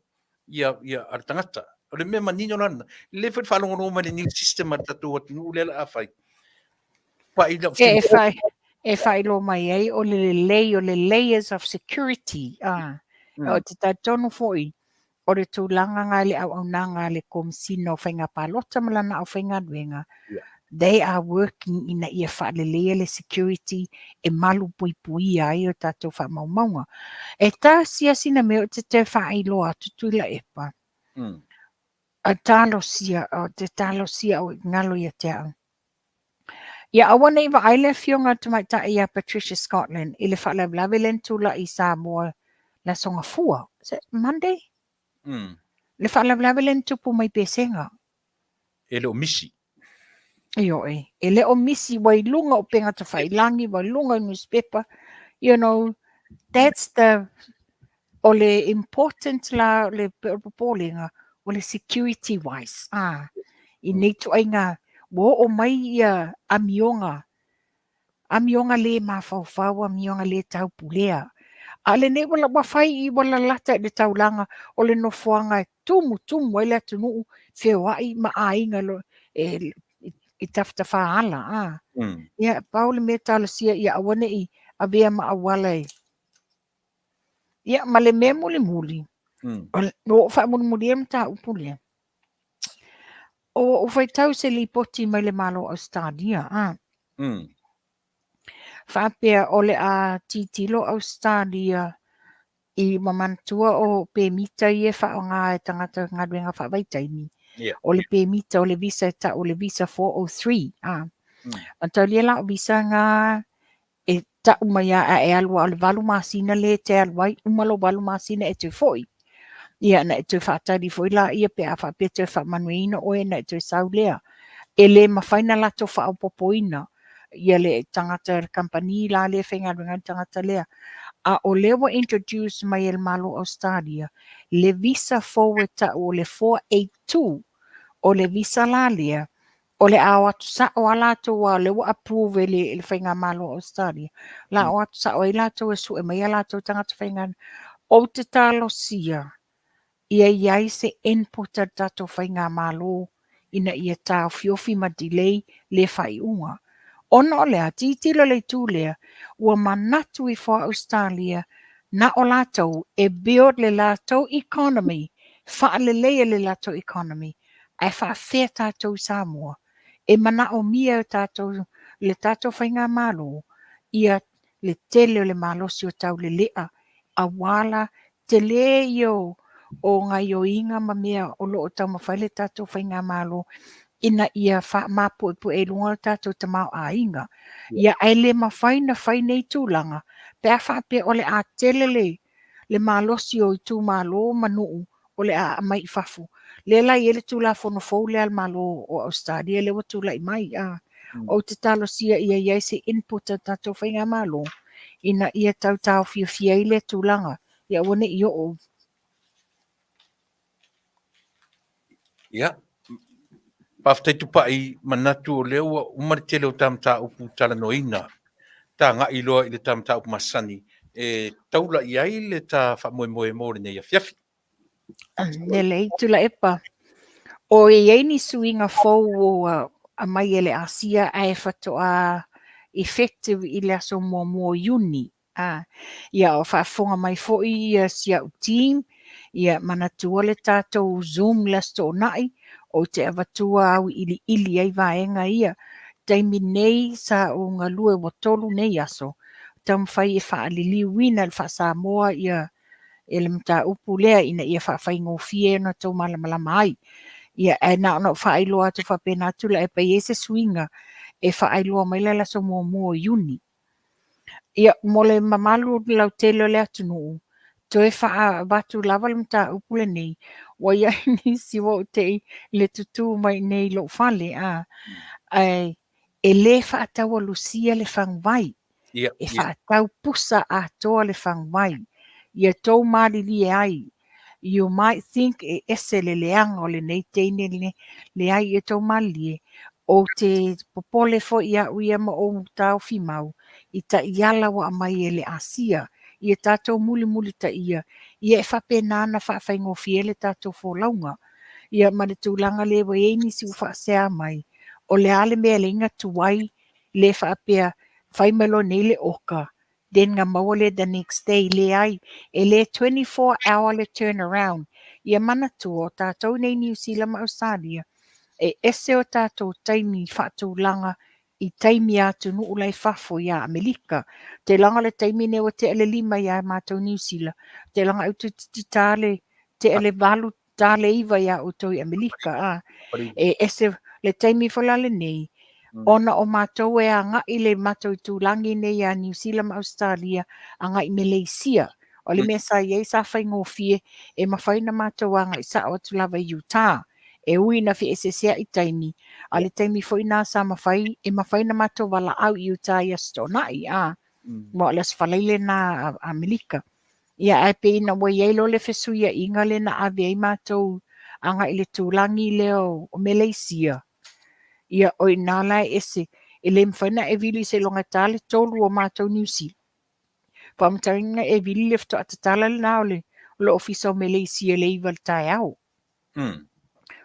ia a le tagata. O le mea manino la lena. Le foi le faalogologo mai le new system a le tatou atunuu lea la a fai. Pai lau E faailoa mai ai o le lelei o le layers of security. Ah, o te talitonu foi o le tulaga nga i le auaunaga a le Komesina o Faiga Palota ma lana aufaigaluega, they are working ina ia faaleleia le security e malu puipuia ai o tatou faamaumauga. E tasi lava sina mea ou te toe faailoa atu Tuilaepa, a talosia, o te talosia au i galo ia te au. Ia aua ne i vaai le afioga a le tamaitai ia Patricia Scotland i le faalavelave lea na tulai i Samoa le Aso Gafua. Is it Monday? Le faalavelave lea na tupu mai Pesega. E le o misi. Ioe, e le o misi ua i luga o upega tafailagi, ua i luga o newspaper, you know, that's the, o le important la, o le popolega, o le security wise, ah, i nei ituaiga, ua oo mai ia amioga, amioga le mafaufau, amioga le taupulea. A o lenei ua, ua fai ua lalata i le taulaga o le nofoaga e tumutumu ai le atunuu, feoai ma aiga e, i tafatafa ala. A. Ia, pau le mea talosia ia aua ne i avea ma auala e. Ia, ma le mea mulimuli, ua ou faamulimulia le mataupu lea. Ua ou faitau se lipoti mai le Malo o Ausetalia, a. Faapea o le a tilotilo Ausetalia i ua manatua o pemita ia e faaaoga e tagata galuega faavaitaimi. O le pemita o le visa e tau o le visa 403. A. Mataulia la o visa na e tau mai a e alu o le 8 masina le te alu ai, uma lo 8 masina e toe foi. Ia, na e toe faatali foi la ia pe a faapea toe faamanuiaina oe na e toe sau lea. E le mafai na latou faaopoopoina ia le tagata le kamupani la lea e faigaluega le tagata lea. A o lea ua introduce mai e le Malo o Australia le visa fou e tau o le 482. O le visa la lea, o le a o atu sao a latou a o lea ua approve e le Faigamalo o Australia. La o atu sao ai latou e sue mai a latou tagata faigaluega. Ou te talosia ia i ai se input a le tatou Faigamalo ina ia taofiofi ma delay le faaiuga. Ona o le a, tilotilo le itu lea, ua manatu ifo a Australia na o latou e build le latou economy, faaleleia le latou economy, ae faafefea tatou i Samoa. E manaomia e tatou, le tatou Faigamalo, ia le tele o le malosi o taulelea, aua la tele ia o gaioiga ma mea o lo o taumafai le tatou Faigamalo ina ia faamapuepue i luga o le tatou tamaoaiga. Ia, ae le mafai na fai nei tulaga, pe a faapea o le a tele le malosi o itumalo ma nuu o le a aumai i fafo. Lea la i ai le Tulafono fou lea a le Malo o Ausetalia lea ua tulai mai. A. Ou te talosia ia i ai se input a tatou Faigamalo ina ia tau taofiofia ai lea tulaga, ia aua ne i oo. Ia, faafetai Tupai, manatu o lea ua uma le tele o ta mataupu talanoaina. Tagai loa i le ta mataupu masani e taula i ai le ta faamoemoe mo lenei afiafi. Lelei, Tuilaepa. O i ai ni suiga fou ua aumai e le Asia ae faatoa effective i le aso 1 o Iuni. A, ia o faafofoga mai foi ia si au team, ia manatua le tatou Zoom le Aso Toonai, ou te avatua au iliili ai vaega ia. Taimi nei sa ou galue ua 3 nei aso, taumafai e faaliliuina le faa-Samoa ia e le mataupu lea ina ia faafaigofie ona tou malamalama ai. Ia, ae na ona ou faailoa atu faapena Tuilaepa, e i ai se suiga e faailoa mai le aso 1 o Iuni. Ia, mo le mamalu lautele o le atunuu, toe faaavatu lava le mataupu lenei, ua i ai nisi ua ou tei le tutū mai nei i lou fale, a, ae e le faataua lusia le faguvai. E faatau pusa atoa le faguvai. Ia tou malilie ai. You might think e ese le leaga o lenei teine le, leai ia tou malilie. Ou te popole foi ia'u ia ma ou taofi mau i taiala ua aumai e le Asia. Ia tatou mulimuli taia, ia e faapena ona faafaigofie le tatou folauga. Ia ma le tulaga lea ua i ai nisi ua faasea mai, o le a le mea e leai tuai le faapea fai mai loa nei le oka, then nga maua lea the next day. Leai, e le 24 hour le turn around. Ia manatua o tatou nei Niu Sila ma Australia, e ese o tatou taimi faatulaga i taimi a atunuu la i fafo ia Amerika. Te laga le taimi nei ua tea le 5 ia matou Niu Sila, te laga au toeitiiti le tea le 8 ta le 9 ia outou i Amerika. A. E ese le taimi foi la lenei, ona o matou e agai le matou itulagi nei ia Niu Sila ma Australia, agai Meleisia. O le mea sa i ai sa faigofie e mafai ona matou agai sao atu lava i Utah. E ui ina feeseesea'i taimi, a o le taimi foi lena sa mafai, e mafai ona matou valaau i uta i Aso Toonai, a, aua o le Aso Faraile lena a Amerika. Ia, ae pei ina ua i ai loa le fesuiaiga lea na ave ai matou agai i le tulagi lea o Meleisia, ia, o i ina la e ese, e le mafai ona e vili seiloga e ta le 3 o matou Niu Sila. Faamatalaina e vili le faatoa tatala lena o le Ofisa o Meleisia i le 9 i le taeao.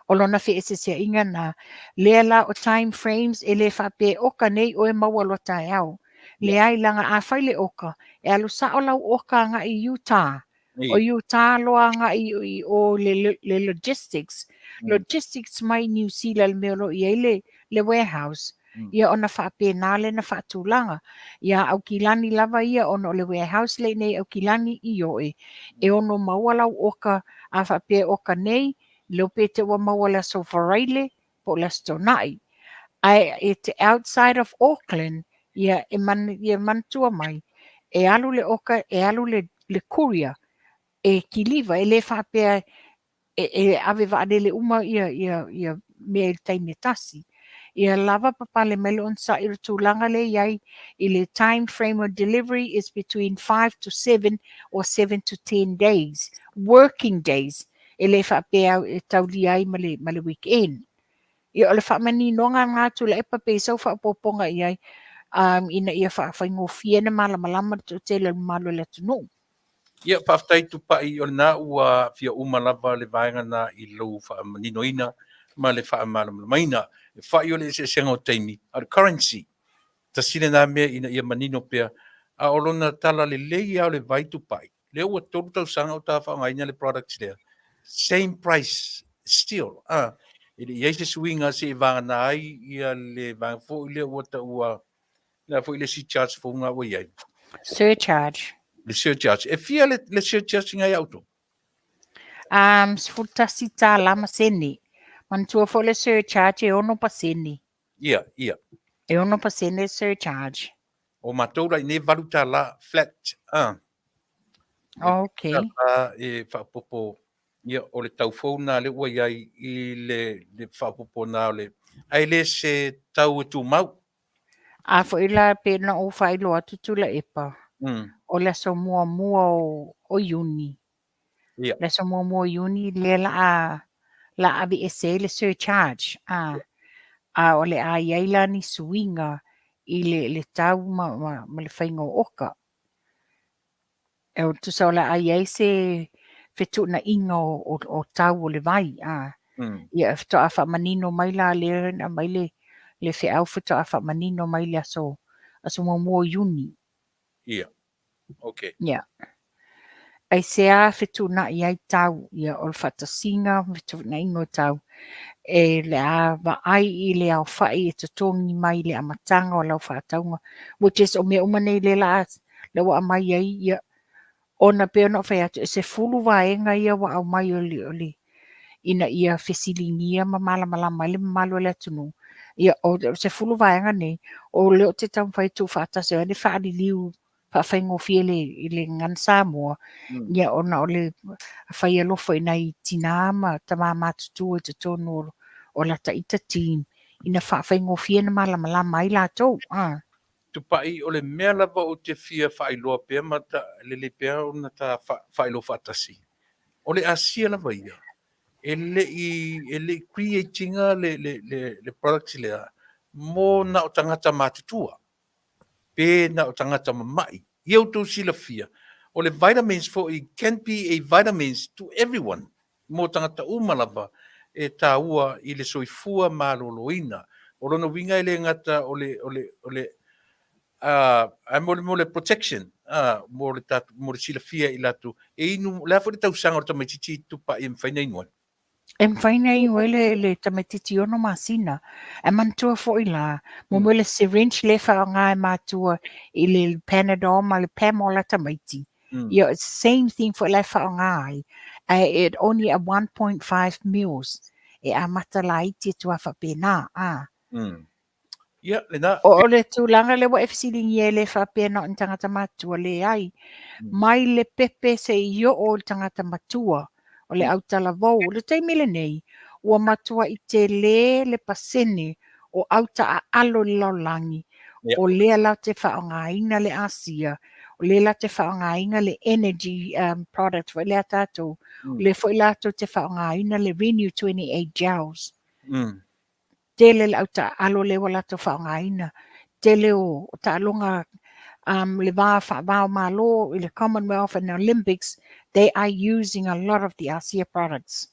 O lona feeseeseaiga na, lea la o time frames e le faapea e oka nei oe maua loa taeao. Leai, leaga a fai le oka, e alu sao lau oka agai i Utah. O Utah loa agai i o le, le logistics. Logistics mai New Zealand le mea o lo o i ai le, le warehouse. Ia ona faapena lea na faatulaga. Ia Aukilani lava ia ona o le warehouse lea i inei i Aukilani, ioe, e ono maua lau oka, a faapea e oka nei, le iloa pe te ua maua i le Aso Faraile po o le Aso Toonai. Ae it outside of Auckland, ia e man, ia manatua mai, e alu le oka, e alu le, le courier, e kiliva, e le faapea e, e ave vaalele uma ia, ia, ia mea i le taimi e tasi. Ia lava papale mai le onosai o le tulaga lea e i ai i le time frame of delivery is between 5 to 7 or 7 to 10 days, working days, e le faapea e taulia ai ma le, ma le weekend. Ia o le faamaninoga lena a Tuilaepa pei sau faaopoopoga i ai ina ia faafaigofie ona malamalama le toatele o le mamalu o le atunuu. Ia, faafetai Tupai, o lena ua fia uma lava le vaega lena i lou faamaninoina ma le faamalamalamaina. E fai o le eseesega o taimi, a o le currency, tasi lena mea ina ia manino pea, a o lona tala lelei lava o le vai Tupai, lea ua 3 tausaga o ta faaaogaina le product lea, same price still, a, e le i ai se suiga seivagana ai ia le vaega foi lea ua taua le a foi le isi charge fou lena ua i ai? Surcharge. Le surcharge. E fia le, le surcharge ngai au tō? $11 ma sene. Manatua foi le surcharge e 6%. Ia, ia. E 6% le surcharge. O matou la i nei $8 flat. Ah. Okay. E faapopo, ia, o le tau fou lena lea ua i ai i le, le faapopo na o le, ae le se tau e tumau. A foi la pei ona ou faailoa atu Tuilaepa, o le aso muamua o Iuni. Ia. Le aso muamua o Iuni lea la a la a aveese ai le surcharge. A, a o le a i ai la ni suiga i le, le tau ma, ma, ma le faiga o oka. E tusa o le a i ai se fetuunaiga o, o, o tau o le vai. A, Ia, faatoa faamanino mai la lea na aumai le, le feau faatoa faamanino mai le aso, aso muamua o Iuni. Ia, okay. Ia. Aisea fetuunai ai tau, ia, o le faatasiga ma fetuunaiga o tau, e le a vaai i le aofai e totogi mai i le amataga o lau faatauga, which is o mea uma nei lea la, lea ua aumai ai, ia, ona pei ona ou fai atu, e 10 vaega ia ua aumai o le, o le, ina ia fesiligia ma malamalama ai le mamalu o le atunuu. Ia, o le 10 vaega nei, o lea ou te taumafai e tuufaatasi ai le faaliliu faafaigofie i le, i le Gagana Samoa, ia ona o le fai alofa i nai tinā ma tamā matutua i totonu o, o lata ita team, ina faafaigofie na malamalama ai latou. Ah. Tupai, o le mea lava ou te fia faailoa pea ma ta, lelei pea ona ta faailoa faatasi, o le Asia lava ia, e le i, e le i create ina le, le, le, le product lea mo na o tagata matutua, pe na o tagata mama'i. Ia outou silafia, o le vitamins foi can be a vitamins to everyone, mo tagata uma lava e tāua i le soifua maloloina. O lona uiga e le gata o le, o le, o le, ae mo le, mo le protection, mo le tatou, mo le silafia i latou e inu, o le a foi le tausaga o le tamaitiiti Tupai e mafai ona inu ai? E mafai ona inu ai le, le tamaitiiti 6 masina. Ae manatua foi la, mo mea o le syringe lea e faaaoga e matua i le Panadol ma le Pamol a tamaiti. Ia, it's the same thing foi la e faaaoga ai, ae it only a 1.5 mils. E amata laiti atu lava faapena, a. Ia, lena. O le tulaga lea ua e fesiligia e le faapea na o ni tagata matutua, leai. Mai le pepe seia oo i le tagata matua, o le autalavou. O le taimi lenei, Ua matuai tele le pasene o au taaalo i le lalolagi, o lea latou te faaaogaina le asia, o lea latou te faaaogaina le energy product foi lea a tatou, o lea foi latou te faaaogaina le Renew 28 gels. Tele le au taaalo lea ua latou faaaogaina, tele o taaloga le va faava o Malo i le Commonwealth and Olympics, they are using a lot of the ASEA products.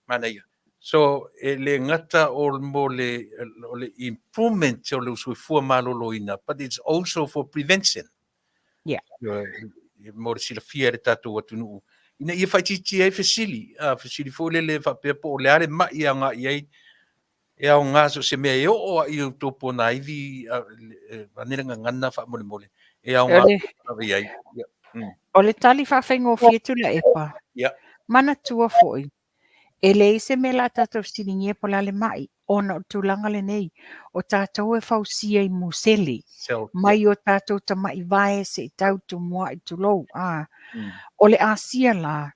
Manaia. So, e le gata o mo le, o le improvement o le soifua maloloina, but it's also for prevention. Mo le silafia e le tatou atunuu, ina ia faaitiitia ai fesili, fesili foi lele faapea po o le a le mai e aoga i ai, e aoga so o se mea e oo lava i outou ponaivi, vaeane le gagana faamolemole, e aoga lava i ai. O le tali faafaigofie Tuilaepa, manatua foi, e leai se mea o le a tatou fesiligia po o le a le mai, ona o le tulaga lenei, o tatou e fausia i musele, mai o tatou tamai vae seia tau tumuai tulou. O le asia la,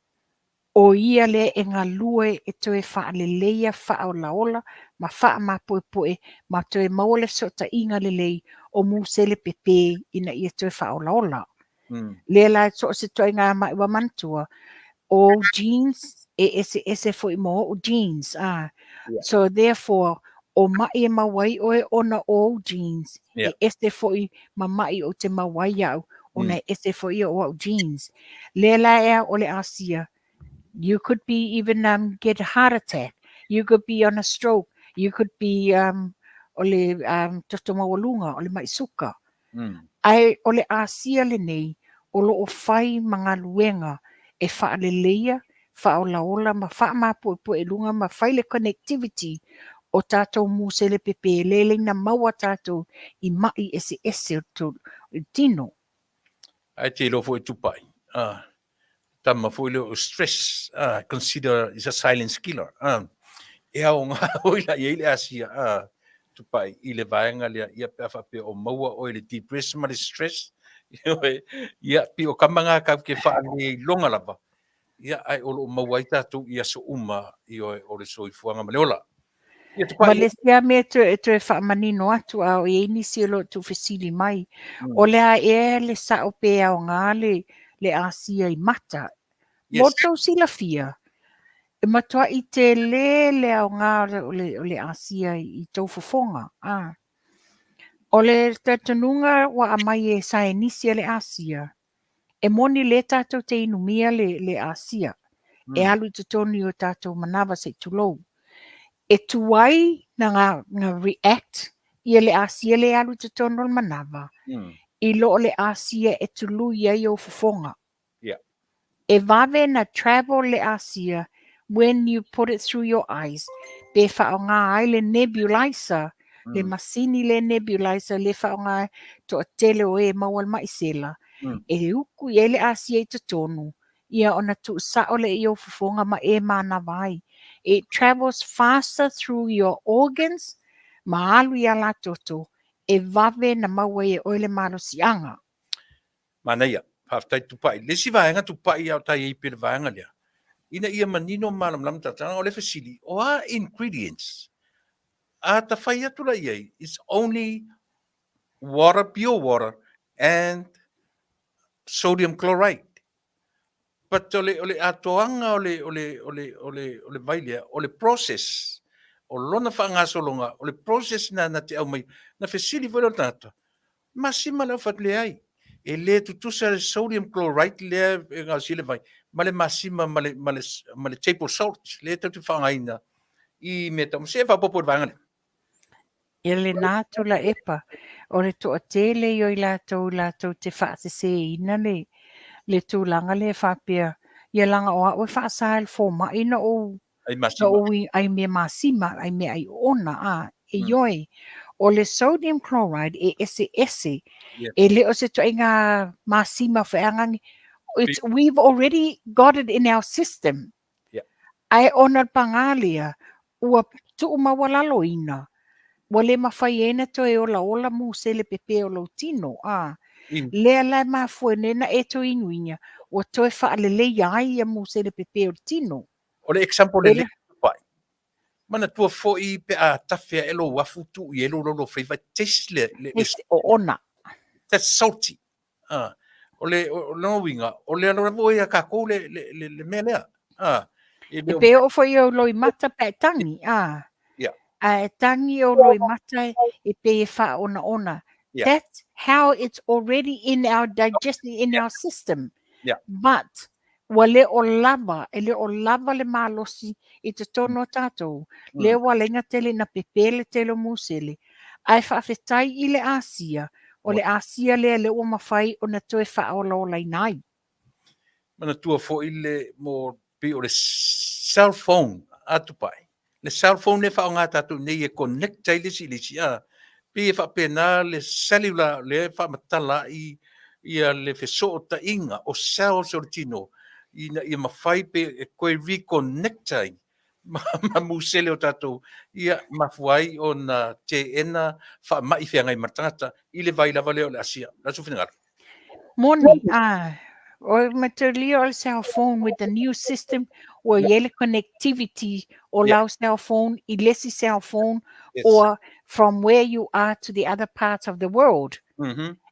o ia lea e galue e toe faaleleia, faaolaola ma faamapoepoe ma toe maua le fesootaiga lelei o musele pepe ina ia toe faaolaola. Lea la so o se ituaiga mai ua manatua, o genes e eseese foi ma o'u genes. So therefore, o mai e maua ai oe ona o ou genes, e ese foi ma mai ou te maua ai au, ona e ese foi o au genes. Lea la ea o le asia, you could be even get a heart attack, you could be on a stroke, you could be o le toto maualuga, o le mai suka. Ae o le asia lenei, o lo o fai ma galuega e faaleleia, faaolaola ma faamapoepoe i luga ma fai le connectivity o tatou musele pepe lele ina maua tatou i mai eseese o le tino. Ae te iloa foi Tupai, tama foi lea o stress, consider is a silent killer. E aoga foi la i ai le asia, Tupai, i le vaega lea, ia pe a faapea o maua oe i le depress ma le stress, ia, pei o kama ngā kau ke faaleiloga lava, ia, ae o lo o maua ai tatou i aso uma, ioe, o le soifuaga ma le ola. Ia, Ma Tupai. le isi lava mea e toe faamanino atu, a o i ai nisi o lo o tuufesili mai, o le a ea le sao pe aoga le asia i mata. Mo tou silafia, e matuai tele le aoga o le asia i tou fofoga. O le talitonuga ua aumai e saienisi a le asia, e moni lea tatou te inumia le asia, e alu i totonu i o tatou manava se i tulou. E tuai na react ia le asia le alu i totonu o le manava, i lo o le asia e tului ai ou fofoga. E vave na travel le asia when you put it through your eyes, pe faaaoga ai le nebulizer, le masini le nebulizer le faaaoga toatele o e maua le mai sela, e uku i ai le asia i totonu, ia ona tuusao lea i ou fofoga ma e manava ai. It travels faster through your organs, ma alu i alatoto, e vave na maua ai e oe le malosiaga. Manaia, faafetai Tupai. Le isi vaega Tupai a o tai ai pea le vaega lea, ina ia manino ma malamalama tagata, leaga o le fesili, o a ingredients a ta fai atu la i ai, it's only water, pure water and sodium chloride. But o le atoaga o le, o le, o le, o le, o le vai lea, o le process, o lona faagasologa, o le process na na te aumai, na fesili foi lea o le tagata, masima le au fai atu, leai, e le tutusa le sodium chloride lea e gaosia le vai, ma le masima ma le, ma le, ma le table salt lea tatou te faaaogaina i mea tau, se e faaopoopo i le vaega lea. Ia lena Tuilaepa, o le toatele ia o i latou latou te faaseseina le tulaga lea e faapea, ia leaga o au e faasa e le fomai na ou Ai na masima. ou ai mea masima, ai mea ai oona, a e ioe. O le sodium chloride e eseese, e le o se ituaiga masima feagagi. It's, we've already got it in our system. Ae ona o le paga lea, ua tuumaualaloina, ua le mafai ai ona toe olaola musele pepe o lou tino, a. Lea la e mafua nei na e toe inuina, ua toe faaleleia ai ia musele pepe o le tino. O le example lelei Tupai. Manatua foi pe a tafe ae lou afu tuu i ai lou laulofaiva e taste le, le, le Taste oona. That's salty. Ah, o le o lona uiga, o le alo lava oe ia tatou le, le, le, le mea lea. Ah, e le E pei oo foi i ou loimata pe a e tagi, ah. Yeah. A e tagi ou loimata e pei e faaonaona. Yeah. That's how it's already in our digestion, in our system. Yeah. But ua le o lava, e le o lava le malosi i totonu o tatou, lea ua ala ai ona tele ina pepe le tele o musele. Ae faafetai i le asia, o le asia lea lea ua mafai ona toe faaolaolaina ai. Manatua foi le mo pei o le cell phone a Tupai. Le cell phone lea e faaaoga e tatou nei e connect ai le isi i le isi, a, pei e faapena le cellular lea e faamatala ai ia le fesootaiga o cells o le tino ina ia mafai pe e toe reconnect ai ma musele o tatou, ia mafua ai ona teena faamai feagai ma le tagata i le vai lava lea o le asia. O le a sou finagalo? Moni, a, o le mataulia o le cell phone with the new system, ua i ai le connectivity o lau cell phone i le isi cell phone or from where you are to the other parts of the world.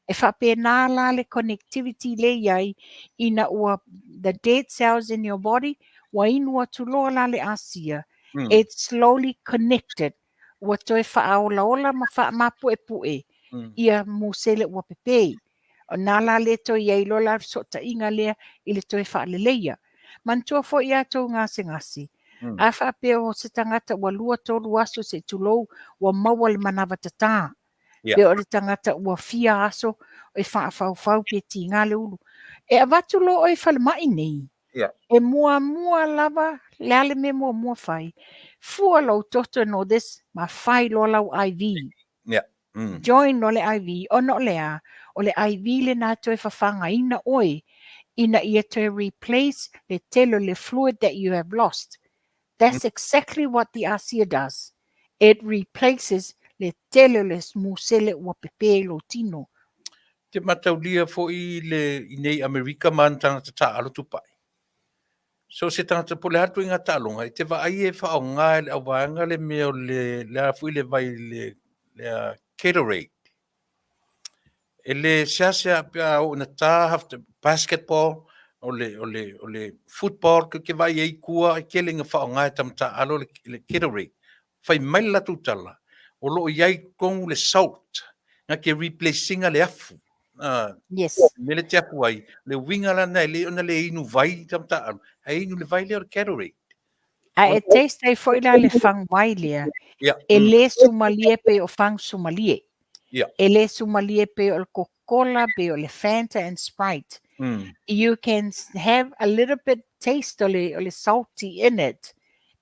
E faapena la le connectivity lea i ai ina ua the dead cells in your body ua inu atu loa la le asia, it's slowly connected ua toe faaolaola ma faamapuepue ia musele ua pepē. O na la lea toe i ai loa la le fesootaiga lea i le toe faaleleia. Manatua foi ia tou gasegase, a faapea o se tagata ua 2, 3 aso se i tulou ua maua le manava tatā, pe o le tagata ua fia aso e faafaufau pe tiga le ulu, e avatu loa oe i falemai nei, e muamua lava, le a le mea muamua fai, fua lou toto and all this, ma fai loa lau IV. Join loa le IV, ona o le a? O le IV lena e toe fafagaina oe ina ia toe replace le tele o le fluid that you have lost. That's exactly what the asia does. It replaces le tele o le musele ua pepe i lou tino. Te mataulia foi le i nei Amerika ma ana tagata taaalo tupai. So se tagata po o le a le ituaiga taaloga, e te vaai e faaaoga e le auvaega le mea o le, le a foi le vai le, le a Gatorade. E le seasea pe a oo ina ta half the basketball, o le, o le, o le football, ke, ke vaai ai i tua, e tele ina faaaoga e tama taaalo le, le Gatorade. Fai mai le latou tala, o lo o i ai i totonu le salt, na te replace ina le afu. Le mea lea te afu ai, le uiga la lena e le ona le inu vai tama taaalo, ae inu le vai lea o le Gatorade. A e taste ai foi la le faguvai lea, e le sumalie pei o fagu sumalie. E le sumalie pei o le Coca-Cola, pei o le Fanta and Sprite. You can have a little bit taste o le, o le salty in it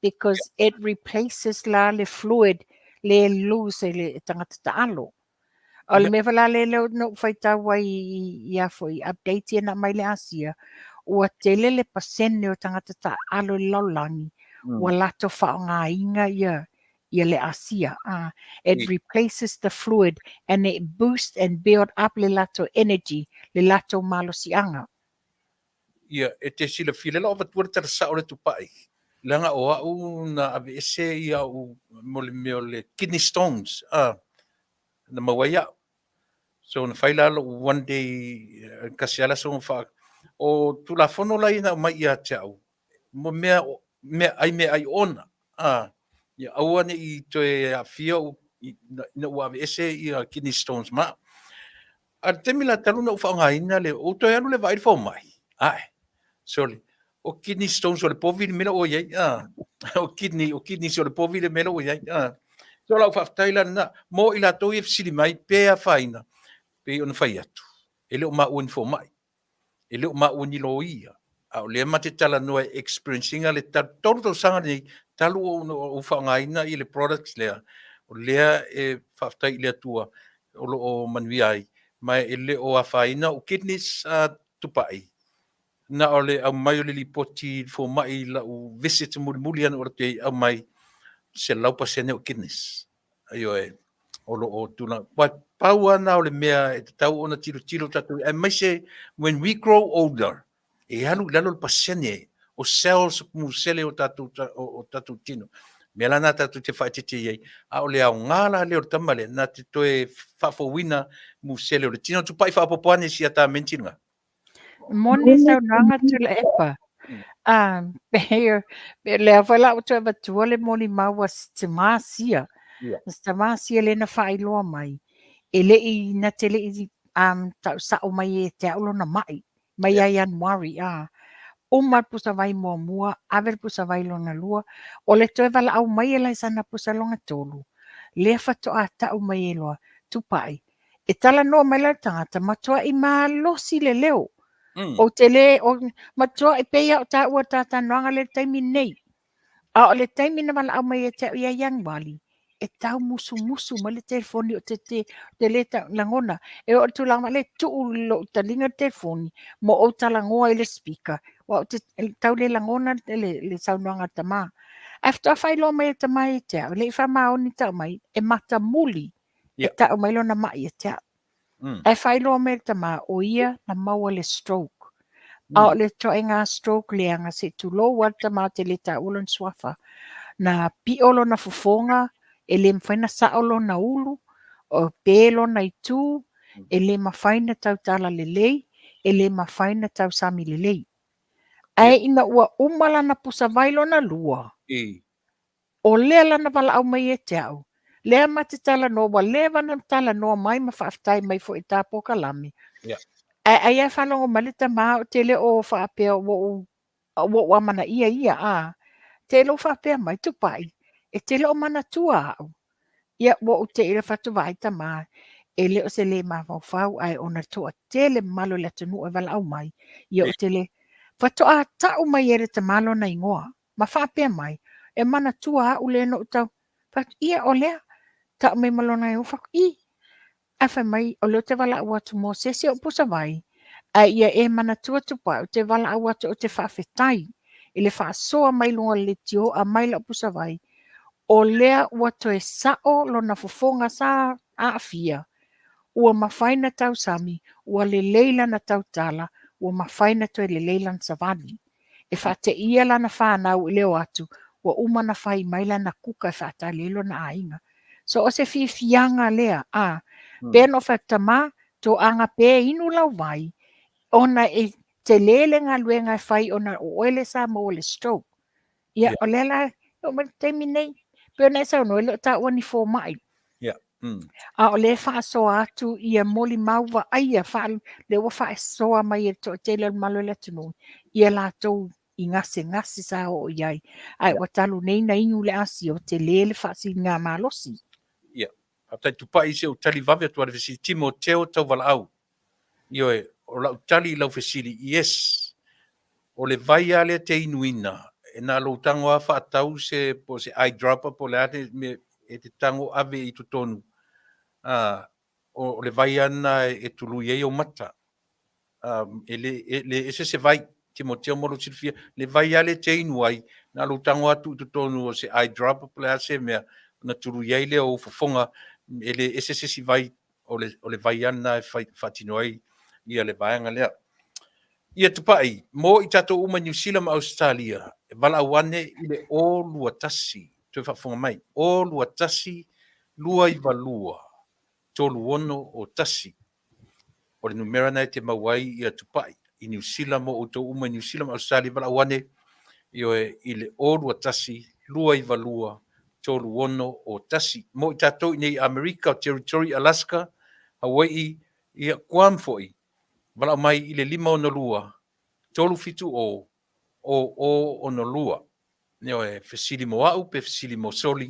because it replaces la le fluid le lose e le tagata taalo. O le mea foi la lea na ou faitau ai i a foi update ia na aumai le Asia, ua tele le pasene o tagata taaalo i le lalolagi ua latou faaaogaina ia ia le asia. It replaces the fluid and it boosts and build up le latou energy, le latou malosiaga. Ia, e te silafia, lea la ua avatua le tala sao o le tupai, leaga o au na aveese ia au mo le mea o le kidney stones, a, na maua ai au. So na fai la lou one day, kasi lava le aso na faa, o Tulafono la ia na aumai ia te au, mo mea, mea ai mea ai ona, a, ia aua ne i toe aafia ou ina ua aveese ia kidney stones ma au. A le taimi la talu ona ou faaaogaina le, ou toe alu le vaai le fomai, ae, sole, o kidney stones o le povi le mea la ua i ai, a, o kidney, o kidneys o le povi le mea la ua i ai, a. So lau faafetai la lena, mo i latou ia e fesili mai pe afaina, pei ona fai atu, e le o maua ni fomai, e le o maua ni loia, a o lea ma te talanoa e experience ina le 3 tausaga lenei, talu ona ou faaaogaina le products lea, o lea e faafetai i le Atua o lo o manuia ai, ma e le o afaina ou kidneys a tupai, na o le aumai o le lipoti i le fomai i lau visit mulimuli ana ua alu atu ai, aumai 100% o kidneys. Ioe, o lo o tulaga. Aua pau lava lena o le mea e tatau ona tilotilo tatou, aemaise when we grow older, e alu i lalo le pasene o cells musele o tatou, o tatou tino. Mea la na tatou te faaeteete i ai, a o le aoga la lea o le tama lea, na te toe faafouina musele o le tino. Tupai faaopoopo ane i si atamenti lena. Moni saunoaga Tuilaepa. Ah, pe, pe lea foi la ua toe avatua le molimau a si tamā sia. Ia. Si tamā sia lea na faailoa mai, e le i, na te le i um, tau sao mai ia te au lona mai, mai ia Ianuari, ah. Uma le pusavai muamua, ave le pusavai lona lua, o le toe valaau mai e la i sana pusa lona tolu, lea faatoa tau mai e loa, Tupai, e talanoa mai la le tagata, matuai malosi le leo. Ou te le, o, matuai pei lava o taua i le talanoaga lea i le taimi lenei. A o le taimi na valaau mai ia te au ia Ianuari, e tau musumusu mai le telefoni o te, te, te le ta, lagona. E oo i le tulaga lea, tuu i lou taliga le telefoni ma ou talanoa i le speaker, aua ou te tau le lagona le, le saunoaga a le tama. Ae faatoa faailoa mai e le tama ia te au, e le i faamaoni tau mai, e matamuli e tau mai lona mai ia te au. Ae faailoa mai e le tama, o ia na maua le stroke. A o le ituaiga stroke leaga se i tulou lava le tama ou te le taua lona suafa, na pio lona fofoga, e le mafai ona sao lona ulu, o pe lona itu, e le mafai ona tautala lelei, e le mafai ona tausami lelei. Ae ina ua uma lana pusavai lona lua, O lea la na valaau mai ia te au, lea ma te talanoa, ua leva ona talanoa mai ma faafetai mai foi i ta polokalame. Yeah. Ae ai lava faalogo mai le tama, ou te le o faapea ua ou, ua ou amanaia ia, a. Te le o faapea mai, Tupai, e te le o manatua au. Ia, ua ou te i le fatu vaai tama, e le o se le mafaufau, ae ona toatele mamalu o le atunuu e valaau mai, ia ou te le... Faatoa tau mai e le tama lona igoa. ma faapea mai, E manatua au lea na ou tau fai atu, ia o lea, tau mai ma lona igoa, fai atu, i, ae fai mai, o lea ou te valaau atu mo se isi o pusavai, ae ia e manatua Tupai, ou te valaau atu ou te faafetai i le faasoa mai luga o le leitio, aumai lau pusavai, o lea ua toe sao lona fofoga sa aafia, ua mafai na tausami, ua lelei lana tautala, ua mafai na toe lelei lana savali. E faateia lana fanau i le o atu, ua uma ona fai mai lana kuka e faatali ai lona aiga. So o se fiafiaga lea, a, pei ona ou fai atu, tama, toaga pea e inu lau vai, ona e tele le galuega e fai ona o oe lea sa maua i le stroke. Ia, o lea la, e oo mai le taimi nei, pei ona e saunoa, e le o taua ni fomai. A o lea e faasoa atu ia molimau vaaia, lea ua faasoa mai e le toatele o le mamalu o le atunuu, ia latou i gasegase sa oo i ai. Ae ua talu nei na inu le asia, ua tele le faasiligamalosi. Ia, faafetai Tupai, se i ou tali vave atu lava i le fesili. Timoteo Tauvalaau, Ioe, o lau tali i lau fesili, yes. O le vai lava lea e te inuina, e na o lou tago lava faatau se, po o se eye dropper po o le a le mea e te tago ave i totonu, a, o le vai lava lena e tului ai ou mata. A, e le, e le ese se vai, Timoteo mo lou silafia, le vai lava lea e te inu ai, na o lou tago atu i totonu o se eye dropper po o le a se mea, ona tului ai lea o ou fofoga, e le ese se isi vai o le, o le vai lava lena e fai, faatino ai ia le vaega lea. Ia Tupai, mo i tatou uma i Niu Sila ma Ausetalia, e valaau ane i le 021, toe faafofoga mai, 021 292 3601. O le numera na e te maua ai ia Tupai i Niu Sila mo outou uma i Niu Sila ma Ausetalia, valaau ane, ioe, i le 021 292 3601. Mo i tatou i nei i Amerika, Territory, Alaska, Hawai'i, ia Guam foi, valaau mai i le 562 370 0062. Ioe, fesili mo au pe fesili mo Soli,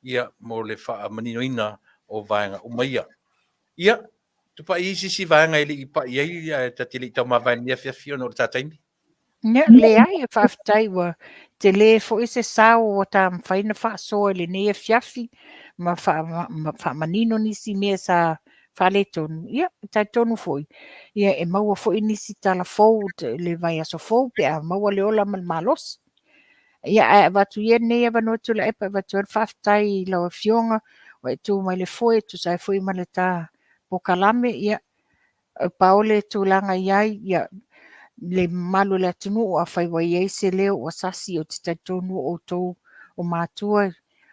ia, mo le faamaninoina o vaega uma ia. Ia, Tupai i se isi vaega e le i pai ai, ae ta te le i taumavae i lenei afiafi ona o le ta taimi. Ia, leai, faafetai ua tele foi se sao ua ta mafai ona faasoa i lenei afiafi ma faamanino nisi mea sa faaletonu. Ia, e talitonu foi, ia e maua foi nisi tala fou i le vaiaso fou pe a maua le ola ma le malosi. Ia, ae avatu ia lenei avanoa Tuilaepa e avatu ai le faafetai i lau Afioga ua e tu mai le foe e tusa ai foi ma le ta polokalame. Ia, pau le tulaga i ai, ia, le mamalu o le atunuu, afai ua i ai se leo ua sasi, ou te talitonu o outou o matua.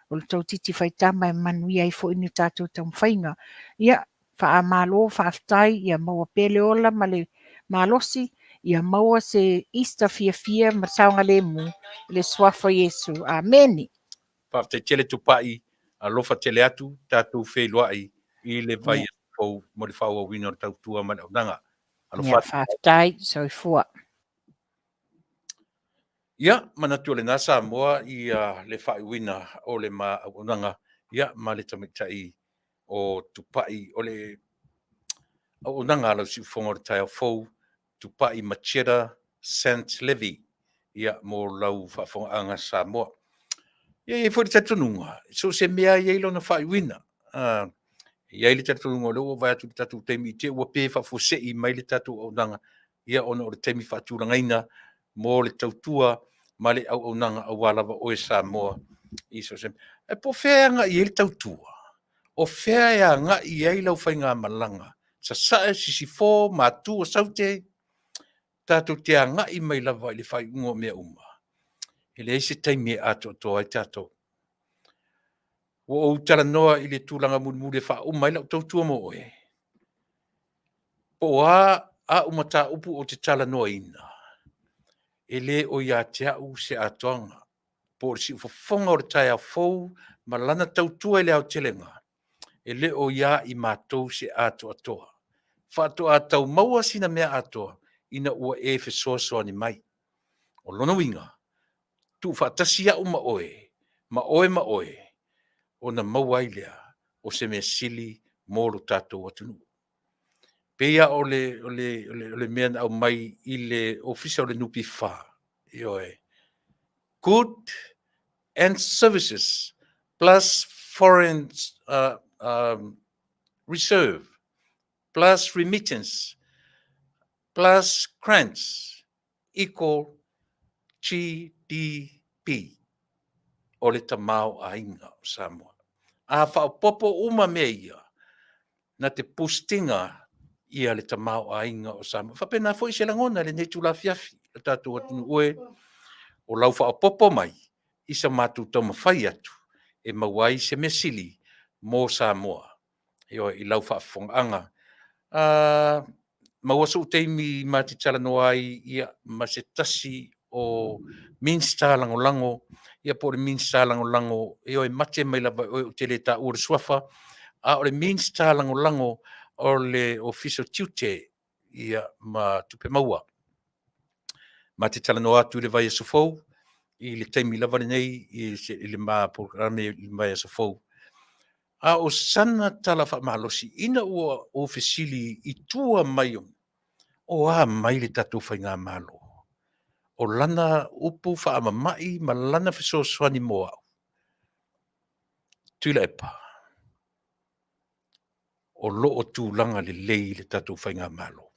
O le tou titi faitama e manuia ai foi ni tatou taumafaiga. Ia, faamalo, faafetai, ia maua pea le ola ma le malosi, ia maua se Easter fiafia ma saogalemu i le Suafa o Iesu. Amene. Faafetai tele Tupai, alofa tele atu, tatou feiloai i le vaiaso fou mo le faaauauina o le tautua ma le auaunaga. Alofa atu. Faafetai, soifua. Ia, manatu o lena Samoa ia le faaiuina o le ma auaunaga ia ma le tamaitai o Tupai o le auaunaga a lau siufofoga o le taeao fou, Tupai Macheta Sant Levy, ia mo lau faafofogaaga Samoa. Ia, e i ai foi le talitonuga, so o se mea e i ai lona faaiuina. E i ai le talitonuga o lea ua ou vaai atu i le tatou taimi i te i ua pe faafuasei mai le tatou auaunaga, ia ona o le taimi faatulagaina mo le tautua ma le auaunaga aua lava oe Samoa i so o se mea. Ae po o fea e agai i ai le tautua? O fea e agai i ai lau faigamalaga? Sasae, Sisifo, Matu o Saute, tatou te agai mai lava i le faaiuga o mea uma. E leai se taimi e atoatoa ai tatou. Ua ou talanoa i le tulaga mulimuli e faauma ai lau tautua mo oe, po o a au mataupu ou te talanoaina, e le o ia te au se atoaga, po o le siufofoga o le taeao fou ma lana tautua i le aotelega, e le o ia i matou se atoatoa. Faatoa tau maua sina mea atoa ina ua e fesoasoani mai. O lona uiga, tuufaatasi au ma oe, ma oe ma oe, ona maua ai lea o se mea sili mo lo tatou atunuu. E pei lava o le mea na aumai i le Ofisa o le NPF, ioe, good and services plus foreign reserve plus remittance plus grants equal GDP, o le tamaoaiga o Samoa. A faaopoopo uma mea ia, na te boost ina ia le tamaoaiga o Samoa. E faapena foi se lagona i lenei itula afiafi, le tatou atunuu e, o lau faaopoopo mai i sa matou taumafai atu e maua ai se mea sili mo Samoa. Ioe, i lau faafofogaaga. Maua sou taimi ma te talanoa ai ia, ma se tasi o Minisita Lagolago, ia po o le Minisita Lagolago, ioe, mate mai lava i oe ou te le taua le suafa, a o le Minisita Lagolago o le Ofisa o Tiute ia, ma Tupe Maua. Ma te talanoa atu i le vaiaso fou, i le taimi lava lenei, i le ma polokalame i le vaiaso fou. A o sana tala faamalosi, ina ua ou fesili i tua mai o a mai le tatou faigamalo, o lana upu faamama'i ma lana fesoasoani mo au, Tuilaepa, o lo o tulaga lelei le tatou faigamalo.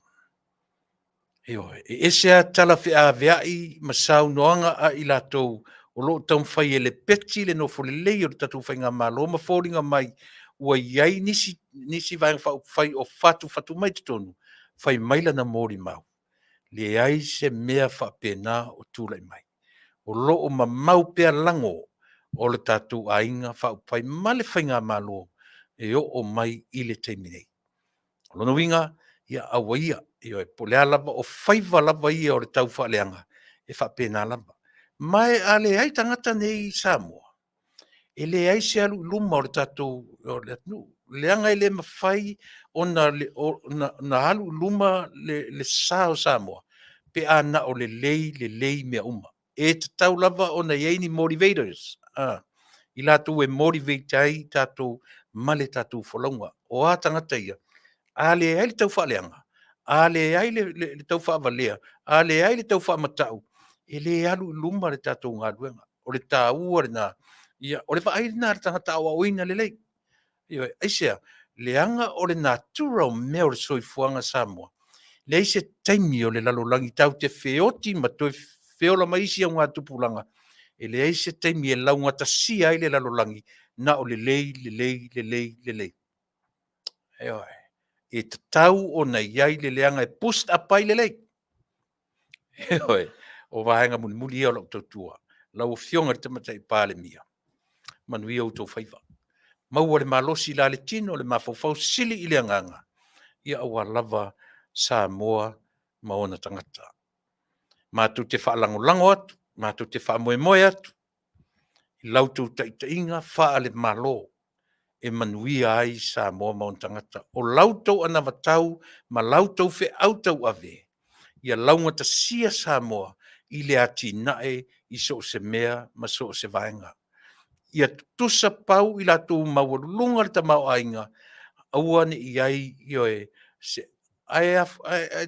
Ioe, e ese lava tala feaveai ma saunoaga a i latou o lo o taumafai e lepeti le nofo lelei o le tatou faigamalo ma foliga mai ua i ai nisi, nisi Vaega Faaupufai o fatufatu mai totonu, fai mai lana molimau, leai se mea faapena o tulai mai. O lo o mamau pea lago o le tatou Aiga Faaupufai ma le Faigamalo e oo mai i le taimi nei. O lona uiga, ia aua ia, ioe, po o le a lava, o faiva lava ia o le taufaaleaga, e faapena lava. Ma a leai tagata nei i Samoa, e leai se alu i luma o le tatou atunuu, leaga e le mafai ona alu i luma le sa o Samoa pe a na o lelei lelei mea uma. E tatau lava ona i ai ni motivators, i latou e motivate ai tatou ma le tatou folauga. O a tagata ia? A leai le taufaaleaga, a leai le taufaavalea, a leai le taufaamatau, e le alu i luma le tatou galuega. O le taua lena. Ia, o le vaai lena a le tagata aoaoina lelei. Ioe. Aisea? Leaga o le natura o mea o le soifuaga Samoa, leai se taimi o le lalolagi tatou te feoti ma toe feola mai isi augatupulaga, e leai se taimi e laugatasia ai le lalolagi na o lelei, lelei, lelei, lelei. Ioe. E tatau ona i ai le leaga e boost up ai lelei. Ioe. O vaega mulimuli ia o lau tautua. Lau Afioga i le Tamaitai Palemia, Manuia outou faiva. Maua le malosi i la le tino, le mafaufau sili i le agaga, ia aua lava Samoa ma ona tagata. Matou te faalagolago atu, matou te faamoemoe atu i la outou taitaiga faale-Malo e manuia ai Samoa ma ona tagata. O la outou anavatau ma la outou feau tauave, ia laugatasia Samoa i le atinae i so o se mea ma so o se vaega. Ia tutusa pau i latou maualuluga le tamaoaiga, aua ne i i ai, ioe, se, ae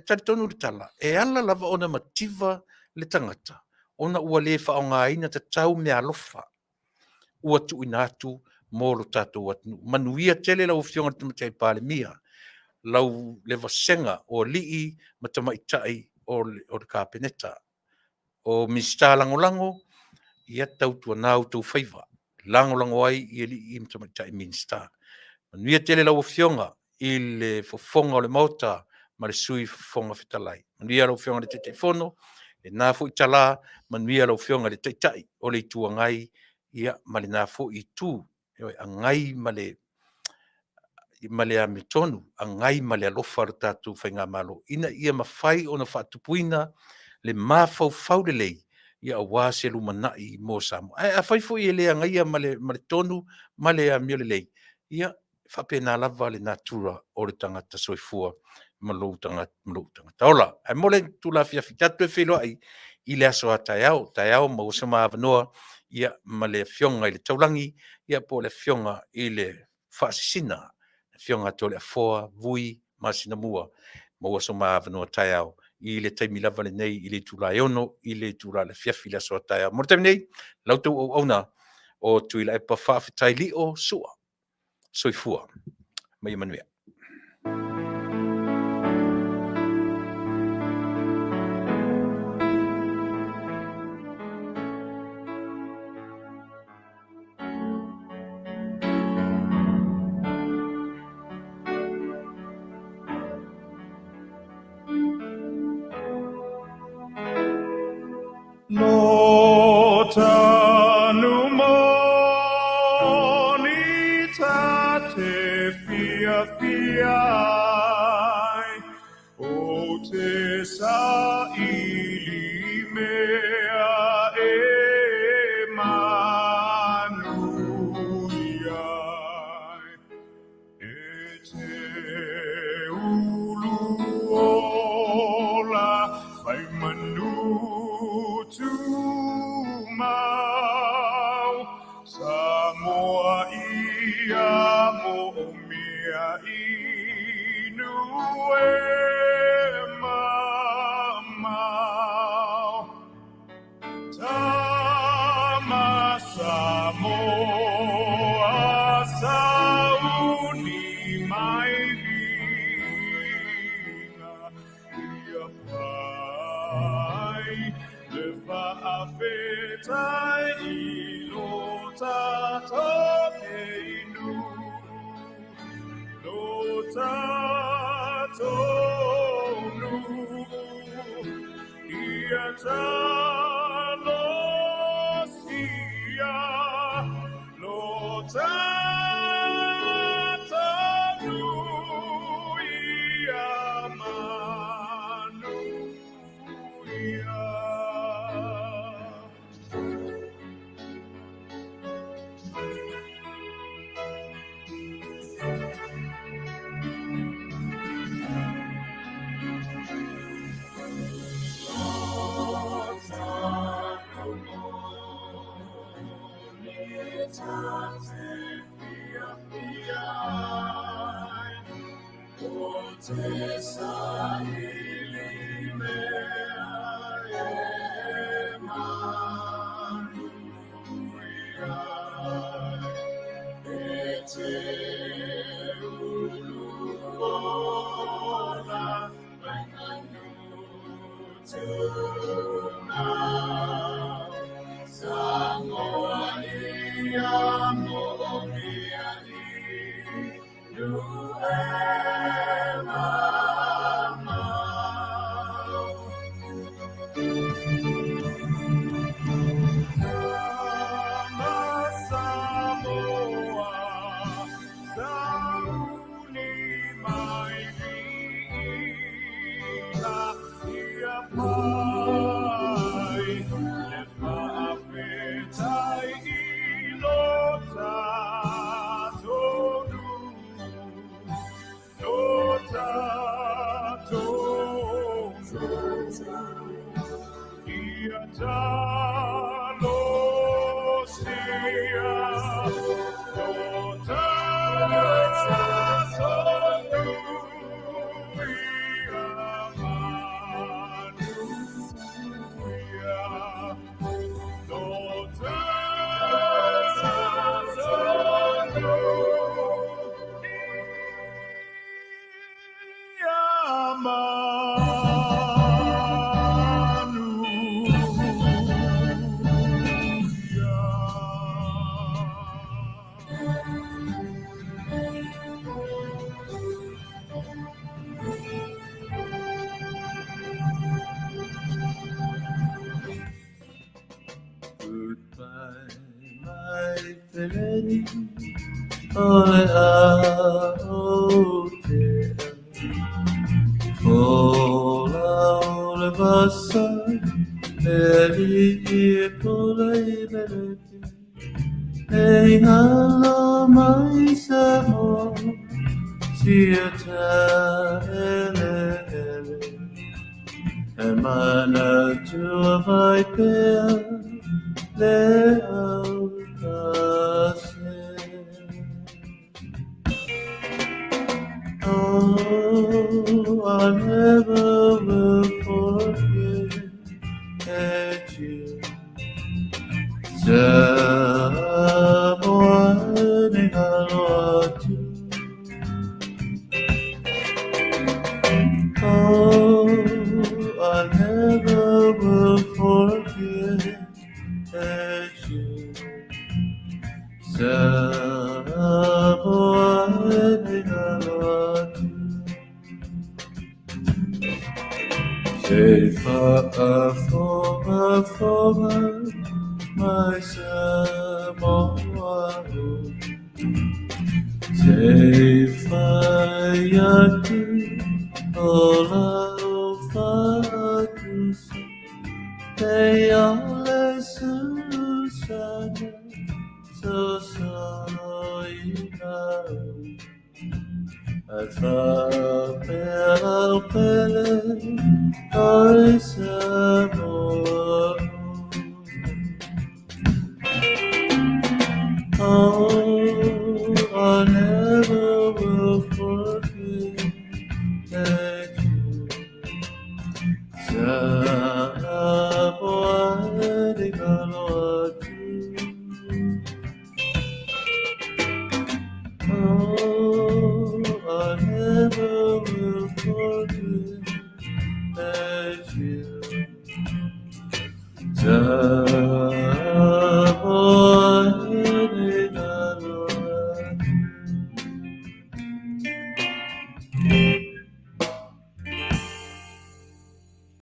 talitonu le tala, e ala lava ona mativa le tagata ona ua le faaaogaina tatau meaalofa ua tuuina atu mo lo tatou atunuu. Manuia tele lau Afioga i le Tamaitai Palemia, lau le vasega o alii ma tamaitai o le Kapeneta. O Minisita Lagolago, ia tautuana outou faiva, lagolago ai i alii ma tamaitai Minisita. Manuia tele lau Afioga i le Fofoga o le Maota ma le Sui Fofoga Fetalai. Manuia lau Afioga i le Taitaifono, lena foi tala, manuia lau Afioga i le Taitai o le Itu Agai, ia ma lena foi Itu, ioe, agai ma le amiotonu, agai ma le alofa le tatou Faigamalo, ina ia mafai ona faatupuina le mafaufau lelei aua se lumanai mo Samoa. Ae afai foi e le agaia ma le tonu ma le amio lelei, ia e faapena lava le natura o le tagata soifua ma lou tagata ola. Ae mo le itula afiafi, tatou toe feiloai i le aso a taeao, taeao maua so ma avanoa ma le Afioga i le Taulagi po o le Afioga i le Faasisina, le Afioga ia Toleafoa Vui Masinamua. Maua so ma avanoa taeao i le taimi lava lenei i le itula e 6:00 i le itula afiafi i le aso a taeao. Mo le taimi nei, la outou auauna o Tuilaepa Faafetai Lio Sua. Soifua ma ia manuia. Lo tanu moni ta te fiafia ai, o te saili mea e manuia ai. E te ulu ola fai manu tumau, Samoa ia moomia inu e mamao. Tama Samoa sauni mai viiga, ia fai le faafetai i lo tatou inu, lo tatou nuu, ia talosia lo tatou nuu ia manuia. Lo tatou moni ta te fiafia ai, o te saili mea e manuia ai. E te ulu ola fai manu tumau, Samoa ia moomia inu e mamao. Tama Samoa. Goodbye, my feleni, o le a o te Fola o le vasa, e li i pula i meleti, e ngalo mai sa mo, sia ta ele ele. E mana tua vai pea, le au se. Oh, I never will forget you. Samoa ni ngalo atu. Oh, I never will forget you. Samoa ni ngalo atu. Te whaafonga fonga mai Samoa o. Te whai atu o lau whatusa. Te ale susana so so ina u. Ai whapea au pele oi Samoa. Oh, I never will forget you. Samoa ni ngalo atu. Oh, I never will forget you. Samoa.